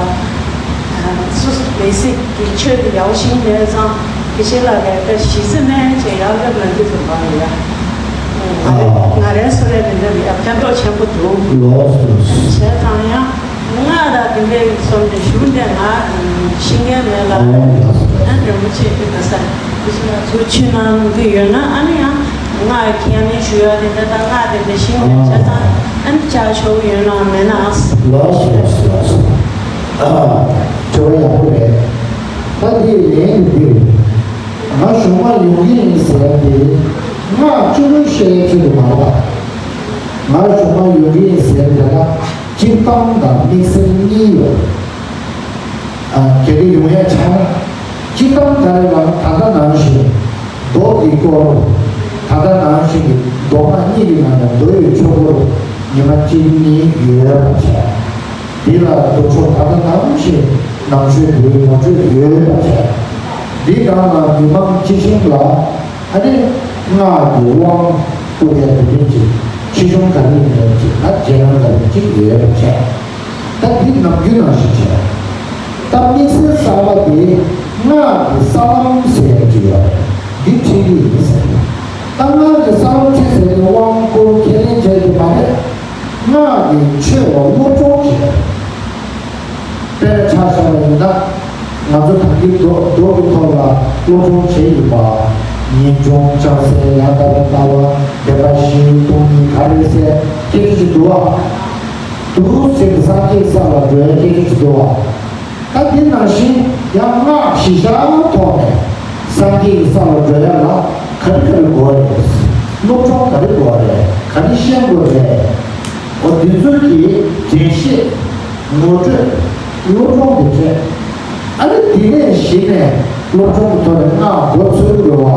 སོ་སོ་བེ་སིག་གི་ཆོས་དེ་ཡག་ཤིང་མེད་ཙང་དགེ་བཤེས་ལགས་ཀྱིས་ད་གཞི་རྩ་ནས་ཅིག་ཡག་ལབ་ན་འདི་ཙམ་པ་རེད་ཡ། ང་རའི་ང་རའི་བཟོ་ལས་དེ་འདྲ་རེད་ཡ། ཕན་ཐོགས་ཆེན་པོ་འདུག་ལོས་བྱས་ཙང་ཡང་། སྔགས་དང་དེ་འདྲའི་བཟོ་འདྲ་ཞུ་འདྲ་ང་ཤེས་མཁན་མེད་ལ། ཨ་རིན་པོ་ཆེ་གི་ད་ས་དེ་ཚོ་ཆུ་ནང་གི་ཡོད་ན་ཨ་ནི་ཡང་སྔགས་ཁས་ལེན་ཞུ་ཡ་དེ་འདྲ་ད་སྔགས་དེ་འདྲ་ཤེས་མཁན་བྱས་ཙང་ཨ་ནི་བཅར་ཆོག་གི་ཡོད་ན་མེད་ན། ལགས་སོ་ལགས་སོ་ལགས་སོ། ཨ། དྲི་བ་ཡག་པོ་རེད། ད་དེའི་ལན་དེ་འདི་རེད། ང་གཞུང་མ་ཡོང་གི་ཡིན་ཟེར་ཏེ་སྔགས་གཅིག་པུ་བཤད་ཡ་ཆེད་དུ་མ་རེད་པ། ང་གཞུང་མ་ཡོང་གི་ཡིན་ཟེར་ཏེ་ད་སྤྱིར་བཏང་དང་དམིགས་བསལ་གཉིས་ཡོད། ཨ། གལ་ཏེ་ཡོང་ཡ་ཆགས་ན། སྤྱིར་བཏང་ད་རེས་ལ་ད་ལྟ་ནང་བཞིན་མདོ་འདི་སྐོར། ད་ལྟ་ནང་བཞིན་གྱི་མདོ་སྔགས་གཉིས་ཀྱི་ནང་ནས་མདོ་ཡི་ཆོས་སྐོར་ཉི་མ་གཅིག་གཉིས་ཡོད་པ་བྱས། འདི་ལ་མདོ་ཆོག་ད་ལྟ་ནང་བཞིན་ནང་ཆོས་འདིའི་ངོ་སྤྲོད་ཡོད་པ་བྱས། འདི་ནང་ལ་མི་མང་སྤྱི་བྱིངས་ལ་ཨ་ནི་སྔགས་ཀྱི་དབང་བསྐུར་ཡ་དེ་འདྲ་ཅིག་ཆེ་ཆུང་ག་རེ་ཡིན་ནའི་ཅིག་ན་རྗེས་གནང་ག་རེ་ཅིག་ཡོད་པ་བྱས། ད་འདི་ནམ་རྒྱུན་ནང་བཞིན་བྱས། ད་དམིགས་བསལ་གསར་པ་དེ་སྔགས་ཀྱི་ས་ལམ་ཟེར་ཡ་ཅིག་ཡོད་རེད། འདི་ཁྲིད་ཀྱི་ཡིན་ཟེར། ད་སྔགས་ཀྱི་ས་ལམ་ཁྲིད་ཟེར་ནས་དབང་བསྐུར་ཁས་ལེན་བྱས་ཀྱི་མ་རེད། སྔགས་ཀྱི་ཆོས་ལ་སློབ་སྦྱོང་བྱེད། དཔེར་ཆ་བཞག་པ་ཡིན་ན། ང་ཚོ་ད་གིན་མདོ་མདོ་གི་ཐོག་ལ་སློབ་སྦྱོང་བྱས་ཡིན་པ། ངེས་འབྱུང་བྱང་སེམས་ཡང་དག་པར་ལྟ་བ་བདེན་པ་བཞི་སྟོང་ཉིད་ག་རེ་ཟེར་སྐད་ཆ་ཅིག་འདུག་བ། འདུག་ཟེར་ཏེ་སངས་རྒྱས་ཀྱི་ས་ལ་འགྲོ་ཡ་སྐད་ཆ་ཅིག་འདུག་བ། ད་དེ་ནང་བཞིན་ཡང་སྔགས་གཞི་བཞག་ཐོག་ནས་སངས་རྒྱས་ཀྱི་ས་ལ་འགྲོ་ཡ་ལ་ག་རེ་ག་རེ་དགོས་རེད། སློབ་སྦྱོང་ག་རེ་དགོས་རེད། ག་རེ་ཤེས་དགོས་རེད། འོ་དེ་ཚོ་གི་འགྲེལ་བཤད། ངོ་སྤྲོད། སློབ་སྦྱོང་དེ་བྱས། ཨ་ནི་དེ་ནས་གཞི་ནས་སློབ་སྦྱོང་གི་ཐོག་ནས་སྔགས་མགོ་ཚོས་དགོས་བ།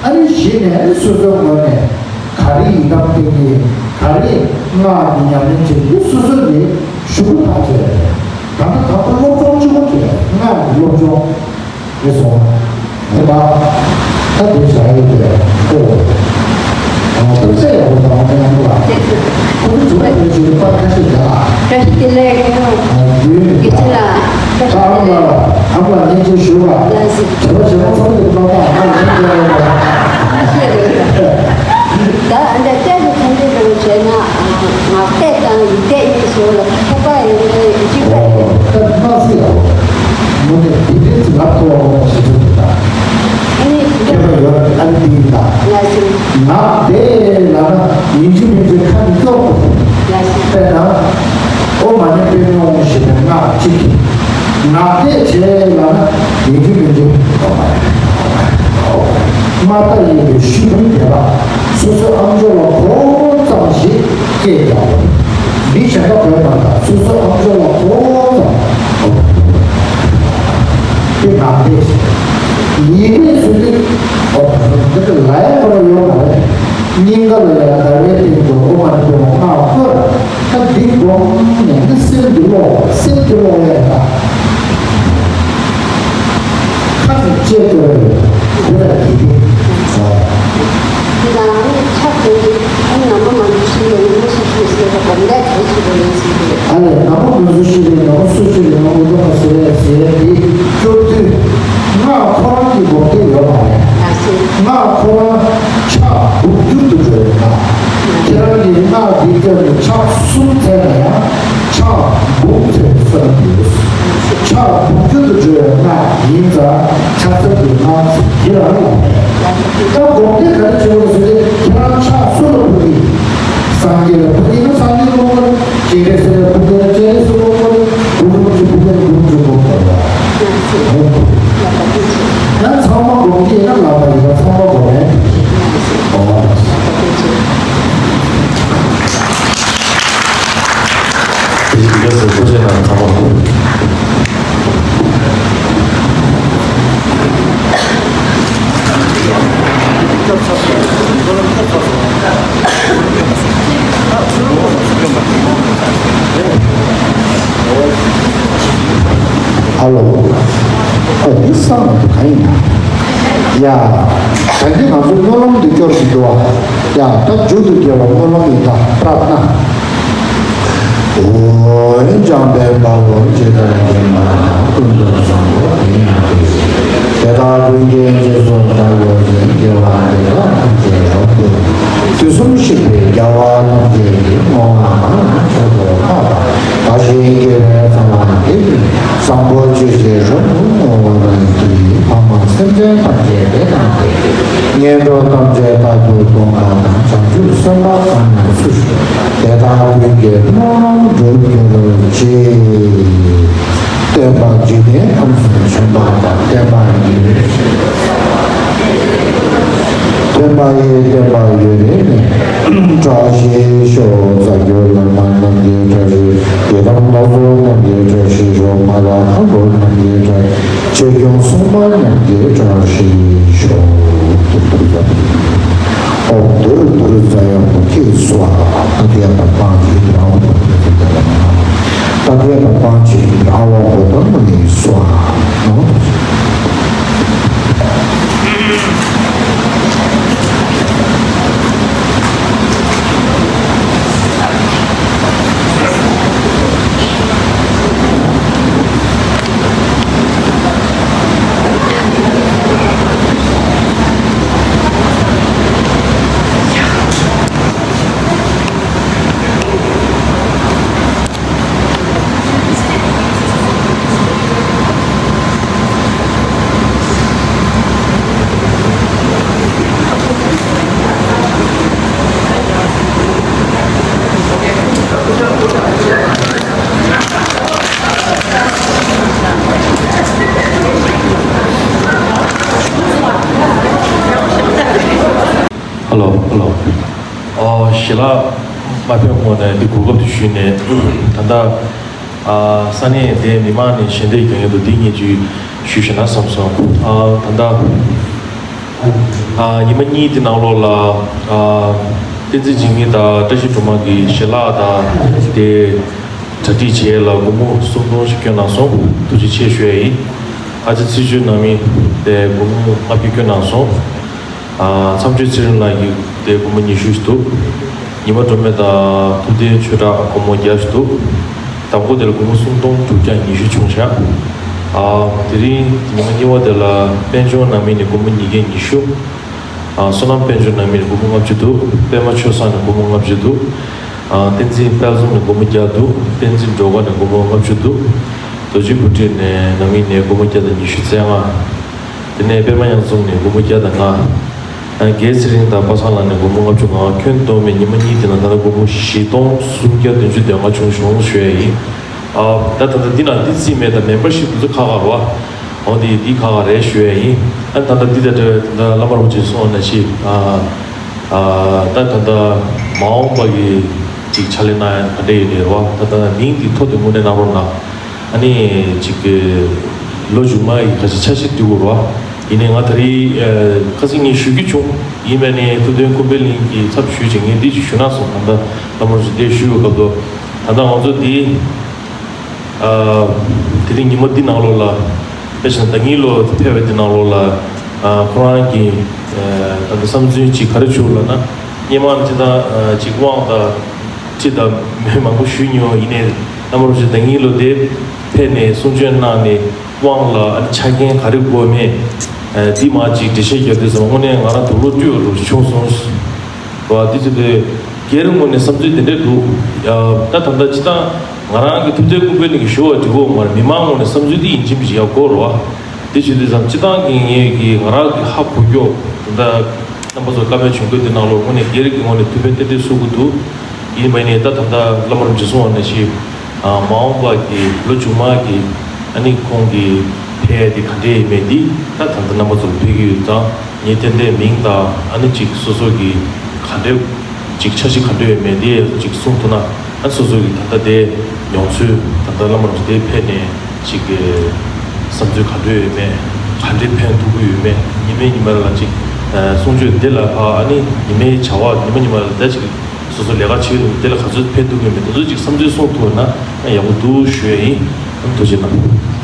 ཨ་ནི་གཞི་ནས་ཨ་ནི་སོ་སོའི་ངོས་ནས་ག་རེ་ཡི་དམ་བརྟེན་གྱི་ག་རེ་སྔགས་ཀྱི་ཉམས་ལེན་བྱེད་ཀྱི་སོ་སོ་ནས་ཞུ་གུ་ཐག་བཅད་རེད། ད་ལྟ་ད་ལྟ་སློབ་སྦྱོང་གཅིག་པོ་དེ་སྔགས་ཀྱི་སློབ་སྦྱོང་རེད་སོང་། ད་ད་དེ་བྱ་ཡི་དེ་ཨོ། ཨ་ཐུགས་སྲས་ཡག་པོ་དང་ཨ་ནི་ཨ་ནི་ལ། ཁོ་ཚོ་བྱུང་བ་ཡོད་ཅིག་པར་ཁ་ཤས་ཡ། བཀྲ་ཤིས་བདེ་ལེགས་ཡིན་ནོ། ཨ་ཡུལ་ནི་ཡིན་ད། ད་ཨ་མ་ལ་ཨ་མ་ལ་བརྙན་འཕྲིན་ཞུ་བ། ལགས་སོ། བྱ་བ་བྱེད་པ་ཚང་མ་དེ་མ་པ་ཨ་མ་ལ་བརྙན་འཕྲིན་ཡོད་པ། ཁ་ཤས་རེད། ད་ཨ་འདྲ་སྐད་དུ་ཐམས་ཅད་འདྲ་བོ་བྱས་ན་ངག་སྐད་དང་ཡིད་སྐད་གཉིས་སུ་ལ་ཁྱད་པར་ ཨོ། ད་མ་སྲིད་ཡ། མོ་ནས་དེ་འདྲའི་ཚིག་ལབ་ཐུབ་པ་ཞིག་ཐུབ་ད། ཨ་ནི་ཁྱེད་རང་ཡོད་ཨ་ནི་དེ་ཡིན་ད། ང་སྲིད། ང་དེ་ལ་ན་ཡིན་གཅིག་མིན་གཅིག་ཁ་མི་སྐྱོ། ང་སྲིད། དཔེར་ན། ཨོཾ་མ་ཎི་པདྨེ་ཧཱུྃ་ཞེས་པའི་སྔགས་གཅིག་ང་དེ་བྱས་ལ་ན་ཡིན་གཅིག་མིན་གཅིག་མ་མཐའ་ཡས་པའི་ཤུགས་ཀྱིས་དེ་ལ་སོ་སོའི་ཨམ་ཅོག་ལ་གོ་ཙམ་ཞིག་སྐད་རྒྱག་པ། མི་གཞན་པ་གོ་མ་ཐག་སོ་སོའི་ཨམ་ཅོག་ལ་གོ་ཙམ། དེ་ནང་བཞིན་ཡིན་གཅིག་སུ་གཅིག་འདི་ལ་ཡང་གོ་ཡོད་མ་རེད། སྙིང་ག་ལ་ཡང་ཟླ་བའི་སྟེང་དུ་ཨོཾ་མ་ཎི་པདྨེ་ཧཱུྃ་སྔགས་བཀོད། ད་འདི་སྒོམ་ནས་ནི་སེམས་ཀྱི་བློ་སེམས་ཀྱི་བློ་ཡང་དང་ཁ་ནས་བཅད་དགོས་རེད། དེ་ལ་ཡིད་དེ། དེ་དང་ནི་ཕྱག་དེ་ནི་ནང་མ་མང་པོ་ཞིག་ཡོད་ནི་མི་ཤེས་ཤེས་ཟེར་བ་སྒོམ་བཟླས་གལ་ཆེ་བ་ཡིན་ཟེར་གྱི་རེད། ཨ་ལས་ནང་མ་མང་པོ་ཞིག་ཡོད་ནང་མ་སུ་ཞིག་ཡོད་ནང་མ་འདུག་པ་ཟེར་ཡ་ཟེར་ཡ་འདི་སྐྱོར་དུས་སྔགས་ཁོ་རང་གི་སྒོམ་དེ་ཡོད་མ་རེད། ང་སེམས། སྔགས་ཁོ་རང་ཕྱག་འབུབ་འགྱུར་དུ་འགྲོ་བའི་སྔགས། ཁྱེད་རང་གིས་སྔགས་འདི་བརྒྱབ་ནས་ཕྱག་གསུམ་འཚལ་ན་ཡང་ཕྱག་འབུབ་ཚེ་བསོད་ནམས་ཡོད། ཕྱག་འབུབ་འགྱུར་དུ་འགྲོ་བའི་སྔགས་ཡིན་ཙང་ཕྱག་འཚལ་གྱི་སྔགས་ཟེར་འདི་རང་ལ་མེད། ད་སྒོམ་དེ་ག་རེ་བྱེད་དགོས་ཟེར་ཏེ་ཁྱེད་རང་ཕྱག་སུ་ལ་ཕུལ་གྱི། སངས་རྒྱས་ལ་ཕུལ་གྱི་ན་སངས་རྒྱས་ལ་ཕུལ་གྱི། སྤྱན་རས་གཟིགས་ལ་ཕུལ་གྱི་ན་སྤྱན་རས་གཟིགས་ལ་ཕུལ་གྱི། གུ་རུ་ཅིག་ཕུལ་གྱི་ན་གུ་རུ་ཅིག་ཕུལ་གྱི། ཡང་ཚང་མ་སྒོམ་གྱི་ཡིན་ན་ལབ་པ་ཡིན་ན་ཚང་མ་སྒོམ་མེད། ཨོ། དེ་བཞིན་རྒྱ་སེ་ཐུགས་རྗེ་གནང་། ཚང་མ་སྒོམ། ཧ་ལོ། ཨ་འདི་སང་ལ་འདི་ག་ཡིན་ན། ཡ། ད་འདི་ང་ཚོ་སྨོན་ལམ་འདི་སྐྱོར་གྱི་འདུག་བ། ཡ་ད་མཇུག་ཏུ་དགེ་བ་སྨོན་ལམ་ཡིན་ད་པྲ་ཏྣ། འཇམ་དཔལ་དཔའ་བོས་ཇི་ལྟར་མཁྱེན་པ་དང་། ཀུན་ཏུ་བཟང་པོ་དེ་ཡང་དེ་བཞིན་དེ་དག་ཀུན་གྱི་རྗེས་སུ་བདག་སློབ་ཅིང་། དགེ་བ་འདི་དག་ཐམས་ཅད་རབ་ཏུ། དུས་གསུམ་གཤེགས་པའི་རྒྱལ་བ་རྣམས་ཀྱི། བསྔོ་བ་ནམ་མཁའ་ལྟ་བུར་བསྔགས་པ། བདག་གཞན་དགེ་བའི་རྩ་བ་འདི་ནི། བཟང་པོ་སྤྱོད་ཕྱིར་རབ་ཏུ་བསྔོ་བར་བགྱི། ཕ་མ་སེམས་ཅན་ཐམས་ཅད་བདེ་དང་བདེ། ངན་འགྲོ་ཐམས་ཅད་རྟག་ཏུ་སྟོངས་པ་དང་། བྱང་ཆུབ་སེམས་དཔའ་གང་ཡང་སུ་ཞིག་དེ་དག་ཀུན་གྱི་སྨོན་ལམ་འགྲུབ་གྱུར་ཅིག་སྟོན་པ་འཇིག་རྟེན་ཁམས་སུ་བྱོན་པ་དང་། བསྟན་པ་ཡི་སྟོན་པ་ཡི་བསྟན་པ་ཡུན་རིང་གནས། བཀྲ་ཤིས་ཤོག་རྩ་བརྒྱུད་བླ་མ་རྣམས་ཀྱི་བཀྲ་ཤིས། ཡི་དམ་ལྷ་ཚོགས་རྣམས་ཀྱི་བཀྲ་ཤིས་ཤོག་མ་ལ་ཧ་ལོ་རྣམས་ཀྱི་བཀྲ་ཤིས། ཆོས་སྐྱོང་སྲུང་མ་རྣམས་ཀྱི་བཀྲ་ཤིས་ཤོག་ཏུ་ཏུ་ཏུ། ཨོཾ་དུར་དུར་ཛ་ཡ་མུ་ཁྱི་སྭཱ་ཧཱ། ཏདྱ་ཐཱ། པཱ་ཇི་ཨ་ཝ་བོ་ཏ་ཏདྱ་ཐཱ། ཏདྱ་ཐཱ། པཱ་ཇི་ཨ་ཝ་བོ་ཏ་མུ་ནི་སྭཱ་ཧཱ། ཧ་ལོ། ཧ་ལོ། ཨོ། ཞལ་ལག་མ་ཕེབས་སྔོན་ནས་འདི་གོ་སྐབས་དེ་ཞུས་ནས། ད་ལྟ་ཨ་ས་གནས་དེ་མི་མང་ནས་ཞལ་འདེབས་ཀྱང་ཡོད་འདུག་འདི་ངས་ཅིག་ཞུས་ཤེ་ན་བསམ་སོང་། ཨ་ད་ལྟ་ཨ་ཉི་མ་གཉིས་དེ་ནང་ལོགས་ལ་ཨ་བསྟན་འཛིན་འཇིགས་མེད་དང་བཀྲ་ཤིས་སྒྲོལ་མ་གི་ཞལ་ལག་དང་དེ་གྲ་སྒྲིག་བྱེད་ཡས་ལ་སྒོར་མོ་སུམ་སྟོང་ཞིག་བསྐྱོན་གནང་སོང་། ཐུགས་རྗེ་ཆེ་ཞུ་ཡ་ཡིན། ཨ་ཅེ་ཚེ་བརྟན་ནང་མི་དེ་སྒོར་མོ་ལྔ་བཅུ་བསྐྱོན་གནང་སོང་། ཨ་མཚམས་གཅོད་ཚེ་རིང་ལགས་ཀྱིས་དེ་སྒོར་མོ་ཉི་ཤུ་ཞིག་འདུག་ཉི་མ་སྒྲོལ་མ་དང་ཐུབ་བསྟན་ཆོས་གྲགས་སྒོར་མོ་བརྒྱ་ཞིག་འདུག་དང་པོ་དེ་ལ་སྒོར་མོ་སུམ་སྟོང་དྲུག་བརྒྱ་ཉི་ཤུ་བྱུང་ཤག་ཨ་དེ་རིང་ཉི་མ་གཉིས་པ་དེ་ལ་དཔལ་འབྱོར་ནང་མི་ནས་སྒོར་མོ་ཉིས་བརྒྱ་ཉི་ཤུ། ཨ་བསོད་ནམས་དཔལ་འབྱོར་ནང་མི་ནས་སྒོར་མོ་ལྔ་བཅུ་འདུག་པད་མ་ཆོས་བཟང་ནས་སྒོར་མོ་ལྔ་བཅུ་འདུག་བསྟན་འཛིན་དཔལ་འཛོམས་ནས་སྒོར་མོ་བརྒྱ་འདུག་བསྟན་འཛིན་སྒྲོལ་དཀར་ནས་སྒོར་མོ་ལྔ་བཅུ་འདུག་རྡོ་རྗེ་བུ་ཁྲིད་ནས་ནང་མི་ནས་སྒོར་མོ་བརྒྱ་དང་ཉི་ཤུ་རྩ་ལྔ། དེ་ནས་པད་མ་གཡང་འཛོམས་ནས་སྒོར་མོ་བརྒྱ་དང་ལྔ། རྒྱལ་ཚེ་རིང་དང་པ་སངས་ལགས་ནས་སྒོར་མོ་ལྔ་བཅུ་ང་། ཁྱོན་བསྡོམས་ནས་ཉི་མ་གཉིས་དེ་ནང་ད་ལྟ་སྒོར་མོ་བཞི་སྟོང་སུམ་བརྒྱ་བདུན་ཅུ་དོན་ལྔ་བྱུང་བྱུང་ཞུ་ཡ་ཡིན། ཨ། ད་ད་ལྟ་འདི་ནང་འདི་རྩིས་མེད་ད་མེམ་བར་ཤིབ་འདི་ཚོ་ཁག་ཁག་རེད་བ། འོ་འདི་འདི་ཁག་ཁག་རེད་ཞུ་ཡ་ཡིན། ཨ་ད་ལྟ་འདི་ད་ད་ད་བླ་མ་རིན་པོ་ཆེ་གསུངས་པ་ནང་བཞིན། ཨ། ཨ། ད་ད་ལྟ་མ་འོངས་པ་གི་ཅིག་ཕྱག་ལས་གནང་ཡ་ག་འདྲ་ཡོད་ནས་རེད་བ། ད་ད་མིང་འདི་ཐོ་དེ་དངོས་གནས་གནང་རོགས་གནང་། ཨ་ནི་ཅིག་གི་ལོ་མཇུག་མ་ཡི་ཁ་ཤས་འཆར་གཞི་འདི་དགོས་རེད་བ། ཡིན་ནའི་ང་ད་རེས་ཨ་ཁ་སང་ངས་ཞུ་རྒྱུ་བྱུང་། ཡིན་པས་ནས་ཐུབ་བསྟན་ཀུན་འཕེལ་གླིང་གི་ཚབ་ཞུས་བྱས་ངས་འདི་ཅིག་ཞུ་ན་སོང་། ད་ལྟ་བླ་མ་རིན་པོ་ཆེ་འདི་ཞུ་བའི་སྐབས་དུ། ད་ལྟ་ང་ཚོ་འདི་ཨ་དེ་རིང་ཉི་མ་འདི་ནང་ལོགས་ལ། དཔེ་བཞག་ན་ཟླ་ཉིན་ལོ་ཕེབས་པའི་འདི་ནང་ལོགས་ལ། ཨ་ཁོ་རང་གི་ཨ་ད་ལྟ་བསམ་ཚུལ་ཅིག་ག་རེ་བྱུང་ལབ་ན། སྔོན་མ་ཅི་ད་ཨ་ཅིག་དབང་དང་ཁྲིད་དང་མི་མང་པོ་ཞུས་མྱོང་། ཡིན་ནའི་བླ་མ་རིན་པོ་ཆེ་ཟླ་ཉིན་ལོ་དེ་ཕེབས་ནས་གསུང་ཆོས་གནང་ནས། དབང་ལ་ཨ་ནི་ཆ་རྐྱེན་ག་རེ་དགོས་མེད། ཨ་འདི་མ་ཅིག་འགྲེལ་བཤད་རྒྱབ་དུས་ཙམ་དངོས་གནས་ང་རང་དུག་ལོག་སྤྲོད་འགྲོ་བྱུང་སོང་། བ་འདི་ཚོ་དེ་སྒེར་ངོས་ནས་བསམ་ཚུལ་དེ་འདྲས་འདུག་ཡ། ད་ད་ལྟ་སྤྱི་བཏང་ང་རང་གི་ཐུབ་བསྟན་ཀུན་འཕེལ་གླིང་གི་ཞུ་བ་འགྲིག་གོ་མ་རེད། མི་མང་ངོས་ནས་བསམ་ཚུལ་འདི་ཡིན་གཅིག་མིན་གཅིག་ཡག་གོ་རེད་བ། འདི་བྱེད་དུས་ཙམ་སྤྱི་བཏང་གི་ངས་ཀྱི་ང་རང་གི་ཧ་གོ་རྒྱུ། ད་ལྟ་རྣམ་པ་ཚོ་བཀའ་མོལ་བྱུང་དགོས་དེ་ནང་ལོགས་དངོས་གནས་སྒེར་གྱི་ངོས་ནས་ཐུགས་ཕན་ཏན་ཏན་གསོ་གི་འདུག་ཡིན་པ་ཡིན་ནའི་ད་ད་ལྟ་བླ་མ་རིན་པོ་ཆེ་གསུངས་པ་ནང་བཞིན། ཨ་མ་འོངས་པ་གི་ལོ་མཇུག་མ་གི་ཨ་ནི་ཁོང་གི་ཕེབས་ཡ་དེ་ག་འདྲས་ཡིན་མེད་འདི་ད་ད་ལྟ་རྣམ་པ་ཚོར་ཕེབས་ཀྱི་ཡོད་ཙང་། ངས་ཏན་ཏན་མིང་དང་ཨ་ནི་ཅིག་སོ་སོ་གི་ག་འདྲས་ཅིག་འཆར་གཞི་ག་འདྲས་ཡོད་མེད་འདི་ཅིག་གསུངས་ཐུབ་ན། ཨ་སོ་སོ་གི་ད་ལྟ་དེ་མྱོང་ཚུལ། ད་ལྟ་བླ་མ་རིན་པོ་ཆེ་དེ་ཕེབས་ནས་ཅིག་གི་བསམ་ཚུལ་ག་འདྲས་ཡོད་མེད། ག་འདྲས་ཕན་ཐོགས་ཀྱི་ཡོད་མེད། ཉི་མ་ཉི་མ་ལ་ཅིག་ཨ་གསུང་ཆོས་དེ་ལ་ཕ་ཨ་ནི་ཉི་མའི་བྱ་བ་ཉི་མ་ཉི་མ་ལ་ད་ཅིག་སོ་སོ་ལས་ཀ་བྱེད་ཡོང་དེ་ལ་ག་ཚོད་ཕན་ཐོགས་ཀྱི་མེད། དེ་ཚོ་ཅིག་བསམ་ཚུལ་གསུང་ཐུབ་ན་ཡག་པོ་འདུག་ཞུ་ཡ་ཡིན། ཐུགས་རྗེ་གནང་།